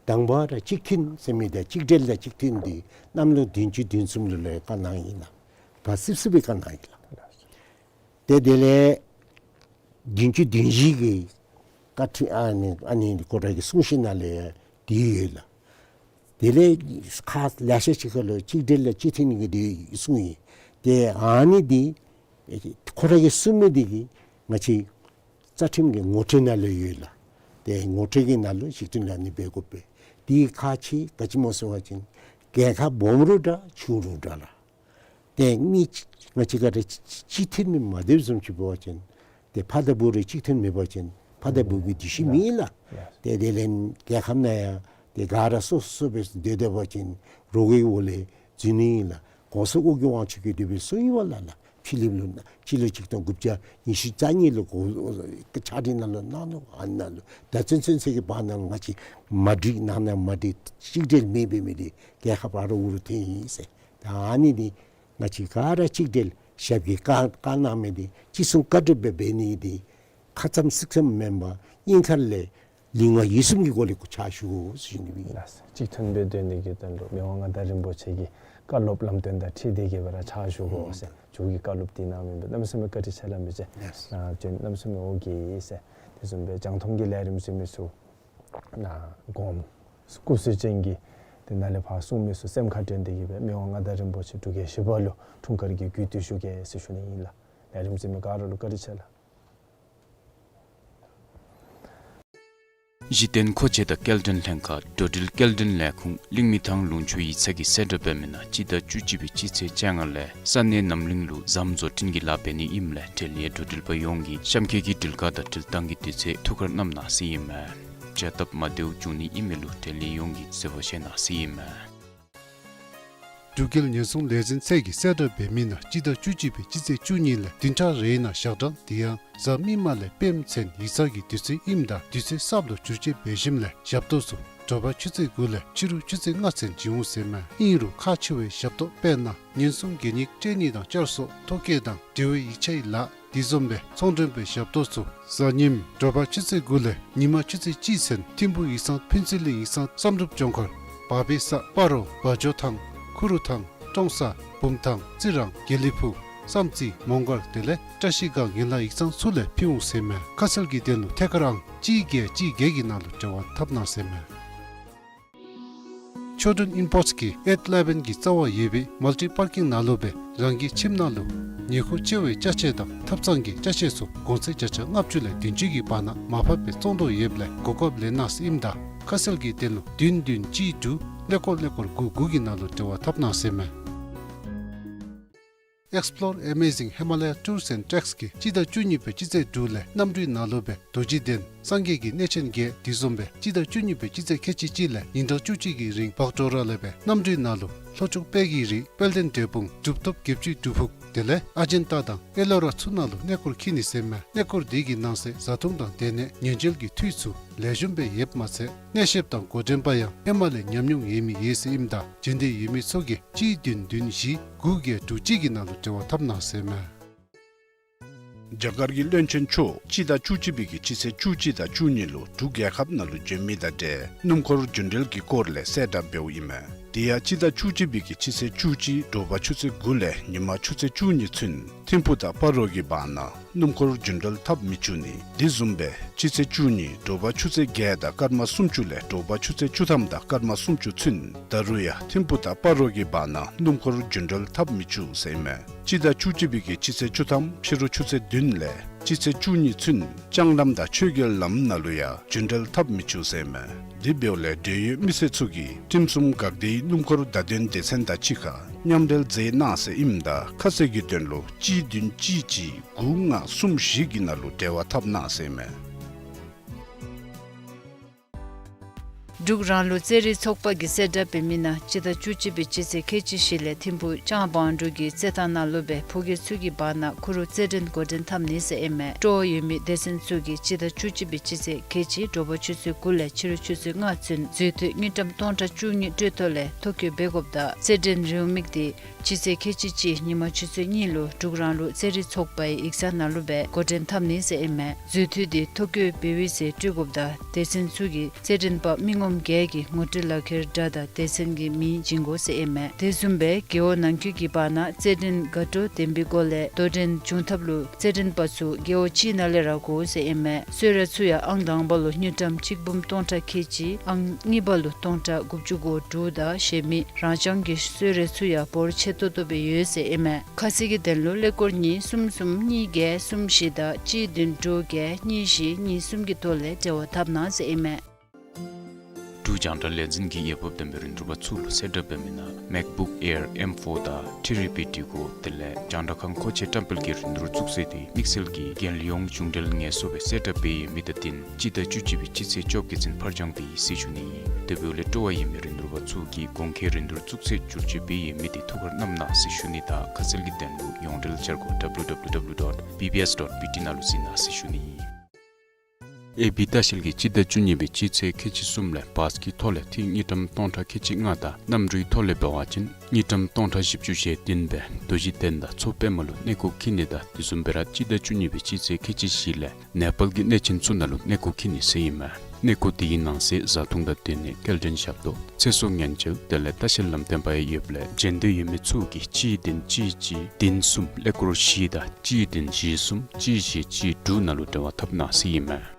དང་པ་ར་གཅིག་མཐུན་ཟེར་མི་འདི་གཅིག་སྒྲིལ་དང་གཅིག་མཐུན་འདི་གནམ་ལོ་བདུན་ཅུ་དོན་གསུམ་ལུ་ལས་བཀའ་གནང་ཡི་ལགས། བ་སིབ་སིབ་སྦེ་བཀའ་གནང་ཡི་ལགས། ཏེ་དེ་ལས་བདུན་ཅུ་དོན་བཞི་གི་བཀའ་ཁྲིད་ཨ་ནི་ཨ་ནི་ཁོ་ར་གི་གསུང་བཤད་ནང་ལས་འདི་ཡོད་ལགས། དེ་ལས་ཁག་ལེ་ཤ་ཅིག་ཁར་ལུ་གཅིག་སྒྲིལ་དང་གཅིག་མཐུན་གྱི་འདི་གསུངས་ཡི། ཏེ་ཨ་ནི་འདི་ཁོ་ར་གིས་གསུངས་མི་འདི་གིས་ང་བཅས་རྩ་ཁྲིམས་ཀྱི་ངོ་སྤྲོད་ནང་ལུ་ཡོད་ལགས། ཏེ་ངོ་སྤྲོད་ཀྱི་ནང་ལུ་གཅིག་མཐུན་ལུ་ཨ་ནི་འབད་དགོ་པས། དེ་ཁག་ཆེ་ག་ཅི་སྨོ་ཟེར་བ་ཅིན་རྒྱལ་ཁབ་སྦོམ་རུང་འདྲ་ཆུང་རུང་འདྲ་ལགས། ཏེ་ངེ་ང་བཅས་ག་ར་གཅིག་མཐུན་མི་མ་འདི་བཟུམ་ཅིག་འབད་བ་ཅིན་ཏེ་ཕ་དང་བུ་ར་གཅིག་མཐུན་མེད་པ་ཅིན་ཕ་དང་བུ་གི་འདུ་ཤེས་མེད་ལགས། ཏེ་དེ་ལས་རྒྱལ་ཁབ་ནང་ཡང་ཏེ་ག་ར་སོ་སོ་སྦེ་སྡོད་སྡོད་པ་ཅིན་རོགས་ཀྱི་འོག་ལས་འཛུལ་ནི་ཨིན་ལགས། གོང་ས་ཨོ་རྒྱན་དབང་ཕྱུག་གིས་དེ་སྦེ་གསུངས་ཡི་བ་ལགས། ཕྱི་གླིང་ལུ་སྤྱི་ལོ་ཆིག་སྟོང་དགུ་བརྒྱ་ཉི་ཤུ་རྩ་གཉིས་ལུ་གོ་ཕྱག་བྲིས་ནང་ལུ་གནང་ནུག། ཨ་ནཱ་ལུ་ད་ཚུན་ཚོད་ཚེ་གི་བར་ན་ལུ་ང་བཅས་མ་འགྲིག་ནང་ན་མ་འགྲིག་གཅིག་སྒྲིལ་མེད་པའི་མི་འདི་རྒྱལ་ཁབ་ཨ་རོགས་རུ་ཐོན་ཡི་ཟེར། ད་ཨ་ནི་འདི་ང་བཅས་ག་ར་གཅིག་སྒྲིལ་ཞབས་ཀྱིས་བཀའ་བཀའ་གནང་མི་འདི་ཅི་གསུང་བཀའ་སྒྲུབ་སྦེ་འབད་ནི་འདི་ཁ་ཙམ་ཚིག་ཙམ་མེན་པར་སྙིང་ཁ་ལས་ལུས་ངག་ཡིད་གསུམ་གྱི་སྒོ་ལས་ཕྱག་ཞུ་དགོ་ཟེར་ཞུ་ནི་ཨིན། ལགས་སོ། གཅིག་མཐུན་སྦེ་སྡོད་ནི་གི་དོན་ལུ་མི་དབང་མངའ་བདག་རིན་པོ་ཆེ་གི་བཀའ་སློབ་ལམ་སྟོན་དང་འཁྲིལ་ཏེ་གི་སྦེ་ར་ཕྱག་ཞུ་དགོ་ཟེར་ཇོ་བོ་གི་བཀའ་སློབ་འདི་གནང་མི་འབད། གནམ་མེད་ས་མེད་བཀའ་དྲིན་ཆེ་ལགས། མི་རྗེ་ལགས་སོ། ཨ་ཇོ་གནམ་མེད་ས་མེད་འོང་གེ་ཟེར། དེ་བཟུམ་སྦེ་རྒྱང་མཐོང་གི་ལས་རིམ་གཟིགས་མི་ཚུ་ནཱ་དགོངསམ་སྐུ་གཟུགས་ཅན་གྱི་དེ་ནང་ལས་ཕར་གསུང་མི་ཚུ་སེམས་ཁར་དྲན་ཏེ་གི་སྦེ་མི་དབང་མངའ་བདག་རིན་པོ་ཆེ་འབྲུག་རྒྱལ་བཞི་པ་ལུ་འཁྲུངས་སྐར་གྱི་གུས་བཏུད་ཞུ་གེ་ཟེར་ཞུ་ནི་ཨིན་ལགས། ལས་རིམ་གཟིགས་མི་ག་ར་ལུ་བཀའ་དྲིན་ཆེ་ལགས། གཞི་རྟེན་མཁོ་ཆས་དང་སྐྱེལ་འདྲེན་ལྷན་ཁག་འགྲོ་འགྲུལ་སྐྱེལ་འདྲེན་ལས་ཁུངས་གླིང་མི་ཐང་ལུང་ཕྱོགས་ཡིག་ཚང་གི་གསལ་བསྒྲགས་འབད་མི་ནང་སྤྱི་ཟླ་བཅུ་གཅིག་པའི་སྤྱི་ཚེས་བཅོ་ལྔ་ལས་ས་གནས་རྣམ་གླིང་ལུ་ཟམ་བཟོ་སྐྲུན་གྱི་ལཱ་འབད་ནི་ཨིནམ་ལས་འབྲེལ་ཡོད་འགྲོ་འགྲུལ་པ་ཡོངས་ཀྱིས་གཤམ་འཁོད་ཀྱི་འགྲུལ་ཁག་དང་འགྲུལ་བཏང་གི་དུས་ཚོད་ཐུགས་ཁར་བསྣམ་གནང་ཟེར་ཨིན་མས། བྱ་སྟབས་མ་བདེཝ་འབྱུང་ནི་ཨིན་མི་ལུ་འབྲེལ་ཡོད་ཡོངས་ཀྱིས་གསལ་པོ་ཤེས་གནང་ཟེར་ཨིན་མས། འབྲུག་རྒྱལ་ཉེན་སྲུང་ལས་འཛིན་ཚད་ཀྱི་གསལ་བསྒྲགས་འབད་མི་ནང་སྤྱི་ཟླ་བཅུ་གཅིག་པའི་སྤྱི་ཚེས་བཅུ་གཉིས་ལས་བདུན་ཕྲག་རེའི་ནང་ཞག་གྲངས་དེ་ཡང་གཟའ་མིག་དམར་ལས་སྤེནམ་ཚུན་ཡིག་ཚང་གི་དུས་ཚོད་ཨིནམ་ད་དུས་ཚོད་གསརཔ་ལུ་བསྒྱུར་བཅོས་འབད་ཞིནམ་ལས་ཞབས་ཏོག་ཚུ་དྲོ་པ་ཆུ་ཚོད་དགུ་ལས་ཕྱི་རུ་ཆུ་ཚོད་ལྔ་ཚུན་བྱིན་འོང་ཟེར་མས། ཨིན་རུང་ཁག་ཆེ་བའི་ཞབས་ཏོག་དཔེར་ན་ཉེན་སྲུང་གད་སྙིགས་སྤྲོད་ནི་དང་བསྐྱར་གསོ་ཐོ་བཀོད་དང་འབྲེལ་བའི་ཡིག་ཆའི་ལཱ་དེ་བཟུམ་སྦེ་ཚོང་མགྲོན་པའི་ཞབས་ཏོག་ཚུ་གཟའ་ཉིམ་དྲོ་པ་ཆུ་ཚོད་དགུ་ལས་ཉི་མ་ཆུ་ཚོད་གཅིག་ཚུན་ཐིམ་ཕུག་ཡིག་ཚང་ཕུན་ཚོགས་གླིང་ཡིག་ཚང་བསམ་གྲུབ་ལྗོངས་མཁར་བ་པེ་ས་སྤ་རོ་བ་འཇོ་ཐང་ཁུ་རུ་ཐང་ཀྲོང་གསར་བུམ་ཐང་རྩི་རང་དགེ་ལེགས་ཕུག་བསམ་རྩེ་མོང་སྒར་དེ་ལས་བཀྲ་ཤིས་སྒང་ཡན་ལག་ཡིག་ཚང་ཚུ་ལས་ཕུལ་འོང་ཟེར་མས། ཁ་གསལ་གྱི་དོན་ལུ་ཐད་ཀར་ཨང་གཅིག་བརྒྱད་གཅིག་བརྒྱད་ཀྱི་ནང་ལུ་འབྲེལ་བ་འཐབ་གནང་ཟེར་མས། ཆོས་སྒྲོན་ཨིམ་པོརཊ་གིས་ཨེཊ་ཨི་ལེ་བཱན་གྱི་རྩ་བར་ཡོད་པའི་མལ་ཊི་པར་ཀིང་ནང་ལུ་སྦེ་རང་གི་ཁྱིམ་ནང་ལུ་ཉེ་འཁོར་བཅོ་ལྔའི་ཅ་ཆས་དང་ཐབ་ཚང་གི་ཅ་ཆས་ཚུ་གོང་ཚད་བརྒྱ་ཆ་ལྔ་བཅུ་ལས་བདུན་ཅུ་གི་བར་ན་མར་ཕབ་སྦེ་བཙོང་དོ་ཡོདཔ་ལས་གོ་སྐབས་ལེན་གནང་ཟེར་ཨིནམ་ད་ཁ་གསལ་གྱི་དོན་ལུ་བདུན་བདུན་གཅིག་དྲུག་ཀླད་ཀོར་ཀླད་ཀོར་དགུ་དགུ་གི་ནང་ལུ་འབྲེལ་བ་འཐབ་གནང་ཟེར་མས། Explore Amazing Himalaya Tours and Treks གིས་སྤྱི་ཟླ་བཅུ་གཉིས་པའི་སྤྱི་ཚེས་དྲུག་ལས་གནམ་གྲུའི་ནང་ལུ་སྦེ་རྡོ་རྗེ་གདན་སངས་རྒྱས་ཀྱི་གནས་ཆེན་བརྒྱད་དེ་བཟུམ་སྦེ་སྤྱི་ཟླ་བཅུ་གཉིས་པའི་སྤྱི་ཚེས་ཁལ་གཅིག་གཅིག་ལས་ཉིན་གྲངས་བཅུ་གཅིག་གི་རིང་བག་དྲོ་ར་ལས་སྦེ་གནམ་གྲུའི་ནང་ལུ་ལྷོ་ཕྱོགས་དཔལ་གྱི་རི་དཔལ་ལྡན་འབྲས་སྤུངས་གྲུབ་ཐོབ་བརྒྱད་ཅུའི་སྒྲུབ་ཕུག་དེ་ལས་ཨ་ཇན་ཏ་དང་ཨེ་ལོ་ར་ཚུ་ནང་ལུ་གནས་སྐོར་འཁྱིད་ནི་ཟེར་མས། གནས་སྐོར་དེ་གི་ནང་གསེས་བཟའ་འཐུང་དང་སྡོད་གནས་ཉེན་བཅོལ་གྱི་འཐུས་ཚུ་ལེགས་ཤོམ་སྦེ་ཡོདཔ་མ་ཚད་གནས་བཤདཔ་དང་འགོ་འདྲེན་པ་ཡང་ཧེ་མ་ལས་ཉམས་མྱོང་ཡོད་མི་ཡོད་ཟེར་ཨིནམ་ད་འབྱོན་འདོད་ཡོད་མི་ཚུ་གིས་གཅིག་བདུན་བདུན་བཞི་དགུ་བརྒྱད་དྲུག་གཅིག་གི་ནང་ལུ་འབྲེལ་བ་འཐབ་གནང་ཟེར་མས། རྒྱ་གར་གྱི་བློན་ཆེན་མཆོག་སྤྱི་ཟླ་བཅུ་གཅིག་པའི་གི་སྤྱི་ཚེས་བཅུ་གཅིག་དང་བཅུ་གཉིས་ལུ་འབྲུག་རྒྱལ་ཁབ་ནང་ལུ་བྱོན་མི་དང་འབྲེལ་སྣུམ་འཁོར་རྒྱུན་འགྲུལ་གྱི་སྐོར་ལས་གསལ་བསྒྲགས་འབདཝ་ཨིན་མས། དེ་ཡང་སྤྱི་ཟླ་བཅུ་གཅིག་པའི་གི་སྤྱི་ཚེས་བཅུ་གཅིག་དྲོ་པ་ཆུ་ཚོད་དགུ་ལས་ཉི་མ་ཆུ་ཚོད་བཅུ་གཉིས་ཚུན་ཐིམ་ཕུག་དང་སྤ་རོ་གི་བར་ན་སྣུམ་འཁོར་རྒྱུན་འགྲུལ་འཐབ་མི་བཅུག་ནི། དེ་བཟུམ་སྦེ་སྤྱི་ཚེས་བཅུ་གཉིས་དྲོ་པ་ཆུ་ཚོད་བརྒྱད་དང་སྐར་མ་སུམ་ཅུ་ལས་དྲོ་པ་ཆུ་ཚོད་བཅུ་ཐམ་དང་སྐར་མ་སུམ་ཅུ་ཚུན་ད་རུང་ཡང་ཐིམ་ཕུག་དང་སྤ་རོ་གི་བར་ན་སྣུམ་འཁོར་རྒྱུན་འགྲུལ་འཐབ་མི་བཅུག་ཟེར་ཨིན་མས། སྤྱི་ཟླ་བཅུ་གཅིག་པའི་གི་སྤྱི་ཚེས་བཅུ་ཐམ་ཕྱི་རུ་ཆུ་ཚོད་བདུན་ལས་སྤྱི་ཚེས་བཅུ་གཉིས་ཚུན་ལྕང་ལམ་དང་ཆོས་རྒྱལ་ལམ་ནང་ལུ་ཡང་རྒྱུན་འགྲུལ་འཐབ་མི་བཅུག་ཟེར་ཨིན་མས། དེ་འབདཝ་ལས་འབྲེལ་ཡོད་མི་སེར་ཚུ་གིས་ཁྲིམས་སྲུང་འགག་སྡེའི་སྣུམ་འཁོར་བརྡ་དོན་སྡེ་ཚན་དང་གཅིག་ཁར་མཉམ་འབྲེལ་མཛད་གནང་ཟེར་ཨིནམ་ད་ཁ་གསལ་གྱི་དོན་ལུ་གཅིག་བདུན་གཅིག་གཅིག་དགུ་ལྔ་གསུམ་བཞི་གི་ནང་ལུ་འབྲེལ་བ་འཐབ་གནང་ཟེར་ཨིན་མས། འབྲུག་རང་ལུགས་རྩེད་རིགས་ཚོགས་པ་གིས་གསལ་བསྒྲགས་འབད་མི་ནང་སྤྱི་ཟླ་བཅུ་གཅིག་པའི་སྤྱི་ཚེས་ཁལ་གཅིག་བཞི་ལས་ཐིམ་ཕུག་ལྕང་བང་འབྲུག་གི་རྩེད་ཐང་ནང་ལུ་སྦེ་ཕོ་སྐྱེས་ཚུ་གི་བར་ན་ཁུ་རུ་རྩེད་འགྲན་འགོ་འདྲེན་འཐབ་ནི་ཟེར་ཨིན་མས། སྤྲོ་བ་ཡོད་མི་སྡེ་ཚན་ཚུ་གིས་སྤྱི་ཟླ་བཅུ་གཅིག་པའི་སྤྱི་ཚེས་ཁལ་གཅིག་དྲོ་པ་ཆུ་ཚོད་དགུ་ལས་ཕྱི་རུ་ཆུ་ཚོད་ལྔ་ཚུན་འཛུལ་དུས་དངུལ་ཀྲམ་སྟོང་ཕྲག་བཅུ་གཉིས་སྤྲོད་ཐོག་ལས་ཐོ་བཀོད་འབད་དགོཔ་དང་རྩེད་འགྲན་རེའུ་མིག་དེ་སྤྱི་ཚེས་ཁལ་གཅིག་གཅིག་ཉིན་མ་ཆུ་ཚོད་གཉིས་ལུ་འབྲུག་རང་ལུགས་རྩེད་རིགས་ཚོགས་པའི་ཡིག་ཚང་ནང་ལུ་སྦེ་འགོ་འདྲེན་འཐབ་ནི་ཟེར་ཨིན་མས། འཛུལ་དུས་དེ་ཐོ་བཀོད་འབད་བའི་ཚེ་སྤྲོད་དགོཔ་དང་སྡེ་ཚན་ཚུ་གིས་རྩེད་འགྲན་པ་མི་ངོམ་ བརྒྱད་ཀྱི་ངོ་སྤྲོད་ལག་ཁྱེར་འདྲ་དང་སྡེ་ཚན་གྱི་མིང་བྱིན་དགོ་ཟེར་ཨིན་མས། དེ་བཟུམ་སྦེ་རྒེད་འོག་ནང་འཁོད་ཀྱི་བར་ན་རྩེད་འགྲན་དགའ་སྤྲོ་ལྡན་པའི་སྒོ་ལས་དོ་འགྲན་འབྱུང་ཐབས་ལུ་རྩེད་འགྲན་པ་ཚུ་རྒེད་འོག་གཅིག་ནང་ལས་ར་དགོ་ཟེར་ཨིན་མས། གསོལ་རས་ཚུ་ཡང་ཨང་དང་པ་ལུ་དངུལ་ཀྲམ་གཅིག་འབུམ་སྟོང་ཕྲག་ཁལ་གཅིག། ཨང་གཉིས་པ་ལུ་སྟོང་ཕྲག་དགུ་བཅུ་གོ་དྲུག་དང་གཞན་མི་རང་རྐྱང་གི་གསོལ་རས་ཚུ་ཡང་འབོར་ཆེ་ཏོག་ཏོ་སྦེ་ཡོད་ཟེར་ཨིན་མས། ཁ་གསལ་གྱི་དོན་ལུ་ཀླད་ཀོར་གཉིས་གསུམ་གསུམ་གཉིས་བརྒྱད་གསུམ་བཞི་དང་གཅིག་བདུན་དྲུག་བརྒྱད་གཉིས་བཞི་གཉིས་གསུམ་གྱི་ཐོག་ལས་འབྲེལ་བ་འཐབ་གནང་ཟེར་ཨིན་མས། འབྲུག་རྒྱང་བསྒྲགས་ལས་འཛིན་གྱིས་འོས་འབབ་ལྡན་པའི་རིན་བསྡུར་པ་ཚུ་ལུ་གསལ་བསྒྲགས་འབད་མི་ནང་MacBook Air M four དང་ཐི་རི་པི་འབྲི་གུ་དེ་ལས་རྒྱང་བསྒྲགས་ཁང་མཁོ་ཆས་བཀྲམ་སྤེལ་གྱི་རིན་བསྡུར་བཙུགས་ཚེས་དེ་དམིགས་བསལ་གྱི་རྒྱལ་ཡོངས་གཞུང་འབྲེལ་ངལ་གསོ་སྦེ་གསལ་བསྒྲགས་འབད་ཡོད་མི་དང་བསྟུན་སྤྱི་ཟླ་བཅུ་གཅིག་པའི་སྤྱི་ཚེས་བཅོ་བརྒྱད་ཚུན་ཕར་འགྱངས་འབད་ཡི་ཟེར་ཞུ་ནི། དེ་འབདཝ་ལས་སྤྲོ་བ་ཡོད་མི་རིན་བསྡུར་པ་ཚུ་གིས་གོང་འཁོད་རིན་བསྡུར་བཙུགས་ཚེས་བསྒྱུར་བཅོས་འབད་ཡོད་མི་དེ་ཐུགས་ཁར་བསྣམ་གནང་ཟེར་ཞུ་ནི་དང་ཁ་གསལ་གྱི་དོན་ལུ་ཡོངས་འབྲེལ་འཆར་སྒོ་W W W dot B B S dot B T ནང་ལུ་གཟིགས་གནང་ཟེར་ཞུ་ནི། ཨེ་བི་ལྟ་བཤལ་གྱིས་སྤྱི་ཟླ་བཅུ་གཉིས་པའི་སྤྱི་ཚེས་ཁལ་གཅིག་གསུམ་ལས་བཱས་ཀྱི་ཐོག་ལས་ཐིག་དངུལ་ཀྲམ་སྟོང་ཕྲག་ཁལ་གཅིག་ལྔ་དང་གནམ་གྲུའི་ཐོག་ལས་འབད་བ་ཅིན་དངུལ་ཀྲམ་སྟོང་ཕྲག་བཞི་བཅུ་ཞེ་བདུན་སྦེ་རྡོ་རྗེ་གདན་དང་མཚོ་པདྨ་ལུ་གནས་སྐོར་འཁྱིད་ནི་དང་དེ་བཟུམ་སྦེ་ར་སྤྱི་ཟླ་བཅུ་གཉིས་པའི་སྤྱི་ཚེས་ཁལ་གཅིག་བཞི་ལས་ནེ་པཱལ་གྱི་གནས་ཆེན་ཚུ་ནང་ལུ་གནས་སྐོར་འཁྱིད་ནི་ཟེར་ཨིན་མས། གནས་སྐོར་དེའི་ནང་གསེས་བཟའ་འཐུང་དང་སྡོད་གནས་སྐྱེལ་འདྲེན་ཞབས་ཏོག་ཚེ་སྲོག་ཉེན་བཅོལ་དེ་ལས་ལྟ་བཤལ་ལམ་སྟོན་པ་ཡང་ཡོདཔ་ལས་འགྲན་བསྡུར་ཡོད་མི་ཚུ་གིས་གཅིག་བདུན་གཅིག་གཅིག་བདུན་གསུམ་ཀླད་ཀོར་བཞི་དང་གཅིག་བདུན་བཞི་གསུམ་གཅིག་བཞི་གཅིག་དྲུག་ནང་ལུ་འབྲེལ་བ་འཐབ་གནང་ཟེར་ཨིན་མས།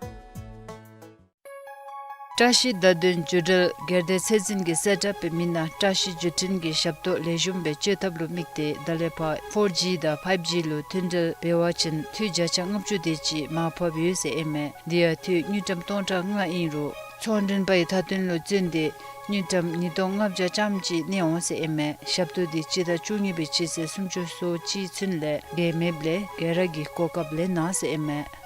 བཀྲ་ཤིས་བརྡ་དོན་བརྒྱུད་འབྲེལ་སྒེར་སྡེ་ཚད་འཛིན་གྱིས་གསལ་བསྒྲགས་འབད་མི་ནང་བཀྲ་ཤིས་བརྒྱུད་འཕྲིན་གྱི་ཞབས་ཏོག་ལེགས་ཤོམ་སྦེ་སྤྱོད་ཐབས་ལུ་དམིགས་ཏེ་ད་ལས་ཕར་ཕོར་ཇི་དང་ཕའིབ་ཇི་ལུ་མཐུད་འབྲེལ་འབད་བ་ཅིན་འཐུས་བརྒྱ་ཆ་ལྔ་བཅུ་དེ་ཅིག་མར་ཕབ་ཡོད་ཟེར་ཨིན་མས། དེ་ཡང་འཐུས་དངུལ་ཀྲམ་སྟོང་ཕྲག་ལྔ་ཨིན་རུང་ཚོང་མགྲོན་པ་ཡི་མཐའ་དོན་ལུ་བརྩོན་ཏེ་དངུལ་ཀྲམ་ཉིས་སྟོང་ལྔ་བརྒྱ་ཙམ་ཅིག་གནས་འོང་ཟེར་ཨིན་མས། ཞབས་ཏོག་དེ་སྤྱི་ཟླ་བཅུ་གཉིས་པའི་སྤྱི་ཚེས་སུམ་ཅུ་སོ་གཅིག་ཚུན་ལས་འགལ་མེདཔ་ལས་འགལ་ར་གི་གོ་སྐབས་ལེན་གནང་ཟེར་ཨིན་མས།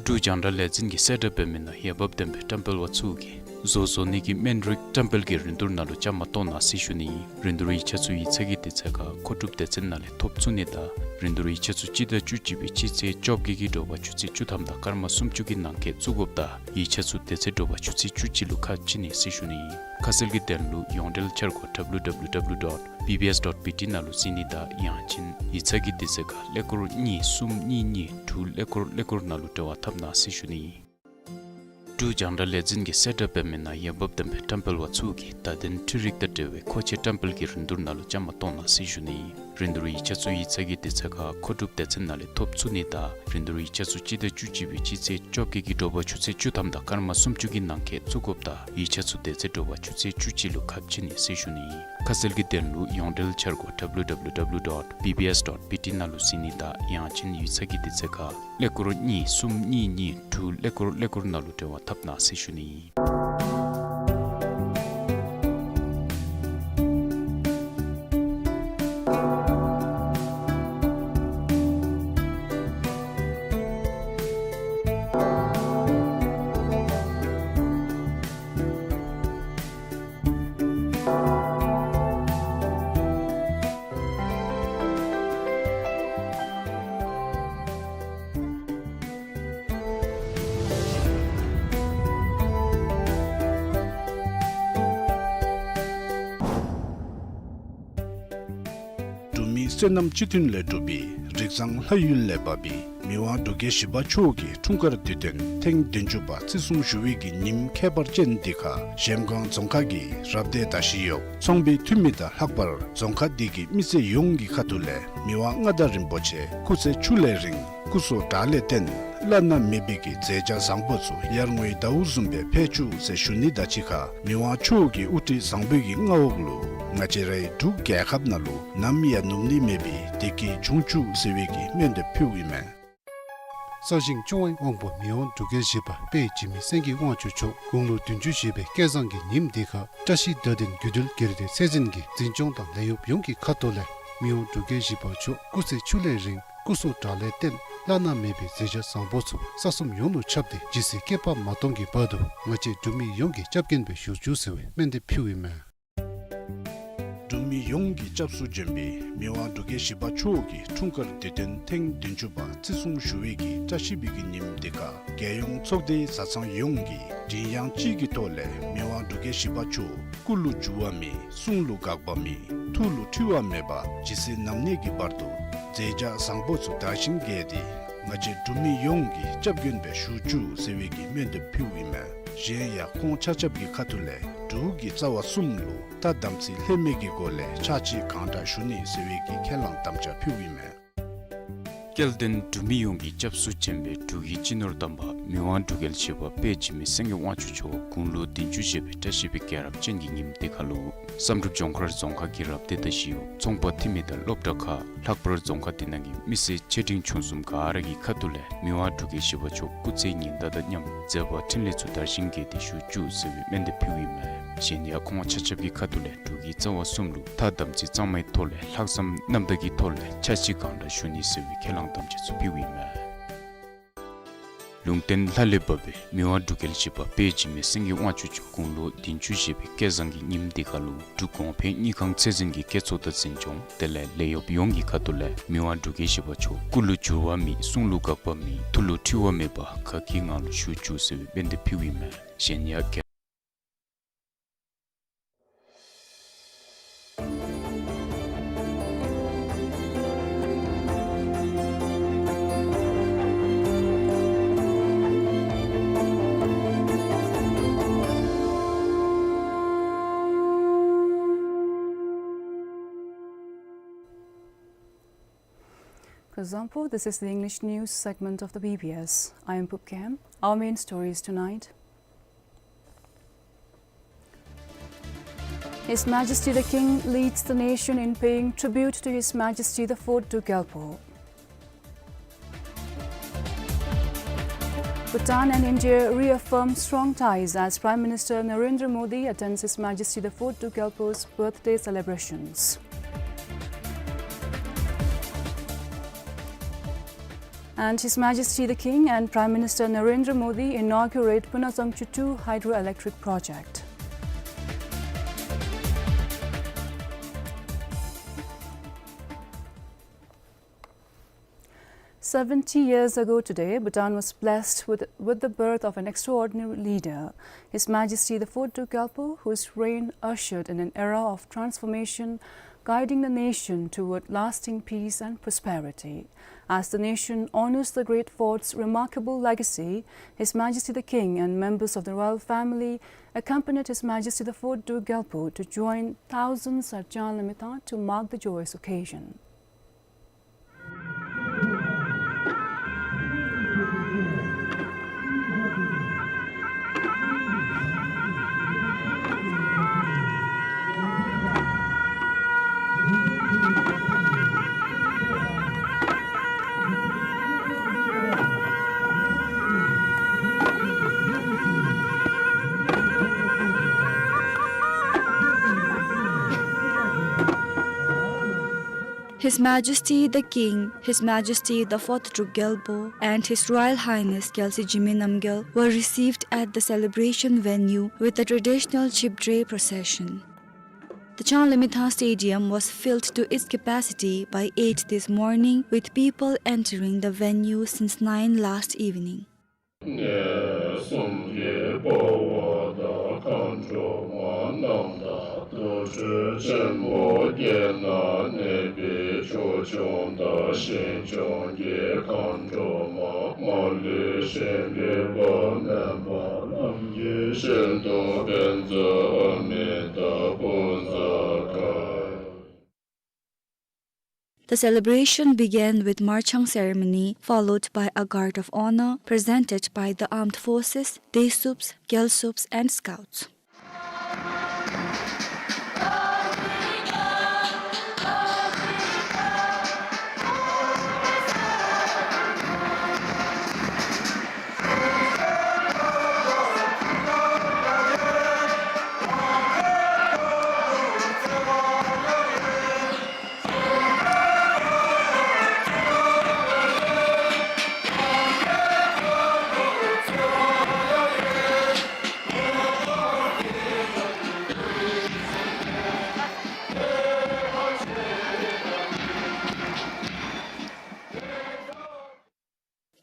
འབྲུག་རྒྱང་བསྒྲགས་ལས་འཛིན་གྱིས་གསལ་བསྒྲགས་འབད་མི་ནང་འོས་འབབ་ལྡན་པའི་བཀྲམ་སྤེལ་པ་ཚུ་གིས་བཟོ་བཟོ་ནི་གི་སྨན་རིགས་བཀྲམ་སྤེལ་གྱི་རིན་བསྡུར་ནང་ལུ་བཅའ་མར་གཏོགས་གནང་ཟེར་ཞུ་ནི། རིན་བསྡུར་ཡིག་ཆ་ཚུ་ཡིག་ཚང་གི་དུས་ཚོད་ཁར་མཁོ་སྒྲུབ་སྡེ་ཚན་ནང་ལས་ཐོབ་ཚུགས་ནི་དང་རིན་བསྡུར་ཡིག་ཆ་ཚུ་སྤྱི་ཟླ་བཅུ་གཅིག་པའི་སྤྱི་ཚེས་བཅོ་བརྒྱད་ཀྱི་དྲོ་པ་ཆུ་ཚོད་བཅུ་ཐམ་དང་སྐར་མ་སུམ་ཅུ་གི་ནང་འཁོད་བཙུགས་དགོཔ་དང་ཡིག་ཆ་ཚུ་དེ་ཚེ་དྲོ་པ་ཆུ་ཚོད་བཅུ་གཅིག་ལུ་ཁ་ཕྱེ་ནི་ཟེར་ཞུ་ནི། ཁ་གསལ་གྱི་དོན་ལུ་ཡོངས་འབྲེལ་འཆར་སྒོ་W W W dot B B S dot B T ནང་ལུ་གཟིགས་ནི་དང་ཡང་ཅིན་ཡིག་ཚང་གི་དུས་ཚོད་ཁར་ཀླད་ཀོར་གཉིས་གསུམ་གཉིས་གཉིས་དྲུག་ཀླད་ཀོར་ཀླད་ཀོར་ནང་ལུ་འབྲེལ་བ་འཐབ་གནང་ཟེར་ཞུ་ནི། འབྲུག་རྒྱང་བསྒྲགས་ལས་འཛིན་གྱིས་གསལ་བསྒྲགས་འབད་མི་ནང་འོས་འབབ་ལྡན་པའི་བཀྲམ་སྤེལ་པ་ཚུ་གིས་བརྡ་དོན་འཕྲུལ་རིག་དང་འབྲེལ་བའི་མཁོ་ཆས་བཀྲམ་སྤེལ་གྱི་རིན་བསྡུར་ནང་ལུ་བཅའ་མར་གཏོགས་གནང་ཟེར་ཞུ་ནི། རིན་བསྡུར་ཡིག་ཆ་ཚུ་ཡིག་ཚང་གི་དུས་ཚོད་ཁར་མཁོ་སྒྲུབ་སྡེ་ཚན་ནང་ལས་ཐོབ་ཚུགས་ནི་དང་རིན་བསྡུར་ཡིག་ཆ་ཚུ་སྤྱི་ཟླ་བཅུ་གཅིག་པའི་སྤྱི་ཚེས་བཅོ་བརྒྱད་ཀྱི་དྲོ་པ་ཆུ་ཚོད་བཅུ་ཐམ་དང་སྐར་མ་སུམ་ཅུ་གི་ནང་འཁོད་བཙུགས་དགོཔ་དང་ཡིག་ཆ་ཚུ་དེ་ཚེ་དྲོ་པ་ཆུ་ཚོད་བཅུ་གཅིག་ལུ་ཁ་ཕྱེ་ནི་ཟེར་ཞུ་ནི། ཁ་གསལ་གྱི་དོན་ལུ་ཡོངས་འབྲེལ་འཆར་སྒོ་W W W dot B B S dot B T ནང་ལུ་གཟིགས་ནི་དང་ཡང་ཅིན་ཡིག་ཚང་གི་དུས་ཚོད་ཁར་ཀླད་ཀོར་གཉིས་གསུམ་གཉིས་གཉིས་དྲུག་ཀླད་ཀོར་ཀླད་ཀོར་ནང་ལུ་འབྲེལ་བ་འཐབ་གནང་ཟེར་ཞུ་ནི། འབྲུག་མི་བསོད་ནམས་སྤྱི་མཐུན་ལས་གྲུབ་པའི་རིགས་བཟང་ལྷ་ཡུལ་ལས་བབས་པའི་མི་དབང་འབྲུག་རྒྱལ་བཞི་པ་མཆོག་གི་འཁྲུངས་སྐར་དུས་སྟོན་ཐེངས་བདུན་ཅུ་པ་བརྩི་སྲུང་ཞུ་བའི་གི་ཉིནམ་ཁྱད་པར་ཅན་འདི་ཁར་གཞལམ་སྒང་རྫོང་ཁག་གི་རབ་སྡེ་བཀྲ་ཤིས་གཡོག་ཚོང་པའི་འཐུས་མི་དང་ལྷག་པར་རྫོང་ཁག་འདི་གི་མི་སེར་ཡོངས་ཀྱི་ཁ་ཐུག་ལས་མི་དབང་མངའ་བདག་རིན་པོ་ཆེ་སྐུ་ཚེ་ཆུ་ལས་རིང་སྐུ་གསུང་དགྲ་ལས་བརྟན་བླ་ན་མེད་པའི་གི་མཛད་བྱ་བཟང་པོ་ཚུ་ཡར་ངོའི་ཟླཝ་བཟུམ་སྦེ་འཕེལ་བཅུག་ཟེར་ཞུ་ནི་དང་གཅིག་ཁར་མི་དབང་མཆོག་གི་དབུ་ཁྲིད་བཟང་པོའི་གི་མངའ་འོག་ལུ་ང་བཅས་རའི་འབྲུག་རྒྱལ་ཁབ་ནང་ལུ་ནམ་ཡང་ནུབ་ནི་མེད་པའི་བདེ་སྐྱིད་འབྱུང་བཅུག་ཟེར་བའི་གི་སྨོན་འདེབས་ཕུལཝ་ཨིན་མས། གསར་བཞེངས་སྐྱོང་བའི་དབང་པོ་མི་དབང་འབྲུག་རྒྱལ་བཞི་པ་དཔལ་འཇིགས་མེད་སེང་གེ་དབང་ཕྱུག་མཆོག་དགུང་ལོ་བདུན་ཅུ་བཞེས་པའི་སྐལ་བཟང་གི་ཉིནམ་འདི་ཁར་བཀྲ་ཤིས་བརྡ་དོན་བརྒྱུད་འབྲེལ་སྒེར་སྡེ་ཚད་འཛིན་གྱིས་འཛིན་སྐྱོང་དང་ལས་གཡོགཔ་ཡོངས་ཀྱི་ཁ་ཐུག་ལས་མི་དབང་འབྲུག་རྒྱལ་བཞི་པ་མཆོག་སྐུ་ཚེ་ཆུ་ལས་རིང་སྐུ་གསུང་དགྲ་ལས་བརྟན་བླ་ན་མེད་པའི་མཛད་བྱ་བཟང་པོ་ཚུ་ས་གསུམ་ཡོངས་ལུ་ཁྱབ་སྟེ་ཇི་སྲིད་བསྐལ་པ་མ་སྟོང་གི་བར་དུ་ང་བཅས་འབྲུག་མི་ཡོངས་ཀྱི་སྐྱབས་མགོན་སྦེ་བཞུགས་བཅུག་ཟེར་བའི་སྨོན་འདེབས་ཕུལཝ་ཨིན་མས། འབྲུག་མི་ཡོངས་ཀྱི་སྐྱབས་སུ་འབྱོན་པའི་མི་དབང་འབྲུག་རྒྱལ་བཞི་པ་མཆོག་གི་འཁྲུངས་སྐར་དུས་སྟོན་ཐེངས་བདུན་ཅུ་པ་བརྩི་སྲུང་ཞུ་བའི་གི་བཀྲ་ཤིས་པའི་གི་ཉིནམ་འདི་ཁར་རྒྱལ་ཡོངས་ཚོགས་སྡེའི་བཟའ་ཚང་ཡོངས་ཀྱིས་མགྲིན་དབྱངས་གཅིག་གི་ཐོག་ལས་མི་དབང་འབྲུག་རྒྱལ་བཞི་པ་མཆོག་སྐུ་ལུ་འགྱུར་བ་མེད། གསུང་ལུ་འགག་པ་མེད། ཐུགས་ལུ་འཁྲུལ་བ་མེད་པར་ཇི་སྲིད་ནམ་གནས་ཀྱི་བར་དུ་མཛད་བྱ་བཟང་པོ་ཚུ་དར་ཞིང་རྒྱས་ཏེ་ང་བཅས་འབྲུག་མི་ཡོངས་ཀྱི་སྐྱབས་མགོན་སྦེ་བཞུགས་བཅུག་ཟེར་བའི་གི་སྨོན་འདེབས་ཕུལཝ་ཨིན་མས། གཞན་ཡང་ཁོང་ཆ་ཁྱབ་ཀྱི་ཁ་ཐུག་ལས་འབྲུག་གི་རྩ་བ་གསུམ་ལུ་ད་དམ་ཚིག་ལྷད་མེད་ཀྱི་སྒོ་ལས་ཕྱག་ཕྱི་གང་དྲག་ཞུ་ནི་ཟེར་བའི་གི་ཁས་བླངས་དམ་བཅའ་ཕུལཝ་ཨིན་མས། སྐལ་ལྡན་འབྲུག་མི་ཡོངས་ཀྱི་སྐྱབས་སུ་བྱོན་པའི་འབྲུག་གི་སྤྱི་ནོར་དམ་པ་མི་དབང་འབྲུག་རྒྱལ་བཞི་པ་དཔལ་འཇིགས་མེད་སེང་གེ་དབང་ཕྱུག་མཆོག་དགུང་ལོ་བདུན་ཅུ་བཞེས་པའི་བཀྲ་ཤིས་པའི་རྒྱལ་རབས་ཅན་གྱི་ཉིནམ་འདི་ཁར་ལུ་བསམ་གྲུབ་ལྗོངས་མཁར་རྫོང་ཁག་གི་རབ་སྡེ་དང་ཞི་གཡོག་ཚོང་པ་འཐུས་མི་དང་སློབ་གྲྭ་ཁག་ལྷག་པར་རྫོང་ཁག་འདི་ནང་གི་མི་སེར་ཆེ་འབྲིང་ཆུང་གསུམ་ག་ར་གི་ཁ་ཐུག་ལས་མི་དབང་འབྲུག་རྒྱལ་བཞི་པ་མཆོག་སྐུ་ཚེ་ཉི་ཟླ་དང་མཉམ་མཛད་པ་འཕྲིན་ལས་ཚུ་དར་ཞིང་རྒྱས་ཏེ་བཞུགས་བཅུག་ཟེར་བའི་སྨོན་འདེབས་ཕུལཝ་ཨིན་མས། གཞན་ཡང་ཁོང་ཆ་ཁྱབ་ཀྱི་ཁ་ཐུག་ལས་འབྲུག་གི་རྩ་བ་གསུམ་ལུ་ད་དམ་ཚིག་གཙང་མའི་ཐོག་ལས་ལྷག་བསམ་རྣམ་དག་གི་ཐོག་ལས་ཕྱག་ཕྱི་གང་དྲག་ཞུ་ནི་ཟེར་བའི་ཁས་བླངས་དམ་བཅའ་ཚུ་ཕུལཝ་ཨིན་མས། ལུང་བསྟན་ལྷ་ལས་བབས་པའི་མི་དབང་འབྲུག་རྒྱལ་བཞི་པ་དཔལ་འཇིགས་མེད་སེང་གེ་དབང་ཕྱུག་མཆོག་དགུང་ལོ་བདུན་ཅུ་བཞེས་པའི་སྐལ་བཟང་གི་ཉིནམ་འདི་ཁར་ལུ་འབྲུག་གོང་འཕེལ་དངུལ་ཁང་ཚད་འཛིན་གྱི་སྐྱེད་ཚོགས་དང་འཛིན་སྐྱོང་དེ་ལས་ལས་གཡོགཔ་ཡོངས་ཀྱི་ཁ་ཐུག་ལས་མི་དབང་འབྲུག་རྒྱལ་བཞི་པ་མཆོག་སྐུ་ལུ་འགྱུར་བ་མེད། གསུང་ལུ་འགག་པ་མེད། ཐུགས་ལུ་འཁྲུལ་བ་མེད་པར་དགའ་སྐྱིད་ངང་ལུ་བཞུགས་བཅུག་ཟེར་བའི་སྨོན་འདེབས་ཕུལཝ་ཨིན་མས། གཞན་ཡང་རྒྱལ། Kuzuzangpo, this is the English news segment of the B B S. I am Pupkem. Our main stories tonight. His Majesty the King leads the nation in paying tribute to His Majesty the Fourth Druk Gyalpo. Bhutan and India reaffirm strong ties as Prime Minister Narendra Modi attends His Majesty the Fourth Druk Gyalpo's birthday celebrations. And His Majesty the King and Prime Minister Narendra Modi inaugurate Punazangchu two hydroelectric project. Seventy years ago today, Bhutan was blessed with, with the birth of an extraordinary leader, His Majesty the Fourth Druk Gyalpo, whose reign ushered in an era of transformation, guiding the nation toward lasting peace and prosperity. As the nation honors the great fourth's remarkable legacy, His Majesty the King and members of the royal family accompanied His Majesty the Fourth Druk Gyalpo to join thousands at Changlamithang to mark the joyous occasion. His Majesty the King, His Majesty the Fourth Druk Gyalpo, and His Royal Highness Gyaltsy Jigme Namgyal were received at the celebration venue with a traditional Chhibdre procession. The Changlamithang Stadium was filled to its capacity by eight this morning, with people entering the venue since nine last evening. གནས་གསུམ་གྱི་དཔའ་བོ་དང་མཁའ་འགྲོ་མ་རྣམས་དང་། དུར་ཁྲོད་ཆེན་པོ་བརྒྱད་ན་གནས་པའི་ཆོས་སྐྱོང་དང་ཞིང་སྐྱོང་གི་མཁའ་འགྲོ་མ། མ་ལུས་ཞིང་གི་དཔལ་མེ་འབར། ལམ་གྱི་ཞིང་དུ་བཛྲ་ཨ་མི་ཏ་བྷུ་ཛ་ག། The celebration began with marchang ceremony, followed by a guard of honor presented by the armed forces, Desups, Gyalsups, and scouts.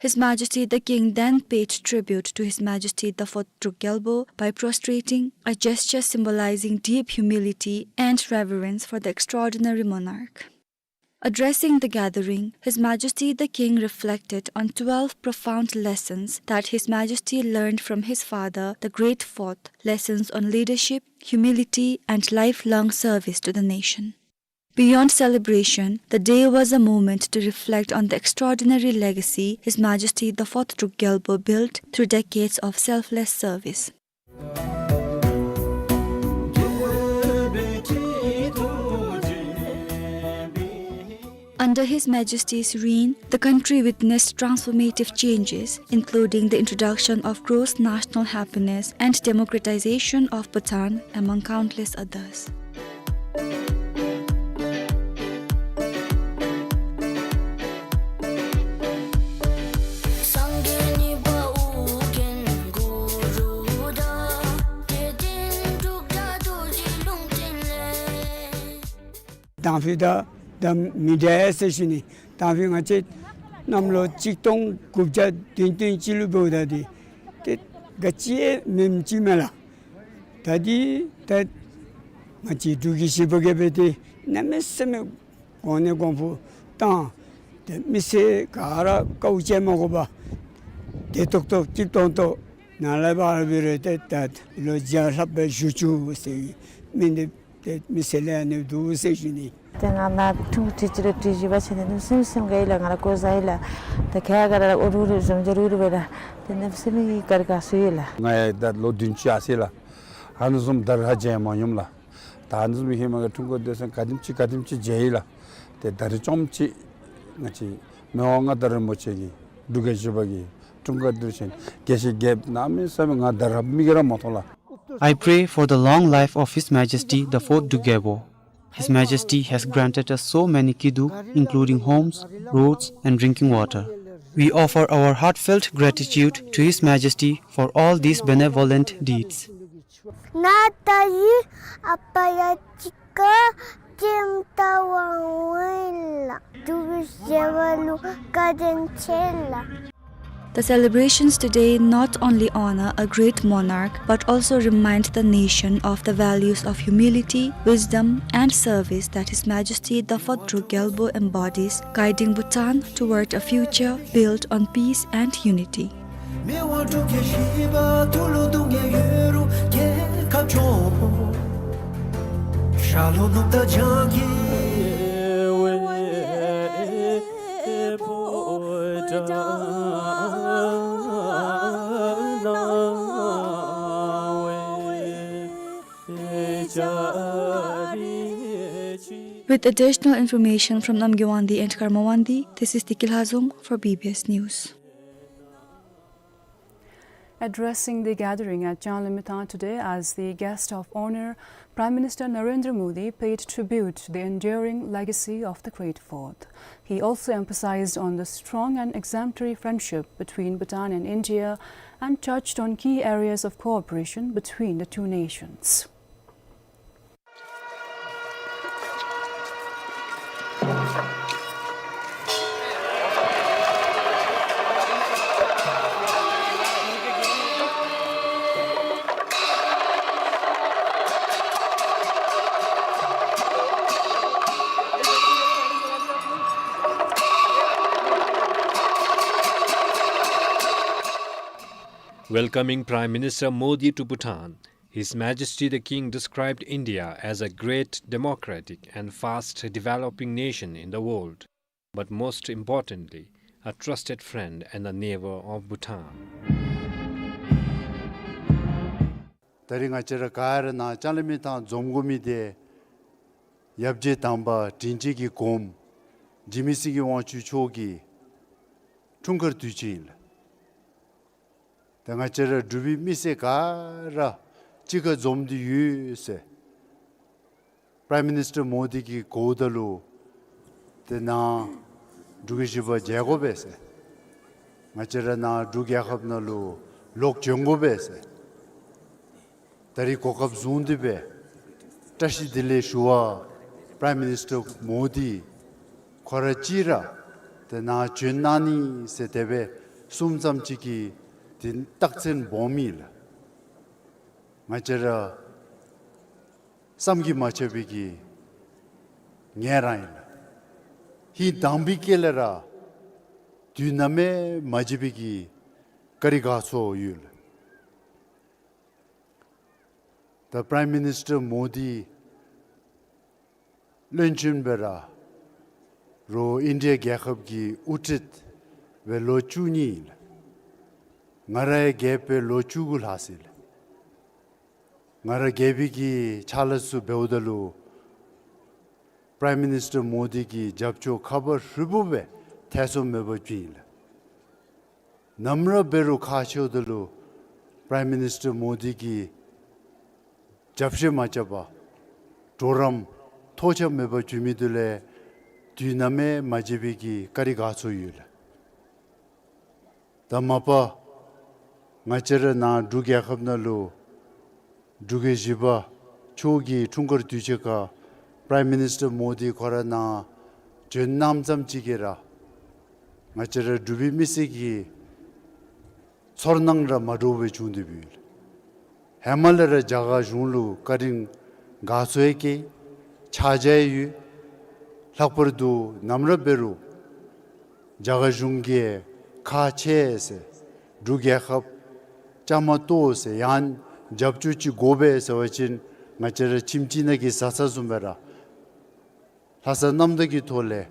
His Majesty the King then paid tribute to His Majesty the Fourth Druk Gyalpo by prostrating, a gesture symbolizing deep humility and reverence for the extraordinary monarch. Addressing the gathering, His Majesty the King reflected on twelve profound lessons that His Majesty learned from his father, the Great Fourth, lessons on leadership, humility, and lifelong service to the nation. Beyond celebration, the day was a moment to reflect on the extraordinary legacy His Majesty the Fourth Druk Gyalpo built through decades of selfless service. Under His Majesty's reign, the country witnessed transformative changes, including the introduction of gross national happiness and democratization of Bhutan, among countless others. དང་ཕུ་ད་ད་མི་འདྲ་ཟེར་ཞུ་ནི། དང་ཕུ་ང་བཅས་གནམ་ལོ་གཅིག་སྟོང་དགུ་བརྒྱ་བདུན་སྟོང་ཅིག་ལུ་འབདཝ་ད་འདི་ཏེ་ག་ཅི་ཡང་མེདཔ་ཅིག་མས་ལགས། ད་འདི་ད་ང་བཅས་འབྲུག་གི་བཞེས་སྒོ་གིས་འབད་དེ་གནམ་མེད་ས་མེད་གོང་ནས་གོང་འཕེལ་བཏང་། ཏེ་མི་སེར་ག་ར་དཀའཝ་སྤྱད་མ་དགོ་པར་བདེ་ཏོག་ཏོ་སྐྱིད་ཏོང་ཏོ་ནཱ་ལས་ཕར་འབད་རུང་ཏེ་ད་ལོ་བརྒྱ་ལྷགཔ་སྦེ་བཞུགས་བཅུག་ཟེར་མི་འདི་ཏེ་མི་སེར་ལས་ཨ་ནི་འདུག་ཟེར་ཞུ་ནི། ཏེ་ང་ནཱ་ཁྲུང་ཁྲུང་ཁྲི་ལུ་ཁྲི་བཞི་པ་ཆགས་ནི་གནམ་མེད་ས་མེད་སེམས་དགའ་ཡི་ལགས། ང་ར་དགའ་ཡི་ལགས། ཏེ་ཁྱེད་ག་ར་ཨོ་རུ་རུ་འཛོམས་འཛོམས་རུ་རུ་སྦེ་ལགས། ཏེ་གནམ་མེད་ས་མེད་ཀྱི་དགའ་དགའ་ཚོར་ཡི་ལགས། ང་ཡང་ད་ལོ་བདུན་ཅུ་ཡར་སོ་ཡི་ལགས། ཨ་ནི་བཟུམ་ད་རེས་ཧ་ཅང་མ་མྱོངམ་ལགས། ད་ཨ་ནི་བཟུམ་ཧེ་མ་གི་འཁྲུངས་སྐར་སྡོད་ས་ག་དེམ་ཅིག་ག་དེམ་ཅིག་མཇལ་ཡི་ལགས། ཏེ་ད་རེས་རྐྱངམ་ཅིག་ང་བཅས་མི་དབང་མངའ་བདག་རིན་པོ་ཆེ་གི་འབྲུག་རྒྱལ་བཞི་པ་གི་འཁྲུངས་སྐར་སྡོད་ས་ཅིག་དགེ་བཤེས་རྒྱལཔོ་གནམ་མེད་ས་མེད་ང་ད་རེས་མིག་གིས་ར་མ་མཐོང་ལགས། I pray for the long life of His Majesty the Fourth Druk Gyalpo. His Majesty has granted us so many kiddu, including homes, roads, and drinking water. We offer our heartfelt gratitude to His Majesty for all these benevolent deeds. ང་ད་རེས་ཨ་པ་ཡ་གཅིག་ཁར་ལྕེམ་བལྟ་བར་འོང་ཡི་ལགས། འབྲུག་གི་བཞེས་སྒོ་ལུ་བཀའ་དྲིན་ཆེ་ལགས། The celebrations today not only honor a great monarch but also remind the nation of the values of humility, wisdom, and service that His Majesty the Fourth Druk Gyalpo embodies, guiding Bhutan toward a future built on peace and unity. With additional information from Namgay Wangdi and Karma Wangdi, this is Tiki Lhazung for B B S News. Addressing the gathering at Changlimithang today as the guest of honor, Prime Minister Narendra Modi paid tribute to the enduring legacy of the Great Fourth. He also emphasized on the strong and exemplary friendship between Bhutan and India and touched on key areas of cooperation between the two nations. Welcoming Prime Minister Modi to Bhutan, His Majesty the King described India as a great democratic and fast developing nation in the world, but most importantly, a trusted friend and a neighbor of Bhutan. ད་རིས་ང་བཅས་ར་ག་ར་ནཱ་ལྕང་གླིང་མི་ཐང་འཛོམས་དགོ་མི་འདི་ཡབ་རྗེ་དམ་པ་དྲིན་ཅན་གྱི་གོངམ་འཇིགས་མེད་སེང་གེ་དབང་ཕྱུག་མཆོག་གི་འཁྲུངས་སྐར་དུས་ཆེན་ཨིན་ལགས། ཏེ་ང་བཅས་ར་འབྲུག་པའི་མི་སེར་ག་ར་གཅིག་ཁར་འཛོམས་ཏེ་ཡོད་ཟེར་Prime Minister Modi གིས་གོཝ་ད་ལུ་ཏེ་ནཱ་འབྲུག་གི་བཞེས་སྒོ་མཇལ་དགོ་པས་ཟེར། ང་བཅས་ར་ནཱ་འབྲུག་རྒྱལ་ཁབ་ནང་ལུ་ལོག་བྱོན་དགོ་པས་ཟེར། ད་རིས་གོ་སྐབས་བཟུང་སྟེ་སྦེ་བཀྲ་ཤིས་བདེ་ལེགས་ཞུ་བར་Prime Minister Modi ཁོ་ར་གཅིག་ར་ཏེ་ནཱ་བྱོན་གནང་ནི་ཟེར་དེ་སྦེ་གསུངམ་ཙམ་ཅིག་གིས་ཏེ་རྟགས་མཚན་སྦོམ་ཨིན་ལགས། ང་བཅས་ར་བསམ་གྱིས་མ་ཁྱབ་པའི་གི་ངལ་རངས་ཨིན་ལགས། ཧིང་དྭངས་པའི་དཀྱིལ་ལས་ར་དུས་ནམ་ཡང་མ་བརྗེད་པའི་གི་བཀའ་དྲིན་དགའ་ཚོར་ཡོད། ད་Prime Minister Modi བློན་ཆེན་སྦེ་ར་རོགས་ཨིན་ཌི་ཡ་རྒྱལ་ཁབ་ཀྱི་དབུ་ཁྲིད་སྦེ་ལོ་བཅུ་གཉིས་ཨིན་ལགས། ང་ར་ཡང་རྒྱལཔོ་སྦེ་ལོ་བཅུ་དགུ་ལྷག་ཅི་ལགས། ང་ར་རྒྱལ་པོའི་གི་ཕྱག་ལཱ་ཚུ་འབདཝ་ད་ལུ་Prime Minister Modi གི་རྒྱབ་སྐྱོར་ཁ་བ་ཧྲིལ་པོ་སྦེ་ཐེ་ཚོམ་མེད་པར་བྱིན་ཡི་ལགས། ནམ་ར་འབད་རུང་ཁག་ཆེཝ་ད་ལུ་Prime Minister Modi གི་རྒྱབ་བཤུད་མ་རྐྱབ་པར་གྲོགས་རམ་ཐོགས་ཆགས་མེད་པར་བྱིན་མི་དེ་ལས་དུས་ནམ་ཡང་མ་བརྗེད་པའི་གི་བཀའ་དྲིན་དགའ་ཚོར་ཡོད་ལགས། ད་མ་པ་ང་བཅས་ར་ནཱ་འབྲུག་རྒྱལ་ཁབ་ནང་ལུ་འབྲུག་རྒྱལ་བཞི་པ་མཆོག་གི་འཁྲུངས་སྐར་དུས་ཆེན་ཁར་Prime Minister Modi ཁོ་ར་ནཱ་བྱོན་གནངམ་ཙམ་ཅིག་གིས་ར་ང་བཅས་ར་འབྲུག་པའི་མི་སེར་གྱི་ཚོར་སྣང་ར་མ་འདྲཝ་སྦེ་བྱུང་སྟེ་འབདཝ་ཨིན་ལགས། ཧེ་མ་ལས་ར་རྒྱ་གར་གཞུང་ལུ་བཀའ་དྲིན་དགའ་ཚོར་ཡང་བསྐྱེད་ཕྱག་རྒྱ་ཡང་ཡོད། ལྷག་པར་དུ་ནམ་ར་འབད་རུང་རྒྱ་གར་གཞུང་གིས་ཁག་ཆེ་ཟེར་འབྲུག་རྒྱལ་ཁབ་བཅའ་མར་གཏོགས་ཟེར་ཡང་རྒྱབ་སྐྱོར་ཅིག་དགོ་པས་ཟེར་བ་ཅིན་ང་བཅས་ར་ཁྱིམ་གཅིག་ནང་གི་བཟའ་ཚང་བཟུམ་སྦེ་ར་ལྷག་བསམ་རྣམ་དག་གི་ཐོག་ལས་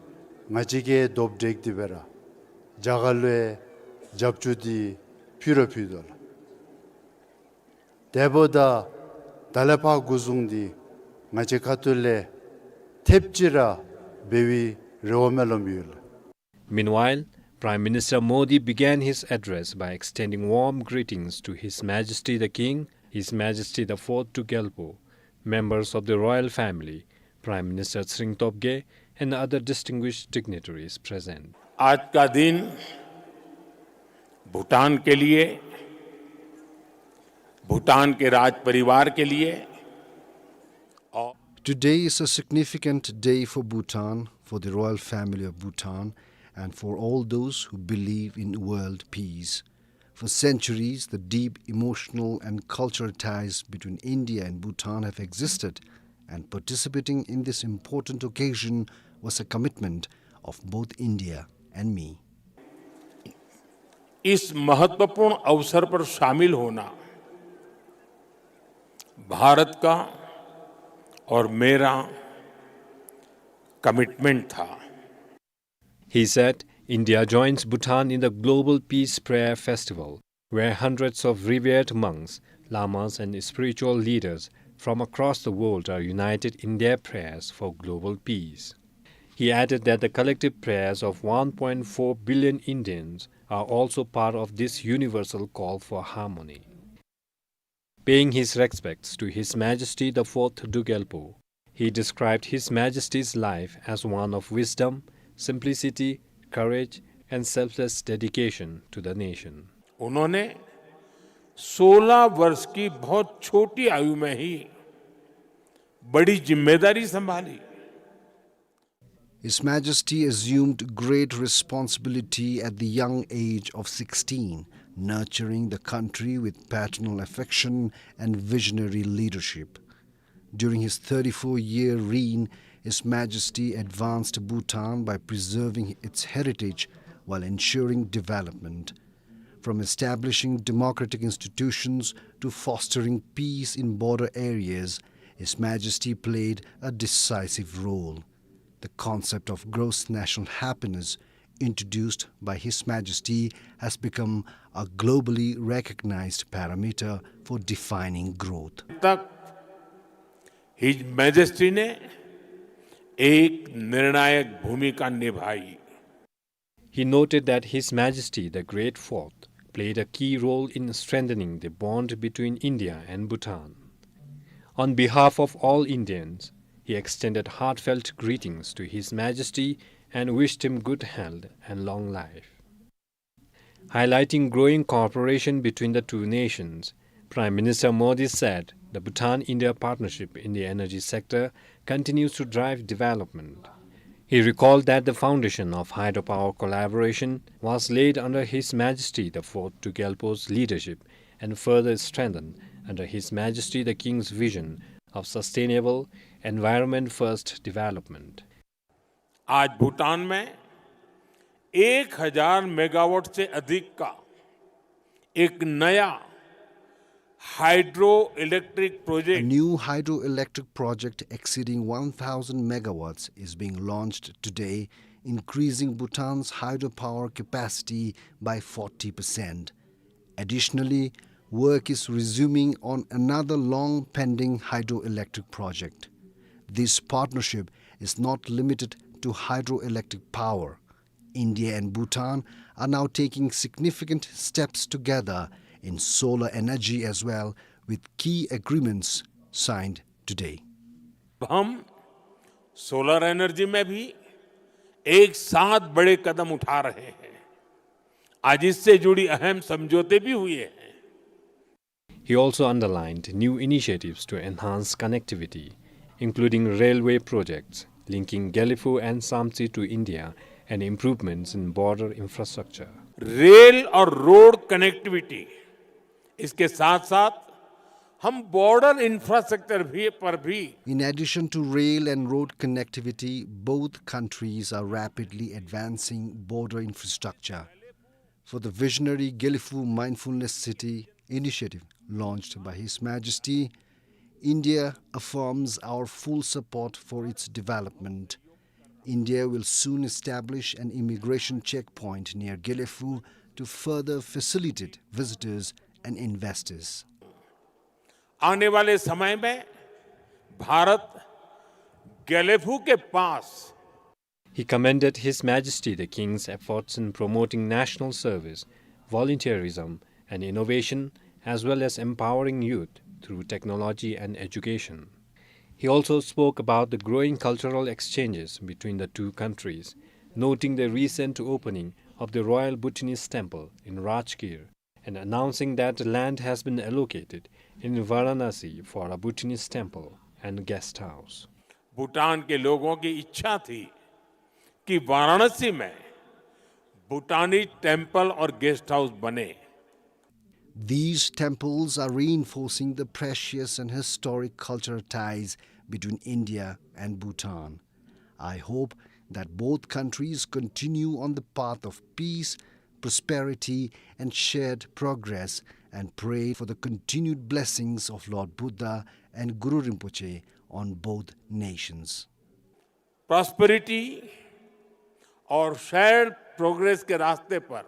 ང་བཅས་ཀྱིས་རྡོགཔ་བསྒྲིགས་ཏེ་སྦེ་ར་རྒྱ་གར་ལུ་ཡང་རྒྱབ་སྐྱོར་འདི་ཕུལ་ར་ཕུལ་དོ་ལགས། དེ་འབདཝ་ད་ད་ལས་ཕར་འགོ་བཟུང་སྟེ་ང་བཅས་ཁ་ཐུག་ལས་ཐེབས་ཅིག་ར་འབད་བའི་རེ་བ་སྨོན་ལམ་ཡོད་ལགས། Meanwhile, Prime Minister Modi began his address by extending warm greetings to His Majesty the King, His Majesty the Fourth Druk Gyalpo, members of the royal family, Prime Minister Tshering Tobgay, and other distinguished dignitaries present. आज का दिन भूटान के लिए, भूटान के राज परिवार के लिए और Today is a significant day for Bhutan, for the royal family of Bhutan, and for all those who believe in world peace. For centuries, the deep emotional and cultural ties between India and Bhutan have existed, and participating in this important occasion was a commitment of both India and me. इस महत्वपूर्ण अवसर पर शामिल होना भारत का और मेरा कमिटमेंट था। He said India joins Bhutan in the Global Peace Prayer Festival, where hundreds of revered monks, lamas, and spiritual leaders from across the world are united in their prayers for global peace. He added that the collective prayers of one point four billion Indians are also part of this universal call for harmony. Paying his respects to His Majesty the Fourth Druk Gyalpo, he described His Majesty's life as one of wisdom, simplicity, courage, and selfless dedication to the nation. उन्होंने सोलह वर्ष की बहुत छोटी आयु में ही बड़ी जिम्मेदारी संभाली। His Majesty assumed great responsibility at the young age of sixteen, nurturing the country with paternal affection and visionary leadership. During his thirty-four-year reign, His Majesty advanced Bhutan by preserving its heritage while ensuring development. From establishing democratic institutions to fostering peace in border areas, His Majesty played a decisive role. The concept of gross national happiness, introduced by His Majesty, has become a globally recognized parameter for defining growth. तक his majesty ने एक निर्णायक भूमिका निभाई। He noted that His Majesty the Great Fourth played a key role in strengthening the bond between India and Bhutan. On behalf of all Indians, he extended heartfelt greetings to His Majesty and wished him good health and long life. Highlighting growing cooperation between the two nations, Prime Minister Modi said the Bhutan-India partnership in the energy sector continues to drive development. He recalled that the foundation of hydropower collaboration was laid under His Majesty the Fourth Druk Gyalpo's leadership and further strengthened under His Majesty the King's vision of sustainable, environment-first development. आज भूटान में एक हज़ार मेगावाट से अधिक का एक नया hydro electric A project new hydroelectric project exceeding one thousand megawatts is being launched today, increasing Bhutan's hydropower capacity by forty percent. Additionally, work is resuming on another long pending hydroelectric project. This partnership is not limited to hydroelectric power. India and Bhutan are now taking significant steps together in solar energy as well, with key agreements signed today. हम solar energy में भी एक साथ बड़े कदम उठा रहे हैं। आज इससे जुड़ी अहम समझौते भी हुए हैं। He also underlined new initiatives to enhance connectivity, including railway projects linking Gelephu and Samtse to India and improvements in border infrastructure. Rail और रोड कनेक्टिविटी, इसके साथ-साथ हम बॉर्डर इंफ्रास्ट्रक्चर भी, पर भी In addition to rail and road connectivity, both countries are rapidly advancing border infrastructure. For the visionary Gelephu Mindfulness City initiative launched by His Majesty, India affirms our full support for its development. India will soon establish an immigration checkpoint near Gelephu to further facilitate visitors and investors. आने वाले समय में भारत गेलेफू के पास He commended His Majesty the King's efforts in promoting national service, volunteerism, and innovation, as well as empowering youth through technology and education. He also spoke about the growing cultural exchanges between the two countries, noting the recent opening of the Royal Bhutanese Temple in Rajgir and announcing that land has been allocated in Varanasi for a Bhutanese temple and guest house. Bhutan के लोगों की इच्छा थी कि वाराणसी में भूटानी टेम्पल और guest house बने। These temples are reinforcing the precious and historic cultural ties between India and Bhutan. I hope that both countries continue on the path of peace, prosperity, and shared progress, and pray for the continued blessings of Lord Buddha and Guru Rinpoche on both nations. Prosperity और shared progress के रास्ते पर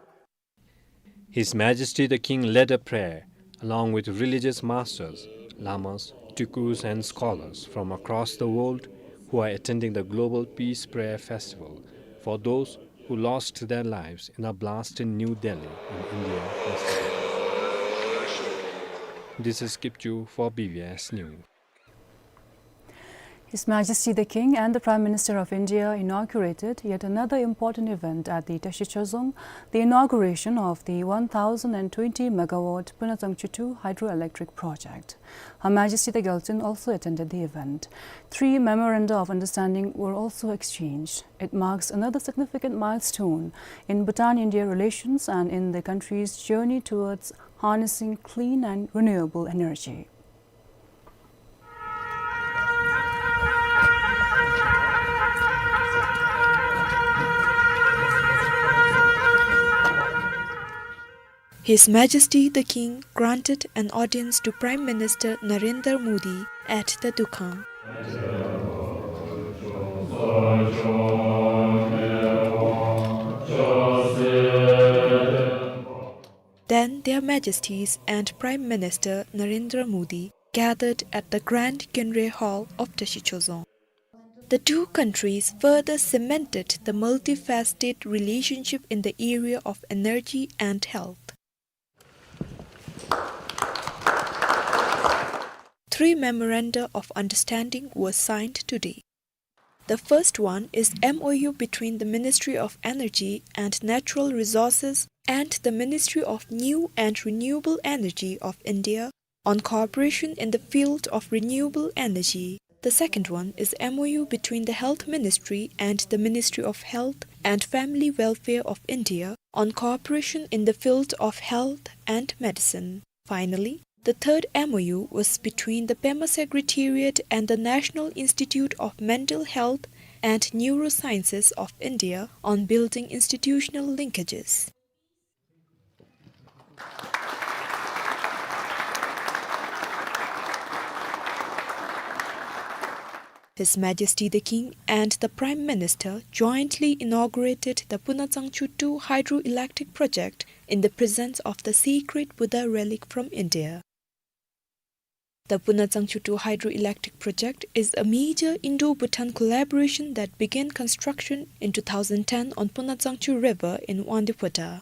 His Majesty the King led a prayer along with religious masters, lamas, tukus, and scholars from across the world who are attending the Global Peace Prayer Festival for those who lost their lives in a blast in New Delhi in India yesterday. This is Kipchu for B V S News. His Majesty the King and the Prime Minister of India inaugurated yet another important event at the Tashi Chozong, the inauguration of the one thousand and twenty megawatt Punazangchu two hydroelectric project. Her Majesty the Gyaltsuen also attended the event. Three memoranda of understanding were also exchanged. It marks another significant milestone in Bhutan-India relations and in the country's journey towards harnessing clean and renewable energy. His Majesty the King granted an audience to Prime Minister Narendra Modi at the Dukhang. Then Their Majesties and Prime Minister Narendra Modi gathered at the Grand Khenre Hall of Tashi Chozong. The two countries further cemented the multifaceted relationship in the area of energy and health. Three memoranda of understanding were signed today. The first one is M O U between the Ministry of Energy and Natural Resources and the Ministry of New and Renewable Energy of India on cooperation in the field of renewable energy. The second one is M O U between the Health Ministry and the Ministry of Health and Family Welfare of India on cooperation in the field of health and medicine. Finally, the third M O U was between the Pema Secretariat and the National Institute of Mental Health and Neurosciences of India on building institutional linkages. His Majesty the King and the Prime Minister jointly inaugurated the Punna Tsangchu two hydroelectric project in the presence of the sacred Buddha relic from India. The Punna Tsangchu two hydroelectric project is a major Indo-Bhutan collaboration that began construction in two thousand ten on Punna Tsangchu River in Wangdue Phodrang.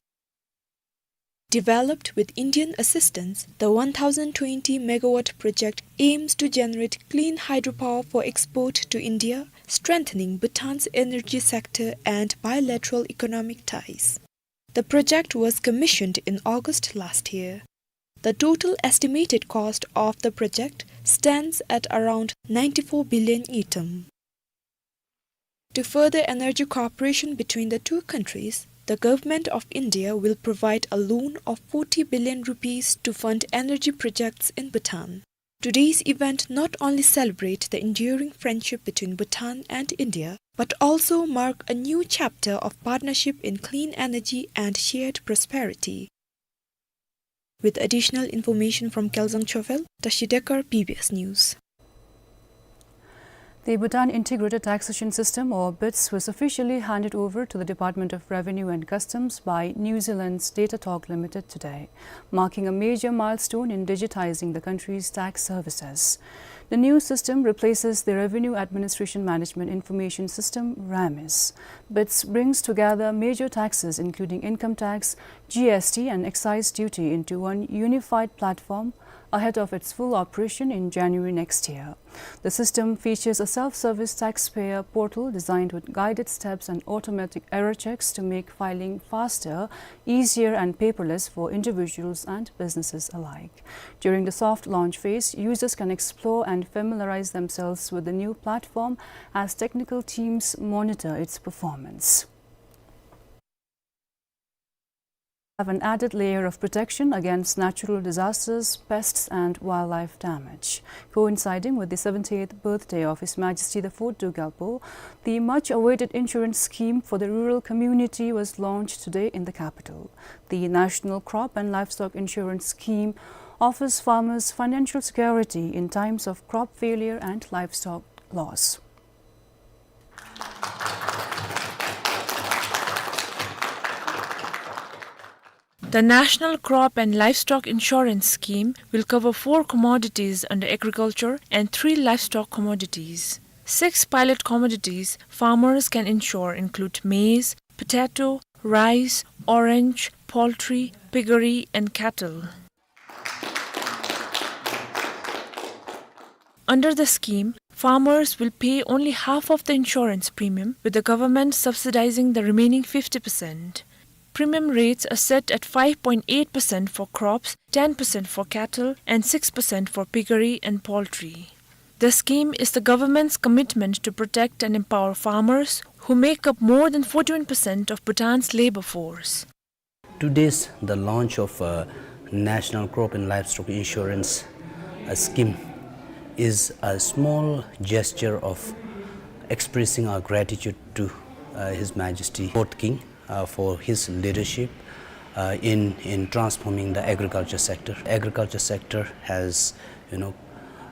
Developed with Indian assistance, the one thousand twenty megawatt project aims to generate clean hydropower for export to India, strengthening Bhutan's energy sector and bilateral economic ties. The project was commissioned in August last year. The total estimated cost of the project stands at around ninety-four billion ngultrum. To further energy cooperation between the two countries, the Government of India will provide a loan of forty billion rupees to fund energy projects in Bhutan. Today's event not only celebrate the enduring friendship between Bhutan and India, but also mark a new chapter of partnership in clean energy and shared prosperity. With additional information from Kelsang Chophel, Tashi Dekar, B B S News. The Bhutan Integrated Taxation System, or BITS, was officially handed over to the Department of Revenue and Customs by New Zealand's Datatalk Limited today, marking a major milestone in digitizing the country's tax services. The new system replaces the Revenue Administration Management Information System, RAMIS. BITS brings together major taxes including income tax, G S T and excise duty into one unified platform ahead of its full operation in January next year. The system features a self-service taxpayer portal designed with guided steps and automatic error checks to make filing faster, easier and paperless for individuals and businesses alike. During the soft launch phase, users can explore and familiarize themselves with the new platform as technical teams monitor its performance. Have an added layer of protection against natural disasters, pests, and wildlife damage. Coinciding with the seventy-eighth birthday of His Majesty the Fourth Druk Gyalpo, the much-awaited insurance scheme for the rural community was launched today in the capital. The National Crop and Livestock Insurance Scheme offers farmers financial security in times of crop failure and livestock loss. The National Crop and Livestock Insurance Scheme will cover four commodities under agriculture and three livestock commodities. Six pilot commodities farmers can insure include maize, potato, rice, orange, poultry, piggery, and cattle. Under the scheme, farmers will pay only half of the insurance premium, with the government subsidizing the remaining fifty percent. Premium rates are set at five point eight percent for crops, ten percent for cattle, and six percent for piggery and poultry. The scheme is the government's commitment to protect and empower farmers, who make up more than forty-one percent of Bhutan's labor force. Today's the launch of a National Crop and Livestock Insurance, uh, scheme is a small gesture of expressing our gratitude to, uh, His Majesty Fourth King, uh, for his leadership, uh, in, in transforming the agriculture sector. Agriculture sector has, you know,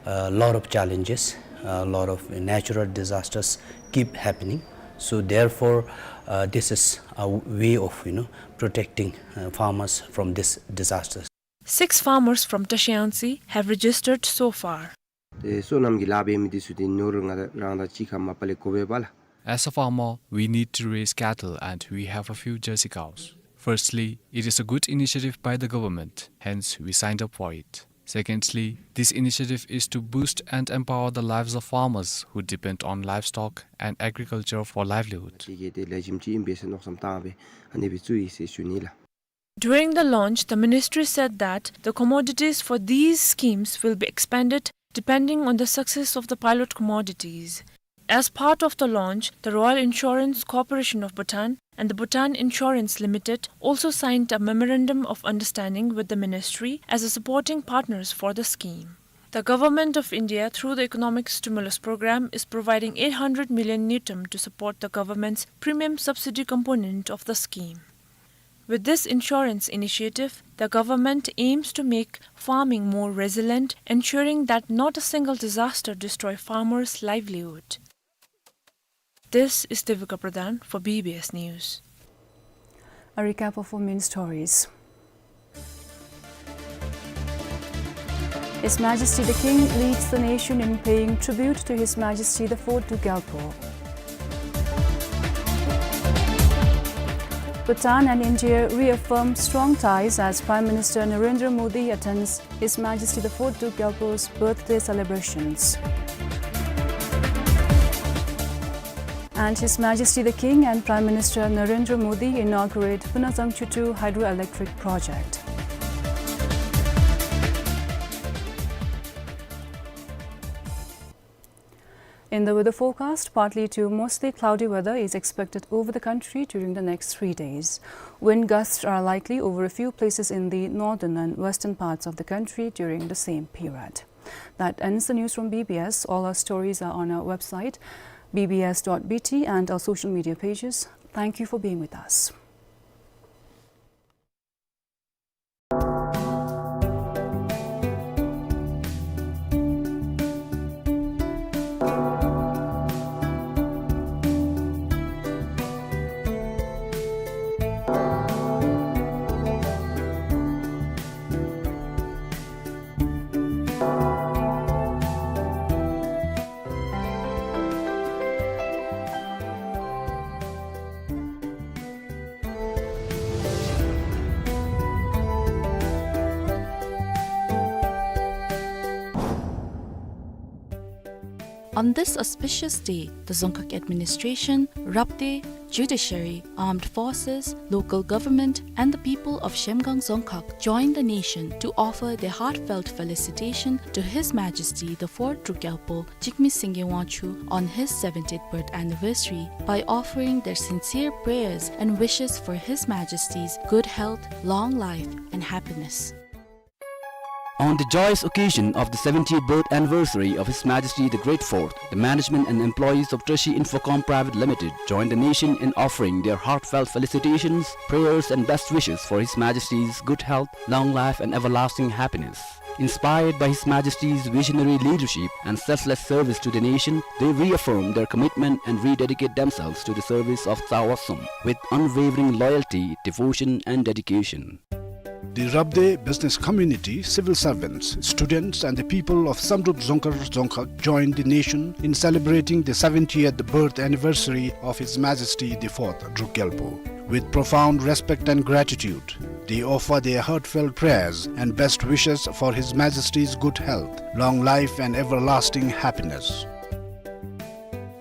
a lot of challenges, a lot of natural disasters keep happening. So therefore, uh, this is a way of, you know, protecting, uh, farmers from this disasters. Six farmers from Tashiyangtse have registered so far. ཏེ་སོ་ནམ་གྱི་ལཱ་འབད་མི་འདི་ཚུ་ཏེ་ནོར་ང་རང་དང་གཅིག་ཁར་མ་པ་ལས་དགོ་པས་པ་ལགས། As a farmer, we need to raise cattle and we have a few jersey cows. Firstly, it is a good initiative by the government, hence we signed up for it. Secondly, this initiative is to boost and empower the lives of farmers who depend on livestock and agriculture for livelihood. དེ་གིས་དེ་ལེགས་ཤོམ་ཅིག་ཨིན་པས་ཟེར་མནོ་བསམ་བཏང་སྦེ་ཨ་ནི་སྦེ་བཙུགས་ཡི་ཟེར་ཞུ་ནི་ལགས། During the launch, the ministry said that the commodities for these schemes will be expanded depending on the success of the pilot commodities. As part of the launch, the Royal Insurance Corporation of Bhutan and the Bhutan Insurance Limited also signed a memorandum of understanding with the ministry as a supporting partners for the scheme. The Government of India, through the Economic Stimulus Programme, is providing eight hundred million ngultrum to support the government's premium subsidy component of the scheme. With this insurance initiative, the government aims to make farming more resilient, ensuring that not a single disaster destroy farmers' livelihood. This is Devika Pradhan for B B S News. A recap of our main stories. His Majesty the King leads the nation in paying tribute to His Majesty the Fourth Druk Gyalpo. Bhutan and India reaffirm strong ties as Prime Minister Narendra Modi attends His Majesty the Fourth Druk Gyalpo's birthday celebrations. And His Majesty the King and Prime Minister Narendra Modi inaugurate Phuentsholang Chutu Hydroelectric Project. In the weather forecast, partly to mostly cloudy weather is expected over the country during the next three days. Wind gusts are likely over a few places in the northern and western parts of the country during the same period. That ends the news from B B S. All our stories are on our website, B B S dot B T, and our social media pages. Thank you for being with us. On this auspicious day, the Dzongkhag administration, Rabdey, judiciary, armed forces, local government, and the people of Zhemgang Dzongkhag join the nation to offer their heartfelt felicitation to His Majesty the Fourth Druk Gyalpo Jigme Singye Wangchuck on his seventieth birth anniversary by offering their sincere prayers and wishes for His Majesty's good health, long life, and happiness. On the joyous occasion of the seventieth birth anniversary of His Majesty the Great Fourth, the management and employees of Treshee Infocom Private Limited join the nation in offering their heartfelt felicitations, prayers and best wishes for His Majesty's good health, long life and everlasting happiness. Inspired by His Majesty's visionary leadership and selfless service to the nation, they reaffirm their commitment and rededicate themselves to the service of Tsawa Sum with unwavering loyalty, devotion and dedication. The Rabdey business community, civil servants, students, and the people of Samdrup Dzongkhag Dzongkhag join the nation in celebrating the seventieth birth anniversary of His Majesty the Fourth Druk Gyalpo. With profound respect and gratitude, they offer their heartfelt prayers and best wishes for His Majesty's good health, long life, and everlasting happiness.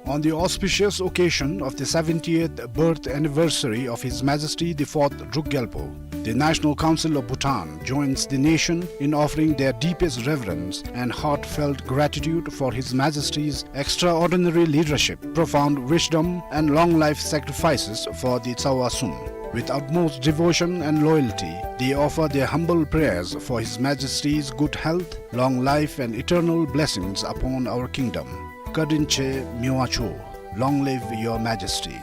On the auspicious occasion of the seventieth birth anniversary of His Majesty the Fourth Druk Gyalpo, the National Council of Bhutan joins the nation in offering their deepest reverence and heartfelt gratitude for His Majesty's extraordinary leadership, profound wisdom, and long life sacrifices for the Tsawa Sum. With utmost devotion and loyalty, they offer their humble prayers for His Majesty's good health, long life, and eternal blessings upon our kingdom. Kadinche Miwacho, long live Your Majesty.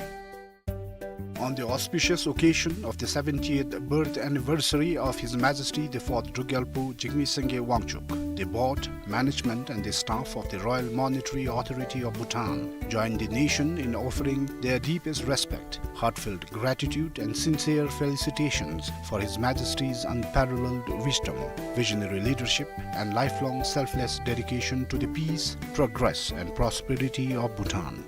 On the auspicious occasion of the seventieth birth anniversary of His Majesty the Fourth Druk Gyalpo Jigme Singye Wangchuck, the board, management, and the staff of the Royal Monetary Authority of Bhutan join the nation in offering their deepest respect, heartfelt gratitude, and sincere felicitations for His Majesty's unparalleled wisdom, visionary leadership, and lifelong selfless dedication to the peace, progress, and prosperity of Bhutan.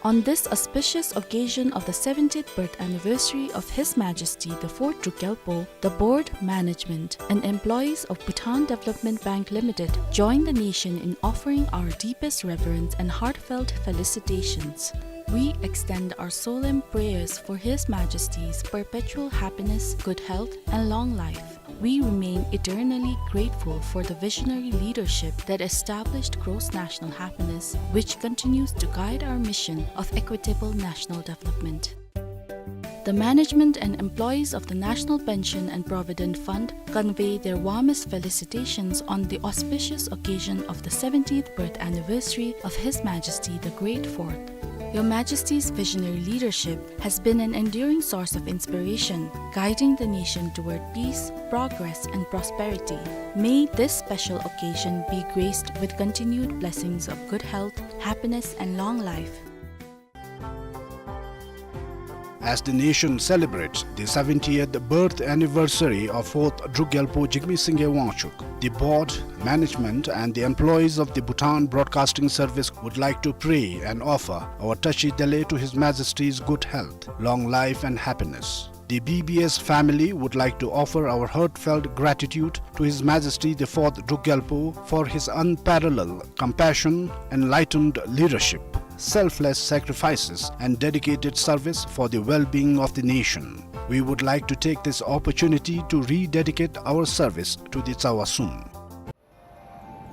On this auspicious occasion of the seventieth birth anniversary of His Majesty the Fourth Druk Gyalpo, the board, management, and employees of Bhutan Development Bank Limited join the nation in offering our deepest reverence and heartfelt felicitations. We extend our solemn prayers for His Majesty's perpetual happiness, good health, and long life. We remain eternally grateful for the visionary leadership that established gross national happiness, which continues to guide our mission of equitable national development. The management and employees of the National Pension and Provident Fund convey their warmest felicitations on the auspicious occasion of the seventieth birth anniversary of His Majesty the Great Fourth. Your Majesty's visionary leadership has been an enduring source of inspiration, guiding the nation toward peace, progress, and prosperity. May this special occasion be graced with continued blessings of good health, happiness, and long life. As the nation celebrates the seventieth birth anniversary of fourth Druk Gyalpo Jigme Singye Wangchuk, the board, management, and the employees of the Bhutan Broadcasting Service would like to pray and offer our tashi delek to His Majesty's good health, long life, and happiness. The B B S family would like to offer our heartfelt gratitude to His Majesty the fourth Druk Gyalpo for his unparalleled compassion, enlightened leadership, selfless sacrifices, and dedicated service for the well-being of the nation. We would like to take this opportunity to rededicate our service to the Tsawa Sum.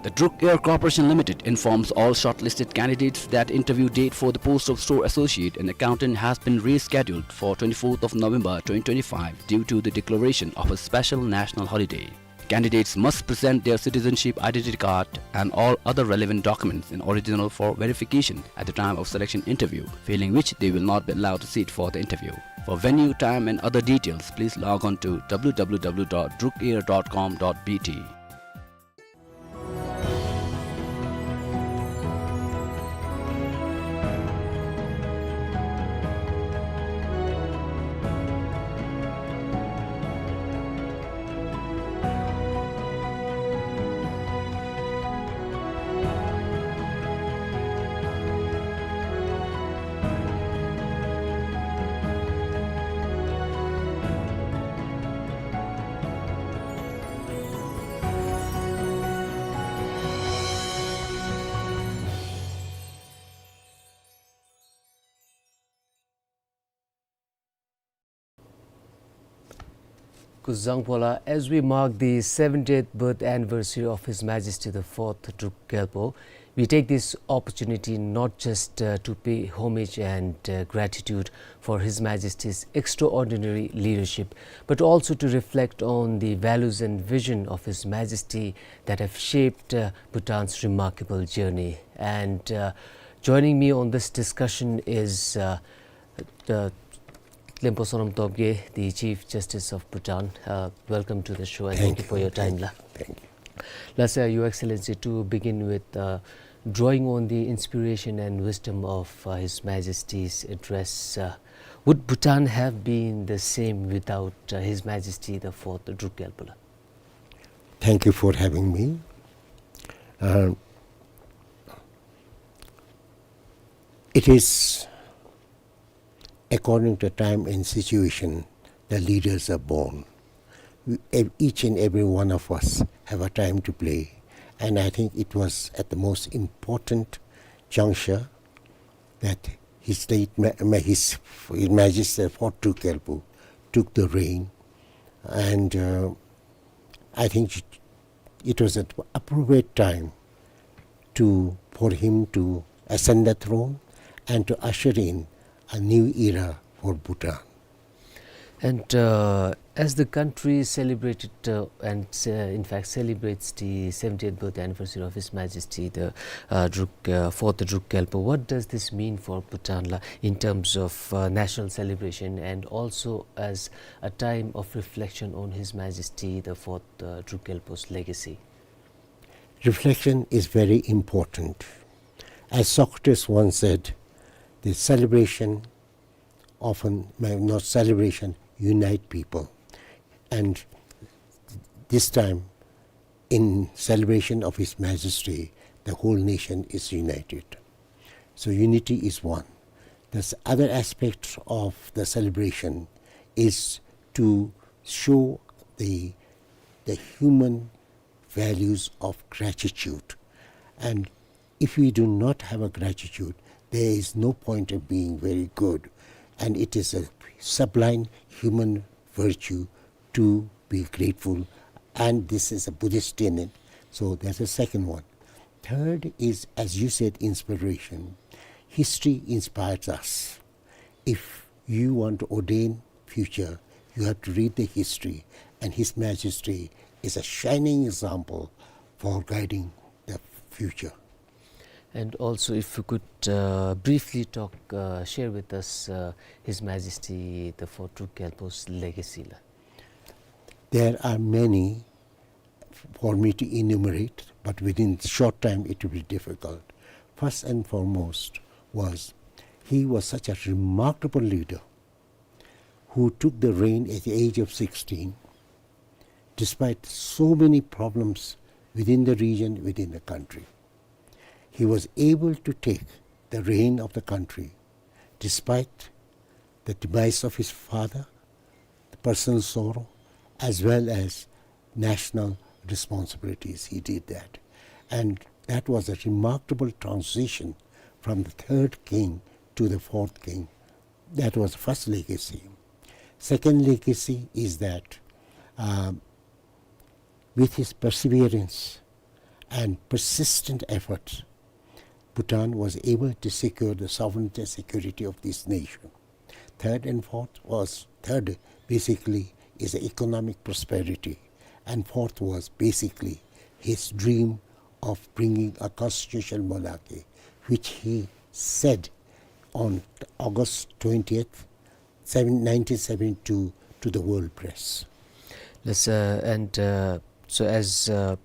The Druk Air Corporation Limited informs all shortlisted candidates that interview date for the post of store associate and accountant has been rescheduled for twenty-fourth of November twenty twenty-five due to the declaration of a special national holiday. Candidates must present their citizenship identity card and all other relevant documents in original for verification at the time of selection interview, failing which they will not be allowed to sit for the interview. For venue, time and other details, please log on to w w w dot druk air dot com dot b t. Kuzuzangpo la, as we mark the seventieth birth anniversary of His Majesty the fourth Druk Gyalpo, we take this opportunity not just, uh, to pay homage and, uh, gratitude for His Majesty's extraordinary leadership, but also to reflect on the values and vision of His Majesty that have shaped, uh, Bhutan's remarkable journey. And, uh, joining me on this discussion is, uh, uh, Klenpo Sonam Topge, the Chief Justice of Bhutan. Uh, welcome to the show and thank you for your time, la. Thank you. La, sir, Your Excellency, to begin with, uh, drawing on the inspiration and wisdom of, uh, His Majesty's address, uh, would Bhutan have been the same without, uh, His Majesty the fourth Druk Gyalpo la? Thank you for having me. Uh, it is according to time and situation, the leaders are born. We, ev-, each and every one of us have a time to play, and I think it was at the most important juncture that His late Ma-, Ma-, His, His Majesty fourth Druk Gyalpo took the reign, and, uh, I think it was an appropriate time to, for him to ascend the throne and to usher in a new era for Bhutan. And, uh, as the country celebrated, uh, and, uh, in fact celebrates the seventieth birth anniversary of His Majesty the, uh, Druk, uh, fourth Druk Gyalpo, what does this mean for Bhutan la, in terms of, uh, national celebration and also as a time of reflection on His Majesty the fourth, uh, Druk Gyalpo's legacy? Reflection is very important. As Socrates once said, the celebration often, not celebration, unite people. And this time, in celebration of His Majesty, the whole nation is united. So unity is one. The s-, other aspect of the celebration is to show the, the human values of gratitude. And if we do not have a gratitude, there is no point of being very good. And it is a sublime human virtue to be grateful. And this is a Buddhist tenet. So that's the second one. Third is, as you said, inspiration. History inspires us. If You want to ordain future, you have to read the history, and His Majesty is a shining example for guiding the future. And also, if you could, uh, briefly talk, uh, share with us, uh, His Majesty the Fourth Druk Gyalpo's legacy, la. There are many for me to enumerate, but within short time it will be difficult. First and foremost was, he was such a remarkable leader who took the reign at the age of sixteen, despite so many problems within the region, within the country. He was able to take the reign of the country despite the demise of his father, the personal sorrow, as well as national responsibilities. He did that. And that was a remarkable transition from the third king to the fourth king. That was the first legacy. Second legacy is that, um, with his perseverance and persistent efforts, Bhutan was able to secure the sovereignty and security of this nation. Third and fourth was, third basically is the economic prosperity, and fourth was basically his dream of bringing a constitutional monarchy, which he said on August twentieth, seven, nineteen seventy-two, to the world press. Yes, uh, and, uh, so as, uh,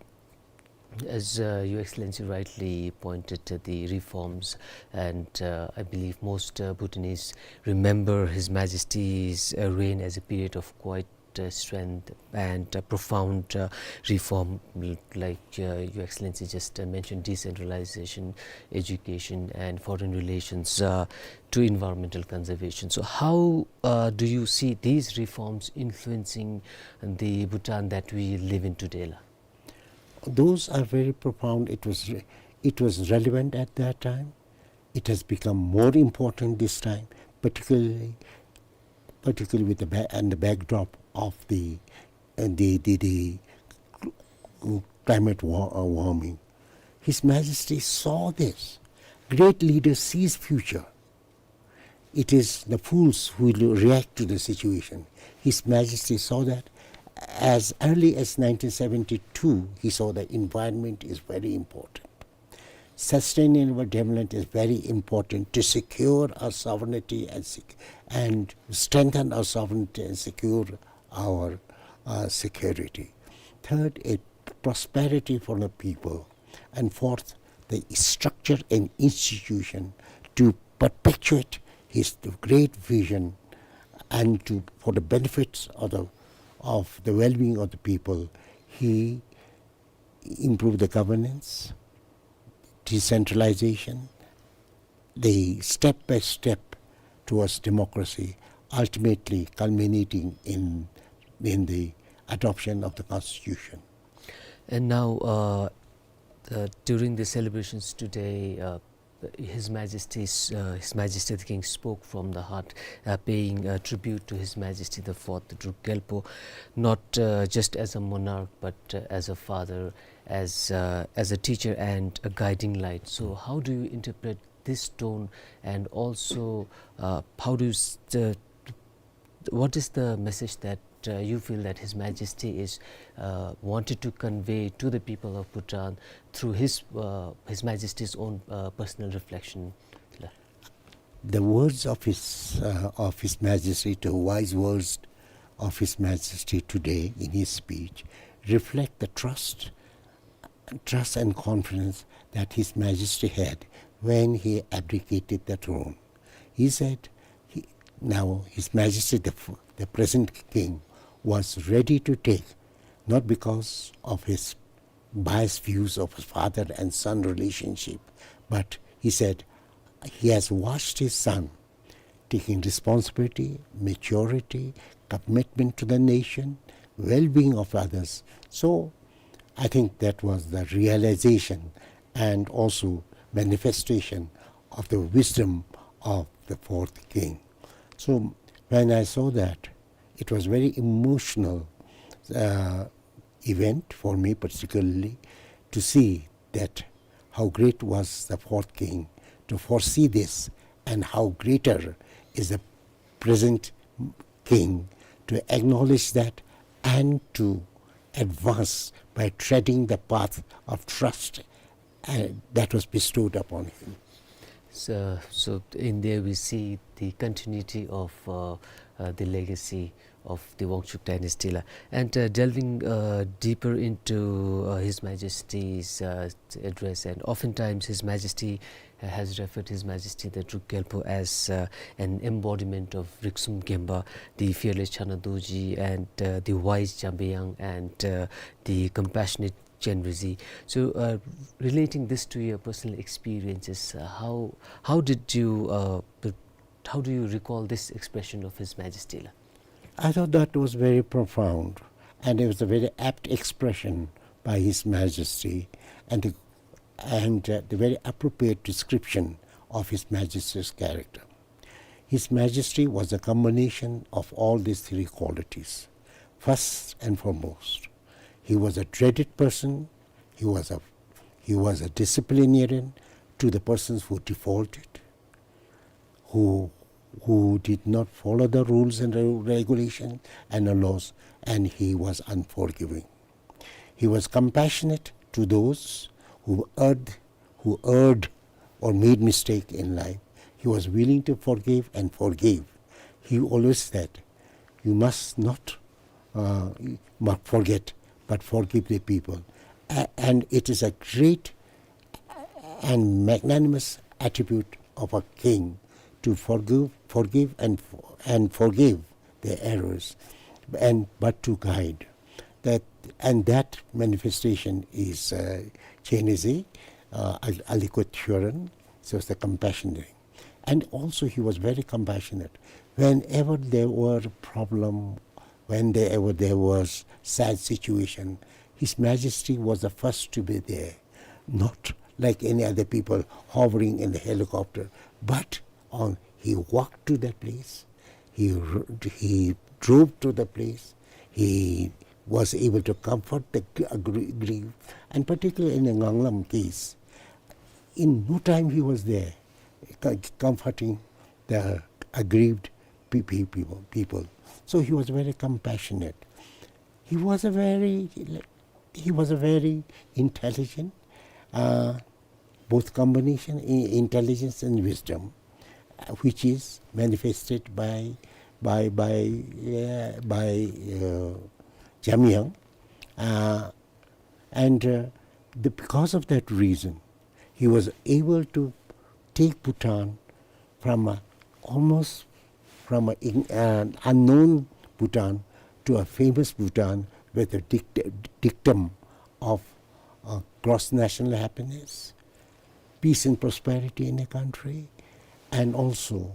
as, uh, Your Excellency rightly pointed to the reforms, and, uh, I believe most, uh, Bhutanese remember His Majesty's, uh, reign as a period of quite, uh, strength and, uh, profound, uh, reform, l-, like, uh, Your Excellency just, uh, mentioned, decentralization, education, and foreign relations, uh, to environmental conservation. So how, uh, do you see these reforms influencing the Bhutan that we live in today, la? Those are very profound. It was re-, it was relevant at that time. It has become more important this time, particularly, particularly with the ba-, and the backdrop of the, uh, the, the, the cl-, climate wa-, uh, warming. His Majesty saw this. Great leader sees future. It is the fools who will react to the situation. His Majesty saw that as early as nineteen seventy-two, he saw that environment is very important. Sustainable development is very important to secure our sovereignty and sec-, and strengthen our sovereignty and secure our, uh, security. Third, a prosperity for the people. And fourth, the structure and institution to perpetuate his great vision and to, for the benefits of the, of the well-being of the people. He improved the governance, decentralization, the step by step towards democracy, ultimately culminating in, in the adoption of the constitution. And now, uh, uh, during the celebrations today, uh, His Majesty's, uh, His Majesty the King spoke from the heart, uh, paying, uh, tribute to His Majesty the Fourth Druk Gyalpo, not, uh, just as a monarch, but, uh, as a father, as, uh, as a teacher and a guiding light. So how do you interpret this tone, and also, uh, how do you s-, uh, what is the message that, uh, you feel that His Majesty is, uh, wanted to convey to the people of Bhutan through his, uh, His Majesty's own, uh, personal reflection? The words of his, uh, of His Majesty, the wise words of His Majesty today in his speech, reflect the trust, trust and confidence that His Majesty had when he abdicated the throne. He said, he, now His Majesty the f-, the present king was ready to take, not because of his biased views of father and son relationship, but he said he has watched his son taking responsibility, maturity, commitment to the nation, well-being of others. So I think that was the realization and also manifestation of the wisdom of the fourth king. So when I saw that, it was very emotional, uh, event for me particularly, to see that how great was the fourth king to foresee this, and how greater is the, present king, to acknowledge that and to advance by treading the path of trust, uh, that was bestowed upon him. So, so in there we see the continuity of uh, uh, the legacy of the Wangchuck dynasty la. And uh, delving uh, deeper into uh, His Majesty's uh, address, and oftentimes His Majesty uh, has referred His Majesty the Druk Gyalpo as uh, an embodiment of Riksum Gemba, the fearless Chana Dorji, and uh, the wise Jambayan, and uh, the compassionate Chen Rizhi. So, uh, relating this to your personal experiences, uh, how how did you uh, how do you recall this expression of His Majesty la? I thought that was very profound, and it was a very apt expression by His Majesty, and the, and uh, the very appropriate description of His Majesty's character. His Majesty was a combination of all these three qualities. First and foremost, he was a dreaded person, he was a, he was a disciplinarian to the persons who defaulted, who, who did not follow the rules and re-, regulations and the laws, and he was unforgiving. He was compassionate to those who erred, who erred or made mistake in life. He was willing to forgive and forgave. He always said, "You must not uh, forget, but forgive the people." A-, and it is a great and magnanimous attribute of a king to forgive, forgive and, and forgive their errors, and but to guide. That, and that manifestation is uh, Chen Rizhi, uh, Al-, Aliquot Huron, so it's the compassionate. And also he was very compassionate. Whenever there were problem, whenever there was sad situation, His Majesty was the first to be there. Not like any other people hovering in the helicopter, but on, he walked to that place, he, he drove to the place, he was able to comfort the gr-, gr-, grief, and particularly in the Nganglum case, in no time he was there, co-, comforting the aggrieved pe-, pe-, people, people. So he was very compassionate. He was a very, he was a very intelligent, uh, both combination in intelligence and wisdom, uh, which is manifested by, by, by, uh, by uh, Jamyang. Uh, and uh, the, because of that reason, he was able to take Bhutan from a, almost from a, in, an unknown Bhutan to a famous Bhutan with a dict-, dictum of uh, gross national happiness, peace and prosperity in a country, and also,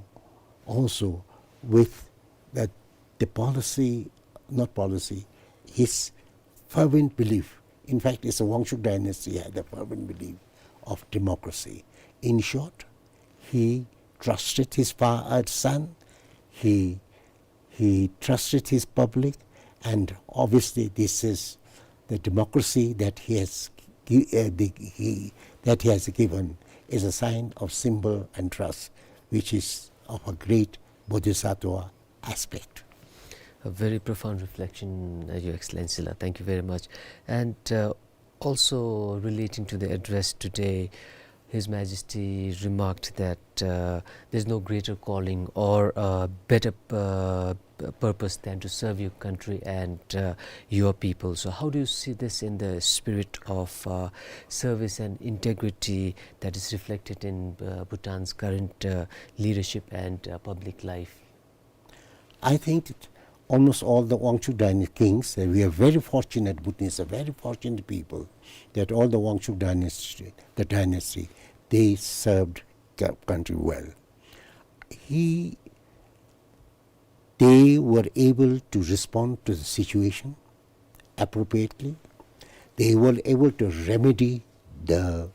also with that the policy, not policy, his fervent belief. In fact, it's a Wangchuck dynasty had a fervent belief of democracy. In short, he trusted his fa-, uh, son, he, he trusted his public, and obviously this is the democracy that he has gi-, uh, the, he, that he has given is a sign of symbol and trust, which is of a great bodhisattva aspect. A very profound reflection, uh, Your Excellency la. Thank you very much. And uh, also relating to the address today, His Majesty remarked that uh, there's no greater calling or uh, better uh, purpose than to serve your country and uh, your people. So, how do you see this in the spirit of uh, service and integrity that is reflected in uh, Bhutan's current uh, leadership and uh, public life? I think that almost all the Wangchuck dynasty kings, uh, we are very fortunate, Bhutanese are very fortunate people, that all the Wangchuck dynasty, the dynasty, they served the country well. He, they were able to respond to the situation appropriately. They were able to remedy the,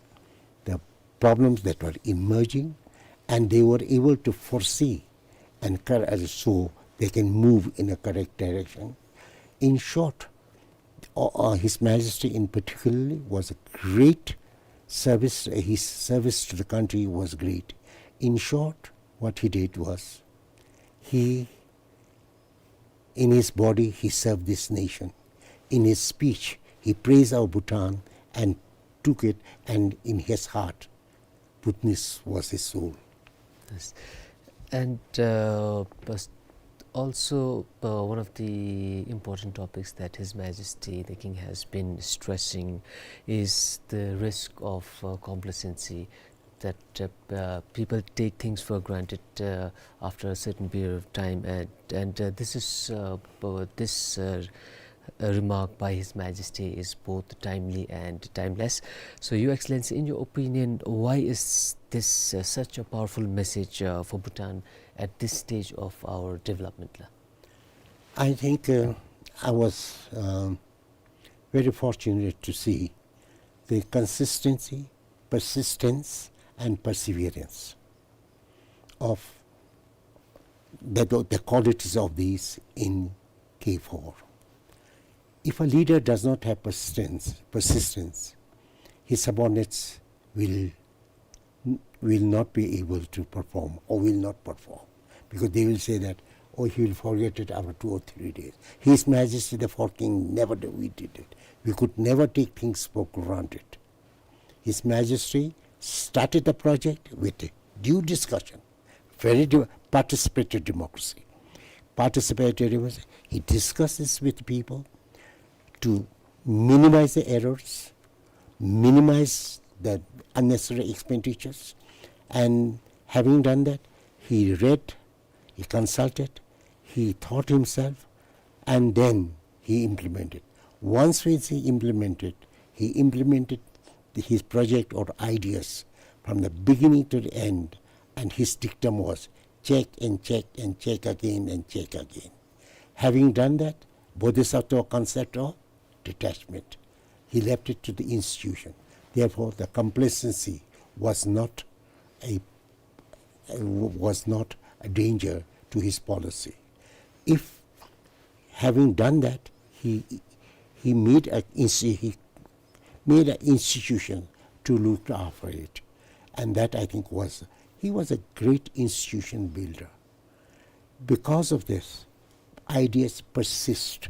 the problems that were emerging, and they were able to foresee and cor-, uh, so they can move in a correct direction. In short, uh, uh, His Majesty in particularly was a great service, uh, his service to the country was great. In short, what he did was, He, in his body, he served this nation. In his speech, he praised our Bhutan and took it, and in his heart, Bhutanese was his soul. Yes. And, uh, pers-, also, uh, one of the important topics that His Majesty the King has been stressing is the risk of, uh, complacency, that, uh, uh, people take things for granted, uh, after a certain period of time, and, and, uh, this is, uh, uh, this, uh, uh, remark by His Majesty is both timely and timeless. So, Your Excellency, in your opinion, why is this, uh, such a powerful message, uh, for Bhutan at this stage of our development, la? I think, uh, I was, um, very fortunate to see the consistency, persistence, and perseverance of the, the qualities of these in K four. If a leader does not have persistence, persistence, his subordinates will, will not be able to perform or will not perform, because they will say that, "Oh, he will forget it after two or three days." His Majesty the Fourth King never did, we did it. We could never take things for granted. His Majesty started the project with due discussion, very de-, participatory democracy. Participatory democracy, he discusses with people to minimize the errors, minimize the unnecessary expenditures, and having done that, he read, he consulted, he thought himself, and then he implemented. Once, once he implemented, he implemented the, his project or ideas from the beginning to the end, and his dictum was, "Check and check and check again and check again." Having done that, Bodhisattva concept of detachment. He left it to the institution. Therefore, the complacency was not a, was not a danger to his policy. If, having done that, he, he made a insti-, he made an institution to look after it. And that, I think, was, he was a great institution builder. Because of this, ideas persist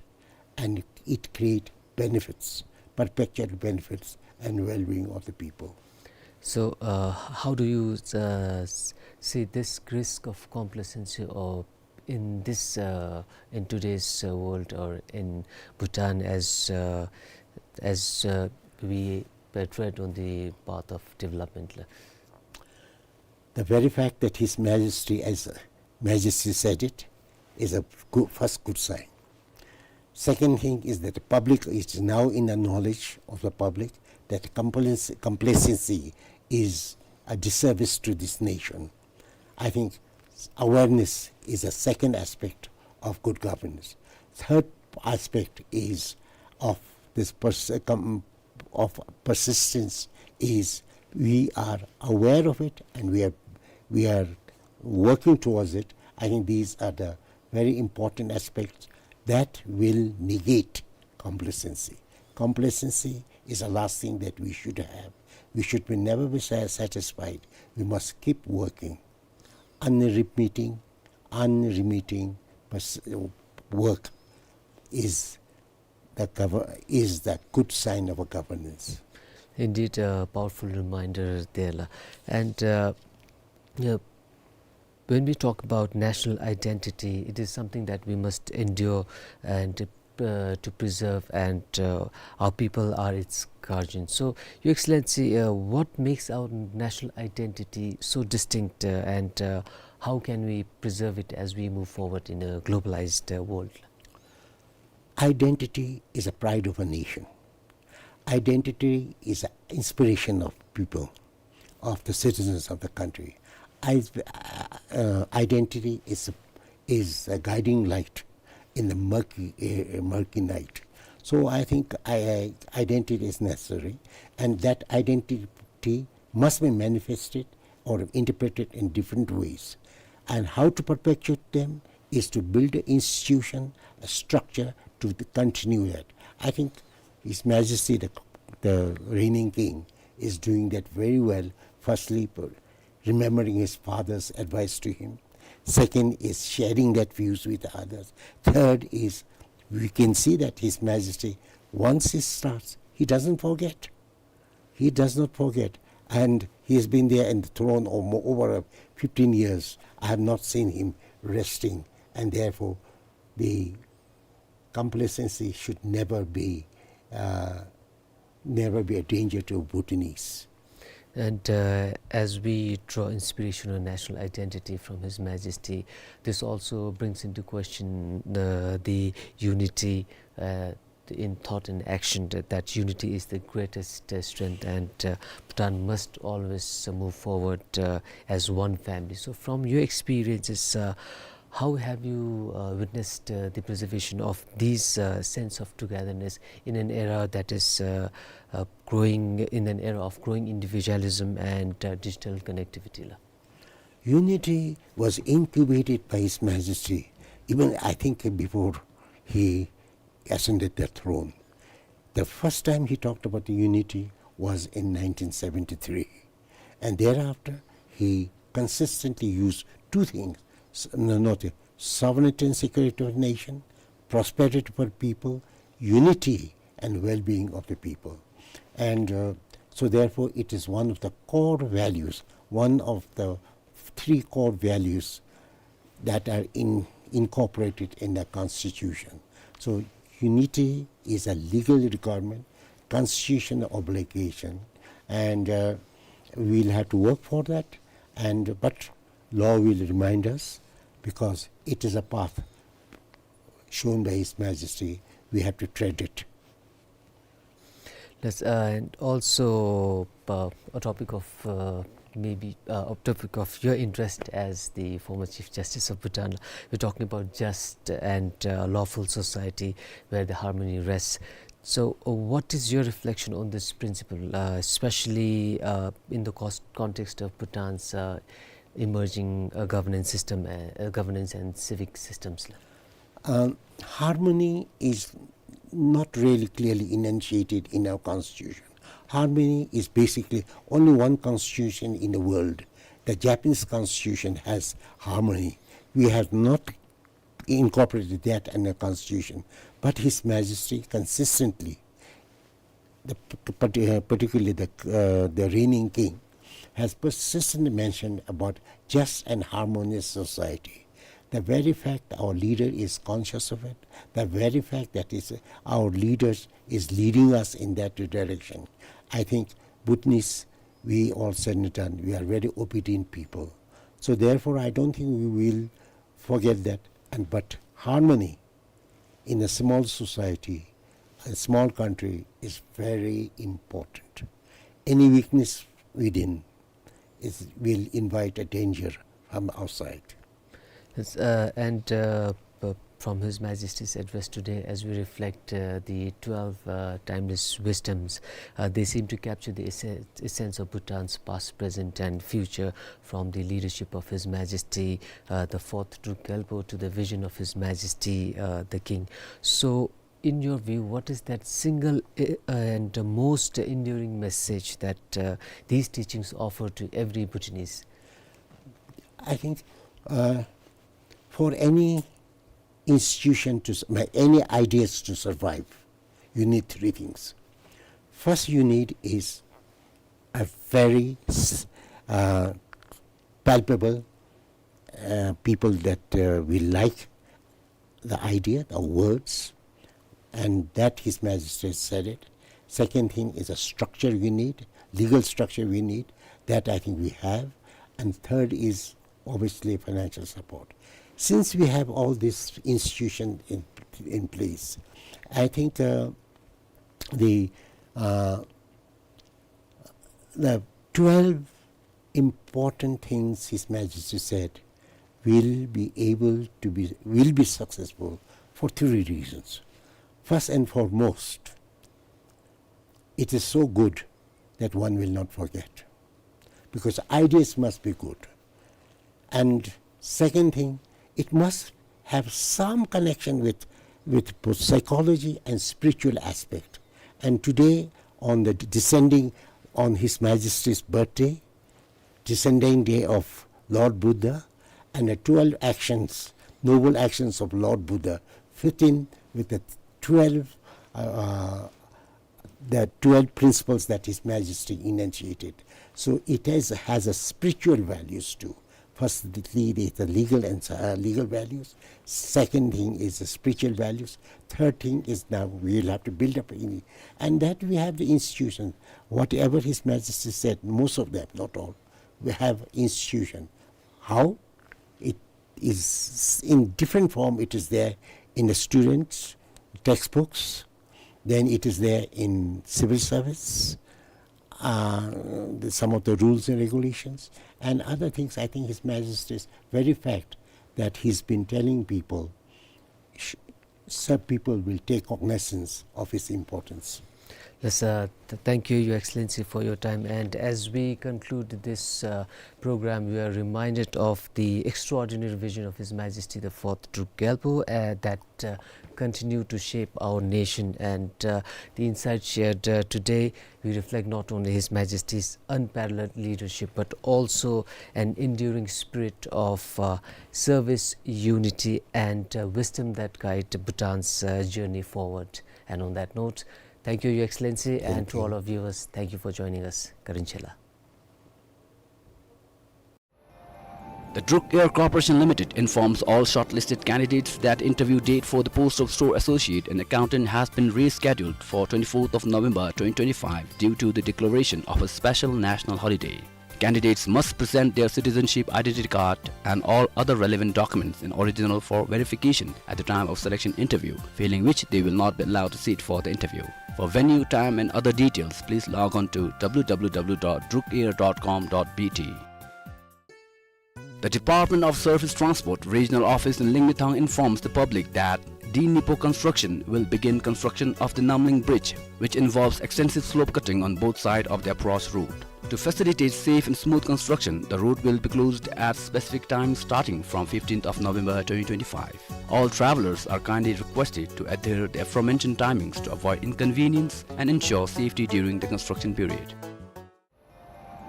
and it create benefits, perpetual benefits and well-being of the people. So, uh, how do you, uh, s-, see this risk of complacency or in this, uh, in today's, uh, world or in Bhutan as, uh, as, uh, we, uh, tread on the path of development? The very fact that His Majesty, as Majesty said it, is a good, first good sign. Second thing is that the public is now in the knowledge of the public that complacency, complacency is a disservice to this nation. I think awareness is a second aspect of good governance. Third aspect is of this pers-, com-, of persistence is we are aware of it and we are, we are working towards it. I think these are the very important aspects that will negate complacency. Complacency is the last thing that we should have. We should be never be sa-, satisfied. We must keep working. Unremitting, unremitting pers-, work is the gover-, is the good sign of a governance. Indeed, a powerful reminder there, la. And, uh, yeah, when we talk about national identity, it is something that we must endure and, uh, to preserve, and, uh, our people are its guardians. So, Your Excellency, uh, what makes our national identity so distinct, uh, and, uh, how can we preserve it as we move forward in a globalized, uh, world? Identity is a pride of a nation. Identity is an inspiration of people, of the citizens of the country. I, uh, uh, identity is, is a guiding light in the murky, uh, murky night. So I think I, I, identity is necessary, and that identity must be manifested or interpreted in different ways. And how to perpetuate them is to build an institution, a structure to the, continue that. I think His Majesty the, the reigning king is doing that very well. Firstly, p-, remembering his father's advice to him. Second is sharing that views with others. Third is, we can see that His Majesty, once he starts, he doesn't forget. He does not forget. And he has been there in the throne o-, over fifteen years. I have not seen him resting. And therefore, the complacency should never be, uh, never be a danger to Bhutanese. And, uh, as we draw inspiration on national identity from His Majesty, this also brings into question, uh, the unity, uh, in thought and action, that, that unity is the greatest, uh, strength, and, uh, Bhutan must always, uh, move forward, uh, as one family. So, from your experiences, uh, how have you, uh, witnessed, uh, the preservation of these, uh, sense of togetherness in an era that is, uh, uh, growing, in an era of growing individualism and, uh, digital connectivity, la? Unity was incubated by His Majesty, even I think before he ascended the throne. The first time he talked about the unity was in nineteen seventy-three. And thereafter, he consistently used two things, s-, no, not the sovereignty and security of the nation, prosperity for people, unity and well-being of the people. And, uh, so therefore, it is one of the core values, one of the three core values that are in-, incorporated in the constitution. So unity is a legal requirement, constitutional obligation, and, uh, we'll have to work for that. And, but law will remind us, because it is a path shown by His Majesty. We have to tread it. Yes, uh, and also, uh, a topic of, uh, maybe, uh, a topic of your interest as the former Chief Justice of Bhutan. We're talking about just and, uh, lawful society where the harmony rests. So, uh, what is your reflection on this principle, uh, especially, uh, in the cos-, context of Bhutan's, uh, emerging, uh, governance system, uh, uh, governance and civic systems? Um, harmony is not really clearly enunciated in our constitution. Harmony is basically only one constitution in the world. The Japanese constitution has harmony. We have not incorporated that in the constitution. But His Majesty consistently, the p-, parti-, uh, particularly the, uh, the reigning king, has persistently mentioned about just and harmonious society. The very fact our leader is conscious of it, the very fact that is our leaders is leading us in that direction, I think Bhutanese, we all said and done, we are very obedient people. So therefore, I don't think we will forget that. And but harmony in a small society, a small country, is very important. Any weakness within is, will invite a danger from outside. Yes, uh, and, uh, uh, from His Majesty's address today, as we reflect, uh, the twelve, uh, timeless wisdoms, uh, they seem to capture the esse-, essence of Bhutan's past, present, and future from the leadership of His Majesty, uh, the fourth Druk Gyalpo, to the vision of His Majesty, uh, the King. So, in your view, what is that single, uh, and most enduring message that, uh, these teachings offer to every Bhutanese? I think, uh, for any institution to s-, my, any ideas to survive, you need three things. First, you need is a very s-, uh, palpable, uh, people that, uh, will like the idea, the words, and that His Majesty said it. Second thing is a structure we need, legal structure we need, that I think we have. And third is obviously financial support. Since we have all this institution in, in place, I think, uh, the, uh, the twelve important things His Majesty said will be able to be, will be successful for three reasons. First and foremost, it is so good that one will not forget, because ideas must be good. And second thing, it must have some connection with, with both psychology and spiritual aspect. And today, on the descending, on His Majesty's birthday, descending day of Lord Buddha, and the twelve actions, noble actions of Lord Buddha, fit in with the twelve, uh, uh, the twelve principles that His Majesty enunciated. So it has, has a spiritual values too. Firstly, the, the legal and, uh, legal values. Second thing is the spiritual values. Third thing is now we'll have to build up in, and that we have the institution. Whatever His Majesty said, most of them, not all, we have institution. How? It is in different form. It is there in the students' textbooks, then it is there in civil service, uh, the, some of the rules and regulations, and other things. I think His Majesty's very fact that he's been telling people, sh-, some people will take cognizance of his importance. Yes, uh, th-, thank you, Your Excellency, for your time. And as we conclude this, uh, program, we are reminded of the extraordinary vision of His Majesty the Fourth Druk Gyalpo, uh, that, uh, continue to shape our nation. And, uh, the insights shared, uh, today, we reflect not only His Majesty's unparalleled leadership, but also an enduring spirit of, uh, service, unity, and, uh, wisdom that guide Bhutan's, uh, journey forward. And on that note, thank you, Your Excellency, and to all our viewers, thank you for joining us. Ka rinchela. The Druk Air Corporation Limited informs all shortlisted candidates that interview date for the post of store associate and accountant has been rescheduled for twenty-fourth of November twenty twenty-five due to the declaration of a special national holiday. Candidates must present their citizenship identity card and all other relevant documents in original for verification at the time of selection interview, failing which they will not be allowed to sit for the interview. For venue, time and other details, please log on to w w w dot druk air dot com dot b t. The Department of Surface Transport Regional Office in Lingmithang informs the public that D Nipo Construction will begin construction of the Namling Bridge, which involves extensive slope cutting on both sides of the approach road. To facilitate safe and smooth construction, the road will be closed at specific times starting from fifteenth of November twenty twenty-five. All travelers are kindly requested to adhere the aforementioned timings to avoid inconvenience and ensure safety during the construction period.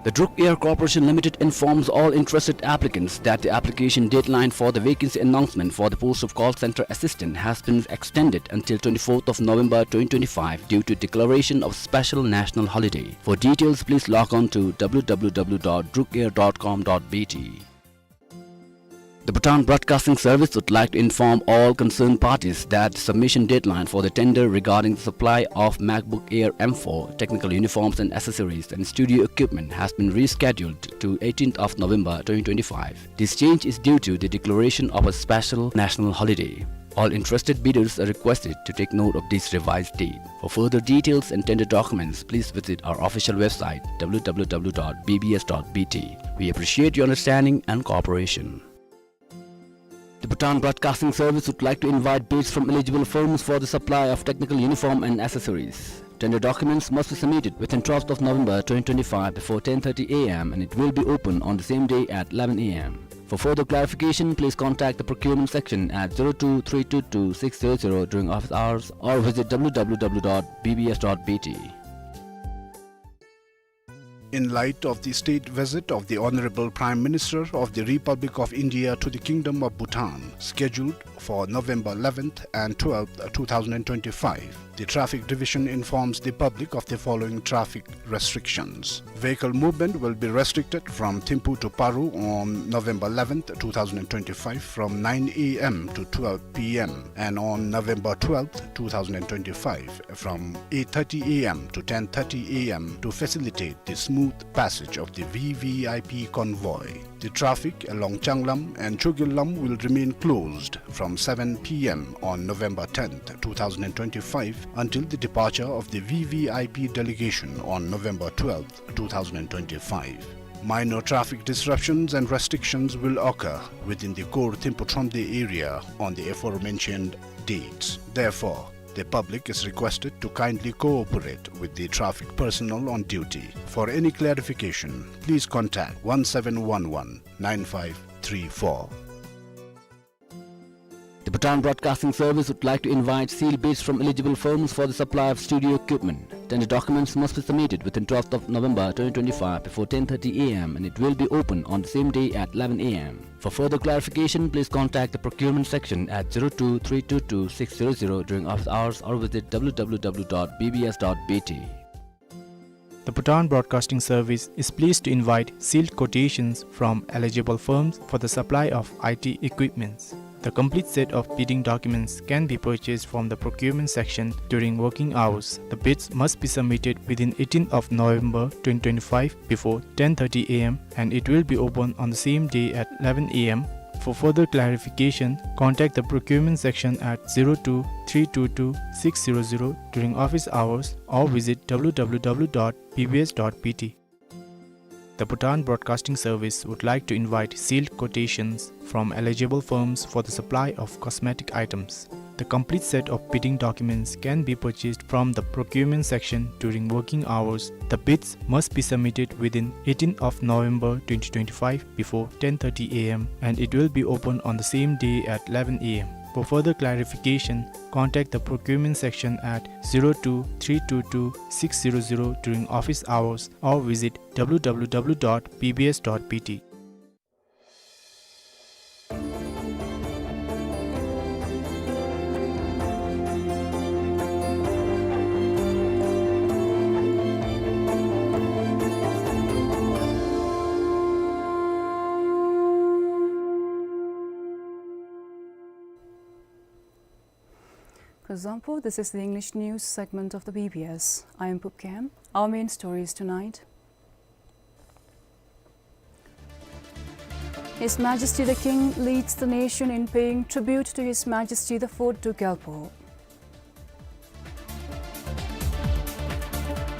The Druk Air Corporation Limited informs all interested applicants that the application deadline for the vacancy announcement for the post of call center assistant has been extended until twenty-fourth of November twenty twenty-five due to declaration of special national holiday. For details, please log on to w w w dot druk air dot com dot b t. The Bhutan Broadcasting Service would like to inform all concerned parties that the submission deadline for the tender regarding the supply of MacBook Air M four, technical uniforms and accessories, and studio equipment has been rescheduled to eighteenth of November twenty twenty-five. This change is due to the declaration of a special national holiday. All interested bidders are requested to take note of this revised date. For further details and tender documents, please visit our official website, w w w dot b b s dot b t. We appreciate your understanding and cooperation. The Bhutan Broadcasting Service would like to invite bids from eligible firms for the supply of technical uniform and accessories. Tender documents must be submitted within twelfth of November twenty twenty-five before ten thirty a m and it will be open on the same day at eleven a m. For further clarification, please contact the procurement section at zero two three two two six zero zero during office hours or visit w w w dot b b s dot b t. In light of the state visit of the Honorable Prime Minister of the Republic of India to the Kingdom of Bhutan, scheduled for November eleventh and twelfth, two thousand twenty-five, the Traffic Division informs the public of the following traffic restrictions. Vehicle movement will be restricted from Thimphu to Paro on November eleventh, two thousand twenty-five, from nine a m to twelve p m, and on November twelfth, two thousand twenty-five, from eight thirty a m to ten thirty a m, to facilitate the smooth passage of the V V I P convoy. The traffic along Changlam and Chogylam will remain closed from seven p m on November tenth, two thousand twenty-five, until the departure of the V V I P delegation on November twelfth, two thousand twenty-five. Minor traffic disruptions and restrictions will occur within the core Thimphu Thromde area on the aforementioned dates. Therefore, the public is requested to kindly cooperate with the traffic personnel on duty. For any clarification, please contact one seven one one nine five three four. The Bhutan Broadcasting Service would like to invite sealed bids from eligible firms for the supply of studio equipment. Tender documents must be submitted within twelfth of November twenty twenty-five before ten thirty A M and it will be open on the same day at eleven A M. For further clarification, please contact the procurement section at zero two three two two six zero zero during office hours or visit W W W dot B B S dot B T. The Bhutan Broadcasting Service is pleased to invite sealed quotations from eligible firms for the supply of I T equipments. The complete set of bidding documents can be purchased from the procurement section during working hours. The bids must be submitted within eighteenth of November twenty twenty-five before ten thirty A M and it will be open on the same day at eleven A M. For further clarification, contact the procurement section at zero two three two two six zero zero during office hours or visit W W W dot B B S dot B T. The Bhutan Broadcasting Service would like to invite sealed quotations from eligible firms for the supply of cosmetic items. The complete set of bidding documents can be purchased from the procurement section during working hours. The bids must be submitted within eighteenth of November twenty twenty-five before ten thirty A M and it will be open on the same day at eleven A M. For further clarification, contact the procurement section at zero two three two two six zero zero during office hours or visit W W W dot B B S dot B T. Kuzuzangpo, this is the English news segment of the B B S. I am Pup Kem. Our main stories tonight. His Majesty the King leads the nation in paying tribute to His Majesty the Fourth Duke Gyalpo.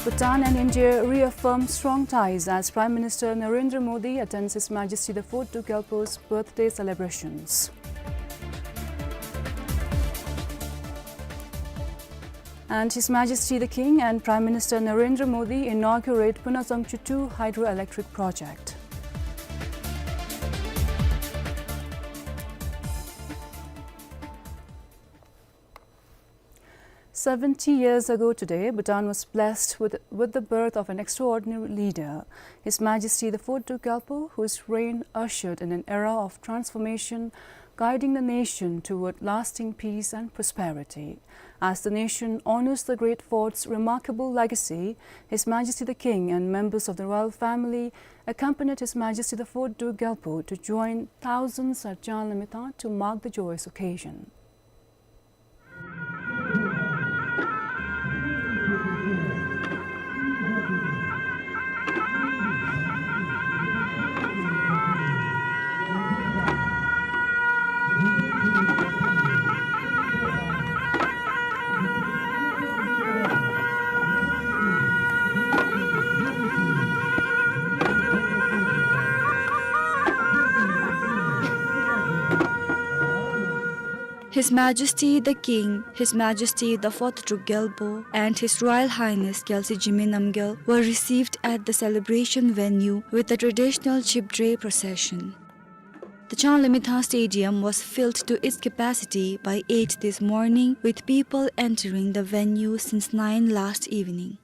Bhutan and India reaffirm strong ties as Prime Minister Narendra Modi attends His Majesty the Fourth Duke Gyalpo's birthday celebrations. And His Majesty the King and Prime Minister Narendra Modi inaugurate Punazangchu two hydroelectric project. Seventy years ago today, Bhutan was blessed with, with the birth of an extraordinary leader, His Majesty the Fourth Duke Gyalpo, whose reign ushered in an era of transformation, guiding the nation toward lasting peace and prosperity. As the nation honors the great fourth's remarkable legacy, His Majesty the King and members of the royal family accompanied His Majesty the Fourth Duke Gyalpo to join thousands at Changlamithang to mark the joyous occasion. His Majesty the King, His Majesty the Fourth Druk Gyalpo, and His Royal Highness Gyaltsy Jigme Namgyal were received at the celebration venue with the traditional Chhibdre procession. The Changlamithang Stadium was filled to its capacity by eight this morning, with people entering the venue since nine last evening.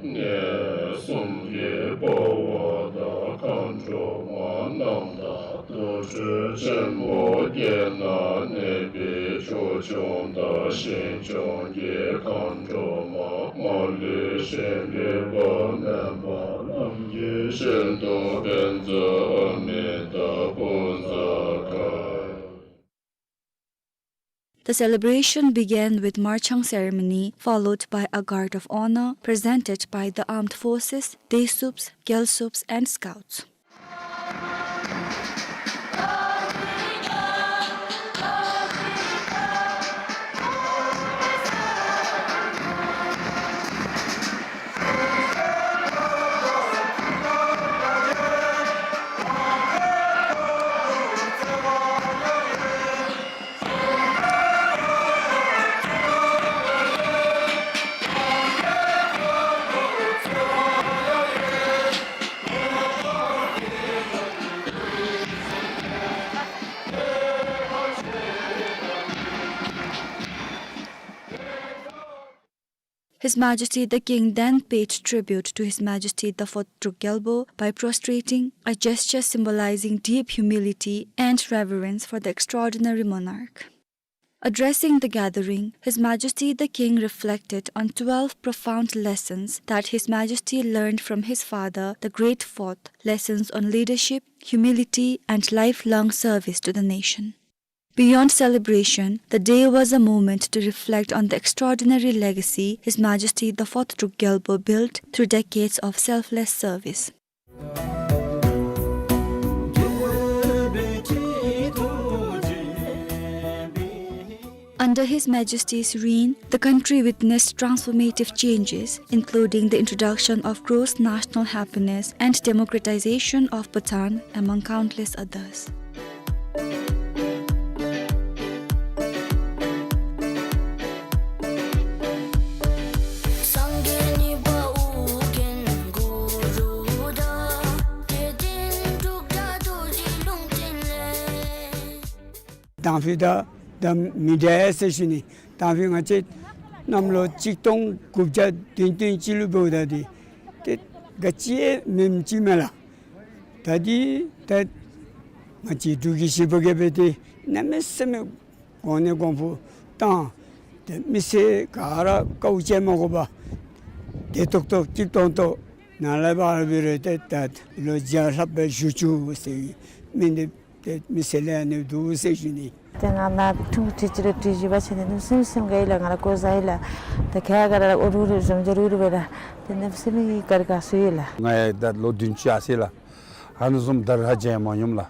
གནས་གསུམ་གྱི་འབར་བ་དང་། མཁའ་འགྲོ་མ་རྣམས་དང་། དུར་ཁྲོད་ཆེན་པོ་བརྒྱད་ན་གནས་པའི་ཕྱོགས་སྐྱོང་དང་ཞིང་སྐྱོང་གི་མཁའ་འགྲོ་མ། མ་ལུས་ཞིང་གི་དཔལ་སྨན་པ། ལམ་གྱི་ཞིང་དུ་བཛྲ་ཨ་མི་ཏ་བྷུ་ཛ་ག། The celebration began with marchang ceremony, followed by a guard of honor presented by the armed forces, Desups, Gyalsups, and scouts. His Majesty the King then paid tribute to His Majesty the Fourth Druk Gyalpo by prostrating, a gesture symbolizing deep humility and reverence for the extraordinary monarch. Addressing the gathering, His Majesty the King reflected on twelve profound lessons that His Majesty learned from his father, the Great Fourth, lessons on leadership, humility, and lifelong service to the nation. Beyond celebration, the day was a moment to reflect on the extraordinary legacy His Majesty the Fourth Druk Gyalpo built through decades of selfless service. Under His Majesty's reign, the country witnessed transformative changes, including the introduction of gross national happiness and democratization of Bhutan, among countless others. དང་ཕུ་ད་ད་མི་འདྲ་ཟེར་ཞུ་ནི། དང་ཕུ་ང་བཅས་གནམ་ལོ་གཅིག་སྟོང་དགུ་བརྒྱ་བདུན་སྟོང་ཅིག་ལུ་འབདཝ་ད་འདི་ཏེ་ག་ཅི་ཡང་མེདཔ་ཅིག་མས་ལགས། ད་འདི་ད་ང་བཅས་འབྲུག་གི་གཞིས་པ་གིས་འབད་དེ་གནམ་མེད་ས་མེད་གོང་ནས་གོང་འཕེལ་བཏང་། ཏེ་མི་སེར་ག་ར་དཀའཝ་སྤྱད་མ་དགོ་པར་བདེ་ཏོག་ཏོ་སྐྱིད་ཏོང་ཏོ་ནཱ་ལས་ཕར་འབད་རུང་ཏེ་ད་ལོ་བརྒྱ་ལྷགཔ་སྦེ་བཞུགས་བཅུག་ཟེར་མི་འདི་ཏེ་མི་སེར་ལས་ཨ་ནི་འདུག་ཟེར་ཞུ་ནི། ཏེ་ང་ནཱ་ཐུང་ཀུ་ཁྲི་གཅིག་ལུ་ཁྲི་བཞི་པ་ཕྱད་ནི་གནམ་མེད་ས་མེད་སེམས་དགའ་ཡི་ལགས། ང་ར་གོ་ས་ཡི་ལགས། ཏེ་ཁ་ག་ར་ཨོ་རུ་རུ་འཛོམས་འཛོམས་རུ་རུ་སྦེ་ལགས། ཏེ་གནམ་མེད་ས་མེད་ཀྱི་དགའ་དགའ་ཚོར་ཡི་ལགས། ང་ཡང་ད་ལོ་བདུན་ཅུ་ཨ་ཟེར་ལགས། ཨ་ནི་བཟུམ་ད་རེས་ཧ་མཇལ་མ་མྱོངམ་ལགས།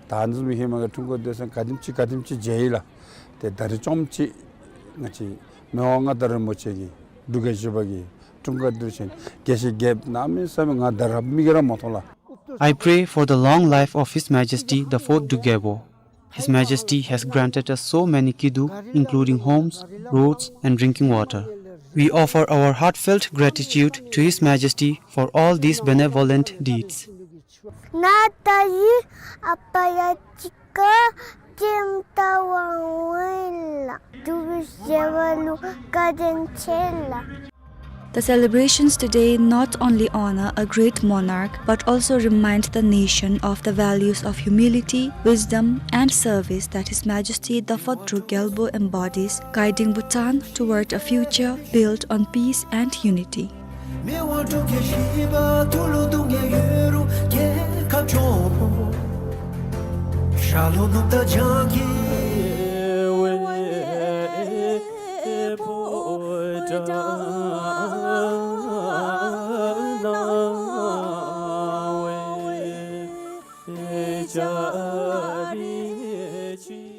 ད་ཨ་ནི་བཟུམ་ཧེ་མ་གི་འཁྲུངས་སྐར་སྡོད་ས་ག་དེམ་ཅིག་ག་དེམ་ཅིག་མཇལ་ཡི་ལགས། ཏེ་ད་རེས་རྐྱངམ་ཅིག་ང་བཅས་མི་དབང་མངའ་བདག་རིན་པོ་ཆེ་གིས་འབྲུག་རྒྱལ་བཞི་པ་གི་འཁྲུངས་སྐར་དུས་ཆེན་དགེ་བཤེས་རྒྱལཔོ་གནམ་མེད་ས་མེད་ང་ད་རེས་མིག་གིས་ར་མ་མཐོང་ལགས། I pray for the long life of His Majesty the Fourth Druk Gyalpo. His Majesty has granted us so many kiddu, including homes, roads, and drinking water. We offer our heartfelt gratitude to His Majesty for all these benevolent deeds. ནཱ་ད་རིས་ཨ་པ་ཡ་གཅིག་ཁར་ལྕམ་ད་ཝང་ཝང་ལགས། འབྲུག་གི་གཞིས་པ་ལུ་བཀའ་དྲིན་ཆེ་ལགས། The celebrations today not only honor a great monarch but also remind the nation of the values of humility, wisdom, and service that His Majesty the Fourth Druk Gyalpo embodies, guiding Bhutan toward a future built on peace and unity.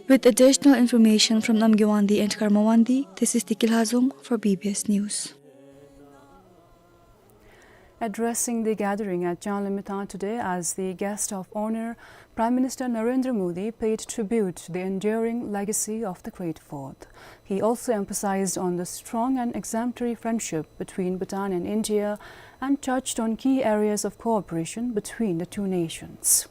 With additional information from Namgay Wangdi and Karma Wangdi, this is Tiki Lhazung for B B S News. Addressing the gathering at Changlimithang today as the guest of honor, Prime Minister Narendra Modi paid tribute to the enduring legacy of the Great Fourth. He also emphasized on the strong and exemplary friendship between Bhutan and India and touched on key areas of cooperation between the two nations.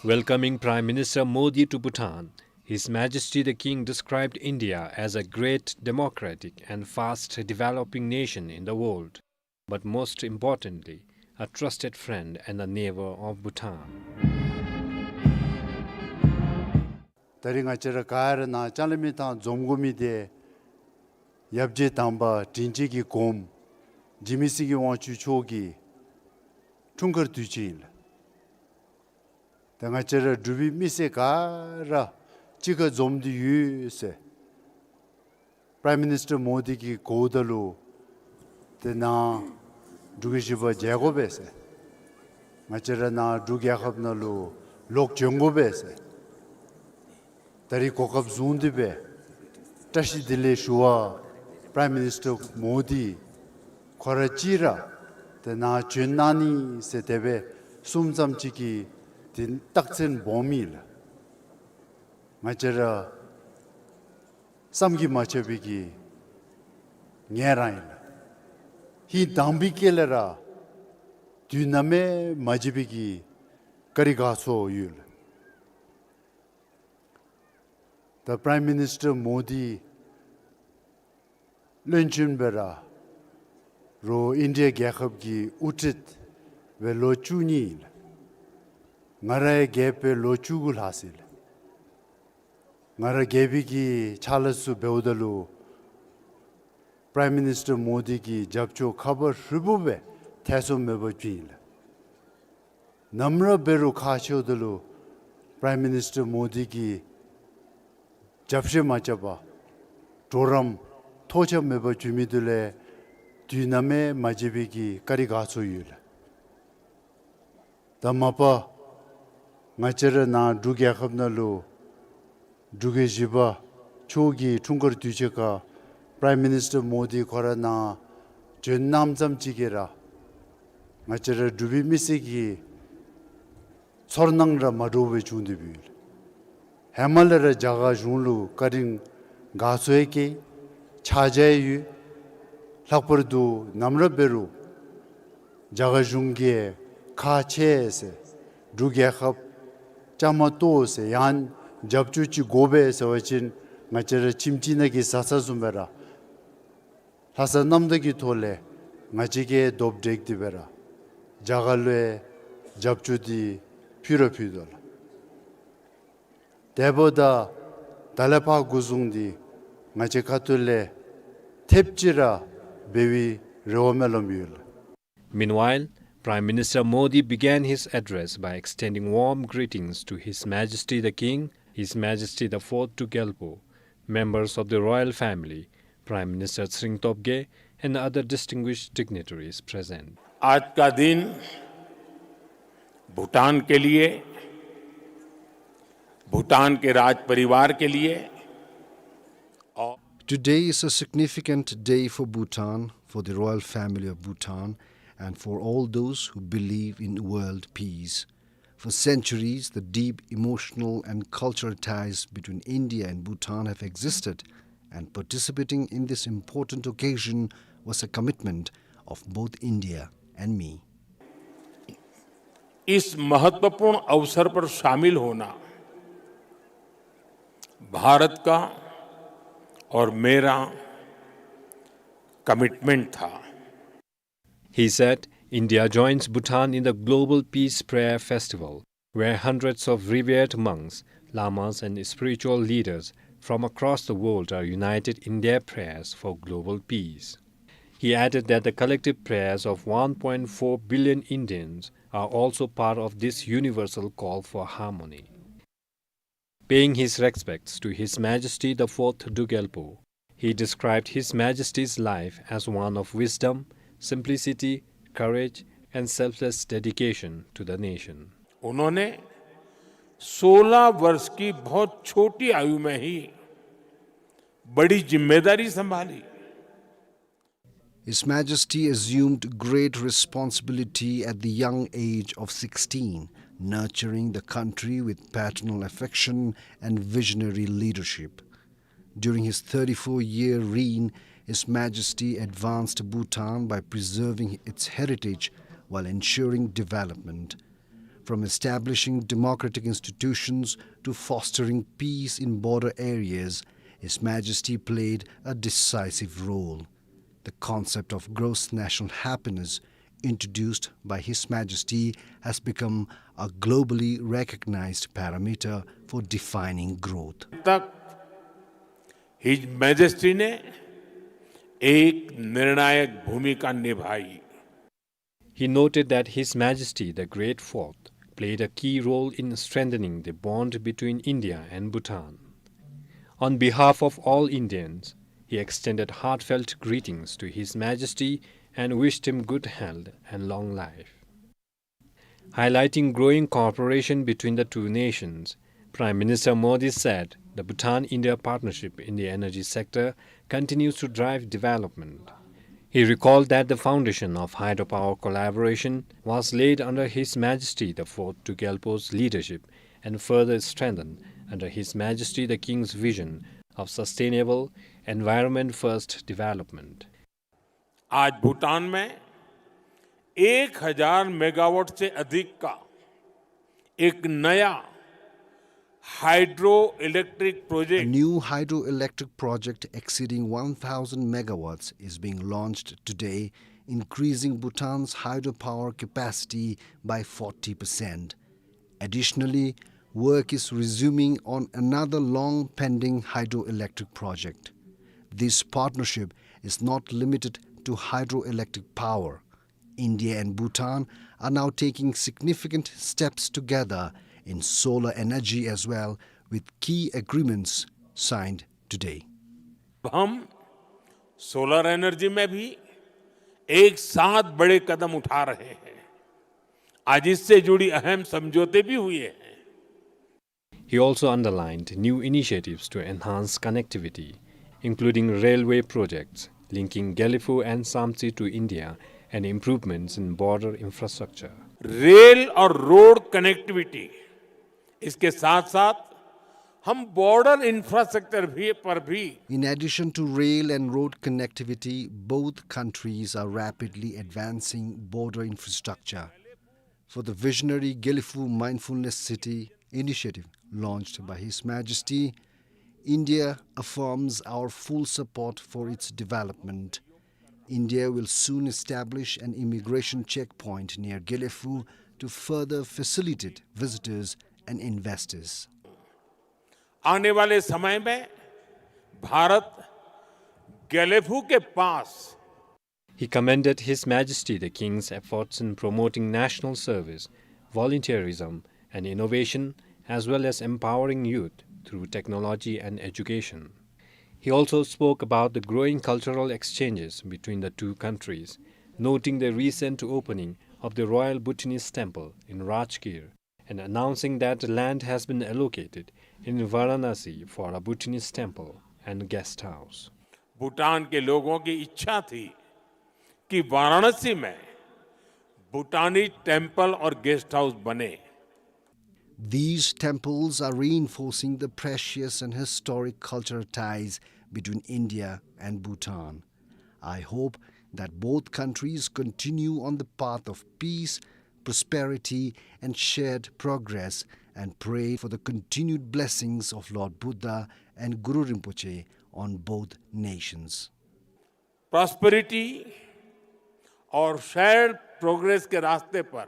Welcoming Prime Minister Modi to Bhutan, His Majesty the King described India as a great democratic and fast developing nation in the world, but most importantly, a trusted friend and a neighbor of Bhutan. ད་རིས་ང་བཅས་ར་ག་ར་ནཱ་ལྕང་གླིང་མི་ཐང་འཛོམས་དགོ་མི་འདི་ཡབ་རྗེ་དམ་པ་དྲིན་ཅན་གྱི་གོངམ་འཇིགས་མེད་སེང་གེ་དབང་ཕྱུག་མཆོག་གི་འཁྲུངས་སྐར་དུས་ཆེན་ཨིན་ལགས། ད་ང་བཅས་ར་འབྲུག་པའི་མི་སེར་ག་ར་གཅིག་ཁར་འཛོམས་ཏེ་ཡོད་ཟེར། Prime Minister Modi གིས་གོཝ་ད་ལུ་ཏེ་ནཱ་འབྲུག་གི་གཞིས་པ་མཇལ་དགོ་པས་ཟེར། ང་བཅས་ར་ནཱ་འབྲུག་རྒྱལ་ཁབ་ནང་ལུ་ལོག་བྱོན་དགོ་པས་ཟེར། ད་རིས་གོ་སྐབས་བཟུང་སྟེ་སྦེ་བཀྲ་ཤིས་བདེ་ལེགས་ཞུ་བར་Prime Minister Modi ཁོ་ར་གཅིག་ར་ཏེ་ནཱ་བྱོན་གནང་ནི་ཟེར་དེ་སྦེ་ གསུམ་ཙམ་ཅིག་གིས་དེ་རྟགས་མཚན་སྦོམ་ཨིན་ལགས། ང་བཅས་ར་བསམ་གྱིས་མ་ཁྱབ་པའི་གི་ངལ་རངས་ཨིན་ལགས། ཧིང་དྭངས་པའི་དཀྱིལ་ལས་ར་དུས་ནམ་ཡང་མ་བརྗེད་པའི་གི་བཀའ་དྲིན་དགའ་ཚོར་ཡོད་ལགས། ད་Prime Minister Modi བློན་ཆེན་སྦེ་ར་རོགས་ཨིན་ཌི་ཡ་རྒྱལ་ཁབ་ཀྱི་དབུ་ཁྲིད་སྦེ་ལོ་བཅུ་གཉིས་ཨིན་ལགས། ང་ར་ཡང་རྒྱལཔོ་སྦེ་ལོ་བཅུ་དགུ་ལྷག་ཅི་ལགས། ང་ར་རྒྱལ་པོའི་གི་ཕྱག་ལཱ་ཚུ་འབདཝ་ད་ལུ་Prime Minister Modi གི་རྒྱབ་སྐྱོར་ཁ་བ་ཧྲིལ་བུ་སྦེ་ཐེ་ཚོམ་མེད་པར་བྱིན་ཡི་ལགས། ནམ་ར་འབད་རུང་ཁག་ཆེཝ་ད་ལུ་Prime Minister Modi གི་རྒྱབ་བཤུད་མ་རྐྱབ་པར་གྲོགས་རམ་ཐོགས་ཆགས་མེད་པར་བྱིན་མི་དེ་ལས་དུས་ནམ་ཡང་མ་བརྗེད་པའི་གི་བཀའ་དྲིན་དགའ་ཚོར་ཡོད་ལགས། ད་མ་པ་ང་བཅས་ར་ནཱ་འབྲུག་རྒྱལ་ཁབ་ནང་ལུ་འབྲུག་རྒྱལ་བཞི་པ་མཆོག་གི་འཁྲུངས་སྐར་དུས་ཆེན་ཁར་Prime Minister Modi ཁོ་ར་ནཱ་བྱོན་གནངམ་ཙམ་ཅིག་གིས་ར་ང་བཅས་ར་འབྲུག་པའི་མི་སེར་གྱི་ཚོར་སྣང་ར་མ་འདྲཝ་སྦེ་བྱུང་སྟེ་འབདཝ་ཨིན་ལགས། ཧེ་མ་ལས་ར་རྒྱ་གར་གཞུང་ལུ་བཀའ་དྲིན་དགའ་ཚོར་ཡང་བསྐྱེད་ཕྱག་རྒྱ་ཡང་ཡོད། ལྷག་པར་དུ་ནམ་ར་འབད་རུང་རྒྱ་གར་གཞུང་གིས་ཁག་ཆེ་ཟེར་འབྲུག་རྒྱལ་ཁབ་བཅའ་མར་གཏོགས་ཟེར་ཡང་རྒྱབ་སྐྱོར་ཅིག་དགོ་པས་ཟེར་བ་ཅིན་ང་བཅས་ར་ཁྱིམ་གཅིག་ནང་གི་བཟའ་ཚང་བཟུམ་སྦེ་ར་ལྷག་བསམ་རྣམ་དག་གི་ཐོག་ལས་ང་བཅས་ཀྱིས་རྡོག་བསྒྲིལ་ཏེ་སྦེ་ར་རྒྱ་གར་ལུ་ཡང་རྒྱབ་སྐྱོར་འདི་ཕུལ་ར་ཕུལ་དོ་ལགས། དེ་འབདཝ་ད་ད་ལས་ཕར་འགོ་བཟུང་སྟེ་ང་བཅས་ཁ་ཐུག་ལས་ཐེབས་ཅིག་ར་འབད་བའི་རེ་བ་སྨོན་ལམ་ཡོད་ལགས། Meanwhile, Prime Minister Modi began his address by extending warm greetings to His Majesty the King, His Majesty the Fourth Druk Gyalpo, members of the royal family, Prime Minister Tshering Tobgay, and other distinguished dignitaries present. आज का दिन भूटान के लिए, भूटान के राज परिवार के लिए और Today is a significant day for Bhutan, for the royal family of Bhutan, and for all those who believe in world peace. For centuries, the deep emotional and cultural ties between India and Bhutan have existed, and participating in this important occasion was a commitment of both India and me. इस महत्वपूर्ण अवसर पर शामिल होना भारत का और मेरा कमिटमेंट था। He said, India joins Bhutan in the Global Peace Prayer Festival, where hundreds of revered monks, lamas, and spiritual leaders from across the world are united in their prayers for global peace. He added that the collective prayers of one point four billion Indians are also part of this universal call for harmony. Paying his respects to His Majesty the Fourth Druk Gyalpo, he described His Majesty's life as one of wisdom, simplicity, courage, and selfless dedication to the nation. उन्होंने सोलह वर्ष की बहुत छोटी आयु में ही बड़ी जिम्मेदारी संभाली। His Majesty assumed great responsibility at the young age of sixteen, nurturing the country with paternal affection and visionary leadership. During his thirty-four-year reign, His Majesty advanced Bhutan by preserving its heritage while ensuring development. From establishing democratic institutions to fostering peace in border areas, His Majesty played a decisive role. The concept of gross national happiness, introduced by His Majesty, has become a globally recognized parameter for defining growth. तक his majesty ने एक निर्णायक भूमिका निभाई। He noted that His Majesty the Great Fourth played a key role in strengthening the bond between India and Bhutan. On behalf of all Indians, he extended heartfelt greetings to His Majesty and wished him good health and long life. Highlighting growing cooperation between the two nations, Prime Minister Modi said the Bhutan-India partnership in the energy sector continues to drive development. He recalled that the foundation of hydropower collaboration was laid under His Majesty the Fourth Druk Gyalpo's leadership and further strengthened under His Majesty the King's vision of sustainable, environment-first development. आज भूटान में एक हज़ार मेगावाट से अधिक का एक नया hydro electric project, a new hydroelectric project exceeding one thousand megawatts is being launched today, increasing Bhutan's hydropower capacity by forty percent. Additionally, work is resuming on another long pending hydroelectric project. This partnership is not limited to hydroelectric power. India and Bhutan are now taking significant steps together in solar energy as well, with key agreements signed today. हम solar energy में भी एक साथ बड़े कदम उठा रहे हैं। आज इससे जुड़ी अहम समझौते भी हुए हैं। He also underlined new initiatives to enhance connectivity, including railway projects linking Gelephu and Samtse to India and improvements in border infrastructure. Rail और रोड कनेक्टिविटी, इसके साथ-साथ हम बॉर्डर इंफ्रास्ट्रक्चर भी, पर भी In addition to rail and road connectivity, both countries are rapidly advancing border infrastructure. For the visionary Gelephu Mindfulness City initiative launched by His Majesty, India affirms our full support for its development. India will soon establish an immigration checkpoint near Gelephu to further facilitate visitors and investors. आने वाले समय में भारत गेलेफू के पास He commended His Majesty the King's efforts in promoting national service, volunteerism, and innovation, as well as empowering youth through technology and education. He also spoke about the growing cultural exchanges between the two countries, noting the recent opening of the Royal Bhutanese Temple in Rajgir, and announcing that land has been allocated in Varanasi for a Bhutanese temple and guest house. Bhutan के लोगों की इच्छा थी कि वाराणसी में भूटानी टेम्पल और guest house बने। These temples are reinforcing the precious and historic cultural ties between India and Bhutan. I hope that both countries continue on the path of peace, prosperity, and shared progress, and pray for the continued blessings of Lord Buddha and Guru Rinpoche on both nations. Prosperity और shared progress के रास्ते पर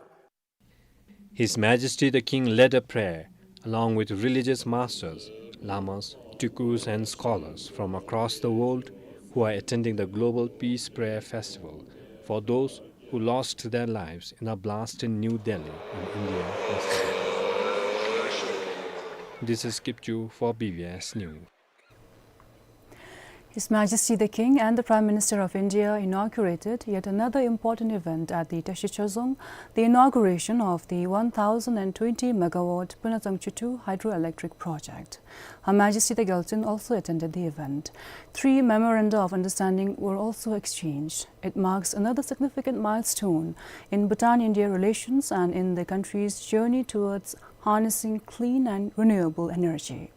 His Majesty the King led a prayer along with religious masters, lamas, bhikkhus and scholars from across the world who are attending the Global Peace Prayer Festival for those who lost their lives in a blast in New Delhi in India yesterday. This is Kipchu for B V S News. His Majesty the King and the Prime Minister of India inaugurated yet another important event at the Tashi Chozong, the inauguration of the one thousand and twenty megawatt Punatangchu two hydroelectric project. Her Majesty the Gyaltsuen also attended the event. Three memoranda of understanding were also exchanged. It marks another significant milestone in Bhutan-India relations and in the country's journey towards harnessing clean and renewable energy.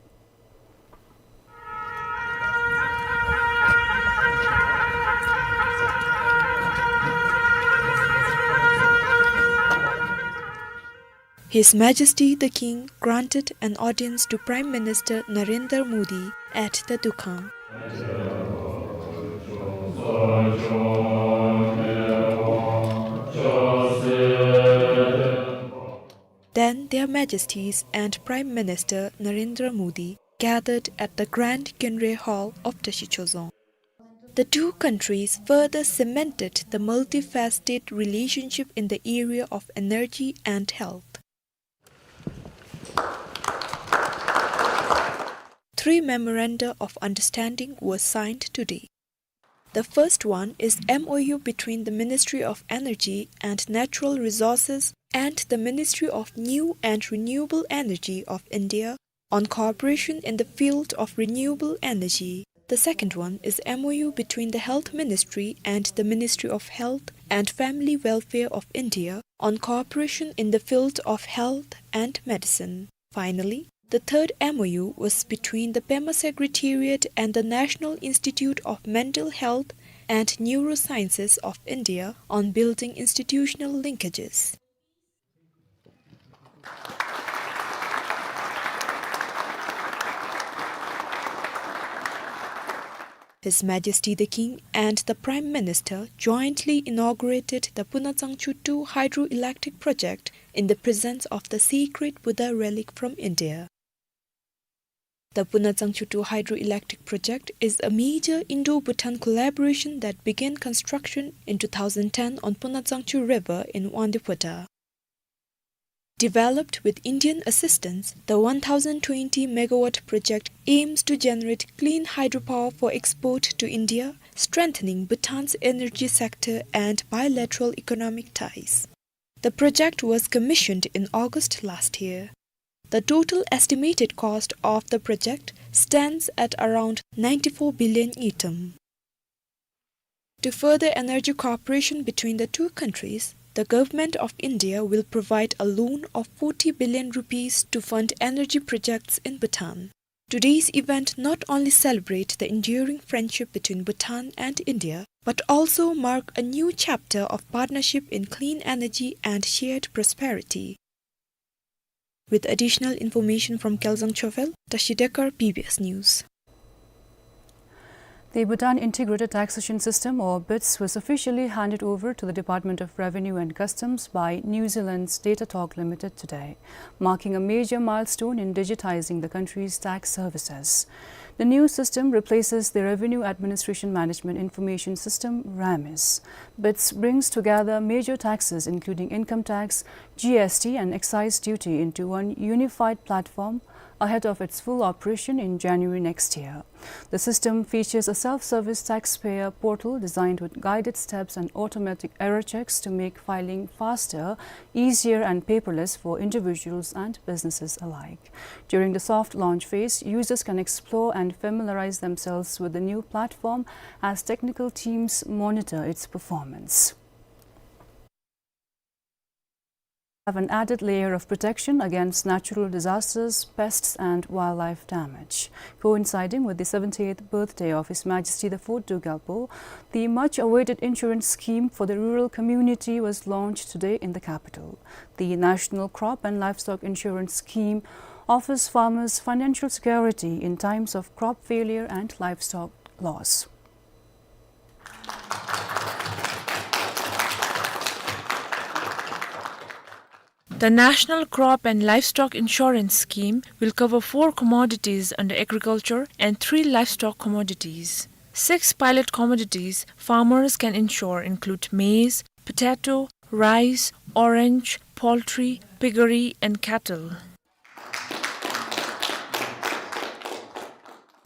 His Majesty the King granted an audience to Prime Minister Narendra Modi at the Dukhang. Then Their Majesties and Prime Minister Narendra Modi gathered at the Grand Khenre Hall of Tashi Chozong. The two countries further cemented the multifaceted relationship in the area of energy and health. Three memoranda of understanding were signed today. The first one is M O U between the Ministry of Energy and Natural Resources and the Ministry of New and Renewable Energy of India on cooperation in the field of renewable energy. The second one is M O U between the Health Ministry and the Ministry of Health and Family Welfare of India on cooperation in the field of health and medicine. Finally, the third M O U was between the Pema Secretariat and the National Institute of Mental Health and Neurosciences of India on building institutional linkages. His Majesty the King and the Prime Minister jointly inaugurated the Puna Tsangchu two hydroelectric project in the presence of the sacred Buddha relic from India. The Puna Tsangchu two hydroelectric project is a major Indo-Bhutan collaboration that began construction in two thousand ten on Puna Tsangchu River in Wangdue Phodrang. Developed with Indian assistance, the one thousand twenty megawatt project aims to generate clean hydropower for export to India, strengthening Bhutan's energy sector and bilateral economic ties. The project was commissioned in August last year. The total estimated cost of the project stands at around ninety-four billion ngultrum. To further energy cooperation between the two countries, the Government of India will provide a loan of forty billion rupees to fund energy projects in Bhutan. Today's event not only celebrate the enduring friendship between Bhutan and India, but also mark a new chapter of partnership in clean energy and shared prosperity. With additional information from Kelzang Chophel, Tashi Dekar, B B S News. The Bhutan Integrated Taxation System, or BITS, was officially handed over to the Department of Revenue and Customs by New Zealand's Datatalk Limited today, marking a major milestone in digitizing the country's tax services. The new system replaces the Revenue Administration Management Information System, RAMIS. BITS brings together major taxes including income tax, G S T and excise duty into one unified platform ahead of its full operation in January next year. The system features a self-service taxpayer portal designed with guided steps and automatic error checks to make filing faster, easier and paperless for individuals and businesses alike. During the soft launch phase, users can explore and familiarize themselves with the new platform as technical teams monitor its performance. Have an added layer of protection against natural disasters, pests, and wildlife damage. Coinciding with the seventy-eighth birthday of His Majesty the Fourth Druk Gyalpo, the much-awaited insurance scheme for the rural community was launched today in the capital. The National Crop and Livestock Insurance Scheme offers farmers financial security in times of crop failure and livestock loss. The National Crop and Livestock Insurance Scheme will cover four commodities under agriculture and three livestock commodities. Six pilot commodities farmers can insure include maize, potato, rice, orange, poultry, piggery, and cattle.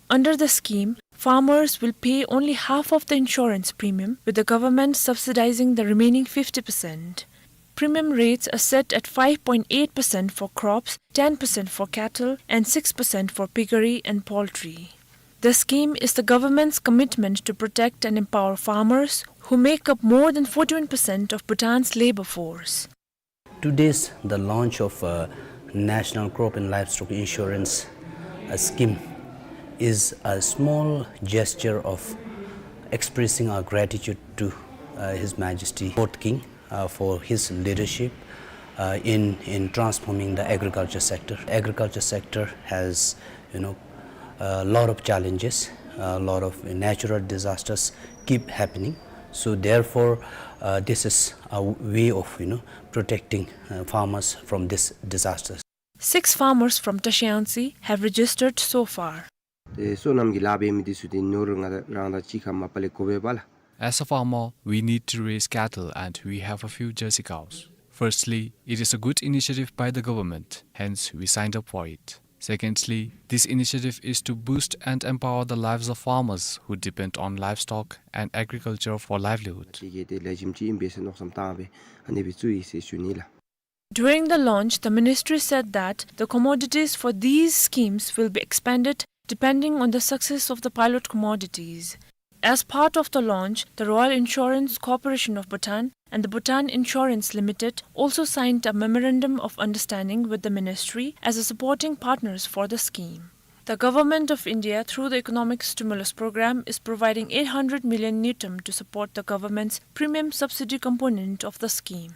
Under the scheme, farmers will pay only half of the insurance premium, with the government subsidizing the remaining fifty percent. Premium rates are set at five point eight percent for crops, ten percent for cattle, and six percent for piggery and poultry. The scheme is the government's commitment to protect and empower farmers, who make up more than forty-one percent of Bhutan's labor force. Today's the launch of, uh, National Crop and Livestock Insurance, uh, Scheme is a small gesture of expressing our gratitude to, uh, His Majesty Fourth King, uh, for his leadership, uh, in, in transforming the agriculture sector. Agriculture sector has, you know, a lot of challenges, a lot of natural disasters keep happening. So therefore, uh, this is a way of, you know, protecting, uh, farmers from this disasters. Six farmers from Tashie Yangtze have registered so far. ཏེ་སོ་ནམ་གྱི་ལཱ་འབད་མི་འདི་ཚུ་ཏེ་ནོར་ང་རང་དང་གཅིག་ཁར་མ་པ་ལས་དགོ་པས་པ་ལགས། As a farmer, we need to raise cattle and we have a few jersey cows. Firstly, it is a good initiative by the government, hence we signed up for it. Secondly, this initiative is to boost and empower the lives of farmers who depend on livestock and agriculture for livelihood. ཏེ་གི་ཏེ་ལེགས་ཤོམ་ཅིག་ཨིན་པས་ཟེར་མནོ་བསམ་བཏང་སྦེ་ཨ་ནི་སྦེ་བཙུགས་ཡི་ཟེར་ཞུ་ནི་ལགས། During the launch, the ministry said that the commodities for these schemes will be expanded depending on the success of the pilot commodities. As part of the launch, the Royal Insurance Corporation of Bhutan and the Bhutan Insurance Limited also signed a memorandum of understanding with the ministry as a supporting partners for the scheme. The Government of India, through the Economic Stimulus Programme, is providing eight hundred million ngultrum to support the government's premium subsidy component of the scheme.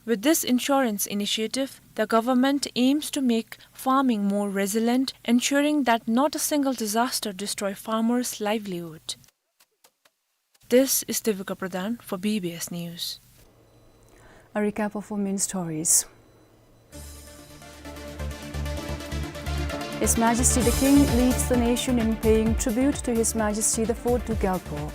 With this insurance initiative, the government aims to make farming more resilient, ensuring that not a single disaster destroy farmers' livelihood. This is Devika Pradhan for B B S News. A recap of our main stories. His Majesty the King leads the nation in paying tribute to His Majesty the Fourth Duke Gyalpo.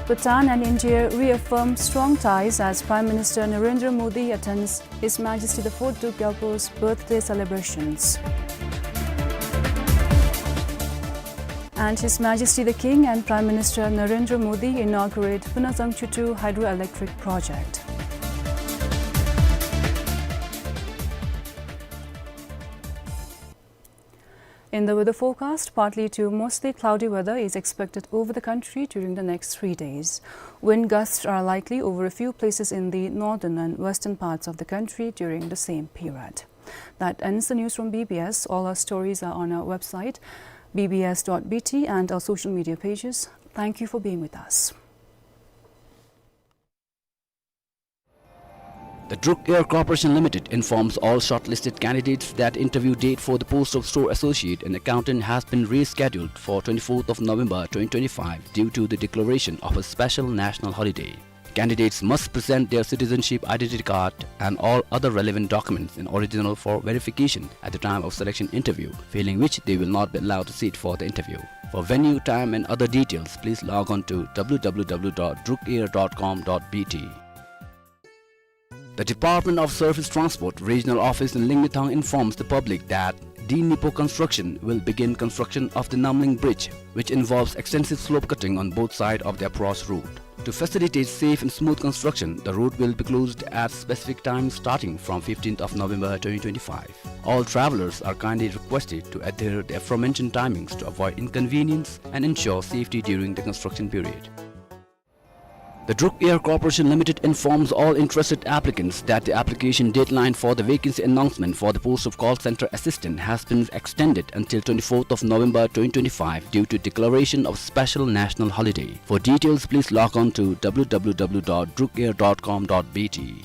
Bhutan and India reaffirm strong ties as Prime Minister Narendra Modi attends His Majesty the Fourth Duke Gyalpo's birthday celebrations. And His Majesty the King and Prime Minister Narendra Modi inaugurate Phuentshotshu two hydroelectric project. In the weather forecast, partly to mostly cloudy weather is expected over the country during the next three days. Wind gusts are likely over a few places in the northern and western parts of the country during the same period. That ends the news from B B S. All our stories are on our website, B B S dot B T, and our social media pages. Thank you for being with us. The Druk Air Corporation Limited informs all shortlisted candidates that interview date for the post of store associate and accountant has been rescheduled for twenty-fourth of November twenty twenty-five due to the declaration of a special national holiday. Candidates must present their citizenship identity card and all other relevant documents in original for verification at the time of selection interview, failing which they will not be allowed to sit for the interview. For venue, time and other details, please log on to W W W dot druk air dot com dot B T. The Department of Surface Transport Regional Office in Lingmithang informs the public that D Nipo Construction will begin construction of the Namling Bridge, which involves extensive slope cutting on both sides of the approach route. To facilitate safe and smooth construction, the road will be closed at specific times starting from fifteenth of November twenty twenty-five. All travelers are kindly requested to adhere the aforementioned timings to avoid inconvenience and ensure safety during the construction period. The Druk Air Corporation Limited informs all interested applicants that the application deadline for the vacancy announcement for the post of call center assistant has been extended until twenty-fourth of November twenty twenty-five due to declaration of special national holiday. For details, please log on to W W W dot druk air dot com dot B T.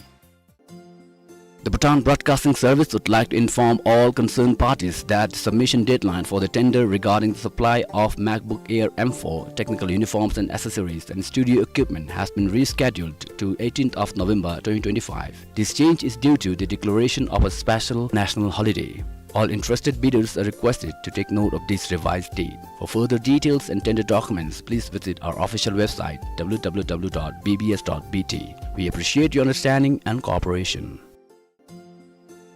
The Bhutan Broadcasting Service would like to inform all concerned parties that the submission deadline for the tender regarding the supply of MacBook Air M four, technical uniforms and accessories, and studio equipment has been rescheduled to eighteenth of November twenty twenty-five. This change is due to the declaration of a special national holiday. All interested bidders are requested to take note of this revised date. For further details and tender documents, please visit our official website, W W W dot B B S dot B T. We appreciate your understanding and cooperation.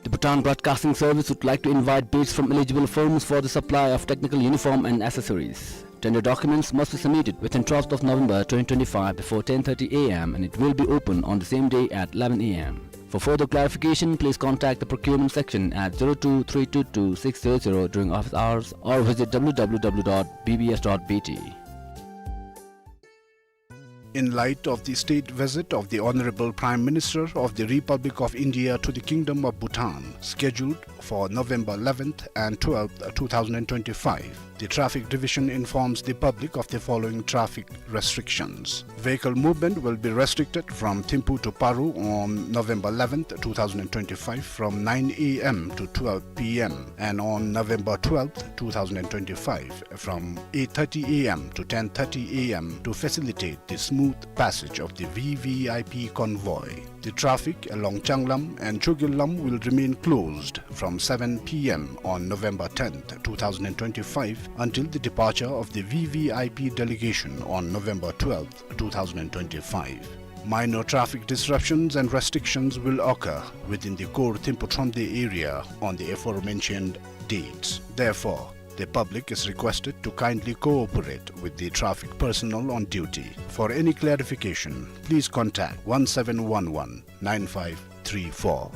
The Bhutan Broadcasting Service would like to invite bids from eligible firms for the supply of technical uniform and accessories. Tender documents must be submitted within twelfth of November twenty twenty-five before ten thirty A M and it will be open on the same day at eleven A M. For further clarification, please contact the procurement section at zero two three two two six zero zero during office hours or visit W W W dot B B S dot B T. In light of the state visit of the Honorable Prime Minister of the Republic of India to the Kingdom of Bhutan, scheduled for November eleventh and twelfth, two thousand twenty-five, the Traffic Division informs the public of the following traffic restrictions. Vehicle movement will be restricted from Thimphu to Paro on November eleventh, two thousand twenty-five, from nine A M to twelve P M, and on November twelfth, two thousand twenty-five, from eight thirty A M to ten thirty A M, to facilitate the smooth passage of the V V I P convoy. The traffic along Changlam and Chogylam will remain closed from seven P M on November tenth, two thousand twenty-five, until the departure of the V V I P delegation on November twelfth, two thousand twenty-five. Minor traffic disruptions and restrictions will occur within the core Thimphu Thromde area on the aforementioned dates. Therefore, the public is requested to kindly cooperate with the traffic personnel on duty. For any clarification, please contact one seven one one nine five three four.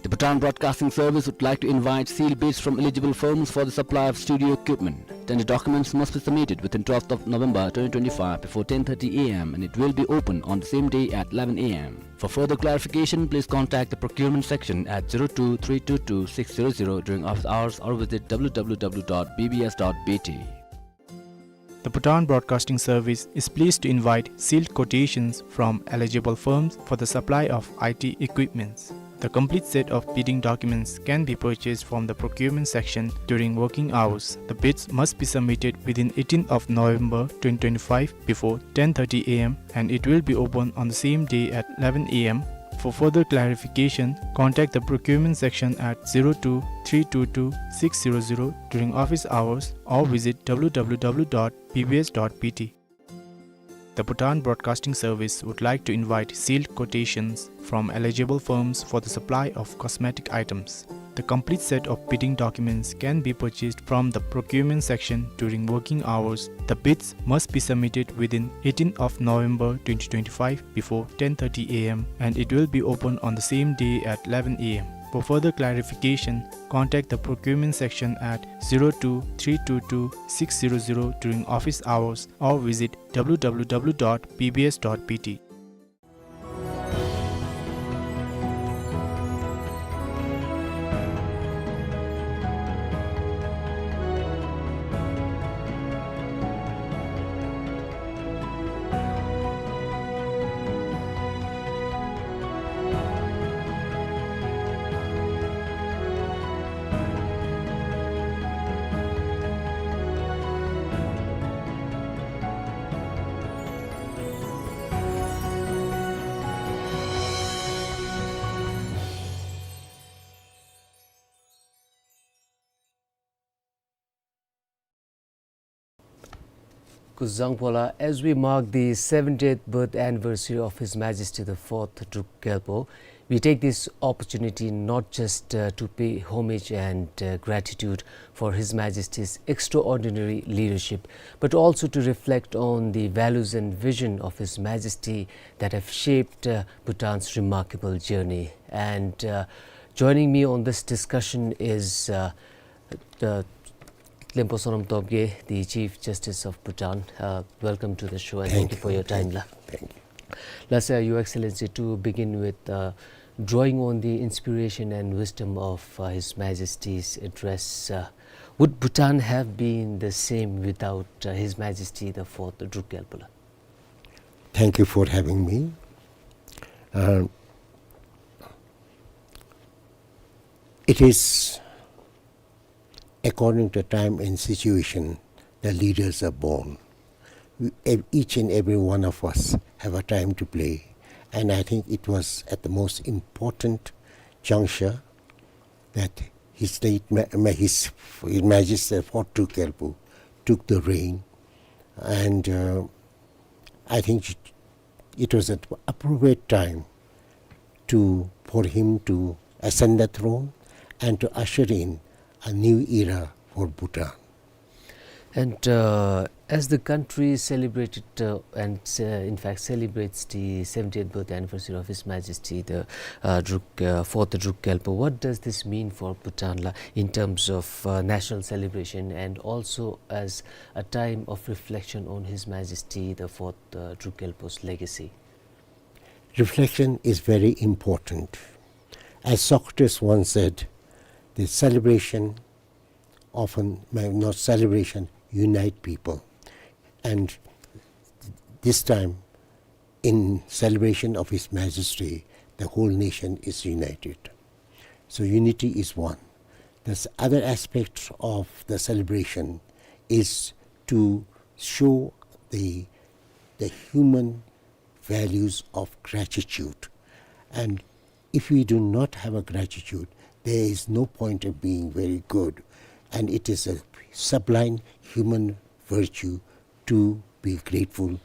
Bhutan Broadcasting Service would like to invite sealed bids from eligible firms for the supply of studio equipment. Tender documents must be submitted within twelfth of November twenty twenty-five before ten thirty a m and it will be open on the same day at eleven a m. For further clarification, please contact the procurement section at zero two three two two six zero zero during office hours or visit w w w dot b b s dot b t. The Bhutan Broadcasting Service is pleased to invite sealed quotations from eligible firms for the supply of I T equipments. The complete set of bidding documents can be purchased from the procurement section during working hours. The bids must be submitted within eighteenth of November twenty twenty-five before ten thirty a m and it will be open on the same day at eleven a m. For further clarification, contact the procurement section at zero two three two two six zero zero during office hours or visit w w w dot b b s dot b t. The Bhutan Broadcasting Service would like to invite sealed quotations from eligible firms for the supply of cosmetic items. The complete set of bidding documents can be purchased from the procurement section during working hours. The bids must be submitted within eighteenth of November twenty twenty-five before ten thirty a m and it will be open on the same day at eleven a m. For further clarification, contact the procurement section at zero two three two two six zero zero during office hours or visit w w w dot b b s dot b t. Kuzuzangpo la, as we mark the seventieth birth anniversary of His Majesty the Fourth Druk Gyalpo, we take this opportunity not just, uh, to pay homage and, uh, gratitude for His Majesty's extraordinary leadership, but also to reflect on the values and vision of His Majesty that have shaped, uh, Bhutan's remarkable journey. And, uh, joining me on this discussion is, uh, the Klempo Sonam Topgay, the Chief Justice of Bhutan. Uh, welcome to the show and thank you for your time, la. Thank you. La, sir, Your Excellency, to begin with, uh, drawing on the inspiration and wisdom of, uh, His Majesty's address, uh, would Bhutan have been the same without, uh, His Majesty the Fourth Druk Gyalpo la? Thank you for having me. Uh, it is according to time and situation, the leaders are born. We, ev-, each and every one of us have a time to play, and I think it was at the most important juncture that His Late Ma-, Ma-, His, His Majesty Fourth Druk Gyalpo took the reign, and, uh, I think it was an appropriate time to, for him to ascend the throne and to usher in a new era for Bhutan. And, uh, as the country celebrated, uh, and, uh, in fact celebrates the seventieth birth anniversary of His Majesty the, uh, Druk, uh, Fourth Druk Gyalpo, what does this mean for Bhutan la, in terms of, uh, national celebration and also as a time of reflection on His Majesty the Fourth, uh, Druk Gyalpo's legacy? Reflection is very important. As Socrates once said, the celebration often, not celebration, unite people. And this time, in celebration of His Majesty, the whole nation is united. So unity is one. The other aspect of the celebration is to show the, the human values of gratitude. And if we do not have a gratitude, there is no point of being very good. And it is a sublime human virtue to be grateful.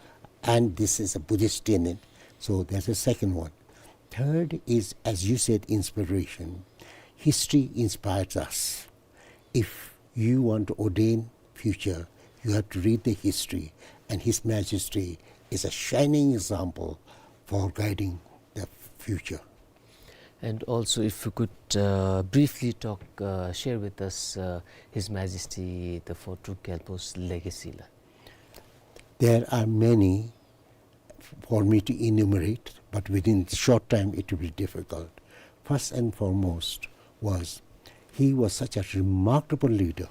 And this is a Buddhist tenet. So that's the second one. Third is, as you said, inspiration. History inspires us. If you want to ordain future, you have to read the history, and His Majesty is a shining example for guiding the future. And also, if you could, uh, briefly talk, uh, share with us, uh, His Majesty the Fourth Druk Gyalpo's legacy, la. There are many for me to enumerate, but within short time it will be difficult. First and foremost was, he was such a remarkable leader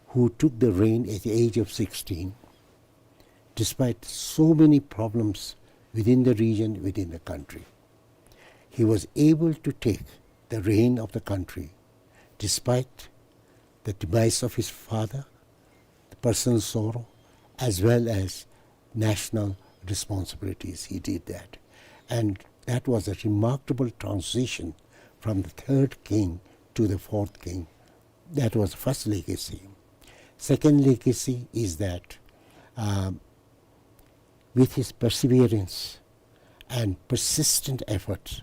who took the reign at the age of sixteen, despite so many problems within the region, within the country. He was able to take the reign of the country despite the demise of his father, the personal sorrow, as well as national responsibilities. He did that. And that was a remarkable transition from the third king to the fourth king. That was the first legacy. Second legacy is that, um, with his perseverance and persistent efforts,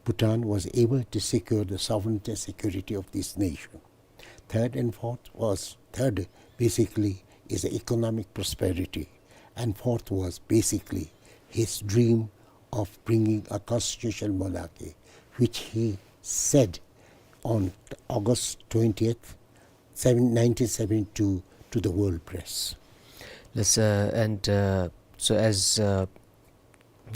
Bhutan was able to secure the sovereignty and security of this nation. Third and fourth was, third basically is the economic prosperity, and fourth was basically his dream of bringing a constitutional monarchy, which he said on August twentieth, seven, nineteen seventy-two, to the world press. Yes, uh, and, uh, so as, uh,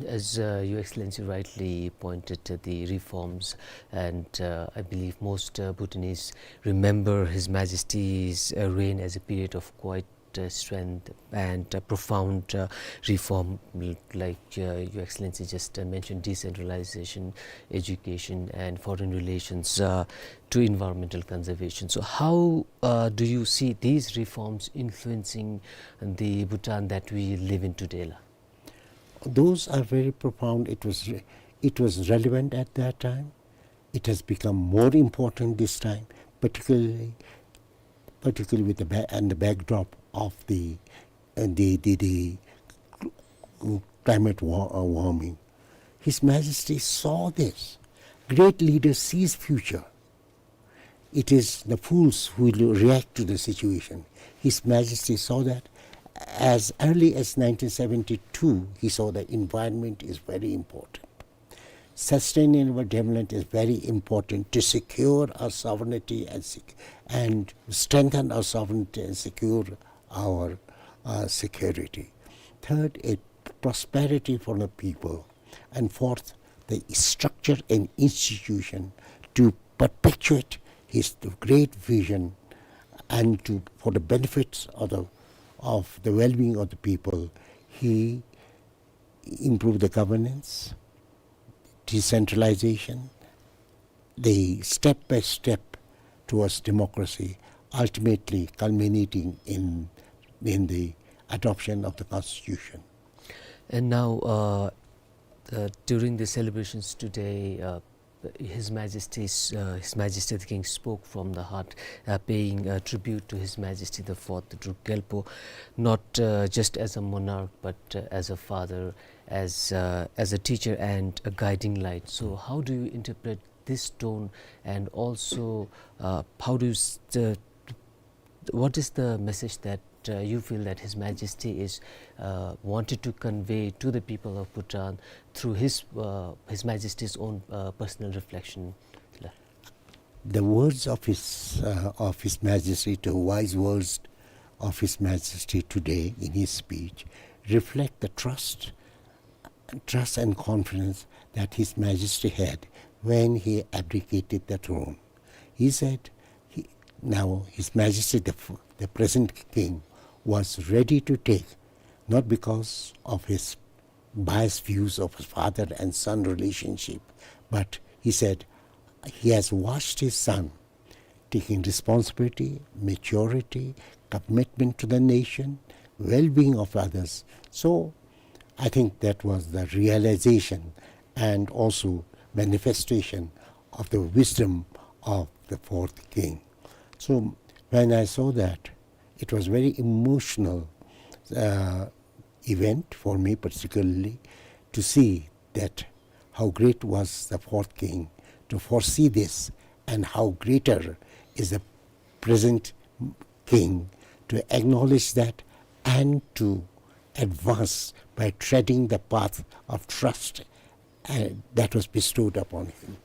as, uh, Your Excellency rightly pointed to the reforms, and, uh, I believe most, uh, Bhutanese remember His Majesty's, uh, reign as a period of quiet, uh, strength and, uh, profound, uh, reform, l-, like, uh, Your Excellency just, uh, mentioned, decentralization, education, and foreign relations, uh, to environmental conservation. So, how, uh, do you see these reforms influencing the Bhutan that we live in today, la? Those are very profound. It was re-, it was relevant at that time. It has become more important this time, particularly, particularly with the ba-, and the backdrop of the, uh, the, the, the climate wa-, uh, warming. His Majesty saw this. Great leader sees future. It is the fools who will react to the situation. His Majesty saw that as early as nineteen seventy-two, he saw the environment is very important. Sustainable development is very important to secure our sovereignty and sec-, and strengthen our sovereignty and secure our, uh, security. Third, a prosperity for the people. And fourth, the structure and institution to perpetuate his great vision and to, for the benefits of the, of the well-being of the people. He improved the governance, decentralization, the step by step towards democracy, ultimately culminating in, in the adoption of the constitution. And now, uh, uh, during the celebrations today, uh, His Majesty's, uh, His Majesty the King spoke from the heart, uh, paying, uh, tribute to His Majesty the Fourth Druk Gyalpo, not, uh, just as a monarch, but, uh, as a father, as, uh, as a teacher and a guiding light. So, how do you interpret this tone, and also, uh, how do you s-, uh, what is the message that, uh, you feel that His Majesty is, uh, wanted to convey to the people of Bhutan through his, uh, His Majesty's own, uh, personal reflection? The words of his, uh, of His Majesty, the wise words of His Majesty today in his speech, reflect the trust, trust and confidence that His Majesty had when he abdicated the throne. He said, he, now His Majesty the f-, the present king was ready to take, not because of his biased views of his father and son relationship, but he said he has watched his son taking responsibility, maturity, commitment to the nation, well-being of others. So I think that was the realization and also manifestation of the wisdom of the fourth king. So when I saw that, it was very emotional, uh, event for me particularly, to see that how great was the fourth king to foresee this, and how greater is the present king to acknowledge that and to advance by treading the path of trust uh, that was bestowed upon him.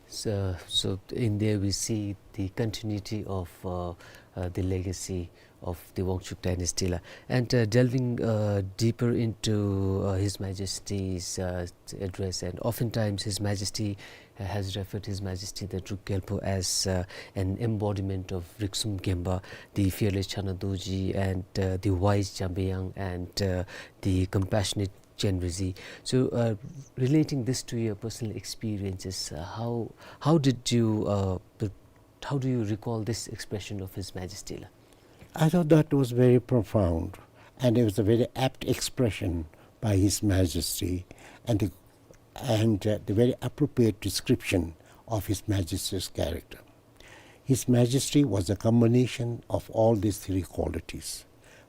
So, so in there we see the continuity of, uh, uh, the legacy of the Wangchuck dynasty la. And, uh, delving, uh, deeper into, uh, His Majesty's, uh, address, and oftentimes His Majesty, uh, has referred His Majesty the Druk Gyalpo as, uh, an embodiment of Riksum Gemba, the fearless Chana Dorji, and, uh, the wise Jambayan, and, uh, the compassionate Chen Rizhi. So, uh, relating this to your personal experiences, uh, how, how did you, uh, how do you recall this expression of His Majesty la? I thought that was very profound, and it was a very apt expression by His Majesty, and the, and, uh, the very appropriate description of His Majesty's character. His Majesty was a combination of all these three qualities.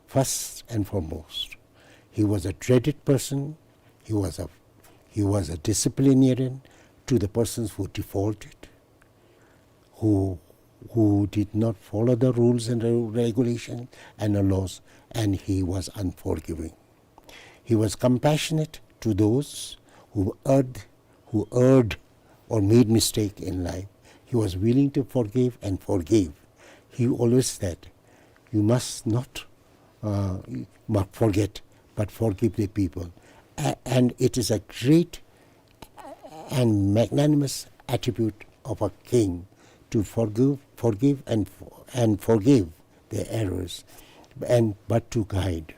First and foremost, he was a dreaded person, he was a, he was a disciplinarian to the persons who defaulted, who, who did not follow the rules and re-, regulation and the laws, and he was unforgiving. He was compassionate to those who erred, who erred or made mistake in life. He was willing to forgive and forgave. He always said, "You must not, uh, not forget, but forgive the people." A-, and it is a great and magnanimous attribute of a king to forgive, forgive and, and forgive their errors, and, but to guide.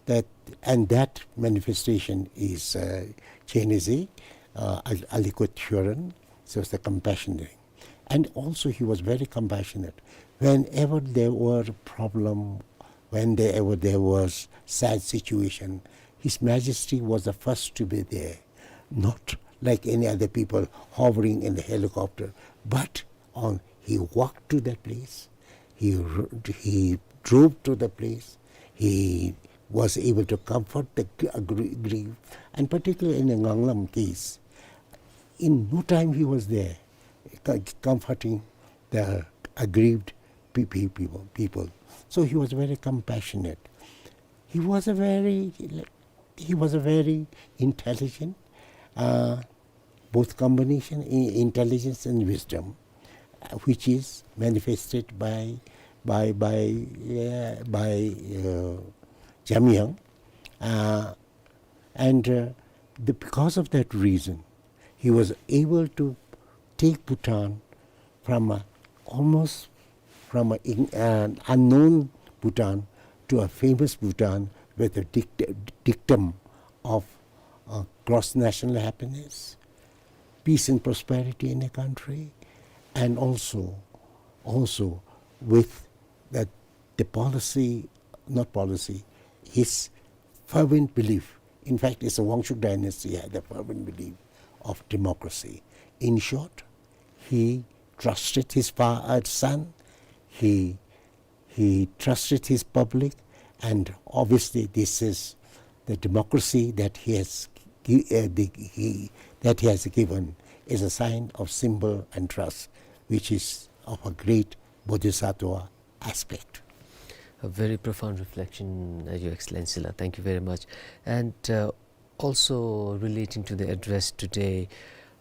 That, and that manifestation is, uh, Chen Rizhi, uh, Al-, Aliquot Huron, so it's the compassionate. And also he was very compassionate. Whenever there were problem, whenever there was sad situation, His Majesty was the first to be there. Not like any other people hovering in the helicopter, but on, he walked to that place, he r-, he drove to the place, he was able to comfort the gr-, gr-, grief, and particularly in the Nganglum case, in no time he was there, co-, comforting the aggrieved pe-, pe-, people, people. So he was very compassionate. He was a very, he was a very intelligent, uh, both combination in intelligence and wisdom, uh, which is manifested by, by, by, uh, by, uh, Jamyang. Uh, and, uh, the, because of that reason, he was able to take Bhutan from a, almost from a in-, an unknown Bhutan to a famous Bhutan with a dict-, dictum of, uh, cross national happiness, peace and prosperity in the country, and also, also with that the policy, not policy, his fervent belief. In fact, it's a Wangchuck dynasty had a fervent belief of democracy. In short, he trusted his fa-, uh, son, he, he trusted his public, and obviously this is the democracy that he has gi-, uh, the, he, that he has given is a sign of symbol and trust, which is of a great bodhisattva aspect. A very profound reflection, uh, Your Excellency la. Thank you very much. And, uh, also relating to the address today,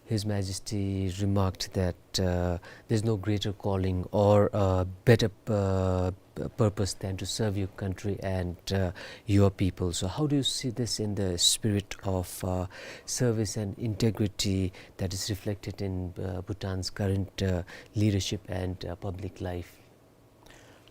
His Majesty remarked that, uh, there's no greater calling or, uh, better, uh, purpose than to serve your country and, uh, your people. So how do you see this in the spirit of, uh, service and integrity that is reflected in, uh, Bhutan's current, uh, leadership and, uh, public life?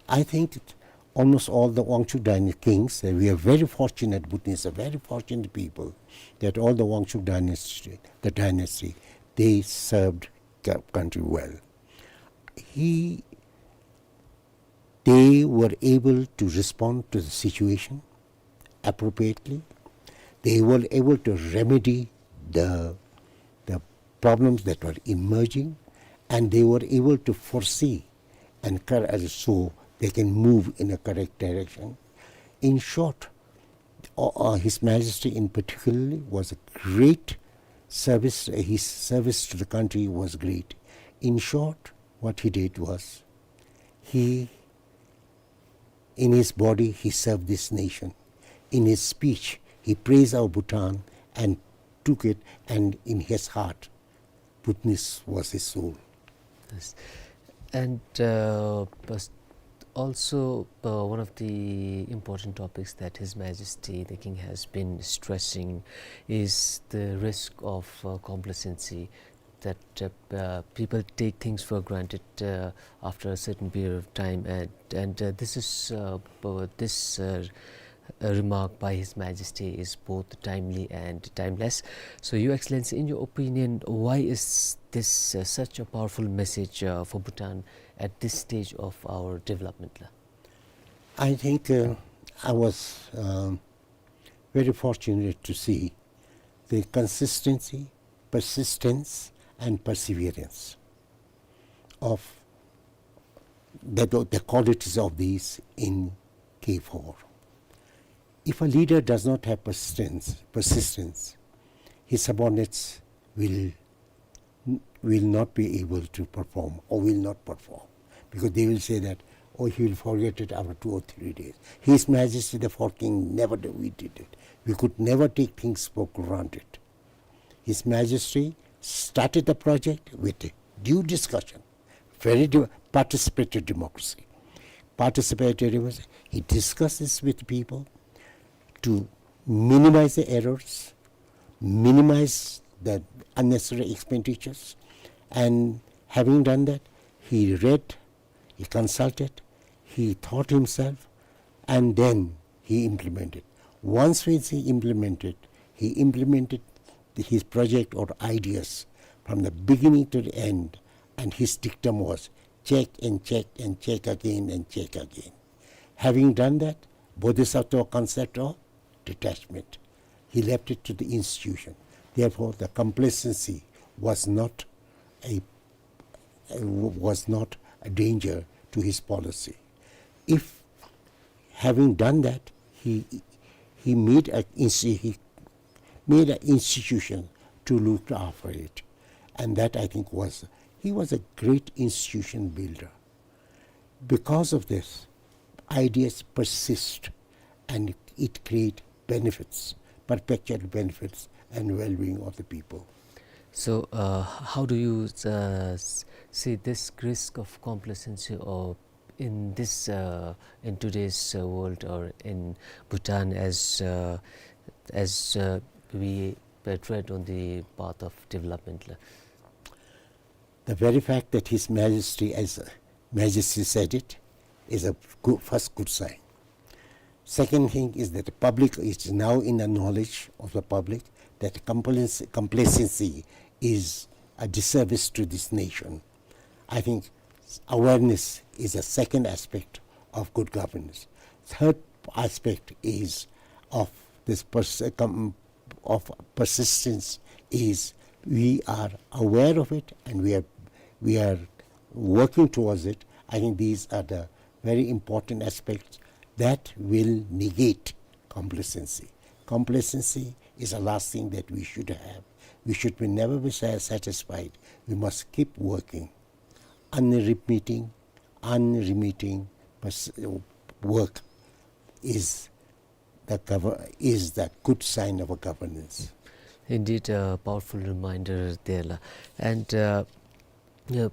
I think that almost all the Wangchuck dynasty kings, uh, we are very fortunate, Bhutanese are very fortunate people, that all the Wangchuck dynasty, the dynasty, they served the country well. He, they were able to respond to the situation appropriately. They were able to remedy the, the problems that were emerging, and they were able to foresee and cor-, uh, so they can move in a correct direction. In short, uh, uh, His Majesty in particularly was a great service, uh, his service to the country was great. In short, what he did was, he, in his body, he served this nation. In his speech, he praised our Bhutan, and took it, and in his heart, Bhutanese was his soul. Yes. And uh, pers- also, uh, one of the important topics that His Majesty the King has been stressing is the risk of uh, complacency, that uh, uh, people take things for granted uh, after a certain period of time, and, and uh, this is uh, uh, this uh, uh, remark by His Majesty is both timely and timeless. So, Your Excellency, in your opinion, why is this uh, such a powerful message uh, for Bhutan at this stage of our development? I think uh, I was um, very fortunate to see the consistency, persistence, and perseverance of the, the qualities of these in K four. If a leader does not have persistence, persistence, his subordinates will will not be able to perform or will not perform, because they will say that, oh, he will forget it after two or three days. His Majesty the Fourth King never did, we did it. We could never take things for granted. His Majesty started the project with due discussion, very de- participatory democracy. Participatory democracy. He discusses with people to minimize the errors, minimize the unnecessary expenditures, and having done that, he read, he consulted, he thought himself, and then he implemented. Once he implemented, he implemented his project or ideas from the beginning to the end, and his dictum was check and check and check again and check again. Having done that, Bodhisattva concept of detachment. He left it to the institution. Therefore, the complacency was not a, a was not a danger to his policy. If, having done that, he he made a he made an institution to look after it, and that, I think, was, he was a great institution builder. Because of this, ideas persist and it create benefits, perpetual benefits and well-being of the people. So, uh, how do you uh, see this risk of complacency or in this uh, in today's uh, world or in Bhutan as uh, as uh, we tread on the path of development? The very fact that His Majesty, as Majesty said it, is a good, first good sign. Second thing is that the public is now in the knowledge of the public that complacency is a disservice to this nation. I think awareness is a second aspect of good governance. Third aspect is of this pers- com- of persistence is we are aware of it and we are we are working towards it. I think these are the very important aspects that will negate complacency. Complacency is the last thing that we should have. We should be never be satisfied. We must keep working. Unremitting, unremitting work is the govern is the good sign of a governance. Indeed, a powerful reminder there. And uh, yeah,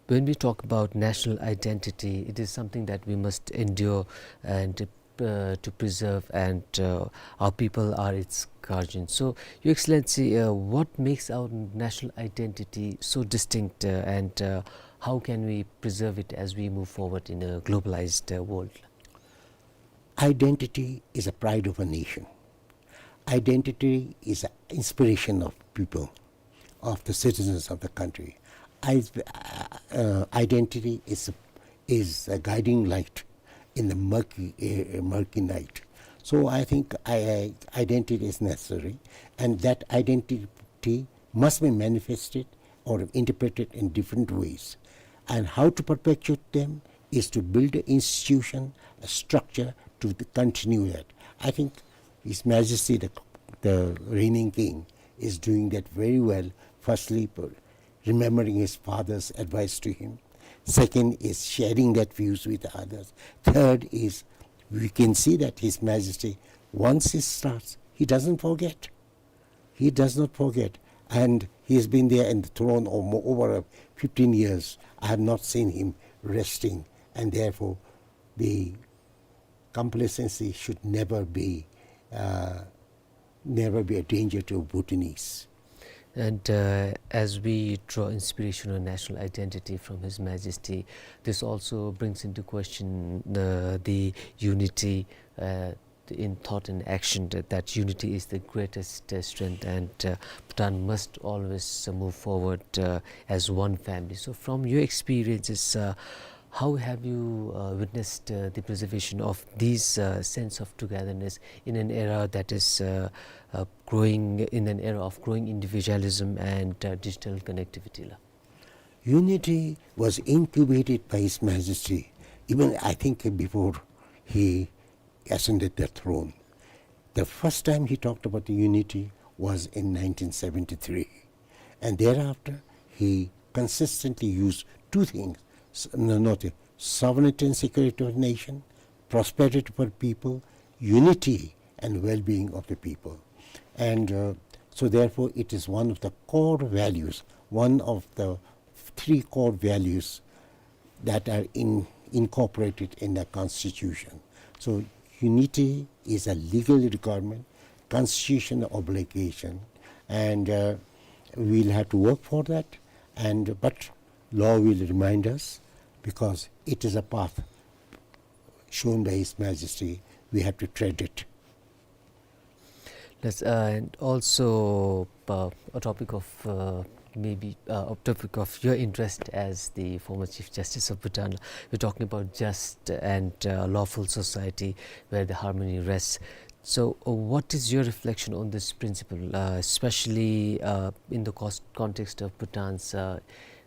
when we talk about national identity, it is something that we must endure and uh, to preserve, and uh, our people are its guardians. So, Your Excellency, uh, what makes our national identity so distinct, uh, and uh, how can we preserve it as we move forward in a globalized uh, world? Identity is a pride of a nation. Identity is an inspiration of people, of the citizens of the country. I, uh, uh, identity is is a guiding light in the murky, uh, murky night. So I think I, identity is necessary, and that identity must be manifested or interpreted in different ways. And how to perpetuate them is to build an institution, a structure to continue that. I think His Majesty the, the reigning king is doing that very well. Firstly, remembering his father's advice to him. Second is sharing that views with others. Third is we can see that His Majesty, once he starts, he doesn't forget. He does not forget, and he's been there in the throne o-, over fifteen years. I have not seen him resting, and therefore the complacency should never be, uh, never be a danger to Bhutanese. And, uh, as we draw inspiration on national identity from His Majesty, this also brings into question, uh, the unity, uh, in thought and action, that, that unity is the greatest, uh, strength, and, uh, Bhutan must always, uh, move forward, uh, as one family. So from your experiences, uh, how have you, uh, witnessed, uh, the preservation of these, uh, sense of togetherness in an era that is, uh, uh, growing, in an era of growing individualism and, uh, digital connectivity, la? Unity was incubated by His Majesty, even I think before he ascended the throne. The first time he talked about the unity was in nineteen seventy-three. And thereafter, he consistently used two things, s-, no, not the sovereignty and security of the nation, prosperity for people, unity and well-being of the people. And, uh, so therefore, it is one of the core values, one of the three core values that are in-, incorporated in the constitution. So unity is a legal requirement, constitutional obligation, and, uh, we'll have to work for that. And, but law will remind us, because it is a path shown by His Majesty. We have to tread it. Yes, uh, and also, uh, a topic of, uh, maybe, uh, a topic of your interest as the former Chief Justice of Bhutan. We're talking about just and, uh, lawful society where the harmony rests. So, uh, what is your reflection on this principle, uh, especially, uh, in the cos-, context of Bhutan's, uh,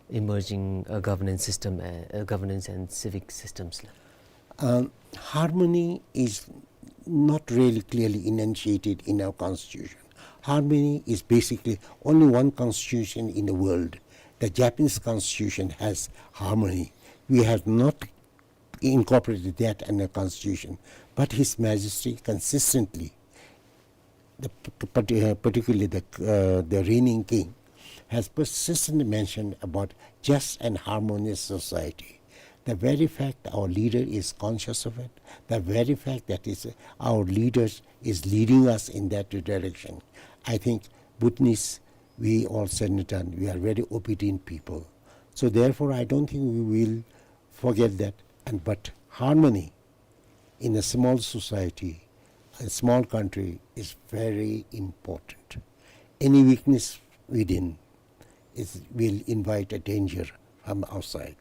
emerging, uh, governance system, uh, uh, governance and civic systems? Um, harmony is not really clearly enunciated in our constitution. Harmony is basically only one constitution in the world. The Japanese constitution has harmony. We have not incorporated that in the constitution. But His Majesty consistently, the p-, parti-, uh, particularly the, uh, the reigning king, has persistently mentioned about just and harmonious society. The very fact our leader is conscious of it, the very fact that is our leader is leading us in that direction, I think Bhutanese, we all said and done, we are very obedient people. So therefore, I don't think we will forget that. And, but harmony in a small society, a small country, is very important. Any weakness within is, will invite a danger from outside.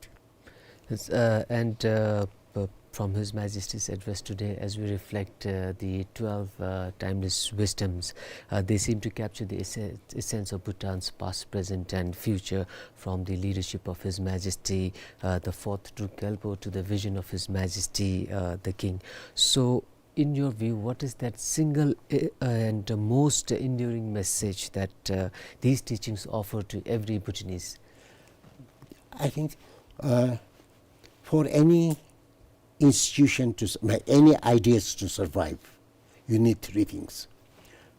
Yes, uh, and, uh, p-, from His Majesty's address today, as we reflect, uh, the twelve, uh, timeless wisdoms, uh, they seem to capture the esse-, essence of Bhutan's past, present, and future, from the leadership of His Majesty, uh, the fourth Druk Gyalpo to the vision of His Majesty, uh, the King. So, in your view, what is that single, uh, and most enduring message that, uh, these teachings offer to every Bhutanese? I think, uh, for any institution to s-, any ideas to survive, you need three things.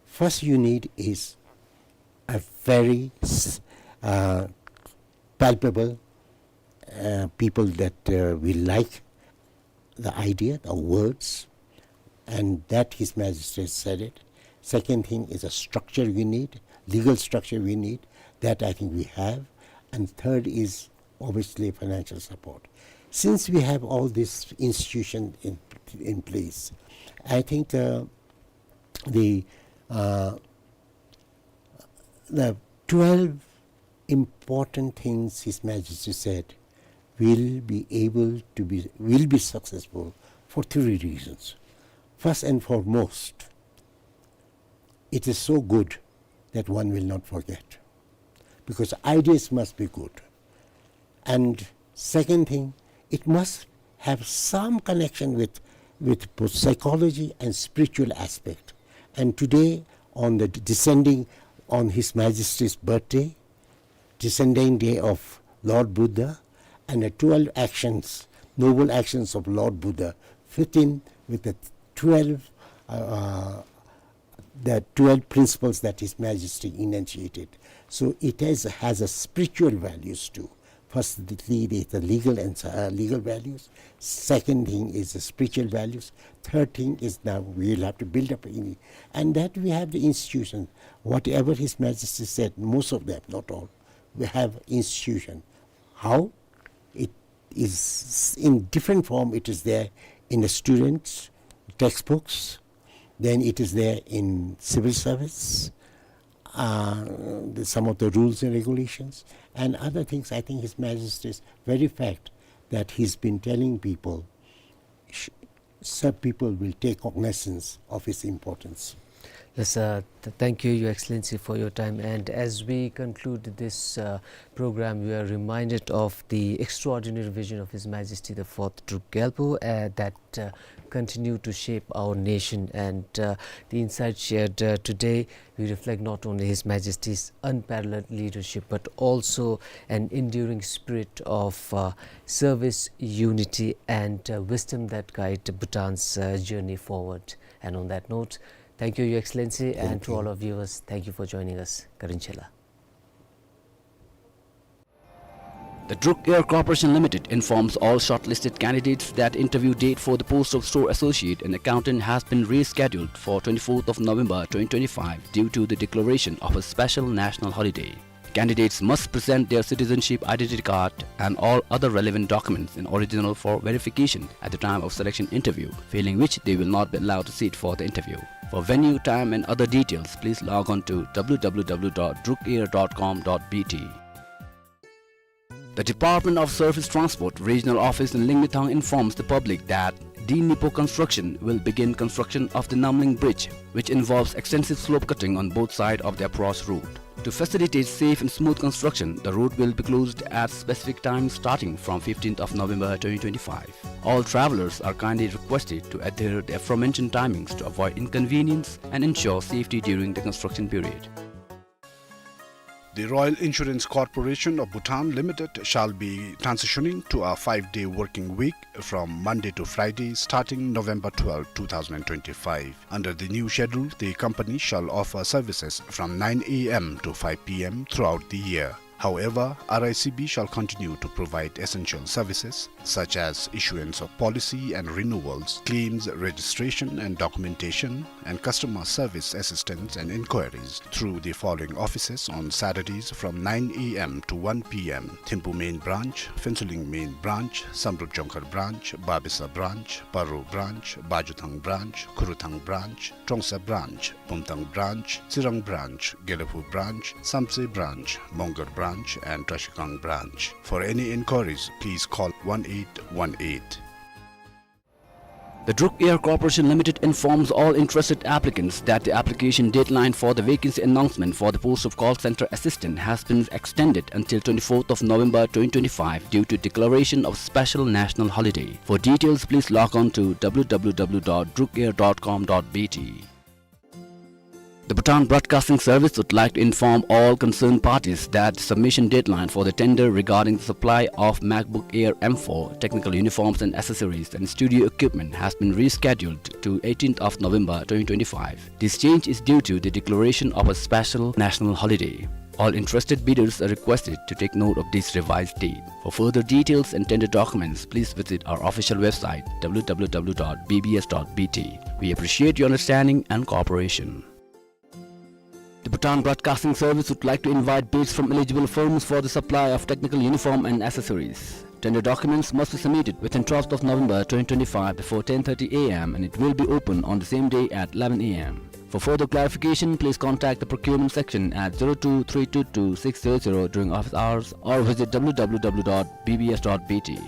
First you need is a very s-, uh, palpable, uh, people that, uh, will like the idea, the words, and that His Majesty said it. Second thing is a structure we need, legal structure we need, that I think we have. And third is obviously financial support. Since we have all this institution in, in place, I think, uh, the, uh, the twelve important things His Majesty said will be able to be, will be successful for three reasons. First and foremost, it is so good that one will not forget, because ideas must be good. And second thing, it must have some connection with, with both psychology and spiritual aspect. And today, on the descending, on His Majesty's birthday, descending day of Lord Buddha, and the twelve actions, noble actions of Lord Buddha, fit in with the twelve, uh, uh, the twelve principles that His Majesty enunciated. So it has, has a spiritual values too. Firstly, the, the legal and, uh, legal values. Second thing is the spiritual values. Third thing is now we will have to build up in, and that we have the institution. Whatever His Majesty said, most of them, not all, we have institution. How? It is in different form. It is there in the students' textbooks, then it is there in civil service, uh, the, some of the rules and regulations, and other things. I think His Majesty's very fact that he's been telling people, sh-, some people will take cognizance of his importance. Yes, uh, th-, thank you, Your Excellency, for your time. And as we conclude this, uh, program, we are reminded of the extraordinary vision of His Majesty the Fourth Druk Gyalpo, uh, that, uh, continue to shape our nation. And, uh, the insights shared, uh, today, we reflect not only His Majesty's unparalleled leadership, but also an enduring spirit of, uh, service, unity, and, uh, wisdom that guide Bhutan's, uh, journey forward. And on that note, thank you, Your Excellency, and to all our viewers, thank you for joining us. Karinchela. The Druk Air Corporation Limited informs all shortlisted candidates that interview date for the post of store associate and accountant has been rescheduled for twenty-fourth of November twenty twenty-five due to the declaration of a special national holiday. Candidates must present their citizenship identity card and all other relevant documents in original for verification at the time of selection interview, failing which they will not be allowed to sit for the interview. For venue, time and other details, please log on to w w w dot druk air dot com dot b t. The Department of Surface Transport Regional Office in Lingmithang informs the public that D Nipo Construction will begin construction of the Namling Bridge, which involves extensive slope cutting on both sides of the approach road. To facilitate safe and smooth construction, the road will be closed at specific times starting from fifteenth of November twenty twenty-five. All travelers are kindly requested to adhere the aforementioned timings to avoid inconvenience and ensure safety during the construction period. The Royal Insurance Corporation of Bhutan Limited shall be transitioning to a five-day working week from Monday to Friday, starting November twelfth, two thousand twenty-five. Under the new schedule, the company shall offer services from nine a m to five p m throughout the year. However, R I C B shall continue to provide essential services such as issuance of policy and renewals, claims registration and documentation, and customer service assistance and inquiries through the following offices on Saturdays from nine a m to one p m: Thimphu Main Branch, Phuentsholing Main Branch, Samdrup Jongkhar Branch, Babesa Branch, Paro Branch, Bajuthang Branch, Khuruthang Branch, Trongsa Branch, Bumthang Branch, Tsirang Branch, Gelephu Branch, Samtse Branch, Mongar Branch, and Trashigang Branch. For any inquiries, please call one eight one eight. The Druk Air Corporation Limited informs all interested applicants that the application deadline for the vacancy announcement for the post of call center assistant has been extended until twenty-fourth of November twenty twenty-five due to declaration of special national holiday. For details, please log on to w w w dot druk air dot com dot b t. The Bhutan Broadcasting Service would like to inform all concerned parties that the submission deadline for the tender regarding the supply of MacBook Air M four, technical uniforms and accessories, and studio equipment has been rescheduled to eighteenth of November twenty twenty-five. This change is due to the declaration of a special national holiday. All interested bidders are requested to take note of this revised date. For further details and tender documents, please visit our official website, w w w dot b b s dot b t. We appreciate your understanding and cooperation. The Bhutan Broadcasting Service would like to invite bids from eligible firms for the supply of technical uniform and accessories. Tender documents must be submitted within twelfth of November twenty twenty-five before ten thirty a m and it will be open on the same day at eleven a m. For further clarification, please contact the procurement section at zero two three two two six zero zero during office hours or visit w w w dot b b s dot b t.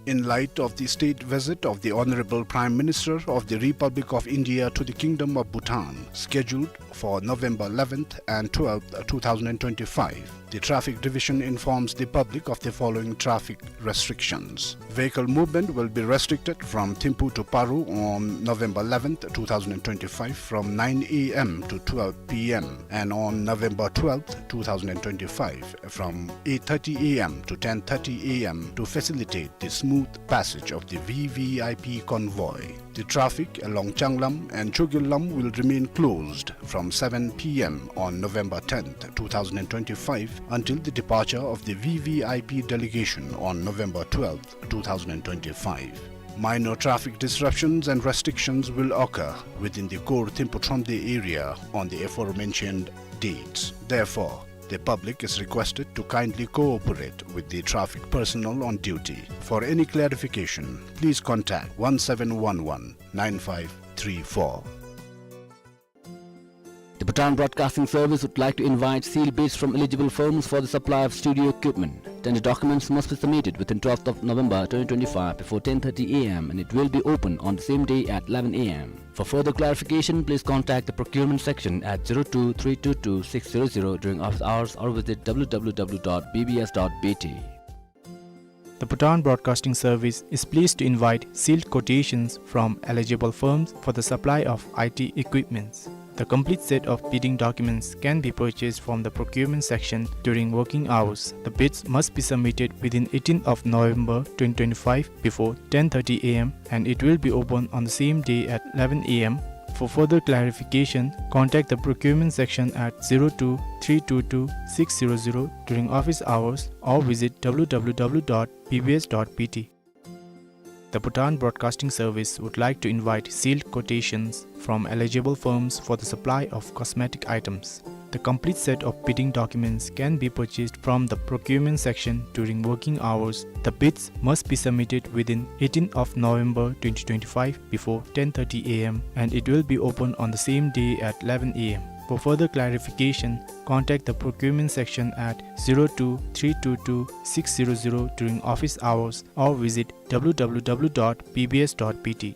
In light of the state visit of the Honorable Prime Minister of the Republic of India to the Kingdom of Bhutan, scheduled for November eleventh and twelfth, two thousand twenty-five, the Traffic Division informs the public of the following traffic restrictions. Vehicle movement will be restricted from Thimphu to Paro on November eleventh, two thousand twenty-five, from nine a m to twelve p m, and on November twelfth, two thousand twenty-five, from eight thirty a m to ten thirty a m, to facilitate the smooth smooth passage of the V V I P convoy. The traffic along Changlam and Chogillam will remain closed from seven P M on November tenth, two thousand and twenty-five, until the departure of the V V I P delegation on November twelfth, two thousand and twenty-five. Minor traffic disruptions and restrictions will occur within the core Thimphu Thromde area on the aforementioned dates. Therefore, the public is requested to kindly cooperate with the traffic personnel on duty. For any clarification, please contact one seven one one nine five three four. The Bhutan Broadcasting Service would like to invite sealed bids from eligible firms for the supply of studio equipment. Tender documents must be submitted within twelfth of November twenty twenty-five before ten thirty A M and it will be open on the same day at eleven A M. For further clarification, please contact the procurement section at zero two three two two six zero zero during office hours or visit W W W dot B B S dot B T. The Bhutan Broadcasting Service is pleased to invite sealed quotations from eligible firms for the supply of I T equipments. The complete set of bidding documents can be purchased from the procurement section during working hours. The bids must be submitted within eighteenth of November twenty twenty-five before ten thirty A M and it will be open on the same day at eleven A M. For further clarification, contact the procurement section at zero two three two two six zero zero during office hours or visit W W W dot B B S dot B T. The Bhutan Broadcasting Service would like to invite sealed quotations from eligible firms for the supply of cosmetic items. The complete set of bidding documents can be purchased from the procurement section during working hours. The bids must be submitted within eighteenth of November twenty twenty-five before ten thirty A M and it will be open on the same day at eleven A M. For further clarification, contact the procurement section at zero two three two two six zero zero during office hours or visit W W W dot B B S dot B T.